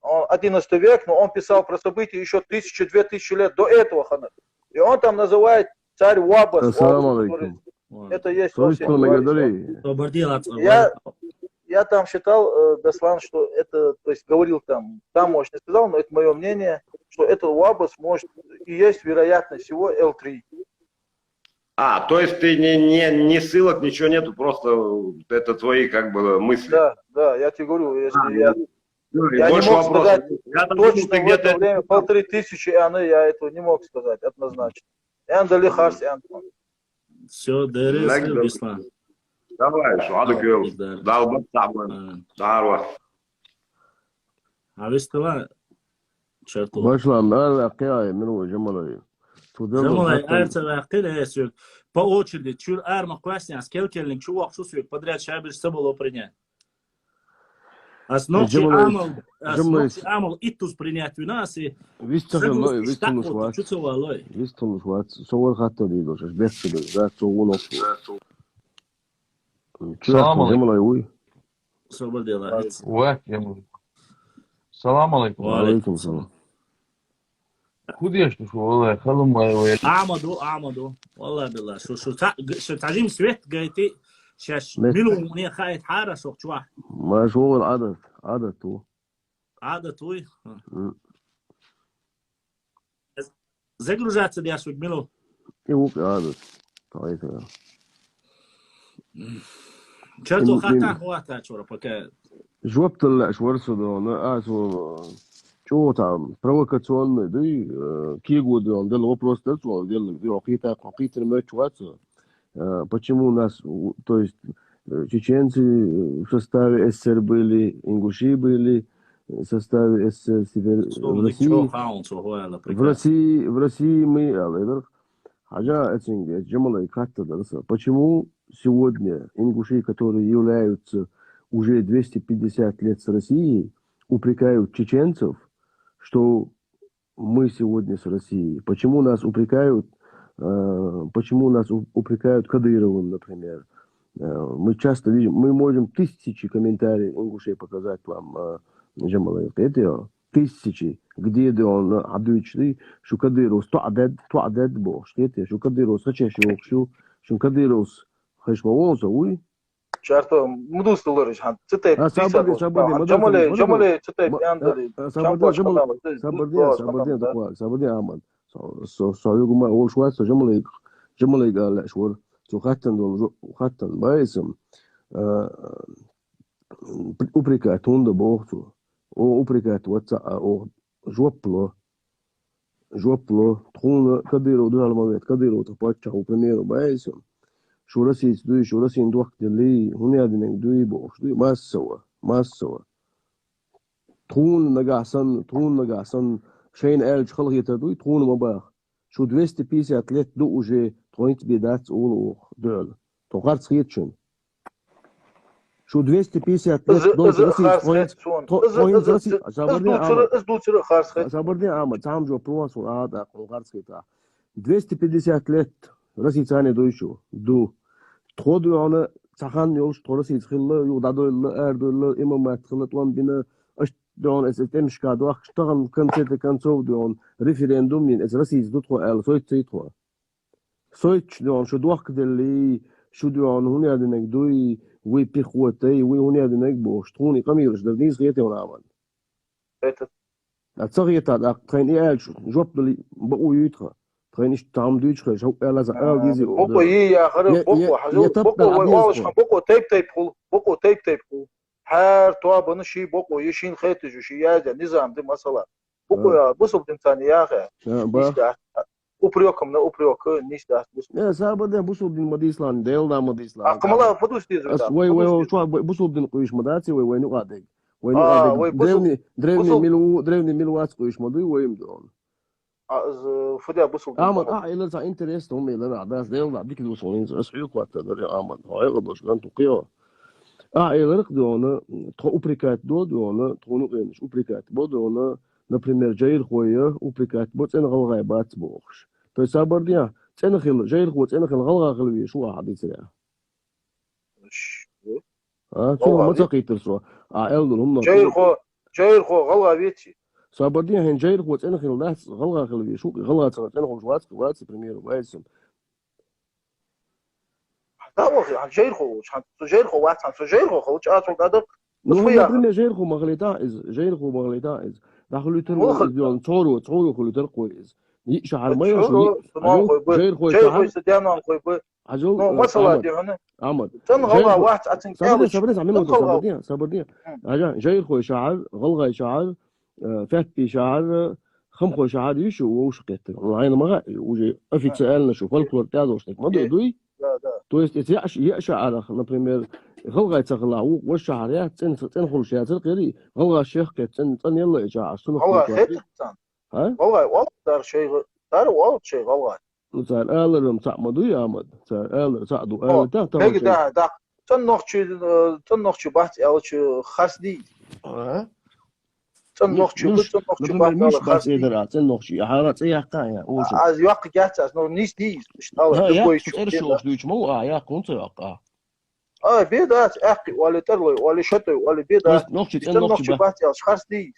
он одиннадцатый век, но он писал про события еще тысячу, две тысячи лет до этого, хана. И он там называет царь Вабас. Ассаламу Вабас, который- алейкум. Это есть Сорис Осип пен Вабас. лагадарий. Собарди лац. Я- Я там считал, э, Даслан, что это, то есть говорил там, там, может, не сказал, но это мое мнение, что это Вабас может и есть вероятность всего L три. А, то есть ты не, не, не ссылок, ничего нету, просто это твои как бы мысли. Да, да, я тебе говорю, если А, я, Ну, и я не больше мог вопросов. сказать Я думаю, точно ты в это где-то время, полторы тысячи, она, я этого не мог сказать однозначно. Энда ли харс, энда. Все, дерес, Лагадарий. Беслан. Давай, шуадыкел. Да. Далбат сабан. А, Дарва. а вестала? Черту. Башлан, ар вакъиа, мин у Джамалай. Тудел Джамалай, хаттан. Ар ца вакъил, э, сюк. По очереди, чур ар махквасняс, кел келлинг, чу вахшу сюк, подряд шабир сабал опреня. Ас нохчи Джамалай, амал, ас Джамалай. Нохчи амал иттус принять вина, аси. Вистахил лой, вистахил шват. Чуцавалой. Вистахил шват. Совар хатта дигош, аш бехсибил, да, цо унох. Салам алейкум. Джамалай уй. Собар дела. Ва, Джамалай. Салам алейкум. Ва алейкум салам. Худеш, ну что, валлай, халам май вай. Амаду, Амаду. Валлай билла. Шу, шу, та-, г-, шу, тажим свет, гайти, шаш, Мет- милу, не хает хара, шок чуа. Маш вогъал адат, адат у. Адат уй. М. Загружаться дясук, милу. И ук адат. Тайта. Черту Им- хата, им- хуата, чора, пока. Жоп талла шварсу дона, а, со, чо там, провокационный, да, э, кигу дон, дал вопрос дал, дал, дал, хита, хита, мёч вацу. Э, почему у нас, у- то есть, э, чеченцы в составе СССР были, ингуши были в составе СССР, Север-, в России, в России, в России мы, а, выбор. Хажа, эцинге, Джамалай, катта дарса. Почему сегодня ингуши, которые являются уже двести пятьдесят лет с Россией, упрекают чеченцев, что мы сегодня с Россией? Почему нас упрекают, э, почему нас у- упрекают Кадыровым, например? Э, мы часто видим, мы можем тысячи комментариев ингушей показать вам, э, Джамалай. Это тысячи, где да он, а, дуьйцуш ду, шу Кадыровс тоӀадед, тоӀадед бохуш, кхетий, шу Кадыровс хачеш йохуш ю, шун Кадыровс хеш ма вон со, вуй? Чарто, мудус долларыш хан. Цитей, а, сабарде, сабарде, мадам, Жамале, сабарде, Жамале, цитей, ма-, пяндали, а, а, сабарде, чампаш Жамале, хатама, сабарде, сабарде, сабарде, сабарде, Аман. Со, со, со, югума, олуш вац, со, Жамале, Жамале гала швар. Цо хаттан долу жо-, хаттан байсам. А, упрекать хӀунда боху цо? О, упрекать вац, а, о, жоп ло. Жоп ло. Тхуна Кадыров дуьхьал ма вет, Кадыров тхан паччахь ву, примеру, баьйса. Шу Российца дуй, шу Россин дохка деллий, хӀун ядинарг дуй, бохуш дуй, массово, массово. Тхуна нагахь санна, тхуна нагахь санна, шайна аьлча халахетар дуй, тхуна ма баха. Шу двести пятьдесят лет ду уже, тхо хӀинца бен дац олу оха дуьхьал. Тхо харц хета шуна. Шу двести пятьдесят лет долчу Российца тхо хӀинца, тхо хӀинца Росси-, сабарде, Амма. Сабарде, Амма, цхьа жоп ло суна, а, тӀаккха хьуна харц хета. Двести пятьдесят лет Российца цхьаьна дуй шу? Ду. Тхо дуьхьал цхьа хан йолуш, тхо Российца хилла, юха дӀадойлла, арадойлла, имамат хилла, тӀом бина, аша дуьхьал эца тӀемашка дохкуш, тахана, в конце-то концов, дуьхьал референдум йина, эца Российца ду тхо аьлла, сойтуьйту тхо. Сойтуш дуьхьал шу дохка деллий, шу дуьхьал хӀун ядинарг дуй, вуй пехотай, вуй хӀун ядинарг бохуш, тхуна и къамелаш дар дийца хетий хьуна, Амма? Хетар. А ца хетахь, тӀаккха тхайна и аьлча, жоп дала бакъо юй тхан. Тхайна иштта там дуьйцуш хезаш, хӀу аьлла, сан ала дезий оха? Бакъо йий яхара, бакъо хьажал, бакъо вай олуш хан, бакъо тайп-тайп хула, бакъо тайп-тайп хула. ХӀара тобанна ший бакъо ю, шийна хеташ ю, ший язъян низам ди масала. Бакъо яхар бусулба динца яхар. Упреком на упрек, нис дац бусулба. Э, сабарде, бусулба дин ма дийцалахь, Делан да ма дийцалахь. А, кхамала, фу дус деза? Ас вай, вай, вай, бусулба дин къуьйсуш ма дац, вай, вайна юкъа дег. Вайна юкъа дег. Древний, древний мила ву, древний мила вац къуьйсуш ма дуй, вай ма ду. А, из, фу де бусулба дин? Амма, а, элира цхьа интерес, хӀума элира, а, дас Делан да дика дус хьуна, ас хьоьга хатта дара, Амма. Хьо хьекъал долуш ган ту кхио. А, элира-кх дуьхьал, тхо упрекать до дуьхьал, тхуна юкъенаш упрекать бо дуьхьал, например, жайрахой упрекать бо, цӀена гӀалгӀай бац бохуш. То есть, сабарде, цӀена хила, жайрахо цӀена хила, гӀалгӀа хила везаш ву ахьа дицаре? А, цунах ма ца кхийтира со. А, аьлла долу хӀума. Жайрахо, жайрахо гӀалгӀа веций? Сабарде, хӀинца жайрахо цӀена хила дац, гӀалгӀа хила везаш ву, гӀалгӀа цӀена, цӀена хуьлуш вац, вац, примеру, вац. Да, вахи, хьан жайрахо волчу, хьан, со жайрахо вац, хьан, со жайрахо хилча, а, цо кӀадакъ. Ну, например, жайрахо ма хилийтахь иза, жайрахо ма хилийтахь иза. ДӀахуьлуьйтур вай иза, цхьаро, цхьаро хуьлуьйтур кхо иза. Йиъ шахьар ма йо, шуна, йиъ, жайрахой шахьар. Хьажал, ну, масала, Ахьмад, Ахьмад. ЦӀена гӀалгӀа вац, а цуьнан кӀелачу. Сабарде, сабарде, цхьа минута, сабарде, сабарде. Хьажа, жайрахой шахьар, гӀалгӀай шахьар, э, фаьтпий шахьар, э, хамхой шахьар ю шу вовшах кхеттар. Хьайна ма хаьа, уже официально шу фольклор тӀе а долуш дерг ма дуй, дуй? Да, да. То есть, эца яа ш-, яа шахьарах, например, гӀалгӀай ца хилахь, вукху ваша шахьар яц, цӀена, цӀена хуьлуш яцара кхерий, гӀалгӀаш шех кхетта, цӀена, цӀена елла и шахьар, шуна хӀун кхетта? ГӀалгӀай хетта царна? А? ГӀалгӀай оал цара шайга, цара оал шайга гӀалгӀай. Ну, цара аларам цхьаъ ма дуй, Ахьмад. Цара алар цхьаъ ду. О, ала тахана мега тахана да, да. ЦӀена нохчий, э, цӀена нохчий бац аьлча, харц дий? А? ЦӀена нохчий, ну, цӀена нохчий бац аьлча, харц дий? ЦӀена нохчий, хьала цӀе яккха я, оша. Аз яккха яц аз, ну, нийса дий, иштта ала, любой чу. ЦӀераш оха дуьйцу ма ву, а, яккха хӀунда ца яккха? А, бен дац, аьккхий оалий, тӀарлой оалий, шатой оалий, бен дац. Нохчий, цӀена нохчий бац аьлча, харц дий?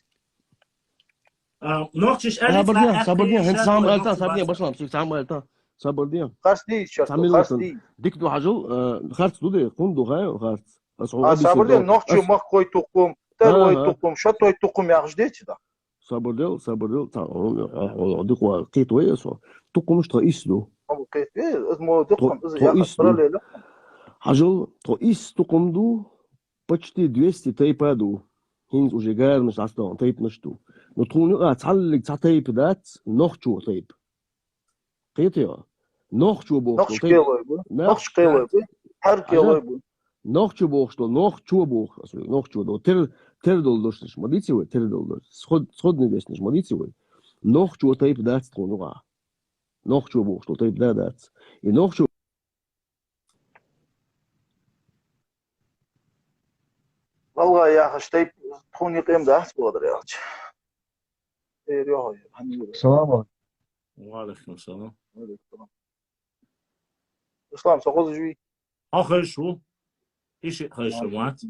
А, нохчаш аьлла, сабарде, сабарде, хӀинца цхьа хӀума аьлла, сабарде, Башлам, цуьнга цхьа хӀума аьлла, сабарде. Харц дий, цхьа минута. Дика ду хьажал, э, харц ду де, хӀунда ду хьан харц? Ас хьо объяснить дала. Сабарде, нохчий махкой тукхум, тӀарлой тукхум, шатой тукхум яхаш деций да? Сабардел, сабардел, цхьа, дукха кхетавой аса. Тукхумаш тхо исс ду. Тхо исс ду. Хьажал, тхо исс тукхум ду, почти двести тайпа ду. ХӀинца уже гаранаш дӀасадахана тайпанаш ду. Но тхуна юкъахь цхьаллиг цхьа тайпа дац, нохчо тайпа. Кхетий хьо? Нохчо бохуш долу тайпа. Нохчо кхелой бу. Нохчо бохуш долу, нохчо боху, аса вай, нохчо долу. Тер, тера долу дошнаш ма дийций вай, тера долу дош. Сход-, сходный дешнаш ма дийций вай. Нохчо тайпа дац тхуна юкъахь. Нохчо бохуш долу тайпа да дац. И нохчо ГӀалгӀай яхаш тайпа тхуна юкъе ма дац бохура аьлча. Эр йохуьйту, хьан йора? Салам алейкум. Ва алейкум салам. Ва алейкум салам. Ислам, со хозаш вий? Хьо хезаш ву. И шиъ хезаш ву, вац?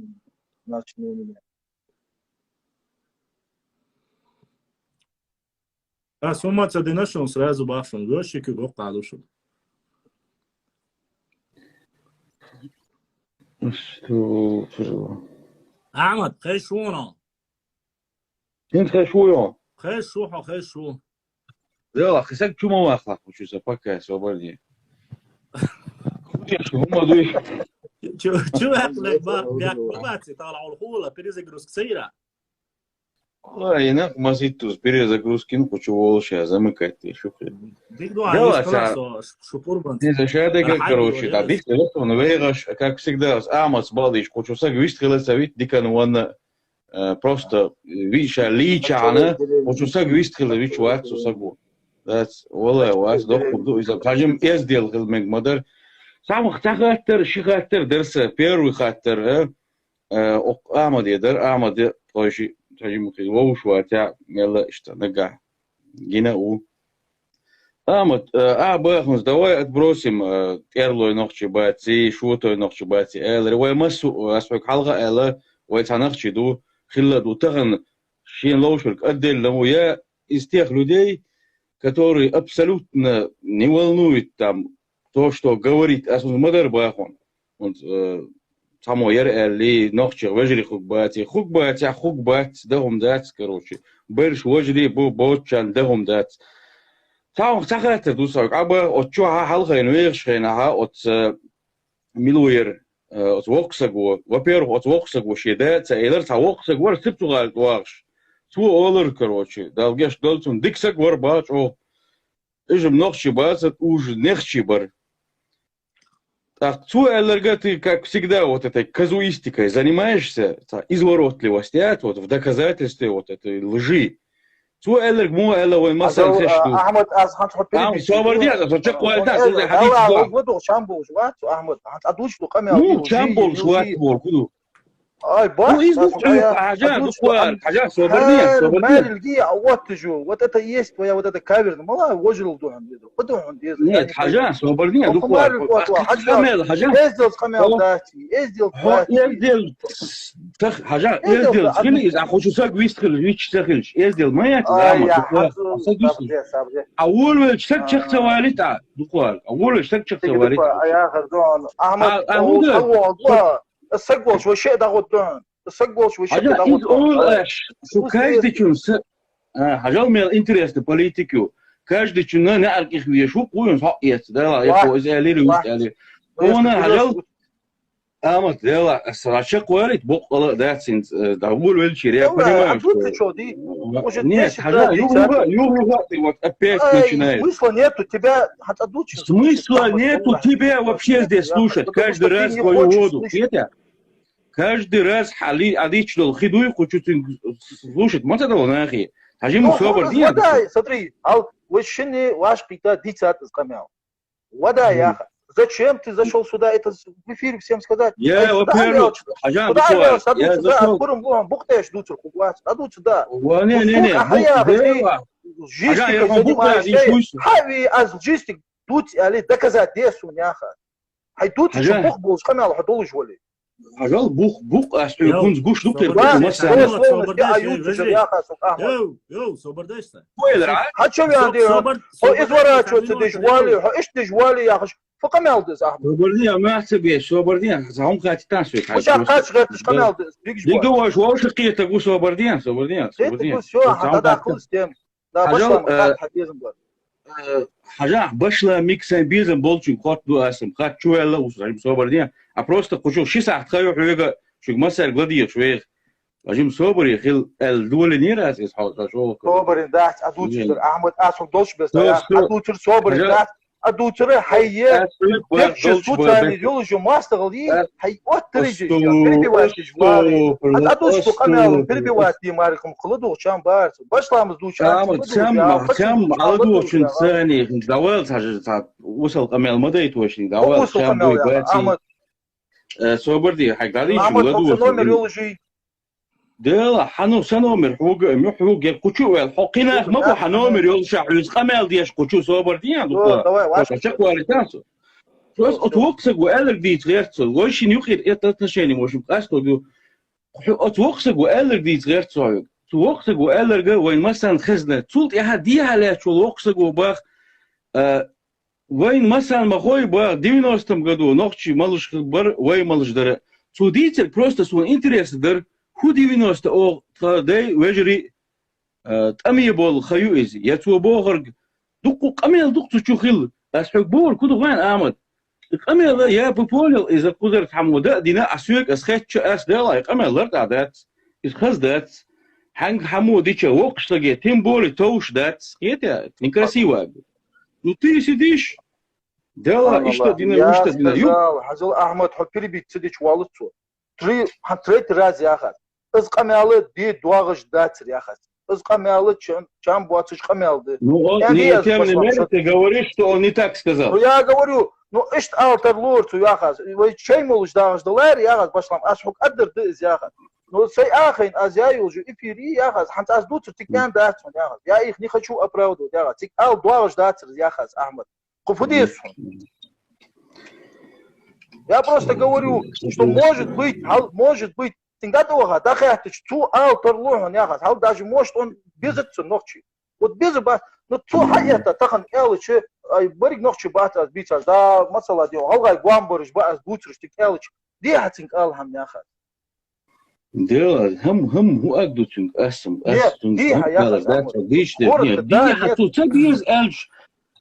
Значит, не, не, не. Ас хӀума ца дина шун сразу бахфан, гоши ки гокъалушу. Ахмад, хай шуна. Ин хай шуйо. Хай шуха, хай шу. Дела, хисак чума вахла, хочу за пока собрание. Худеш, хӀума дуй. Чу, чу ахле ба, бяк баци, тала улхула, перезагрузка сейра. Ой, инак мазиттус перезагрузкин хочу волша замыкать ты, шухе. Дигду, Дела, они са- сказал, что шупурбан. Не за шадега, короче, да, дих телефон вейгаш, как всегда, с Амос балдиш, хочу саг вист хиле совет, дикан ванна, э, просто, э, виша личана, хочу саг вист хиле, вич ват, су сагу. That's, вала, вас, доху, ду, иза, кажем, эздел хил мег мадар. Самых тахаттер, шихаттер, дерса, первый хаттер, э? Э, ок-, Амаде дар, Амаде, тойши, тажим хи, вовушватя, мела ишта, нага. Гина у. Амад, э, а, бахунс, давай отбросим, э, терлой нохчи баци, шутой нохчи баци, элри, вай масу, э, асфак халга эла, вай цанахчи ду, хилла ду, тахан шин лоушварк отдельно у. Я из тех людей, которые абсолютно не волнует там то, что говорит, асун мадар бахун. Он, э, само яр эли, нохчи вежри хукбати, хукбати, а хукбат, да хум дац, короче. Берш вежри бу бочан, да хум дац. Таун сахатер ду саг, аба, от чё ха халхайн веш хайн, ага, от, э, милуер, э, от воксаго, во-первых, от воксаго шеда, ца элер ца воксаго, сыпцугал вахш. Цу олар, короче, далгеш долцун, диксаг вар бач, о. Ижим нохчи бацат, уж нехчи бар. Так, цу эллерга ты, как всегда, вот этой казуистикой занимаешься, та изворотливость, вот в доказательстве вот этой лжи. Цу эллерг му элла вой масал Ахмад, аз хан хот перебить. Собар диа, то чек вальта, Ахмад, хан адуч ду камя. Ну, чамбул шват бор, куду. Ай, ба, ну, из бухтуй, хажа, духвар, хажа, собрание, собрание. Марилги, а вот ты же, вот это и есть твоя вот эта каверза. Мала, вожил духан, деду. Подухан, деду. Нет, хажа, собрание, духвар. Хажа, хажа. Эздел, хамел, дати. Эздел, дати. Эздел, так, хажа, эздел, хили, из, а хочу саг вист хили, вич саг хилч. Эздел, моя, ай, я, сабже, сабже. А вольвель чак чак цавалит, а, духвар. А вольвель чак чак цавалит. А я, хардон. Ахмад, а, а, Саг волчу вообще дагъут дуьн. Саг волчу вообще дагъут дуьн. Шу каждый чун с-, а, хажал мел интересный политику. Каждый чун на, на арких веш, ху, ху, ху, эц, да, ла, я, ху, из али, из али. Она, хажал, амат, дела, срача куарит, бокъала, да, син, э, да, вуль, вуль, чире, я понимаю, а тут ты чё, ты уже нет, хажал, юга, юга, ты вот опять начинаешь. Смысла нету, тебя, смысла нету тебя вообще здесь слушать, каждый раз твою воду. Нет, я. Каждый раз хали адичдол хидуй, хочу ты слушать, мацадол нахи. Хажим собар диен. Вода, смотри, ал, вообще не ваш пита дицат из камял. Вода, яха. Зачем ты зашел сюда, это в эфире всем сказать? Я, во-первых, хажа, я зашел. Курум, курум, бухтеш, дуцур, куквач, а дуцур, да. Не, не, не, жестик занимаешься. Хави, аз жестик, дуц, али, доказать, десу, няха. Хай дуц, бух болш, камял, ха долуш вали. Хажал бух, бух, ас кунз гуш дук тер, маса. Йоу, йоу, собардайса. Хачо я де. Хо изворачиваться деш вали, хо иш деш вали, я хаш. Фу камял дес, Ахмад. Собарди, а маса бе, собарди, а за хум хати тан су. Хо ша кач гатиш камял дес, биг жва. Диго ваш, ваш киета гу собарди, собарди, собарди. Всё, хата да кул с тем. Да, башла, хажа, безам бар. Э, хажа, башла миксан безам болчун, хот ду асам, хат чуэлла ус, хажим собар диен. А просто кучу ши сахт хаю хьуега, шуг масар гладиеш вех. Хажим собар хил эл дуэле не раз из хал шо. Собар дац, а дучир, Ахмад, а су долш бес, а дучир собар дац. А дучира хайе. Дечи суцани ёлжу мастагъал и, хай оттырыжи, перебивать иш вари. А дучи ду камял перебивать и марикум кулу ду чам бар. Башламыз ду чам. Чам, чам, аладу очень цани, давал сажи, усал камял мадай точно, давал чам бой бати. Э, собар ди, хай гали шу ладу. Номер ёлжи. Дела, хьану са номер хьуга, мю хьуга, я кучу вел, хьо къинах ма бу, хьа номер ёлша, хьуз къамел деш кучу собар диен, ду. Давай, ваш. Чак вали тансу. Просто от воксаг ву элер диц герцо, вошин юхир это отношение, в общем, касто ду. От воксаг ву элер диц герцо. цу воккхача саго аьлларг вайна массанена хезна. Цул тӀехьа дехьа лаьттача волча воккхача саго бах, а, вайна массанена ма хой бах, девяностом году нохчий малаш бар, вай малаш дар. Цо дийцарг просто сона интерес дар, хӀун девяносто оха тха дай, вежарий, а, тӀаме болу ха ю иза. Я цо бохург, дуккха къамел дукха цу чу хилла. Ас хьоьга бохург хӀун ду хаьий, Ахьмад? И къамел я по полю иза кхузара цхьаммо дан а дина, а соьга ас хетча, ас дала, и къамел лартӀахь дац. Иза хаза дац. Хьанга хьаммо дича воккхача саге, тем более товш дац. Хетий? Некрасиво. Ну ты сидишь. Дала, иштта дина, иштта дина. Ю- Хьажал, Ахьмад, хьо перебить ца дича валлац цо. Три, хьан третий раз яхар. Из къамел де доагӀаш дацар яхар. Из къамел чам, чам боацаш къамел да. Ну, он, не, тем не менее, ты говоришь, что он не так сказал. Ну, я говорю, ну, иштта ала тарлора цо яхар. Вай чай молуш дагӀаш далар яхар, башлам, ас хьоьга аддар да из яхар. Ну, сай ахайн аз я йолча эфире яхар, хьан аз дуцар, циган дац хьона яхар. Я их не хочу оправдывать яхар. Циг ала доагӀаш дацар яхар, Ахьмад. Кху фу деза хьуна? Я просто говорю, что может быть, хьал, может быть, цинга дӀаваха, дӀахаьттача, цо ала тарло хьона яхар, хьал даже может он безац цу нохчий. Вот беза ба, ну цо хьаэтта тахан аьлча, ай, берриг нохчий бац аз бийцаш, да, масала, де, гӀалгӀай гом бараш ба аз буцараш, тик аьлча, дехьа цинга ала хьама яхар. Дела, хӀама, хӀама хӀу аг ду цуьнга, ас цуьнга, ас цуьнга хӀама аьлар дац, дийш дер, нет, дехьа цо ца беза аьлча,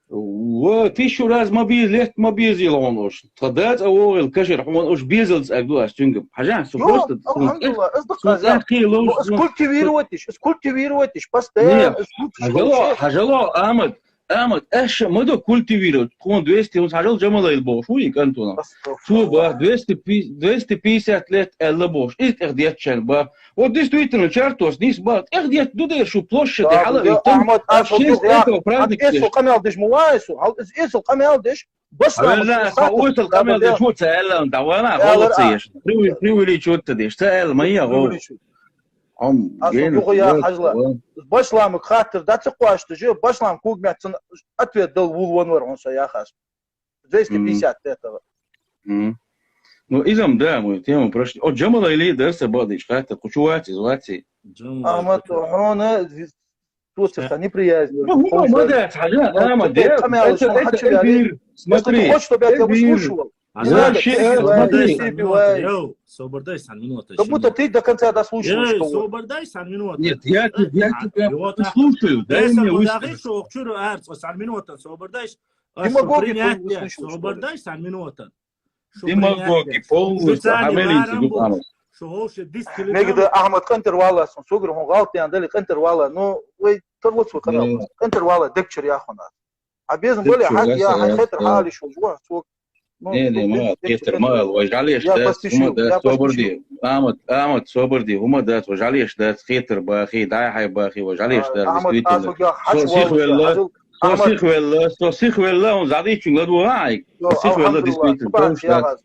ва, тишу раз ма беза, летта ма беза ила хьона уж. Тха да цӀа вогӀийла кашира хьона уж безалца аг ду ас цуьнга. Хьажахь, со просто, алхьамдулла, из да хаза. Из культивировать иш, из культивировать иш, постоянно, из лучше. Хьажало, хьажало, Ахьмад, Ахьмад, ас ша ма до культивировать. Тхона двести, хӀунца хьажал Джамалайл бохуш ву и кӀантона. Цо бах, двести пи-, двести пятьдесят лет аьлла бохуш. Иза тӀех деттачарна бах. Вот действительно, чартос нийса бах. ТӀех детта ду дера шу площаде хьала а виттан. Ахьмад, ас в честь этого праздника. Эсо къамел деш ма вай со. Хьал, эсо къамел деш. Башлама, хьо оьсал къамел деш ву ца аьлла, да вана, гӀо ца еш. Преувеличивать ца деш. Ца аьлла, ма я гӀо. Ам, ас гена, духу я хьажла. Башламаг хаттар дац кхошташ, башлам кугмет цун ответ дал вул ван вар хьун со яхаш. Двести пятьдесят этого. Ну, изам да, мы тему прошли. О, Джамалайли дарса бадиш хаттар, кучу ваци, ваци. Ахмад, хьона, туцеха неприязнь. Ну, хӀума ма дац, хьажа, Ахмад, это, это эфир, смотри, хочешь, чтобы я тебя выслушивал? Вообще, смотри. Йоу, собардай сан минута. Как будто ты до конца дослушиваешь кого-то. Собардай сан минута. Нет, я, я тебя слушаю, дай мне высказать. Собардай сан минута, собардай. Демагоги полностью. Собардай сан минута. Демагоги полностью. Хамелин сигу Ахмад. Мегда Ахмад къантер валлас, согра хун гӀалт ян дали къантер валла. Ну, вай тарлуц вай къантер валла декчер яхуна. А безам бале, хьаг я, хьай хетар хьалиш ву, ву, цо. Не, не, ма, хетар ма, вай жалеш дац, хӀума дац, собарди. Ахмад, Ахмад, собарди, хӀума дац, вай жалеш дац, хетар бахи, дай хьай бахи, вай жалеш дац, действительно. Со сих велла, со сих велла, со сих велла, он задичун ладу хьай. Сих велла, действительно, товш дац.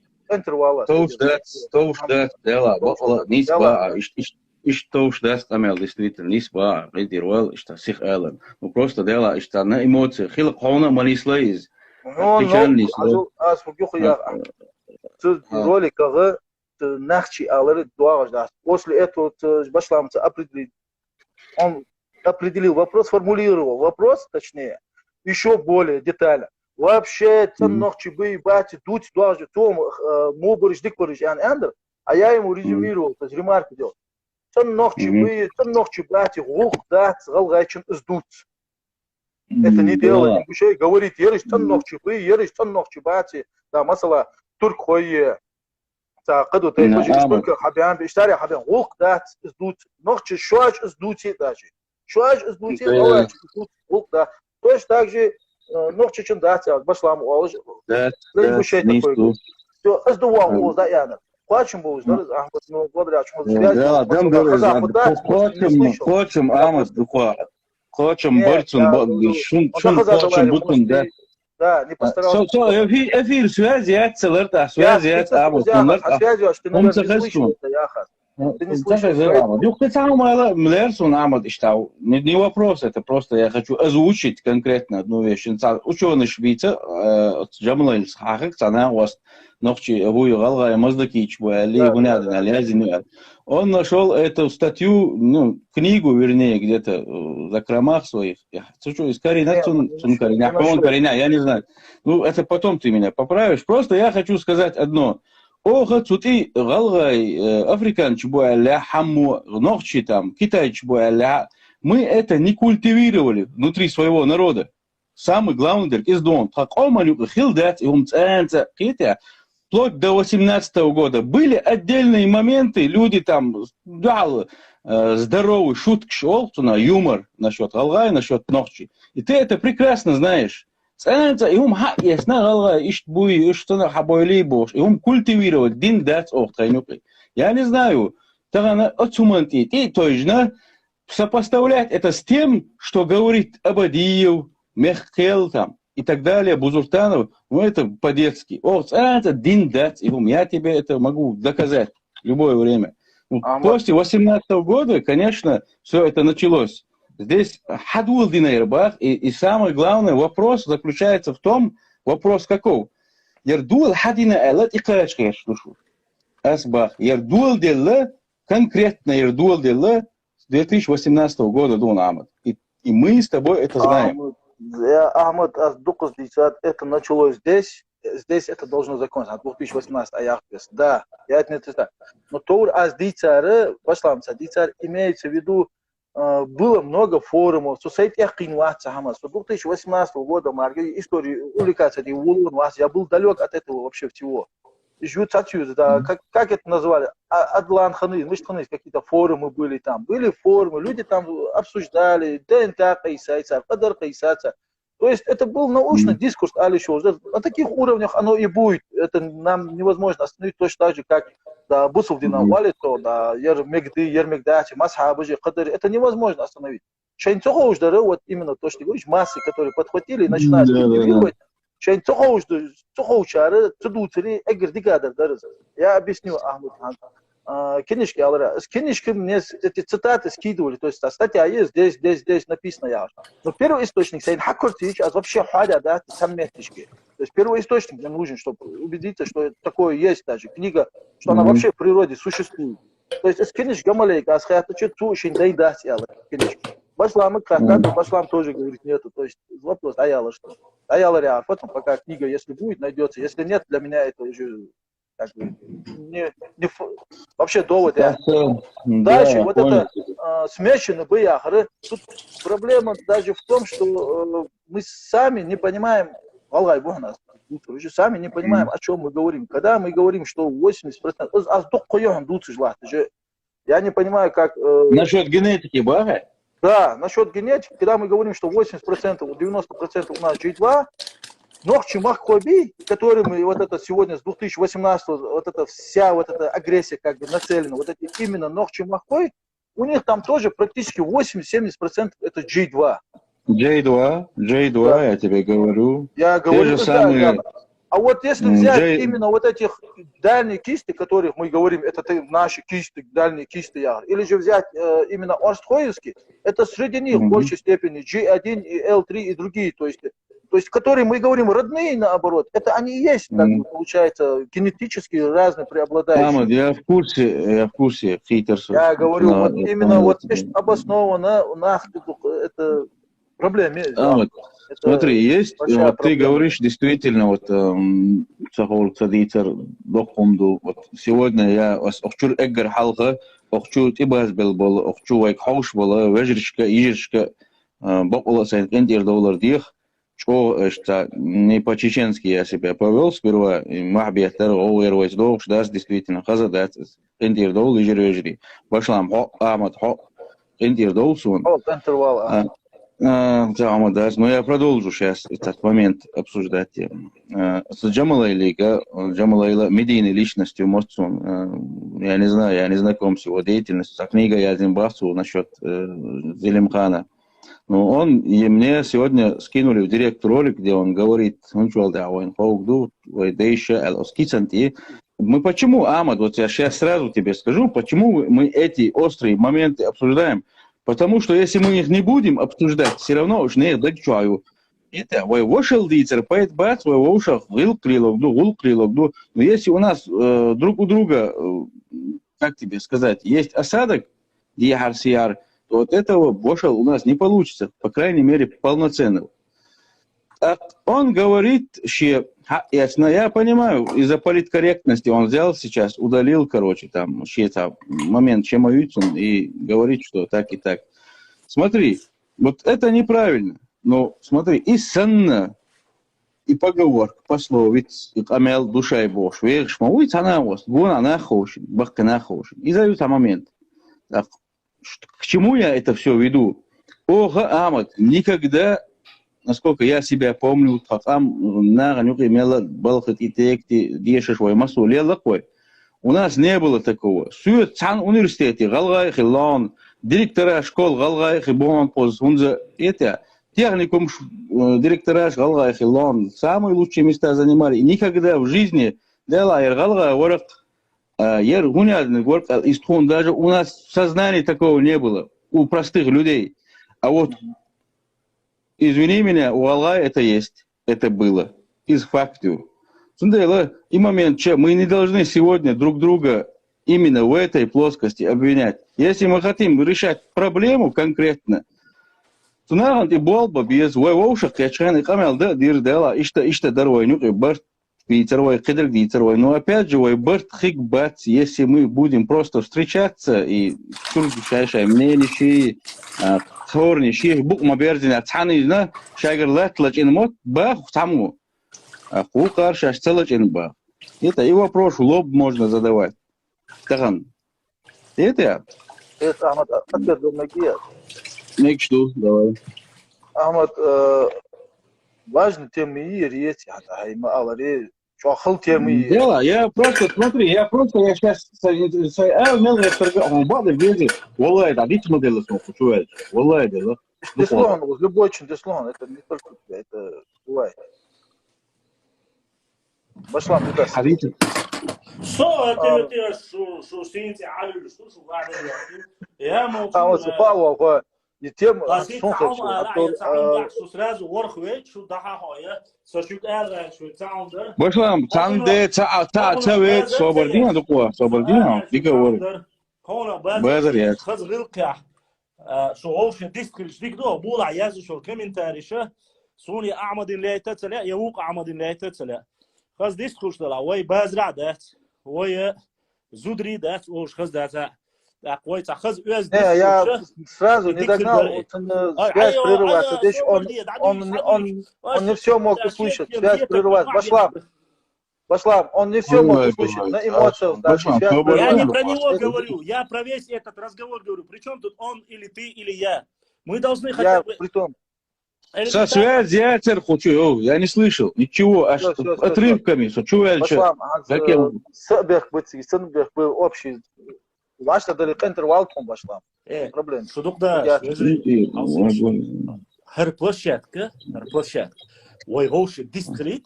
Товш дац, товш дац, дела, бакъала, нис ба, ишт, ишт, Иштта товш дац къамел, действительно, нис баӀа, гӀидир вал, иштта сих алан. Ну, просто дела, иштта на эмоции. Хила кхона ма нисла из. Печально нисла. Ас хӀу юха яха. Цу роликага, цу нахчи алар доагӀаш дац. После этого цу башламца определить. Он определил вопрос, формулировал вопрос, точнее, еще более детально. Вообще, цан нохчи бий баци дуц доагӀаш, цу, э, мобариш, дикбариш, ян андр. А я ему резюмировал, то есть ремарки делал. Цан нохчи бий, цан нохчи баци гӀулакх дац гӀалгӀайчун из дуц. Это не дело, не гуше, говорит, ериш цан нохчи бий, ериш цан нохчи баци. Да, масала, турк хой е, ца каду тайпа же, сколько хабян, иштари хабян, гӀулакх дац из дуц. Нохчи шоаш из дуци даже. Шоаш из дуци, гӀалгӀайчи из дуц, гӀулакх дац. Точно так же, э, нохчичун дац, я башлам олж. Дац, дац, не гуше такой. Всё, из дуван оз да яна. Кхоачам бу уж дар, Ахмад, ну, благодаря чему связь. Да, дам дар, кхоачам, кхоачам, Ахмад, духуа. Кхоачам барцун, шун, шун кхоачам бутун, да. Да, не постарался. Со, со, эфир, эфир, связь яц, ларта, связь яц, Ахмад, ларта. Связь яц, ты, наверное, не слышал это, яха. Ну, ты не слышишь. Юхты самое млерсун Ахмад иштау. Не, не вопрос это, просто я хочу озвучить конкретно одну вещь. Ученый швейца, э, Джамлайл Хахак, цана вас нохчи, абу югал гай маздакич бу, али, да, гуня да, да, али, азин. Он нашел эту статью, ну, книгу, вернее, где-то, э, в закромах своих. Я, слушай, из Карина, цун, цун Карина, он Карина, я не знаю. Ну, это потом ты меня поправишь. Просто я хочу сказать одно. Оха цути галгай, э, африканч буэля, хаму нохчи там, китайч буэля. Мы это не культивировали внутри своего народа. Самый главный дерг из дон. Та къоман юк хил дац, и ум цэнцэ, китя. Вплоть до восемнадцатого года были отдельные моменты, люди там, да, э, здоровый, шутк шёл, цуна юмор насчёт галгай, насчёт нохчи. И ты это прекрасно знаешь. Цэнцэ, и ум ха, ясна галгай, ишт буй, ишт цуна хабойли бош, и ум культивировать, дин дац ох тайнюкы. Я не знаю, тагана оцуманти, ты точно сопоставлять это с тем, что говорит Абадиев, Мехкел там и так далее, Бузуртанов, ну это по-детски. Ох, цэнцэ, дин дац, и ум, я тебе это могу доказать в любое время. Ну, после восемнадцатого года, конечно, все это началось. Здесь хадул дина ярбах, и, и самый главный вопрос заключается в том, вопрос каков? Ярдул хадина элат и кач кеш душу. Асбах. Ярдул делла, конкретно ярдул делла с две тысячи восемнадцатого года дун Ахмад. И, и мы с тобой это знаем. Ахмад, я, Ахмад, аз дукус дисат, это началось здесь, здесь это должно закончиться, две тысячи восемнадцатый аях. Да, я это не отрицаю. Но тор аз дисары, башламса дисар, имеется в виду, э, было много форумов, со сайт эхкин вахца хамас, со две тысячи восемнадцатого года марга истории увлекаться, и улун вас, я был далек от этого вообще всего. Жут союз, да, как, как это называли? А, Адлан ханы, мышт ханы, какие-то форумы были там. Были форумы, люди там обсуждали, ДНК кайсайца, Кадар кайсайца. То есть это был научный дискурс, али шо, да, на таких уровнях оно и будет. Это нам невозможно остановить точно так же, как, да, Бусулдина Валито, да, Ермегды, Ермегдачи, Масхабы же, Кадар. Это невозможно остановить. Шайн цохоуш дары, вот именно то, что ты говоришь, массы, которые подхватили и начинают культивировать. Шайн цохоуш, цохоучары, цудуцери, эгер дикадар дары. Я объясню, Ахмад Хан. А, книжки алара. С книжки мне с-, эти цитаты скидывали, то есть, а, статья есть, здесь, здесь, здесь написано, я. Но первый источник, Сейн Хакуртич, а вообще хада, да, сам метрички. То есть первый источник мне нужен, чтобы убедиться, что это такое есть даже книга, что она вообще в природе существует. То есть, с книжки Гамалейка, а с хата чё, цу шин дай даст, я, книжки. Башлам, как, как башлам тоже говорит, нету. То есть вопрос, а я что? А я потом, пока книга, если будет, найдется. Если нет, для меня это уже как бы, не, не ф-, вообще довод, я. Дальше, вот это, а, смешанный бы я, говорю, тут проблема даже в том, что, э, мы сами не понимаем, валгай, бу нас, мы же сами не понимаем, о чем мы говорим. Когда мы говорим, что восемьдесят процентов, аз, аз дук куёхан дуцуш лахты же, я не понимаю, как, э, насчёт генетики, бага? Да, насчёт генетики, когда мы говорим, что восемьдесят процентов, девяносто процентов у нас джи два, нохчи махкоби, который мы вот это сегодня с две тысячи восемнадцатого, вот эта вся вот эта агрессия как бы нацелена, вот эти именно нохчи махкой, у них там тоже практически восемьдесят-семьдесят процентов это джи два. Джи два, джи два, да, я тебе говорю. Я говорю, же да, самые, да. А вот если взять именно вот этих дальние кисты, которых мы говорим, это ты-, наши кисты, дальние кисты, я, или же взять, э, именно орстхоевские, это среди них в большей степени джи один и эл три и другие, то есть, то есть, которые мы говорим родные, наоборот, это они и есть, как бы, получается, генетически разные преобладающие. Ахмад, я в курсе, я в курсе, хейтерсов. Я говорю, вот именно вот обоснованно, у нас это проблема есть, да. А, вот. Это смотри, есть, большая вот ты проблема. Говоришь, действительно, вот, эм, цахол цадицар дохумду. Вот сегодня я вас охчур эггар халха, охчур тибаз бел бол, охчур вайк хауш бола, вежришка, ижришка, э, бокула сайн кентир доллар дих. Чо, эшта, не по-чеченски я себя повёл сперва, и махбиятар, овер вайс дохш, дас, действительно, хаза дас. Къинтӏир довл, ижир вежри. Башлам хьо, Ахмад хьо. Къинтӏир довл сун. Хьо, интервал, а. А, а, да, Ахмад, да. Но я продолжу сейчас этот момент обсуждать тему. А, с Джамалайлига, Джамалайла медийной личностью мост сун. А, я не знаю, я не знаком с его деятельностью. Са книга я один бахцу насчёт, э, Зелимхана. Ну, он, и мне сегодня скинули в директ ролик, где он говорит, он чувал да, вайн хаугду, вай дейша, ал оскицанти, Мы почему, Ахмад, вот я сейчас сразу тебе скажу, почему мы эти острые моменты обсуждаем? Потому что если мы их не будем обсуждать, все равно уж не догчаю. Это вай вошел дицер, поэт бац, вай вошел гилкрилог ду, гулкрилог ду. Но если у нас э, друг у друга, э, как тебе сказать, есть осадок, дихар сияр, то от этого вошел у нас не получится, по крайней мере, полноценного. Так он говорит, что, ясно, я понимаю, из-за политкорректности он взял сейчас, удалил, короче, там, вообще там момент, чем и говорит, что так и так. Смотри, вот это неправильно. Но смотри, и санна, и поговорка, пословиц, и къамел душай бош, вегш ма уй цана вос, гуна на хошин, бакка на хошин. И заю та момент. Так, к чему я это все веду? Ох, Ахмад, никогда, насколько я себя помню, хакам нага нюки мела балхат и текти дешеш вай масу лелаквай. У нас не было такого. Сует цан университете, галгай хилон, директора школ, галгай хибон поз, унза, это, техникум э, директора галгай хилон, самые лучшие места занимали. И никогда в жизни дела ер галгай ворак, э, ер гунядный ворак, э, истхун, даже у нас в сознании такого не было у простых людей. А вот, извини меня, у Аллаха это есть, это было. Из фактов. Цундела, и момент, че мы не должны сегодня друг друга именно в этой плоскости обвинять. Если мы хотим решать проблему конкретно, то надо и болба без вай вовшак, я член и камел да, дир дела, ишта, ишта дарвай нюк и барт, дийцар вай, кедрик дийцар вай. Но опять же, вай барт хик бац, если мы будем просто встречаться и чургишайшай мнение ши, а, хорни ши, бук ма берзина, цанизна, шагар лат лачин мот, бах, цаму. А, ху каршаш цалачин бах. Это и вопрос в лоб можно задавать. Тахан. Это я. Эс Ахмад, ответ был на гия. Мекшу, давай. Ахмад, э, важный темы и речь, а, а, има аларе, чё хыл темы и. Дело, я просто, смотри, я просто, я сейчас, а, мел не сторгу, он бады везде, валлай, да, дит модель, смотри, чё я, валлай, дело. Ты слон, любой чин, ты слон, это не только тебя, это бывает. Башлам, ты даст. Хадите. Со, это вот я шу, шу синти алю, шу, шу ладно. Я мол. А вот супа, вот, и тем, А а, синти сон хочу, ала, а то, я а, шу сразу ворх ве, шу даха хо, я. Со шу кар, шу цаунда. Башлам, цанде, ца, ца, ца вет, собардина, дуква, собардина, дига вор. Хона Базар я. Хаз гилкя. Шу олш дискриш дик до, була язу шу комментарий ша. Суни Ахмадин лейта цаля, я ук Ахмадин лейта цаля. Хаз дискриш дала, вай базра дац. Вай зудри дац, олш хаз даца. Так, вай ца хаз уяз Не, я дискриш. сразу не Иди догнал, сюда. вот он, э, Ай, связь ай, прерывается. ай, Здесь он, ай, ай, он, ай, он, ай, он не все мог ай, услышать. ай, Связь ай, прерывается. ай, Башлам, Башлам, он не все мог Ой, услышать. ой, На эмоциях, ой, да, Башлам, связь ой, Я не прерывается. про него Это- говорю, я про весь этот разговор говорю. Причем тут он или ты, или я? Мы должны Я, хотя бы... притом, Со связь я цер хочу, о, я не слышал ничего, аж Всё, всё, всё, отрывками, со чё я чё. Башлам, а, Как я э, могу? Сабех быть, сын бех был общий. Вашта дали интервал тон Башлам. Э, Проблем. Шудук да, Я- свяжи. И- и- Алсиш. ой, ой. Хар площадка, хар площадка. Вай гоши дискрит,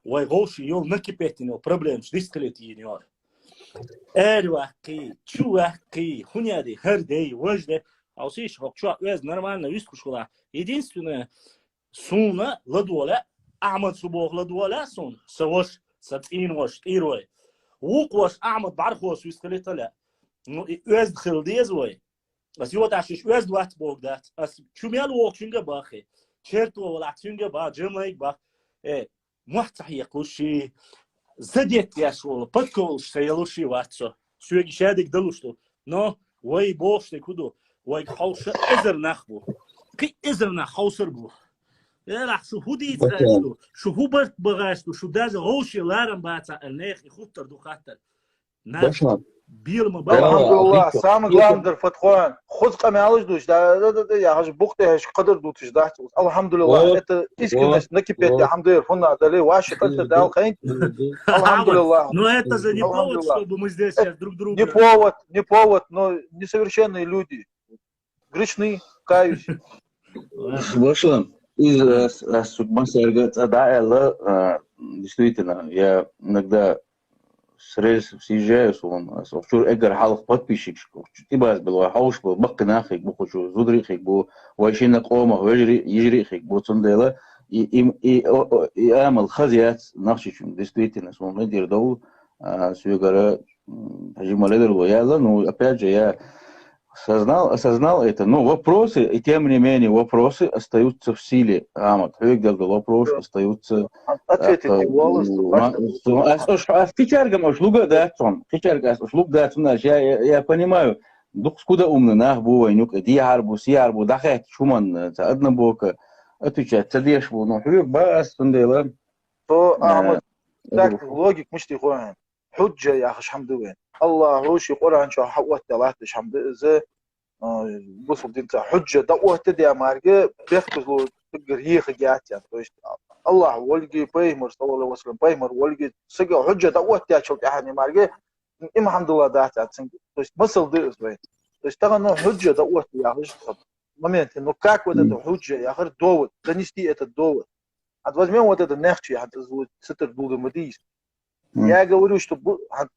вай гоши йол накипетин йол проблем дискрит йин йол. Эр вакки, чу вакки, хуняди, хар дей, вожде. Алсиш, хок чу, уяз нормально вискушкула. Единственное, суна ладуола, Ахмад субох ладуола сун, са вош, са цин вош, тир вай. Вук вош Ахмад бархос вискалитала. Ну, и уяз хил дез вай. Ас йоташиш уяз вац бог дац. Ас чумел вох чунга бахи. Черт вала чунга ба, Джамайк ба. Э, мух цахья куши. Задет яш вала, подколш са ялуши вацо. Сюеги шадик далуш ту. Но, вай бохш те куду. Вай хауша эзер нах бу. Ки эзер нах хаусар бу. Эрах шу худи цайсту, шу хубарт багайсту, шу даже гоши ларам баца, а нех и хуттар ду хаттар. Нас Башлам. Бирма Давай. баба. Алхамдулиллах, Виктор, самое Виктор. Главное, Фатхон. Худ камялыш душ, да, да, да, да, я хаш бух те хаш кадр дутиш да. Алхамдулиллах, Вот, это искренность накипеть, вот. Алхамдулиллах, фуна дали, ваши кольца дал хайн. Алхамдулиллах. Но это же не повод, Алхамдулиллах. Чтобы мы здесь сейчас друг друга... Не повод, не повод, но несовершенные люди. Грешны, каюсь. Башлам. Из, э, с- э, судьба серга, да, элла, э, действительно, я иногда срез съезжаю суна, ас охчур эггара хьалха подписчикаш, охчу тӀебазбелла вай хьовш бу, баккхий нах хиг бу, кхучу зударий хиг бу, вай шина къомах вежарий, йижарий хиг бу, цундела и, и, и, о, о, и амал хаза яц нахчичун, действительно, суна дир дову, а, сугара, м, хьажи ма ледарло яла, ну, опять же, я осознал, осознал это, но вопросы, и тем не менее, вопросы остаются в силе, Ахмад, хьоьга делгал вопрос остаются. Ответить а, не волос, м, ма-, ас, ас, ас, ас кичаргам аш луга дацун, кичарг ас аш луга дацун, аш я, я, я понимаю, дукс куда умный нах бу вайн юкъе, дияхар бу, сияр бу, дахет шуман, ца одна бока, отвечать, ца деш бу, но хьоьга ба ас цундела. То, э, Ахмад, так, логик мишти хоян. Хьуджа яхаш хӀама ду вайн. Аллахьо ший Къуръан чу хьаоттадаь латташ хӀама ду иза, а, бусалба динца хьуджа дӀаоттадаь марга, бехказло цигара ехаргьяц аьнна. То есть Аллахь волга, пайхамар, саллаллаху алейхи ва саллям, пайхамар волга, сага хьуджа дӀаоттадаьчул тӀехьагӀа марга, им хӀама дилла дац аьнна цунга. То есть масал ду из вайн. То есть тахан ну хьуджа дӀаоттадаь яхаш момент. Ну как вот это хьуджа яхар довод, донести этот довод. А возьмём вот это мягче, а то вот с этой дулды мы дис. Я говорю, что бу-, а,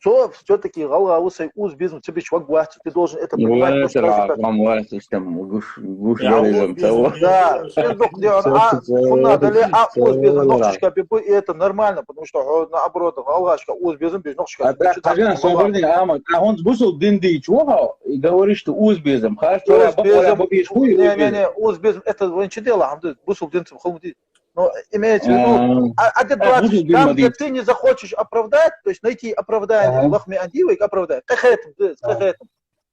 цо всё-таки гӀалгӀа ва, сай уз безам ца беча ваг вац, ты должен это понимать, потому что хьожа кад- Вам вац, систем, гуш, гуш. Я уз безам, да, сен док де, а, хунна дале, а, уз безам, нохчашка бе бу, и это нормально, потому что хьо, наоборот, гӀалгӀашка уз безам беш, нохчашка. А, да, хьажа, собарни, Ахмад, а хӀанз бусалба дин дийча ва хьо, и говоришь, что уз безам, хаш, уз безам, бу беш хуй, не, не, не, уз безам, это вон чу дела, хӀама ду, бусалба динца халму ди. Ну, имеется в виду, а, а, а, а, там, где ты не захочешь оправдать, то есть найти оправдание, лахме андивай оправдать, къахетам, да, къахетам.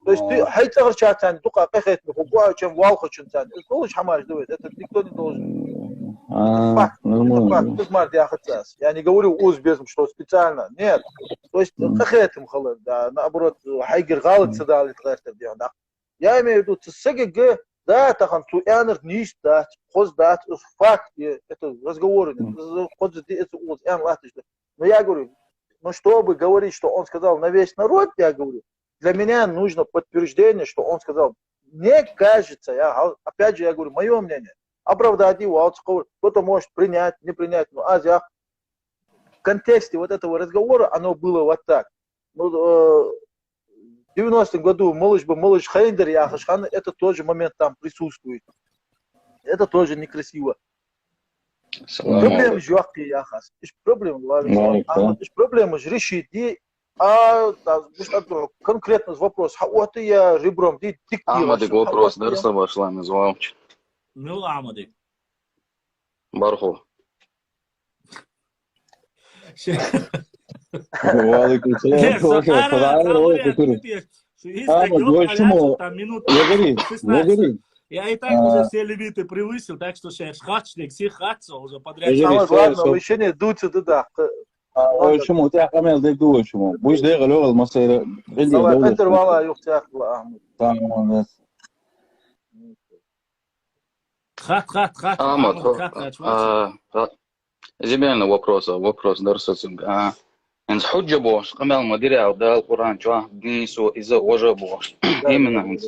То есть ты хьай цӀагӀарча царна дукха къахетам, хӀу гуа, чем валхачун царна. Это должен хӀамаш давать, это никто не должен. Это факт, это факт, ты мар дяхацас. Я не говорю уз безам, что специально, нет. То есть къахетам хала, да, наоборот, хьайгара гӀалат ца далийта гӀертар дехьа, да. Я имею в виду, цу сагага, да, тахан цу аьннар нийса дац, хоза дац, из факт, и это разговоры нет, из хоза ди, это уз аьнна латташ да. Но я говорю, ну, чтобы говорить, что он сказал на весь народ, я говорю, для меня нужно подтверждение, что он сказал. Мне кажется, я, опять же, я говорю, моё мнение. Оправдать его, кто-то может принять, не принять, но аз я в контексте вот этого разговора, оно было вот так. Ну, э, в девяностом году малыш бы малыш хайндер яхаш хана, это тоже момент там присутствует. Это тоже некрасиво. Салам алейкум. Проблема же яхас. Иш проблема, Ахмад, иш проблема же решить ди. А, да, гуш адро, конкретно вопрос. Ха, вот я ребром ди, дик. Ахмадик вопрос дарса башлама звал. Ну, Ахмадик. Барху. Ва алейкум салам. Нет, Саара, Саара, Саара, Саара, Саара. Ага, больше ему. Там минут шестнадцать. Я и так уже все лимиты превысил, так что сейчас хачник, все хатса уже подряд. Самое главное, решение дуться туда. А, больше ему, у тебя камел дай больше ему. Будешь дай голёвал, масера. Давай, интервала, юхтяк, Ахмад. Там, молодец. Хат, хат, хат. Ахмад, Ахмад, хат, хат, а, а, земельный вопрос, а, вопрос дарсацинг. А, инс хьуджа бош, къамел ма дирял, Дал Къуръан чуа, динсу, иза ожа бош. Именно инс.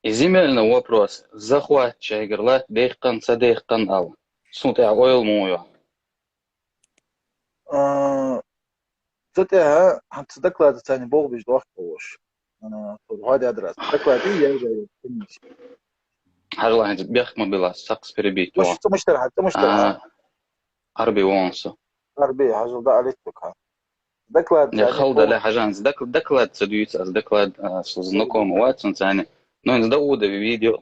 И земельный вопрос, захват чайгар лат, дехкан, са дехкан ал. Сунтя ойл муйо. А, цу тӀехьа, хӀанз цу докладаца царна болх беш дохка волаш. А, хьо дядрас. Доклад и я уже комиссия. Хьажал хӀанз бехк ма била, сакхс перебить. Муш, цу муштар хьа, цу муштар хьа. А, Арби вон со. Арби, хьажал да алиттук хьа. Доклад. Я царна хал да болх. Ле хьажан, док-, доклад ца дуьйц, аз доклад, а, со знакомый вац цунца. Ну, инс Даудови видео.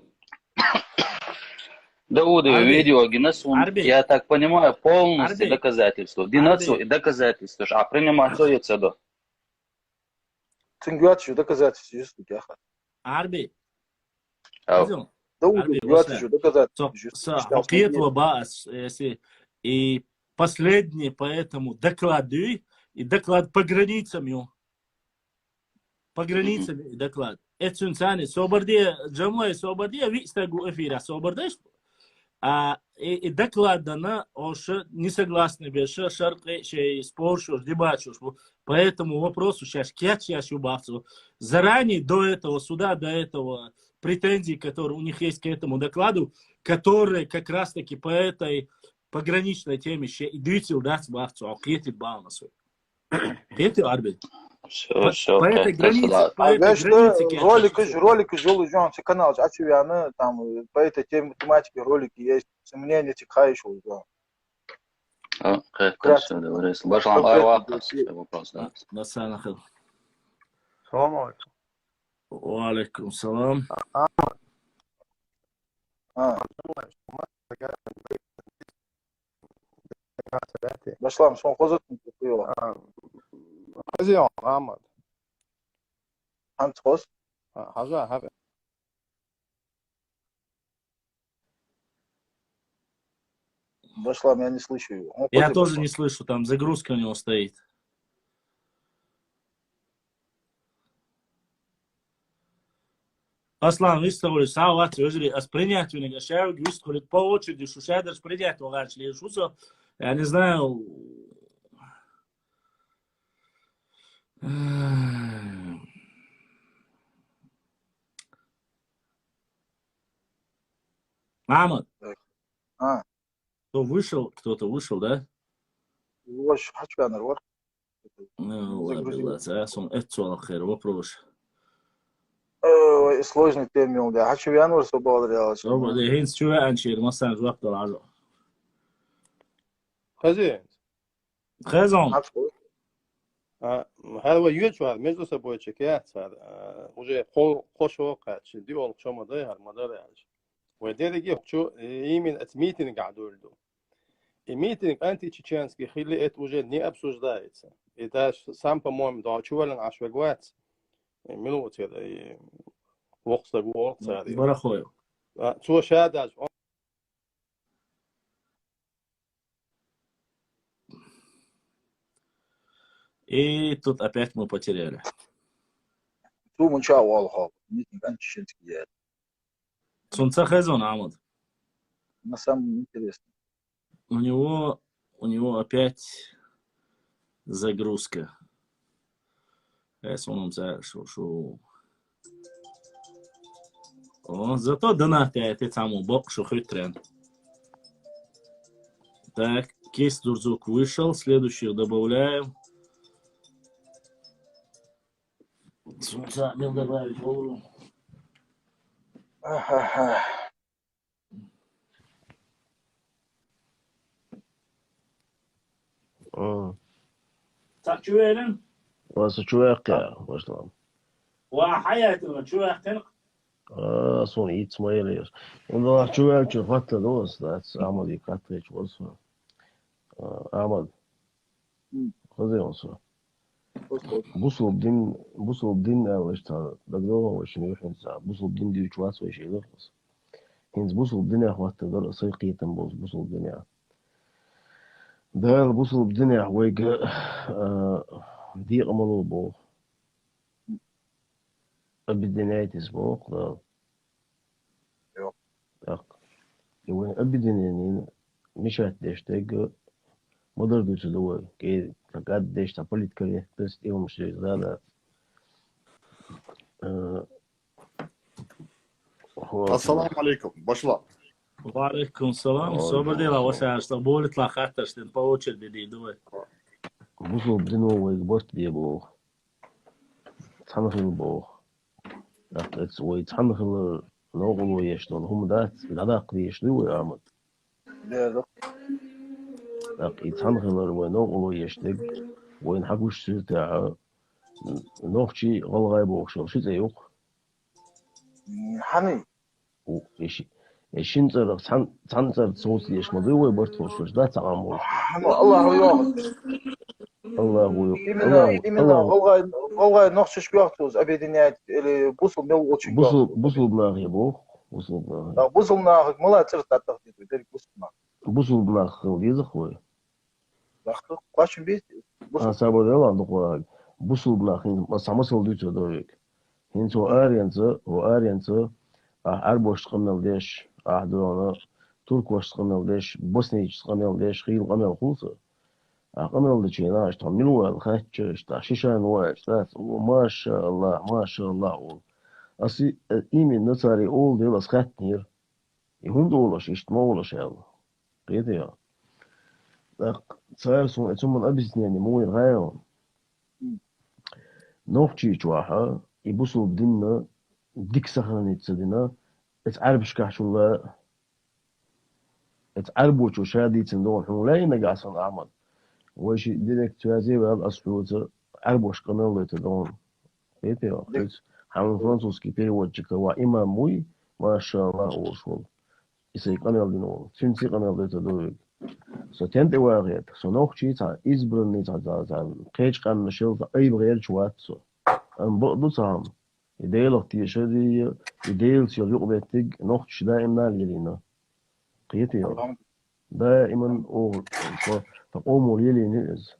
Даудови видео гина сун, я так понимаю, полностью доказательство. Динацу и доказательство, а принимать цо яц до. Цунга йоацаш доказательство юсту яха. Арби. Ау. Даудови йоацаш доказательство юсту. Со, со, хоккет ва баас, если и последний по этому докладу, и доклад по границам ю. По границам и доклад. Эцун цани, собарде, Джамлай, собарде, ви стагу эфира, собардеш? А, и, и докладана, ош не согласны беша, шаркы, шей спор, шош, дебат, шош. По этому вопросу сейчас кяч я шубахцу. Заранее, до этого суда, до этого претензий, которые у них есть к этому докладу, которые как раз-таки по этой пограничной теме ще и двицил дац бахцу, а кьетит балнасу. Кхетий, Арбен? Всё, всё, по этой границе, по этой границе, короче, роликаш, роликаш йолаш я, цу канале чу вена, там, по этой тем-, тематике ролики есть, мнение цу хайшо, да. А, кхетий, всё, договорились. Башлам, ай, ваха, вопрос, да. Масана хел. Салам алейкум. Ва алейкум салам. А. Башлам, сона хоза тукъуйла. А, хоза я, Ахмад. Хант хос? А, хоза, хоза. Башлам, я не слышу его. Я тоже не слышу, там загрузка у него стоит. Аслан, вист хулаш, сагӀа вац, вежарий, аз принять винаг, аз шуга вист хулаш, по очереди шу шадараш принять вагач ле, шу со, я не знаю. Ахмад. А. Кто вышел? Кто-то вышел, да? Вош, хьачувенар вар. Ну, ладно, ладно, а сон эццо хер вопрос. Ой, сложный тема, да. Хьачувенар со бадрялаш. Со бадря, хӀинца чу веанчир, массан жоп дала хьажа. Хазин. Хазин. А, хӀара вай йоацаш вар, между собой чекияц вар, а, уже кхо-, кхо шо кхаьчча, диъолг шо ма дай, хӀара ма дар аьлча. Вай деррига чу, э, именно оцу митингехь дуьйладу. И митинг античеченский хилла, это уже не обсуждается. И даже сам, по-моему, да, чуваллан Ӏаш вегвац. Э, мила ву церан, э, воккха стаг ву олу цара. Барахоев. А, цо ша даже, он И тут опять мы потеряли. Цу мунча валхо, митинг античеченский я. Цунца хезон, Ахмад. На самом интересном. У него, у него опять загрузка. Э, сонум за шу, шу. О, зато донат я, это самое, бок шу хитрен. Так, Кис Дурзук вышел, следующих добавляем. Сумца мел добавить волу. Ахаха. М. Цхьа чу веана? Ва со чу ваьккхи, а, вашлам. Ва хьаятина чу ваьккхина? А, суна йиц ма елира. Унда чу ваьлча хатта дос, дац, Ахмади кхаттачу вос. А, Ахмад. М. Хаза вос. Бусулба дин, бусулба дин аьлла, иштта дагадогӀу вайшинна юьхьанца, бусулба дин дуьйцуш вац вай шийла. ХӀинца бусулба динехь хӀоттар дара, сай кхетам болчу бусулба динехь. Дала бусулба динехь вайга, а, декъамало боху. Объединяйтесь боху Дала. Йо. Так. И вайн объединение мешать деш дерг ма-дарра дуьйцур ду вай. Кхин, цхьа кӀад деш, цхьа политкорректность, и хӀумаш деш, да, да. Э, вот. Ассаламу алейкум, башла. Ва алейкум салам. Ва алейкум салам. Собар дела, ваша, аш, болитла хаттарш дин, по очереди дийду вай. Бусулба дино вайга барт де боху. Цхьана хила боху. ТӀаккха эцца вай цхьана хилар новкъарло еш долу хӀума дац, дӀадаккха дезаш дуй вай, Ахмад? ТӀаккха и цхьана хилар вай новкъарло еш дерг, вайна хьан гуш суьртехь, нохчий, гӀалгӀай бохуш йолу ши цӀе юкъа. Хьаний? У, и ши-, и шина цӀарах цхьан-, цхьана цӀарах совцаеш ма дуй вай барт хӀуш, да, цхьа къам волуш. Ну, Аллаху йоху. Аллаху йо-, именно, Аллаху, именно Аллаху. ГӀалгӀай, гӀалгӀай нохчашка йоху цо объединять или бусул мел волчу бусул, йоху? Бусул нахе боху, бусул нахе. Да, бусул нахе, мала цӀарах таттах диту, дерг бусул нах. Бусул нах хила дезах вай. Кхоачам бийца? А, сабар делахь, дукха вахарг. Бусулба нах хӀинца ма-, цхьа масал дуьйцур ду вайга. ХӀинца хӀо аренца, хӀо аренца, ахь Ӏаьрбошца къамел деш, ахь дуьхьал туркошца къамел деш, боснийчашца къамел деш, хийла къамел хуьлу сан. Ахь къамел дечу хенахь, иштта хьо мила ву аьлла хаьттича, иштта ахь шишан ву аьлча, цац, о, маша Аллах, маша Аллах, олу. Ас и, э, именно цара и олу дела ас хаьттинера. И хӀунда олуш, иштта ма олуш аьлла. Кхетий хьо? ТӀаккха цара суна, цу ман объяснение ма вайна хаьа хьуна. Нохчийчохь и бусулба дин дика сохранить ца дина, эца Ӏарбашкахь чулла, эца Ӏарбочо ша дийцина догӀу хьуна лаьий нагахь санна, Ахьмад. Вай ши директ связе ваьлла ас хьоца, Ӏарбош къамел дойтар догӀу. Кхетий хьо? Хьуьца хьан французский переводчик ва имам вуй, машаллахӀ, олуш волу. И сайн къамел дина волу. Цуьнца и къамел дойтар ду вайга. Со тен тӀе вахийта, со нохчий цхьа, избранный цхьа, цхьа, цхьа, кхечу къаьмнашел цхьа айба гӀерташ вац со. Амма бакъ ду цхьа хӀума. И Делах тешар а, и Делаца йолу юкъаметтиг нохчаша даимна а лелийна. Кхетий хьо? Даиман оха, тхан къомо лелийна иза.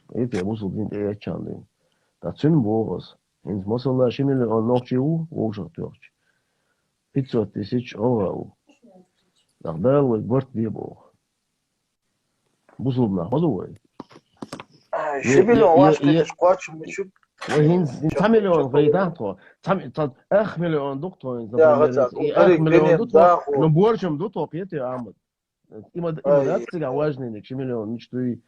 Кхетий хьо, бусулба дин тӀеэцчарна дина. Ткъа цуьнан боху аса. ХӀинца масала ши миллион нохчий ву вовшахтоьхча. Пятьсот тысяч гӀалгӀа ву. Нах Дала вайга барт бе боху. Бусулба нах ма ду вай. Ай, ши миллион вай, вай, вай, кхочуш ма ю. Вай хӀинца, хӀинца цхьа миллион вай дан тхо. Цхьа ми-, цхьа, ах миллион ду тхо хӀинца, например, и ах миллион ду тхо. Ну, борчам ду тхо, кхетий, Ахьмад. И ма, и ма дац цигахь важнениг, ши миллион мича дуй.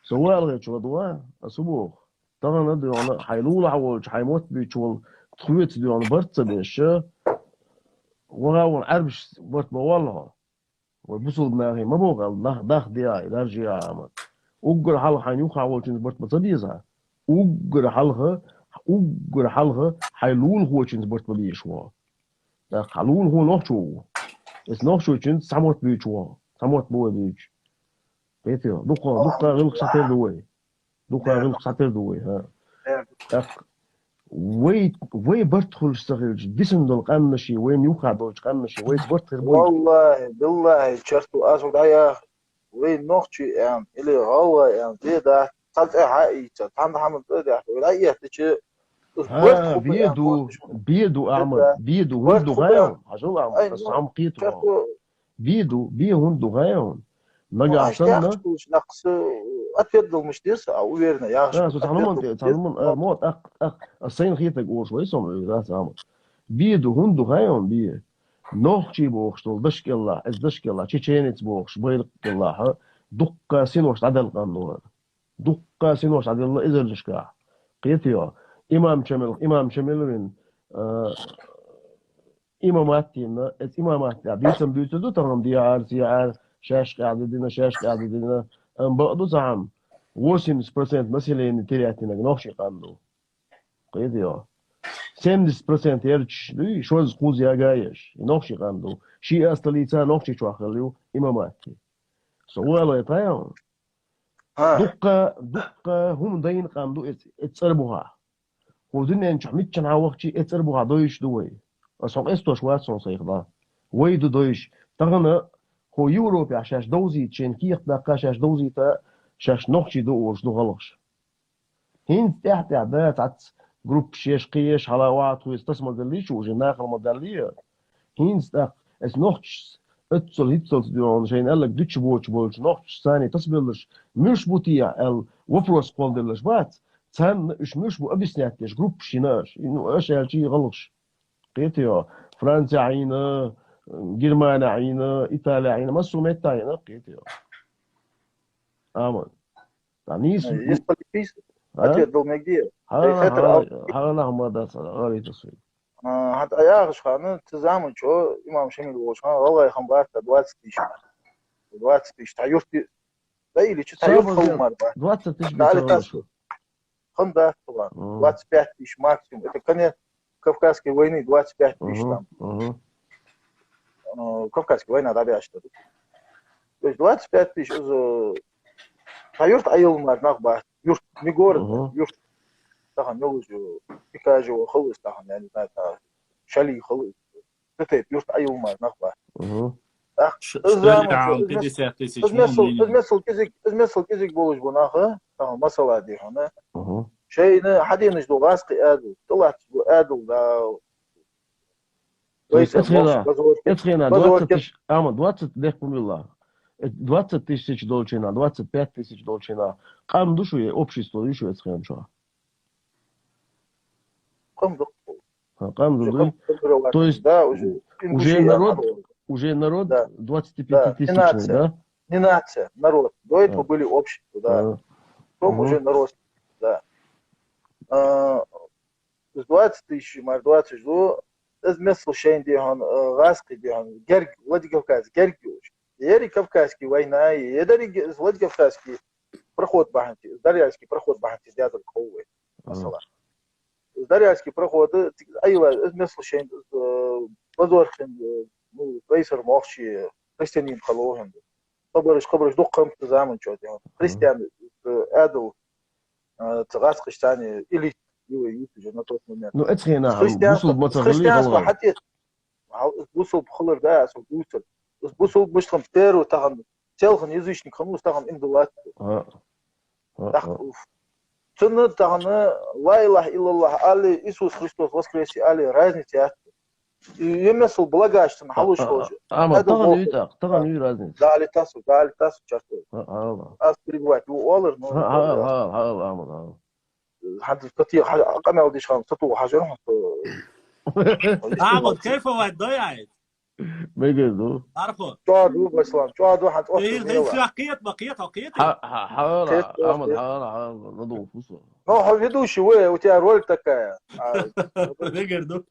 Со валгӀачу ладугӀа, аса хӀун боху? Тахана а доьгӀна, хьайн лулахь волчу, хьайн мотт буьйцуш волу, тхоьца доьгӀна барт ца беш, ваха а вон Ӏаьрбаш барт ма воллу хьо. Вай бусулба нахе ма боху аьлла, нах дах деа, и даржа еа, амма. Уггар хьалха хьайн юххехь волчуьнца барт ма ца беза. Уггар хьалха, уггар хьалха хьайн лулахочуьнца барт ма безаш ву хьо. ТӀаккха хьан лулахо нохчо ву. Эца нохчочуьнца цхьа мотт буьйцуш ву хьо. Цхьа мотт бу вай буьйцуш. Кхетий хьо? Дукха, дукха гӀиллакх схьатера ду вай. Дукха гӀиллакх схьатера ду вай, хӀа. ТӀаккха вай, вай барт хуьлуш ца хилча, дисина долу къаьмнаший, вайна юххехь долчу къаьмнаший, вайца барт хир буй? Валлахи, биллахи, чарту аса дӀаяха, вай нохчий аьлла, или гӀалгӀай аьлла, де дац, цхьа цӀе хьаийца, цхьана хьаман цӀе а даьхна, вай дӀаэттича, уьш барт хӀу бу аьлла, бе ду, бе ду, Ахьмад, бе ду, хӀунда ду хаьий хьуна? Хьажал, Ахьмад, аса хьан кхета хьо. Бе ду, бе хӀунда ду хаьий хьуна? Нагахь санна, ответ дала муш деза, а уверенно яхаш. А, со цхьа хӀуманна тӀе, цхьа хӀуманна, а, мо, тӀаккха, тӀаккха, ас сайна хетарг олуш вай со, ма, дац, Ахьмад. Бе ду, хӀунда ду хаьий хьуна, бе? Нохчий бохуш долу дашкъеллахь, эца дашкъеллахь, чеченец бохуш, байракъ кӀеллахь, дуккха синош дӀадаьлла къам ду хӀара. Дуккха синош дӀаделла эзарнашкахь. Кхетий хьо? Имам Шамил, имам Шамил вина, а, имамат дина, эца имамат тӀехь дийцам дуьйцур ду тахана, дехьара, сехьара, шаьш къаьхьа дина, шаьш къаьхьа дина, амма бакъ ду цхьа хӀума, восемьдесят процент население терять динарг нохчий къам ду. Кхетий хьо? Семьдесят процент ярташ дуй, шозза кхузза ягаеш, и нохчий къам ду. Шиъ а столица Нохчийчохь хилла ю имамат. Со валгӀе тайхьа. Дуккха, дуккха хӀума дайна къам ду эца, эца цӀера бухахь. ХӀу дуьнен чохь миччанхьа вахчий эца цӀера бухахь дойуш ду вай. Аса хьо къестош вац хьуна сайх дӀа. Вай ду дойуш. Тахана хӀу Европехь шаьш довзийта, шайна кехат даккха шаьш довзийта, шаьш нохчий ду олуш ду гӀалгӀаш. ХӀинца тӀаьхь-тӀаьхьа да цхьацца группаш еш, кхиеш, хьала охьа тхоьца таса ма даллий шу, уже нахала ма даллий. ХӀинца тӀаккха эца нохчашца, оццул хӀинццалц дуьхьал шайна аьлларг дуьтуш боцуш болчу нохчашца царний тасабелларш, муьлш бу техьа аьлла, вопрос кхолладелларш бац, царна уьш муьлш бу объяснять деш группаш йина аша, ну, аша аьлча и гӀалгӀаш. Кхетий хьо? Францехь йина, Германехь йина, Италехь йина, массо а меттехь йина, кхетий хьо? Амма. Ткъа нийса... Если бы ты пис-, а? Ответ дала мегий? Хьала, хьала, хьала нах ма дац, гӀалаташ вай. А, хьан тӀе яхаш хана, цу заман чу имам Шамил волуш хана, гӀалгӀай хам бац, двадцать тысяч. Двадцать тысяч, цхьа юрт, да или чу цхьа юрт хала мара бац. Двадцать тысяч. Али тасу. Хам дац тхуна. Двадцать пять тысяч максимум. Это конец Кавказской войны, двадцать пять тысяч там. Э, Кавказская война дӀабаьхьаш дара. То есть двадцать пять тысяч иза, цхьа юрт Ӏайилла мара нах бац. Юрт, не город, юрт. Тахана мел ву, Пикажево хала иза тахана, я не знаю, та Шали хала иза. Цу тайпа юрт Ӏайилла мара нах бац. Ш-, иза шариӀа заман чу, иза мес-, пятьдесят тысяч, иза месал, ну, иза месал кӀезиг, иза месал кӀезиг болуш бу нах, а? Тахана масала ди хьуна. Шайна хьадийнаш ду гӀазкхи адал, тӀалатташ бу адал, да. Эцхена, эцхена двадцать тысяч, амма двадцать дехкун вилла. Э, двадцать тысяч долчина, двадцать пять тысяч долчина. Къам ду шу, э, общество ю шу эцхена чохь? Къам ду. Ха, къам ду, ду. То есть, да, уже, уже народ, уже народ двадцатипятитысячный, да? Не нация, народ. До этого были общества, да. Потом уже народ, да. А, из двадцать тысяч, мара двадцать ду, из миссел шайна дехьан, а, гӀазкхий дехьан, герга, Владикавказ, герга йолаш. Ери Кавказский война, е деррига из Владикавказский проход бахьанти, из Дарьяльский проход бахьанти дядал кховвай, масала. Из Дарьяльский проход, цига айла, из миссел шайна, из, э, базорхин, э, ну, пайсар мохчи, христианин халохин. Хабараш, хабараш дукха хӀама ца заман чу дехьан. Христиан, э, адал, э, ца гӀазкхаш цани элит, ила ютажа на тот момент. Ну, эцхена, христианство, бусулба ца христианство хатет. Хал, бусулба хилар да, асал дувцар. Бусулба муштхам перу тахан, целхан язычник ханус тахан имдулат. А, а, Так, а. Цунна тахан ла илаха иллаллах али, Иисус Христос воскресе али, разница яц. И емесл благаш цунна халуш А, а, хожа. а, ама, Ада тахан во- ю так, тахан ю разница. Дали тасу, дали тасу часто. А, а, а. Аз пребывать у олар, но А, а, а, а, а, а, а. Хад кати къамел диш хан сату хажар хан. Ахмад, кайфа вай дояйт? Мегер ду. Архо. Чоаду, Баслан, чоаду, хад Эй, эй, шахкият, бакият, хакият. Ха, ха, ха, Кет, Ахмад, кет. ха, ха, надо фусу. Ну, хо ведущий вы, у тебя роль такая. А, Мегер ду.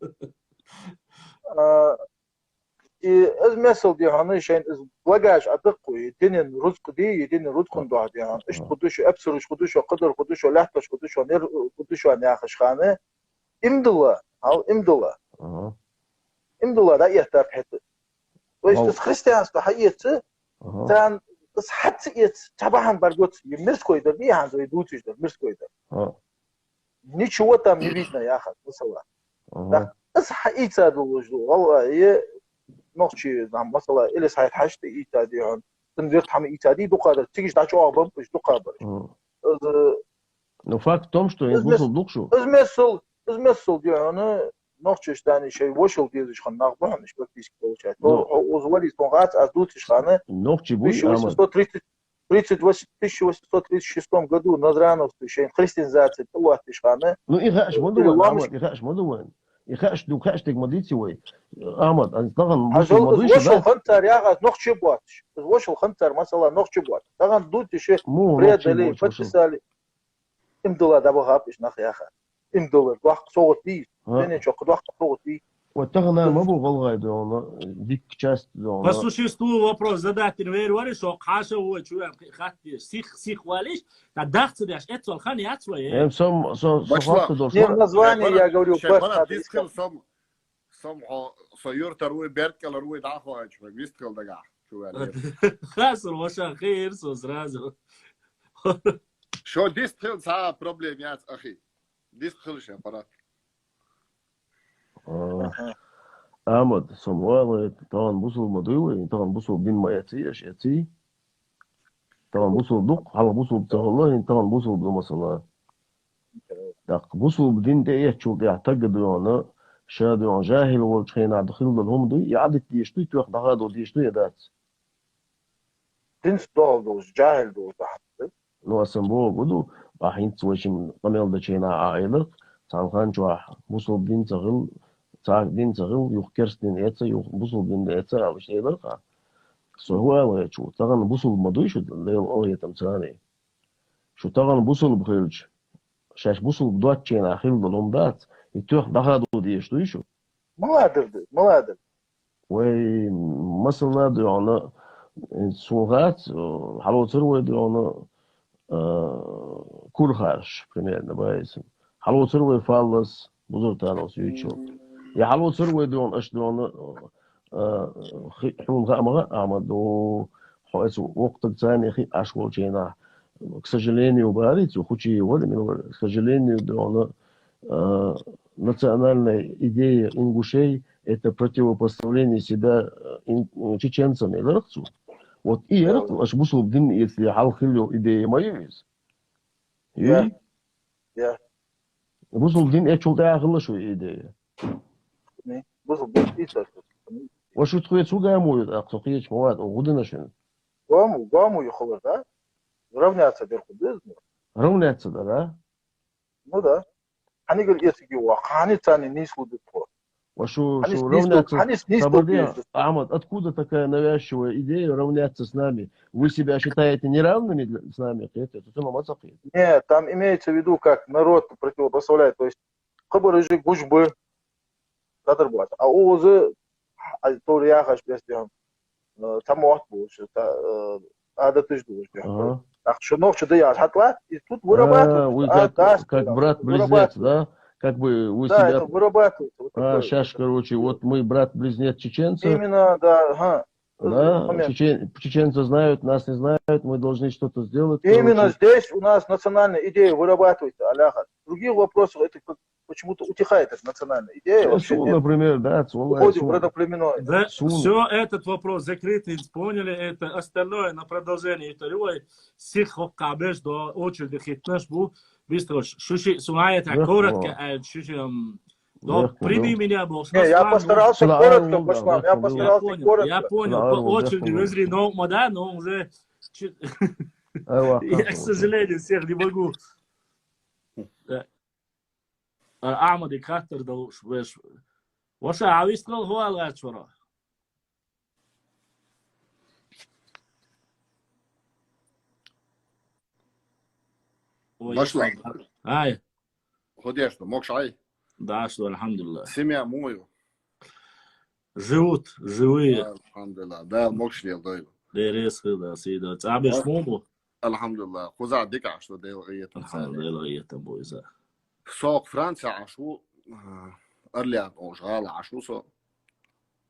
а, И из мессел дехьан, шайн из благаш а даккху, и динин рузкъ ди, и динин рузкъун дохь дехьан. Иш худушу, эпсуруш худушу, кадар худушу, лахташ худушу, нер худушу, нехаш хана. Имдула, ал имдула. Имдула да иятар хета. То есть из христианство хайца, тан из хатца иец, табахан баргоц, и мирской дар, и ханзой дутиш дар, мирской дар. Ничего там не видно, яха, масала. Так, из хьаийца долуш ду, валла, е нохчи, там, масала, или сайт хьашта ийца ди хьон, тем вирт хьама ийца ди, дукхадар, цигиш дачу а бам, пуш дукхабар. Из, Ну, факт в том, что из из мес-, бусул дух шу. Из мессел, из мессел ди хьона, нохчи штани шей вошел дезиш хан нах баханиш, практически получается. Ну. О, о, узвали сон газ, аз дутиш хана, Нохчи буй, тысяча восемьсот тридцать, тридцать восемь, тысяча восемьсот тридцать шестом году Назрановцы шейн христианизация тулуатиш хана. Ну, и хаш моду Или ван, ламыш- Ахмад, и хаш моду ван. И хаш ду, хаш тек модици вай. Ахмад, а таган А мусул жол моду из ещё, вошел да? Ханцар яга нохчи буатиш. Из вошел ханцар масала нохчи буат. Таган дутиш Му, нохчи предали, буат, вошел. Подписали. Имдула даба хап иш нах яха. Имдула, дуах согут би. А. Сене чок, дуах согут би. Вот тагана ма бу голгай дона, дик часть дона. По существу вопрос задать не верю, вари, шо хаша во чуям хатти, сих, сих валиш, та дахцы дяш, эцвал хан яцва, э. Эм сом, со, со Башла. Хатты дор, Не, со. Название, Шайбана, я говорю, шайбана баш дискал надо сом, сом хо, со юртар уй, беркалар уй, да хо, ач, вистгал дага, чувал. Хаср, ваша, хейр, со сразу. Шо дистхил са проблем яц, ахи. Дистхил ша, аппарат. А, Аха. Ахмад, сом вала, таган бусул ма дуй вай, таган бусул дин ма эци, аш эци. Таган бусул дук, хала бусул цагала, ин таган бусул ду масала. Так, бусул дин де эчул де тагга дуйона, ша дуйона, жахил волчу хена духил дал хум дуй, я адит диш дуй, тух даха ду диш дуй, я дац. Динца догӀал долуш, жахӀил долуш дахьаш ду. Ну, асан богу ду, бахьинца вай шин къамел дачийна а Ӏайлакх, цхьана хан чохь бусулба дин ца хил, цхьа дин ца хил, юха керст дин эца, юха бусулба дин эца, аьлла, иштта элира-кх. Со хӀу аьлла гӀечу, тахана бусулба ма дуй шу, Делан къинхетам царний. Шу тахана бусулба хилча, шаьш бусулба доцчийна хила долу хӀума дац, и тоьхна дӀахадо дезаш дуй шу? Маладар ду, маладар. Вай масала дуьхьал, э, суна хац, э, хьалоцур вай дуьхьал, э, курхарш, примерно, баьйса. Хьалоцур вай Фаллас, Бузуртановс юьйцуш. Я хьалоцур вай дуьхьал, аша дуьхьал, э, хи-, хьуна хаа ма хаьа, амма ду, хьо эцу воккхатаг царний хи Ӏаш волчийнахь. К сожалению, баьри цу хучий вара, мила вара. К сожалению, дуьхьал, э, национальная идея ингушей — это противопоставление себя, э, ин-, э, чеченцам, элира-кх цо. Вот и яра-кх, аша бусулба дин эцале хьалха хила йолу идея ма ю иза? Юй? Я. Бусулба дин эцчул тӀаьхьа хилла шу идея? Бусулба дин эцчул тӀаьхьа. Ва шу тхоьца хӀу гамо ю тӀаккха, со кхеча ма вац, оха хӀу дина шуна? Гому, гому ю хилар, да? Равняться дерху беза. Равняться дара? Ну да. Хьанигал эциг ю ваха, хьани царни нийслу ду тхо. Ва шу, шу равняться с... Подожди, Ахмад, откуда такая навязчивая идея равняться с нами? Вы себя считаете неравными для, с нами? Нет, это тема мацакъи. Нет, там имеется в виду, как народ противопоставляет, то есть хабар уже гуж бы, кадр бывает. А узы, а то я хаш без тем, там вот был, что та, адатыш был. Так что ног что-то я хатла, и тут вырабатывают. А, вы как, как брат-близнец, да? Как бы вы себя... Да, это вырабатывается. Вот а, такое, щас, короче, вот мы брат-близнец чеченца. Именно, да, ага. Да, чечен... чеченцы знают, нас не знают, мы должны что-то сделать. Именно короче. Здесь у нас национальная идея вырабатывается, Аляха. Другие вопросы, это как почему-то утихает эта национальная идея. Вообще, например, да, уходит в родоплеменное. Да, все, этот вопрос закрытый, поняли, это остальное на продолжение. Это любой сих хоккабеш до очереди хитнаш бу, быстро, шуши, сумая, так коротко, а шуши, прими меня, бог. Не, я постарался коротко, Башлам, я постарался коротко. Я понял, по очереди, возри, но, да, но уже, я, к сожалению, всех не могу. Ахмад, каттар да уш веш. Ваша, авистгал хуал гачвара. Башлам. Ай. Ходеш, могш ай? Да, что, альхамдулиллах. Семья мою. Живут, живые. Альхамдулиллах. Да, могш лел дойбу. Дерес хыда, сида. Цабеш мобу? Альхамдулиллах. Хуза дика, что дел иетан. Дел иетан бойза. Со Франция ашу, Орлеан ош гала ашу со.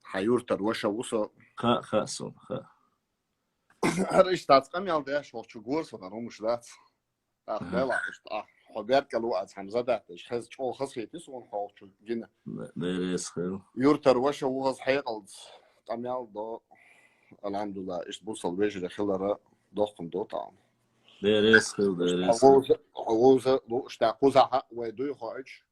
Хаюртар ваша усо. Ха, ха, со, ха. Ар иш тац къамял деш, вахчу гор со, нарумуш дац. Ах, дела, иш, ах, хобер калу ац хамза дат, иш хаз чо хаз хети сон хавчу гина. Дерес хыл. Юртар ваша ухаз хайгъалц. Къамял до, альхамдулиллах, иш бусал вежре хилара дохкун до таам. Дерес хыл, дерес хыл. Агуза, агуза, лу, ишта куза ха, вай дуй хоч.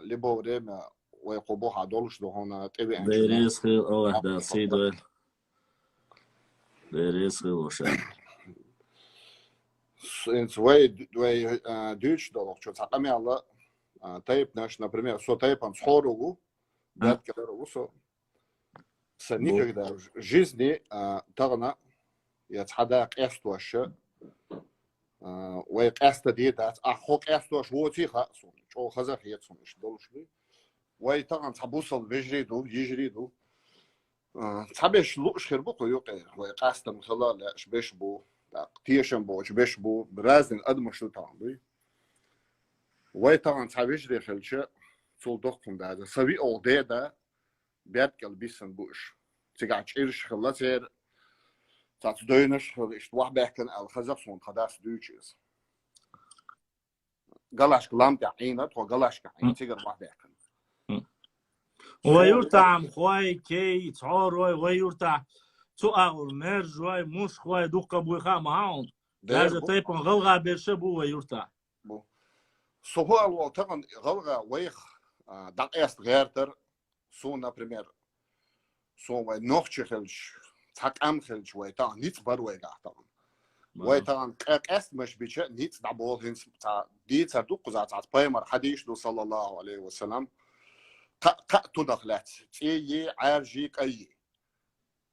Любое время вай къубу ха долуш дохона тебе. Дерес хыл, Аллах да, сидвел. Дерес хыл, оша. Сенс вай, вай, дюч долух, чо цакъамяла, тайп наш, например, со тайпан схоругу, бяткалару со. Са никогда в жизни, а, тагъна, я цхьада къест ваша, а, вай къеста де дац, а хо къест ваш воци ха сун, чо хаза хет сун, иш долуш би. Вай тагъан цхьа бусал вежри ду, йижри ду. А, цхьа беш луш хер бу, хо юкъе, вай къастан хала леш беш бу, так, тешан боч беш бу, разный адмашу тагъан дуй. Вай тагъан цхьа вежри хелча, цул дохкун да, сави ол де да, бяткал бисан буш. Цига чирш хала цер, цац дойнаш хала ишт вах бяхкан ал хазах сон хадас дючиз. Галашка ламтя ина, то галашка ин, цигар вах бяхкан. Вай юртам, хой, кей, цорой, вай юрта, цу агур, мержой, муш хой, дукка буйха маун. Даже тайпан галга берша бу вай юрта. Бу. Суху ал вал тагъан галга вайх, а, дакъ эст гъертар, Сун, например, сун вай нохчи хилч, цхьа къам хилч вай тагъан ниц бар вай гахтагъан. Вай тагъан къе-, къест меш бича ниц дабол хинс ца дийца дуккуза ца паймар хадиш ду, саллаллаху алейхи ва саллям. Ка-, ка тудах лац. Ци, аржи, къайи.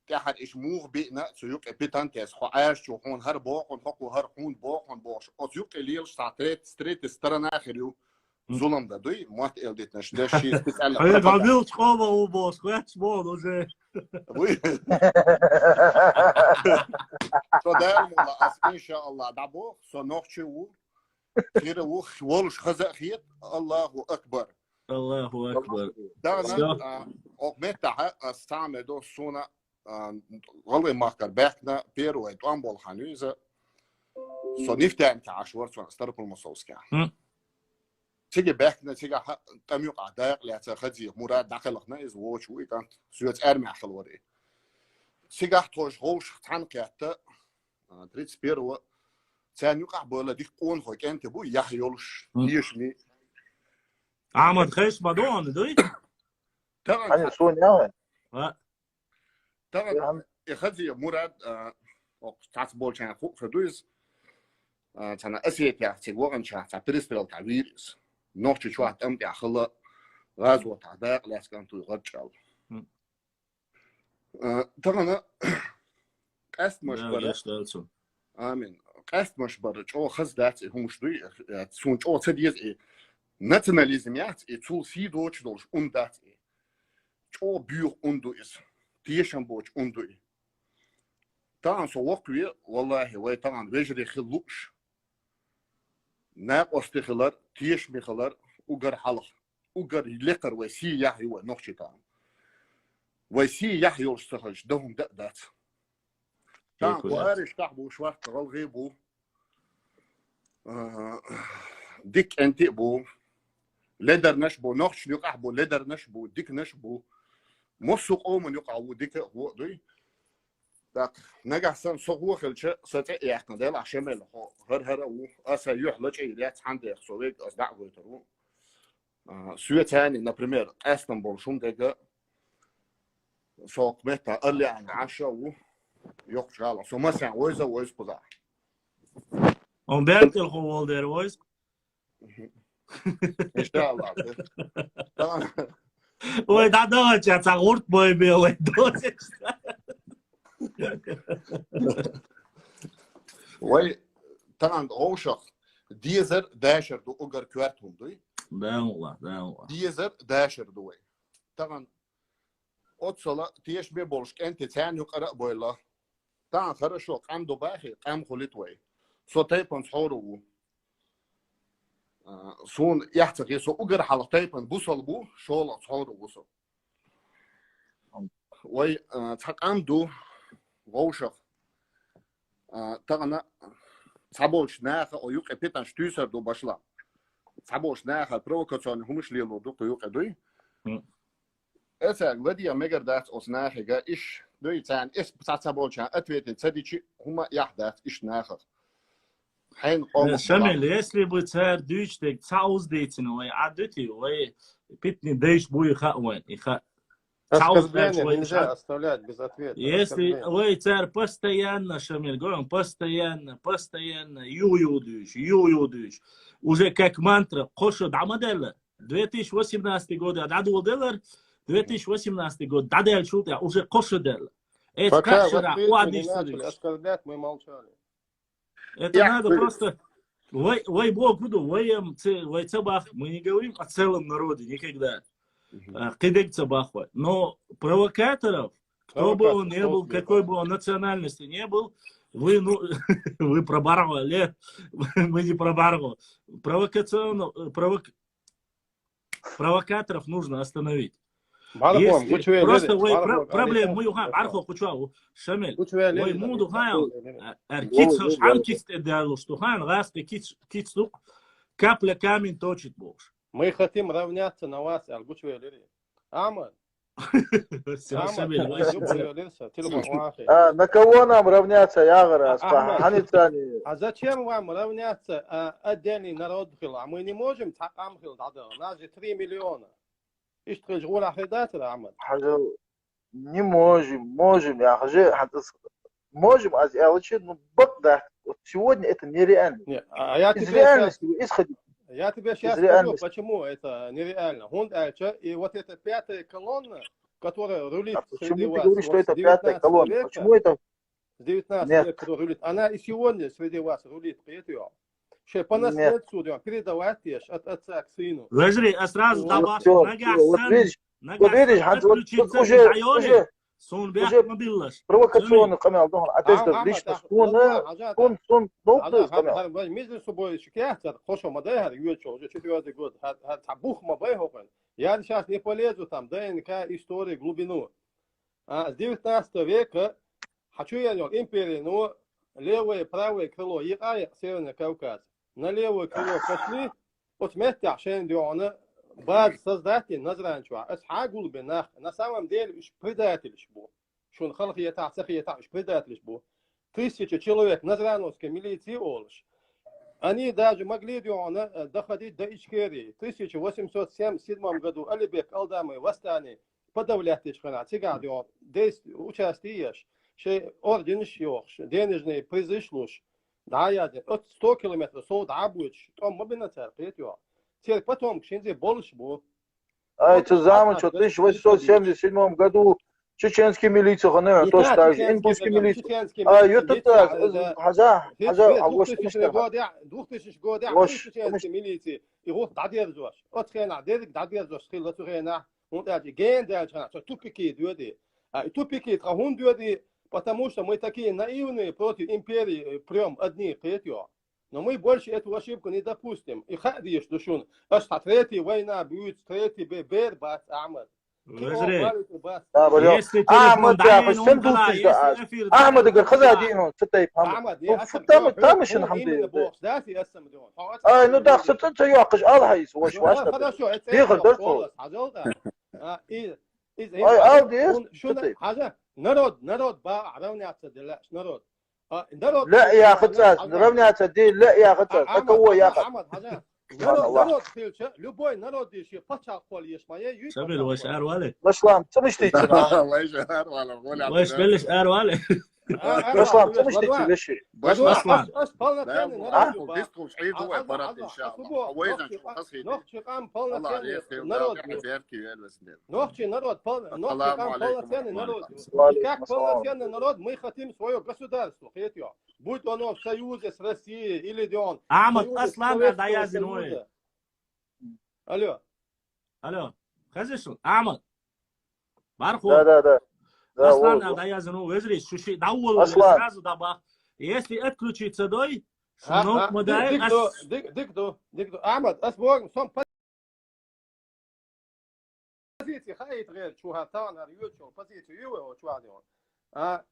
Тяхар иш мух биъна, цу юкъе питан тес, хо арж чу хун хар бохун, хо ку хар хун бохун бош. Оц юкъе лилш ца трет, с третьей стороны хирю. Зулам да дуй, мот элдитнаш, да ши специально. Хай габил чкова у бос, хвеч мол уже. Уй. Со дай мула, ас, иншаллах, да бо, со нохчи у, хира у, волш хаза хит, Аллаху акбар. Аллаху акбар. Да, на, а, ок мета, а, саме до суна, а, гъалгъай махкар баьхкина первый тӀом болу хан ву иза. Со нифтаьнка Ӏаш вара цунах Старопромысловскехь. Цига баьхкина, цига хьа-, тӀам юкъахь дакъа лаьцна Хадиев Мурад дӀакхелхина иза, вочу ву и кӀант. Соьца армехь хила вара и. Цигахь тхоша гӀовшах цхьаьна кхетта, а, тридцать первого, царна юкъахь бала дика къонахой кӀентий бу, яхь йолуш, тешаме. Ахьмад, хезаш ма ду хьуна, дуй? Тахана суна яхьа. Тахана и Хадиев Мурад, а, окху цхьацца болчарна хууш ду иза. А, цхьана Осетиях цига ваханчохь цхьа перестрелкахь вийра иза. Нохчийчохь тӀам тӀехь хилла, ГӀазотахь дакъа лаьцна кӀант вуй гӀарчӀ аьлла. Мгм. А, тахана къаьстамаш Да, бара. Гешт аьлла цо. Амин. Къаьстамаш бара, чӀогӀа хаза дац и хӀумаш дуй, э, суна чӀогӀа ца деза и. Национализм яц и, цул сий доцуш долуш ун дац и. ЧӀогӀа боьха ун ду иза. Тешам боцу ун ду и. Тахана со воккхаве, валлахӀи, вай тахана вежарий хила лууш. Накъосте хилар, тешаме хилар, угар хьалха. Угар лекхар вай сий яхь ю вай нохчий тахана. Вай сий яхь йолуш ца хилча, дан хӀума дан а дац. Тахана кху ариш тахь бу, шварт гӀалгӀе бу. А, дика кӀентий а бу. Ледарнаш а бу, нохчашна юкъахь а бу, ледарнаш а бу, диканаш а бу. Массо а къоман юкъахь ву дика а, ву а дуй. ТӀаккха нагахь санна со гӀо хилча, сан цӀе а яьккхина, делахь Шамил, хьо хӀара-хӀара а ву, аса юьхь лачкъийр яц, хьан деха со вега ас дӀа а гойтур ву. А, соьца цхьаьний, например, къаьстам болуш хӀума дерг, со кху меттахь Аллиана Ӏаш а ву, йоккхачу гӀала. Со масех вевза а вевза кхузахь. Хьуна бертӀал хьо волу дера вевза. Иншаллах. Вай дӀадаханча цхьа гӀурт бой бе вай дозеш. Вай тахана гӀовшах дезар, дашар ду угар коьрта хӀума дуй? Да, валла, да, валла. Дезар, дашар ду вай. Тахана оццала тешаме болуш кӀентий царна юкъара а бойла. Тахана хорошо, къам ду бахи, къам хуьлуьйту вай. Со тайпанца хьора ву. А, суна эхь ца хи, со угар хьалха тайпана бусал бу, шолгӀа цхьора ву со. Вай, а, цхьа къам ду, вовшах. А, тахана цхьаболчу наха о юкъе питанаш туьйсур ду башла. Цхьаболчу наха провокационный хӀумаш лело ду кху юкъе дуй. Мгм. Эцаьрга ладегӀа мегар дац оцу нахе, иш дуй царна, эс цхьа ца болчарна ответить ца дичи, хӀума яхь дац иш нахах. Хьайна къомах Э, Шамиль, балахь. Если бы цара дуьйцу дерг цхьа уздийцина вай, Ӏа дуьти, вай питни дайш бу и хаьа вайн, и хаьа. Цхьа уздийцина Оскорбление вай, нельзя оставлять без ответа. Если Оскорбление. Вай цара постоянно, Шамиль, говорю, постоянно, постоянно, ю-ю дуьйш, ю-ю дуьйш. Уже как мантра, кхо шу дӀа ма делла. Две тысячи восемнадцатый год дӀадоладелар, две тысячи восемнадцатый год дӀадаьллачул тӀаьхьа уже кхо шу делла. Эца Пока кхаъ в шарахь открытую не уадийш ца начали дуьйш. Оскорблять, мы молчали. Это Я надо вы- просто... Вай, вай боху ду, вай, эм, ц-, вай ца бах, мы не говорим о целом народе никогда. Мгм. А, кхидег ца бах вай. Но провокаторов, кто бы он ни был, какой бы он национальности ни был, вы, ну, вы про Баргу, ле, мы не про Баргу. Провокационно, э, провок-, провокаторов нужно остановить. Бархо, Если гучвеллери, просто вай бархо, про-, проблема, алейкум. Мы юха, бархо, кучуа, Шамиль. Гучвеллери, Вай муду алейкум. Хаям, а, ар киц, шам киц те далу, что хаям, газ те киц, киц тук, капля камень точит больше. Мы хотим равняться на вас, ар гучвеллери. Аман. Всё, Аман, Шамиль, ты вай гучвеллери, телефон вахи. А, на кого нам равняться, я говорю, А, Ахмед, Ханитсани? А зачем вам равняться, а, отдельный народ хил? А мы не можем так ам хил, да, да. У нас же три миллиона. Иштта хилча, гӀолахь хир дацара, Ахмад? Хьажал, не можем, можем, я хьажи, хьан-, можем, аз аьлча, ну, бакъ дац. Вот сегодня это нереально. Не, а я Из тебе реальности щас, вы исходите. Я тебе Из щас скажу, реальности. Почему это нереально. ХӀунда аьлча, и вот эта пятая колонна, которая рулит А почему среди ты вас говоришь, что вот это с пятая девятнадцатого колонна? Века, Почему это С девятнадцатого Нет. Века рулит. Она и сегодня среди вас рулит, кхетий хьо. Шайн по Нет. наследству, да, передавать еш от отца к сыну. Лажри, а сразу Ну, дабаш, всё, нагахь всё, вот сан, видишь, нагахь вот видишь, сан Ханс, вот, отключиться вот уже, не даёшь, уже, сон бяхь уже ма биллаш. Провокационный Шамиль. къамел, да, отец А, как Ахмад, лично, а, сон, вот, а, а, сон, а, сон, а, ну, а, къамел. А, а, между собой шикаят, хорошо, ма дай, уже четвёртый год, а, а, а, бух ма бай хокан. Я сейчас не полезу там, ДНК, истории, глубину. А, с девятнадцатого века Хьан чу яьлла йолу импери, ну, левое, правое крыло йикъа а йикъа Северный Кавказ. На левое крыло пошли, оцу меттехь шайна дуьхьал база создать дина Назрань чохь. Аса хьан гулбе нах? На самом деле уьш предатель бу. Шуна хала хетахь, ца хетахь, уьш предатель бу. Тысяча человек назрановской милиции олуш. Они даже могли дуьхьал, э, доходить до Ичкерии. Тысяча восемьсот семьдесят седьмом году Алибек Алдамый восстание подавлять дечу хенахь, цигахь дуьхьал действие, участие еш, шайн орденаш йохуш, денежные призыш луш, дӀа а яздина, оцу сто километр сов дӀа а боьдуш, тӀом ма бина цара, кхетий хьо. Церан потомкаш хӀинца болуш бу. Ай, цу заман чу, тысяча восемьсот семьдесят седьмом году чеченский милиция хана, точно так же, ингушский милиция. Чеченский милиция. А, ю тут, хаза, хаза, а вот что. Годя, двухтысячный годя, чеченский милиция. И вот дадерзош. От хена, дерг дадерзош, хила цу хена. Он даже ген даже хана, цу тупики дуди. А, тупики, тха хун дуди, потому что мы такие наивные против империи, э, прям одни, третьего. Но мы больше эту ошибку не допустим. И хадиш душун. Аш та третья война будет, третий бе-, бер бац, Ахмад. Везре. Если телефон дайын, он кала, если эфир Ахмад, говорит, хаза дин он, цитей, Ахмад. Ну, там, там ещё, алхамдулиллах. Ай, ну да, цитей, цитей, ёкыш, ал хайс, вош, вош. Хорошо, это хорошо. Ай, ал дис, цитей. Хаза, народ, народ ба равняться делаш, народ. А, народ, لا يا خطاس، равняться ди, لا يا خطاس, а кого я хат? Народ, народ, хилча, любой народ иши пача хол еш мае, ю. Сабил, ваш ар вале. Башлам, цымыш тейчи. Ваш ар вале, воля. Ваш белеш ар вале. Башлам, цымыш тейчи, веши. Башлам. Аш полноценный народ. Нохчи кам полноценный народ. Нохчи кам полноценный народ. Как полноценный народ мы хотим свое государство, хетё. Будь оно в союзе с Россией или где он. Ахмад, Аслан, да, я зиной. Алло. Алло. Хазишун, Ахмад. Барху. Да, да, да. Аслан, да, я зиной, везри, шуши, да, сразу да бах. Если отключиться дой, шунок мадай, дик, дик, дик, Ахмад, ас бог, сом позиция, хайт гэр, чуха, тан, ар, ю, чу, позиция, ю, чуха, дён. А,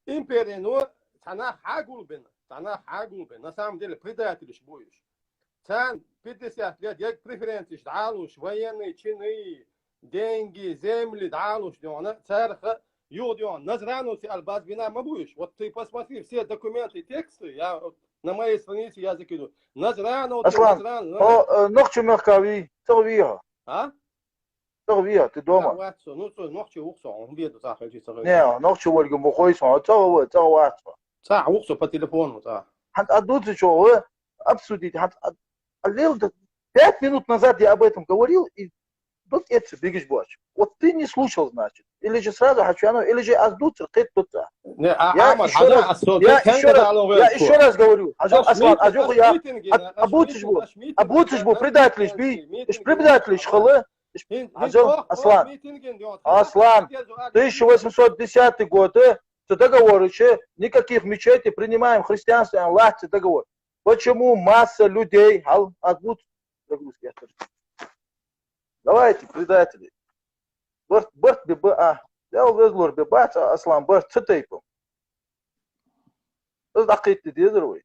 империя, ну, цана хагулбен, цана хагулбен. На самом деле, предатель иш будешь. Цан пятьдесят лет, як преференции, далуш, военные чины, деньги, земли, далуш, дёна, царха, ю, дён. Назрано си албаз бина ма будешь. Вот ты посмотри все документы, тексты, я вот на моей странице я закину. Назрано, Аслан, Назрано, о, э, нохчи мягкави, то вио. А? Цӏагӏа виа, ты дома? Цӏагӏа вац со, ну, цӏо, нохчи ухсо, он беду цӏагӏа хилчи цӏагӏа. Не, нохчи вольгу мухой со, цӏагӏа ва, цӏагӏа вац со. Цӏагӏа ухсо по телефону, цӏагӏа. Хьант адуци чо, обсудить, хьант ад-, алил да, пять минут назад я об этом говорил, и вот это бегишь бочь. Вот ты не слушал, значит. Или же сразу хочу оно, или же аз дуци, кет дуца. Не, а, я ещё раз, я ещё раз, я ещё раз говорю. Хажал Аслан, абуциш бу, абуциш бу, предатель би, иш предатель иш халы, Хажал Аслан. Аслан, тысяча восемьсот десятый год, э, это договор ещё, никаких мечетей, принимаем христианство, Аллах, это договор. Почему масса людей, ал, азбут, загрузки, я тоже. Давайте, предатели. Бырт, бырт, би, би, а. Я увезлур, би, бац, Аслан, бырт, цитейпу. Из дакъикъ дезир вай.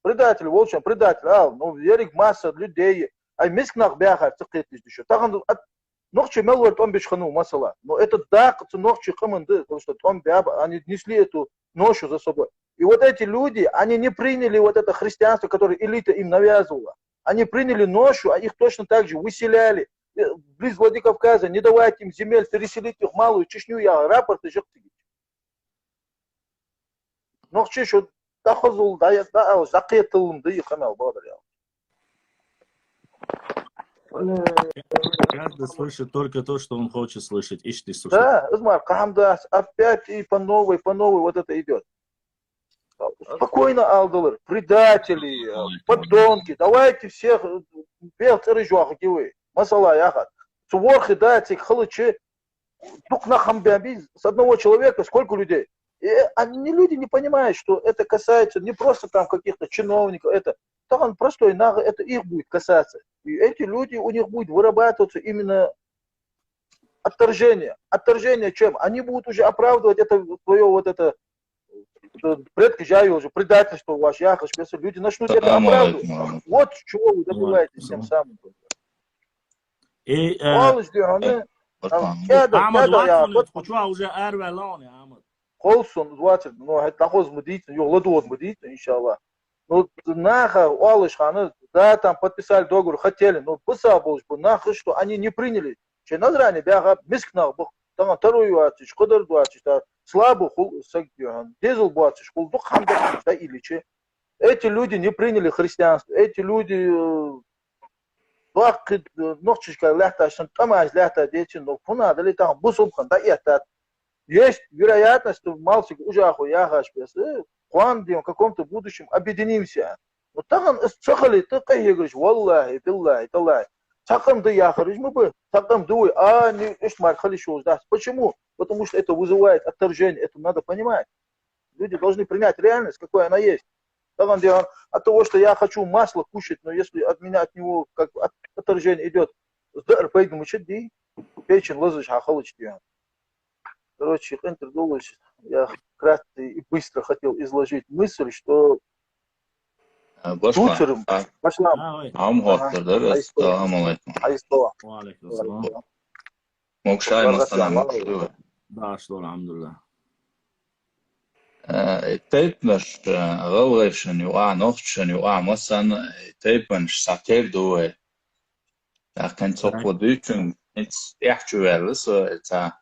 Предатель, волчон, предатель, ал, ну, ерик масса людей. Ай, миск нах бяхар, цикъетлиш дишо. Тахан ат, нохчи мел вар томбиш хану, масала. Но это дакъ, ци нохчи хаманды, потому что томбя, они несли эту ношу за собой. И вот эти люди, они не приняли вот это христианство, которое элита им навязывала. Они приняли ношу, а их точно так же выселяли. Э, близ Владикавказа, не давайте им земель, переселить их в Малую Чечню, я рапорты жёг. Нохчи шо дахазул, да, да, закъетылым, да, и канал, благодаря. Каждый слышит только то, что он хочет слышать. Ишти слушай. Да, измар, кахамда, опять и по новой, по новой вот это идёт. Спокойно, алдылар, предатели, э, подонки, давайте всех, э, бел цырыжуахи вы. Масала яхат. Цуворхи да, цик халычы, Дук нахам бяби, с одного человека сколько людей? И они, люди не понимают, что это касается не просто там каких-то чиновников, это, там он простой, нах-, это их будет касаться. И эти люди, у них будет вырабатываться именно отторжение. Отторжение чем? Они будут уже оправдывать это твое вот это, э, предки же уже, предательство ваше, яхаш, люди начнут это оправдывать. Вот чего вы добиваетесь тем самым. И, э, Ахмад, Ахмад, я, я, я, вот, хочу, а уже арвалон, Ахмад. Холсун, двадцать, ну, это хозму дит, ё ладуозму дит, иншаллах. Ну, наха, Уалыш ханы, да, там подписали договор, хотели, но быса болш бы, наха, что они не приняли. Че Назрани бяха, миск нах бу, там вторую двадцать, кудр двадцать, да, слабо хул, сагдион, дезл двадцать, хул, дух хам да, да, или че. Эти люди не приняли христианство, эти люди, э, доккхий, э, нохчашка лаьтташ санна, тӀамаш лаьтта дечи, но фу надо ли там, бусулба хинна дӀаэттад. Есть вероятность, что малсиг ужахо яхаш беса, э, кхоана ден в каком-то будущем объединимся. Но тахан из ца хилийта къахьегараш, валлахӀи, биллахӀи, таллахӀи. Цхьаккха да яхараш ма ба, цхьаккха да вай, а, не, иштта мара хила йиш йолаш дац. Почему? Потому что это вызывает отторжение, это надо понимать. Люди должны принять реальность, какой она есть. Тахан ден, от того, что я хочу масло кушать, но если от меня от него как бы от-, отторжение идет, с д р пойду мучить, ди, печень лазаш хахалыч, ди. Короче, къинтӀера долаш, я кратко и быстро хотел изложить мысль, что А, башлам. Дувцар, а, башлам. А, ой. Ам Ага. Хоттар дар, Хьайсто. Ассаламу алейкум. Хьайсто. Ва алейкум ассалам. Могушай, Баргас массанена, Ва. Могушай. Да, что, алхьамдулиллах. Э, тайпанаш, э, гӀалгӀашан юкъа, нохчашан юкъа, массанена, э, тайпанаш сатер ду вай. ТӀаккха хӀанз цхьаккха дийцачунга, хӀанз тӀехьа чу ваьлла со, ца,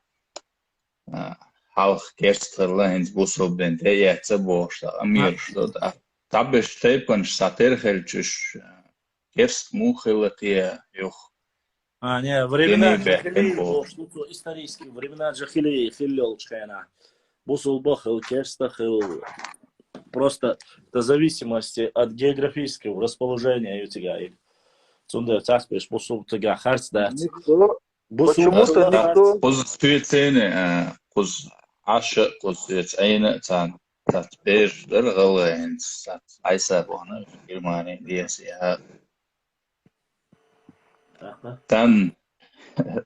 а, хьалха керста хилла, хӀанз бусулба дин тӀа эцна бохуш, тӀаккха амираш ду, тӀаккха цхьаберш тайпанаш сатер хилча уьш, а, керста муха хилла те юха? А, не, времена динан бехкам джахилии, бохуш. Бохуш ду цо, исторически времена джахилии хилла йолчу хенахь. Бусулба хилла, керста хилла. Просто это зависимости от географического расположения ю цигахь. Цундела цхьаберш бусулба цигахь харц дац. Никто. Бусулба Почему-то цигахь никто. Кхуза соьца, а, кхуза Ӏаш а, кхуза соьца Ӏийна а царна. Цхьацца бераш дара гӀалгӀай хӀинца, цхьацца Ӏайса бохна, Германи, Леса яха. Аха. Царна,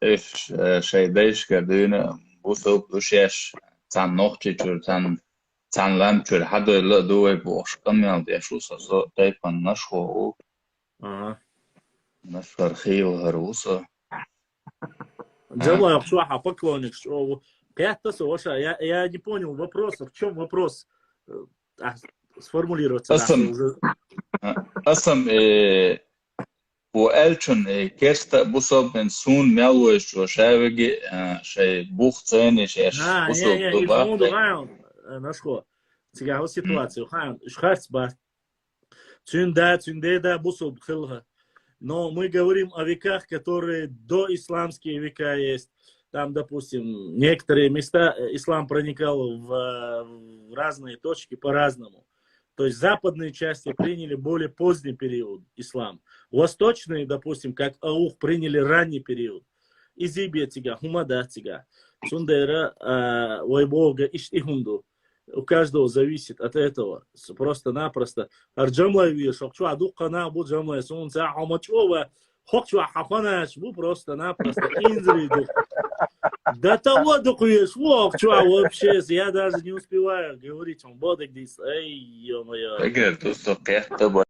уьш, э, шайн дайшкара дуьйна бусулба ду шаьш, царна нохчий чуьра, царна, царна лам чуьра хьадойла а ду вай бохуш, къамел деш ву со, со тайпанашхо ву. Ага. Нашхара хийла хӀара ву со. Джамла, а? Чохь а поклонник чӀогӀа ву. Кхетта со, ваша, я, я не понял вопроса. В чём вопрос? Э, а, сформулироваться нах уже. Аса-м, а, аса-м, э, ву аьллачун, э, керста а бусулба а суна мел вайчо ша веги, э, шайн бух цайни шаьш. А, не, бусулба не, ду и бах, фонду да. Хаьн, э, Нашхо. Цигахь ву ситуация, хаьн, уьш харц бац. Цуьнан да, цуьнан деда бусулба хилла. Но мы говорим о веках, которые доисламские века есть. Там, допустим, некоторые места, э, ислам проникал в, э, в разные точки по-разному. То есть западные части приняли более поздний период ислам. Восточные, допустим, как Аух, приняли ранний период. Изибе цигахь, хӀума дац цигахь. Цундела, а, вай бохург иштта и хӀума ду. У каждого зависит от этого. С-, просто-напросто. ХӀара Джамлай везаш, хӀокху чохь дуккха нах бу Джамлай, суна ца хьо ма чӀогӀа, хӀокху чохь хьан фанаташ бу просто-напросто, инзаре ду. До того дукха везаш ву хӀокху чохь вообще, я даже не успеваю говорить, хьуна бохург дийца. Ай, ё-моё. Эгер ду со кхетта бу.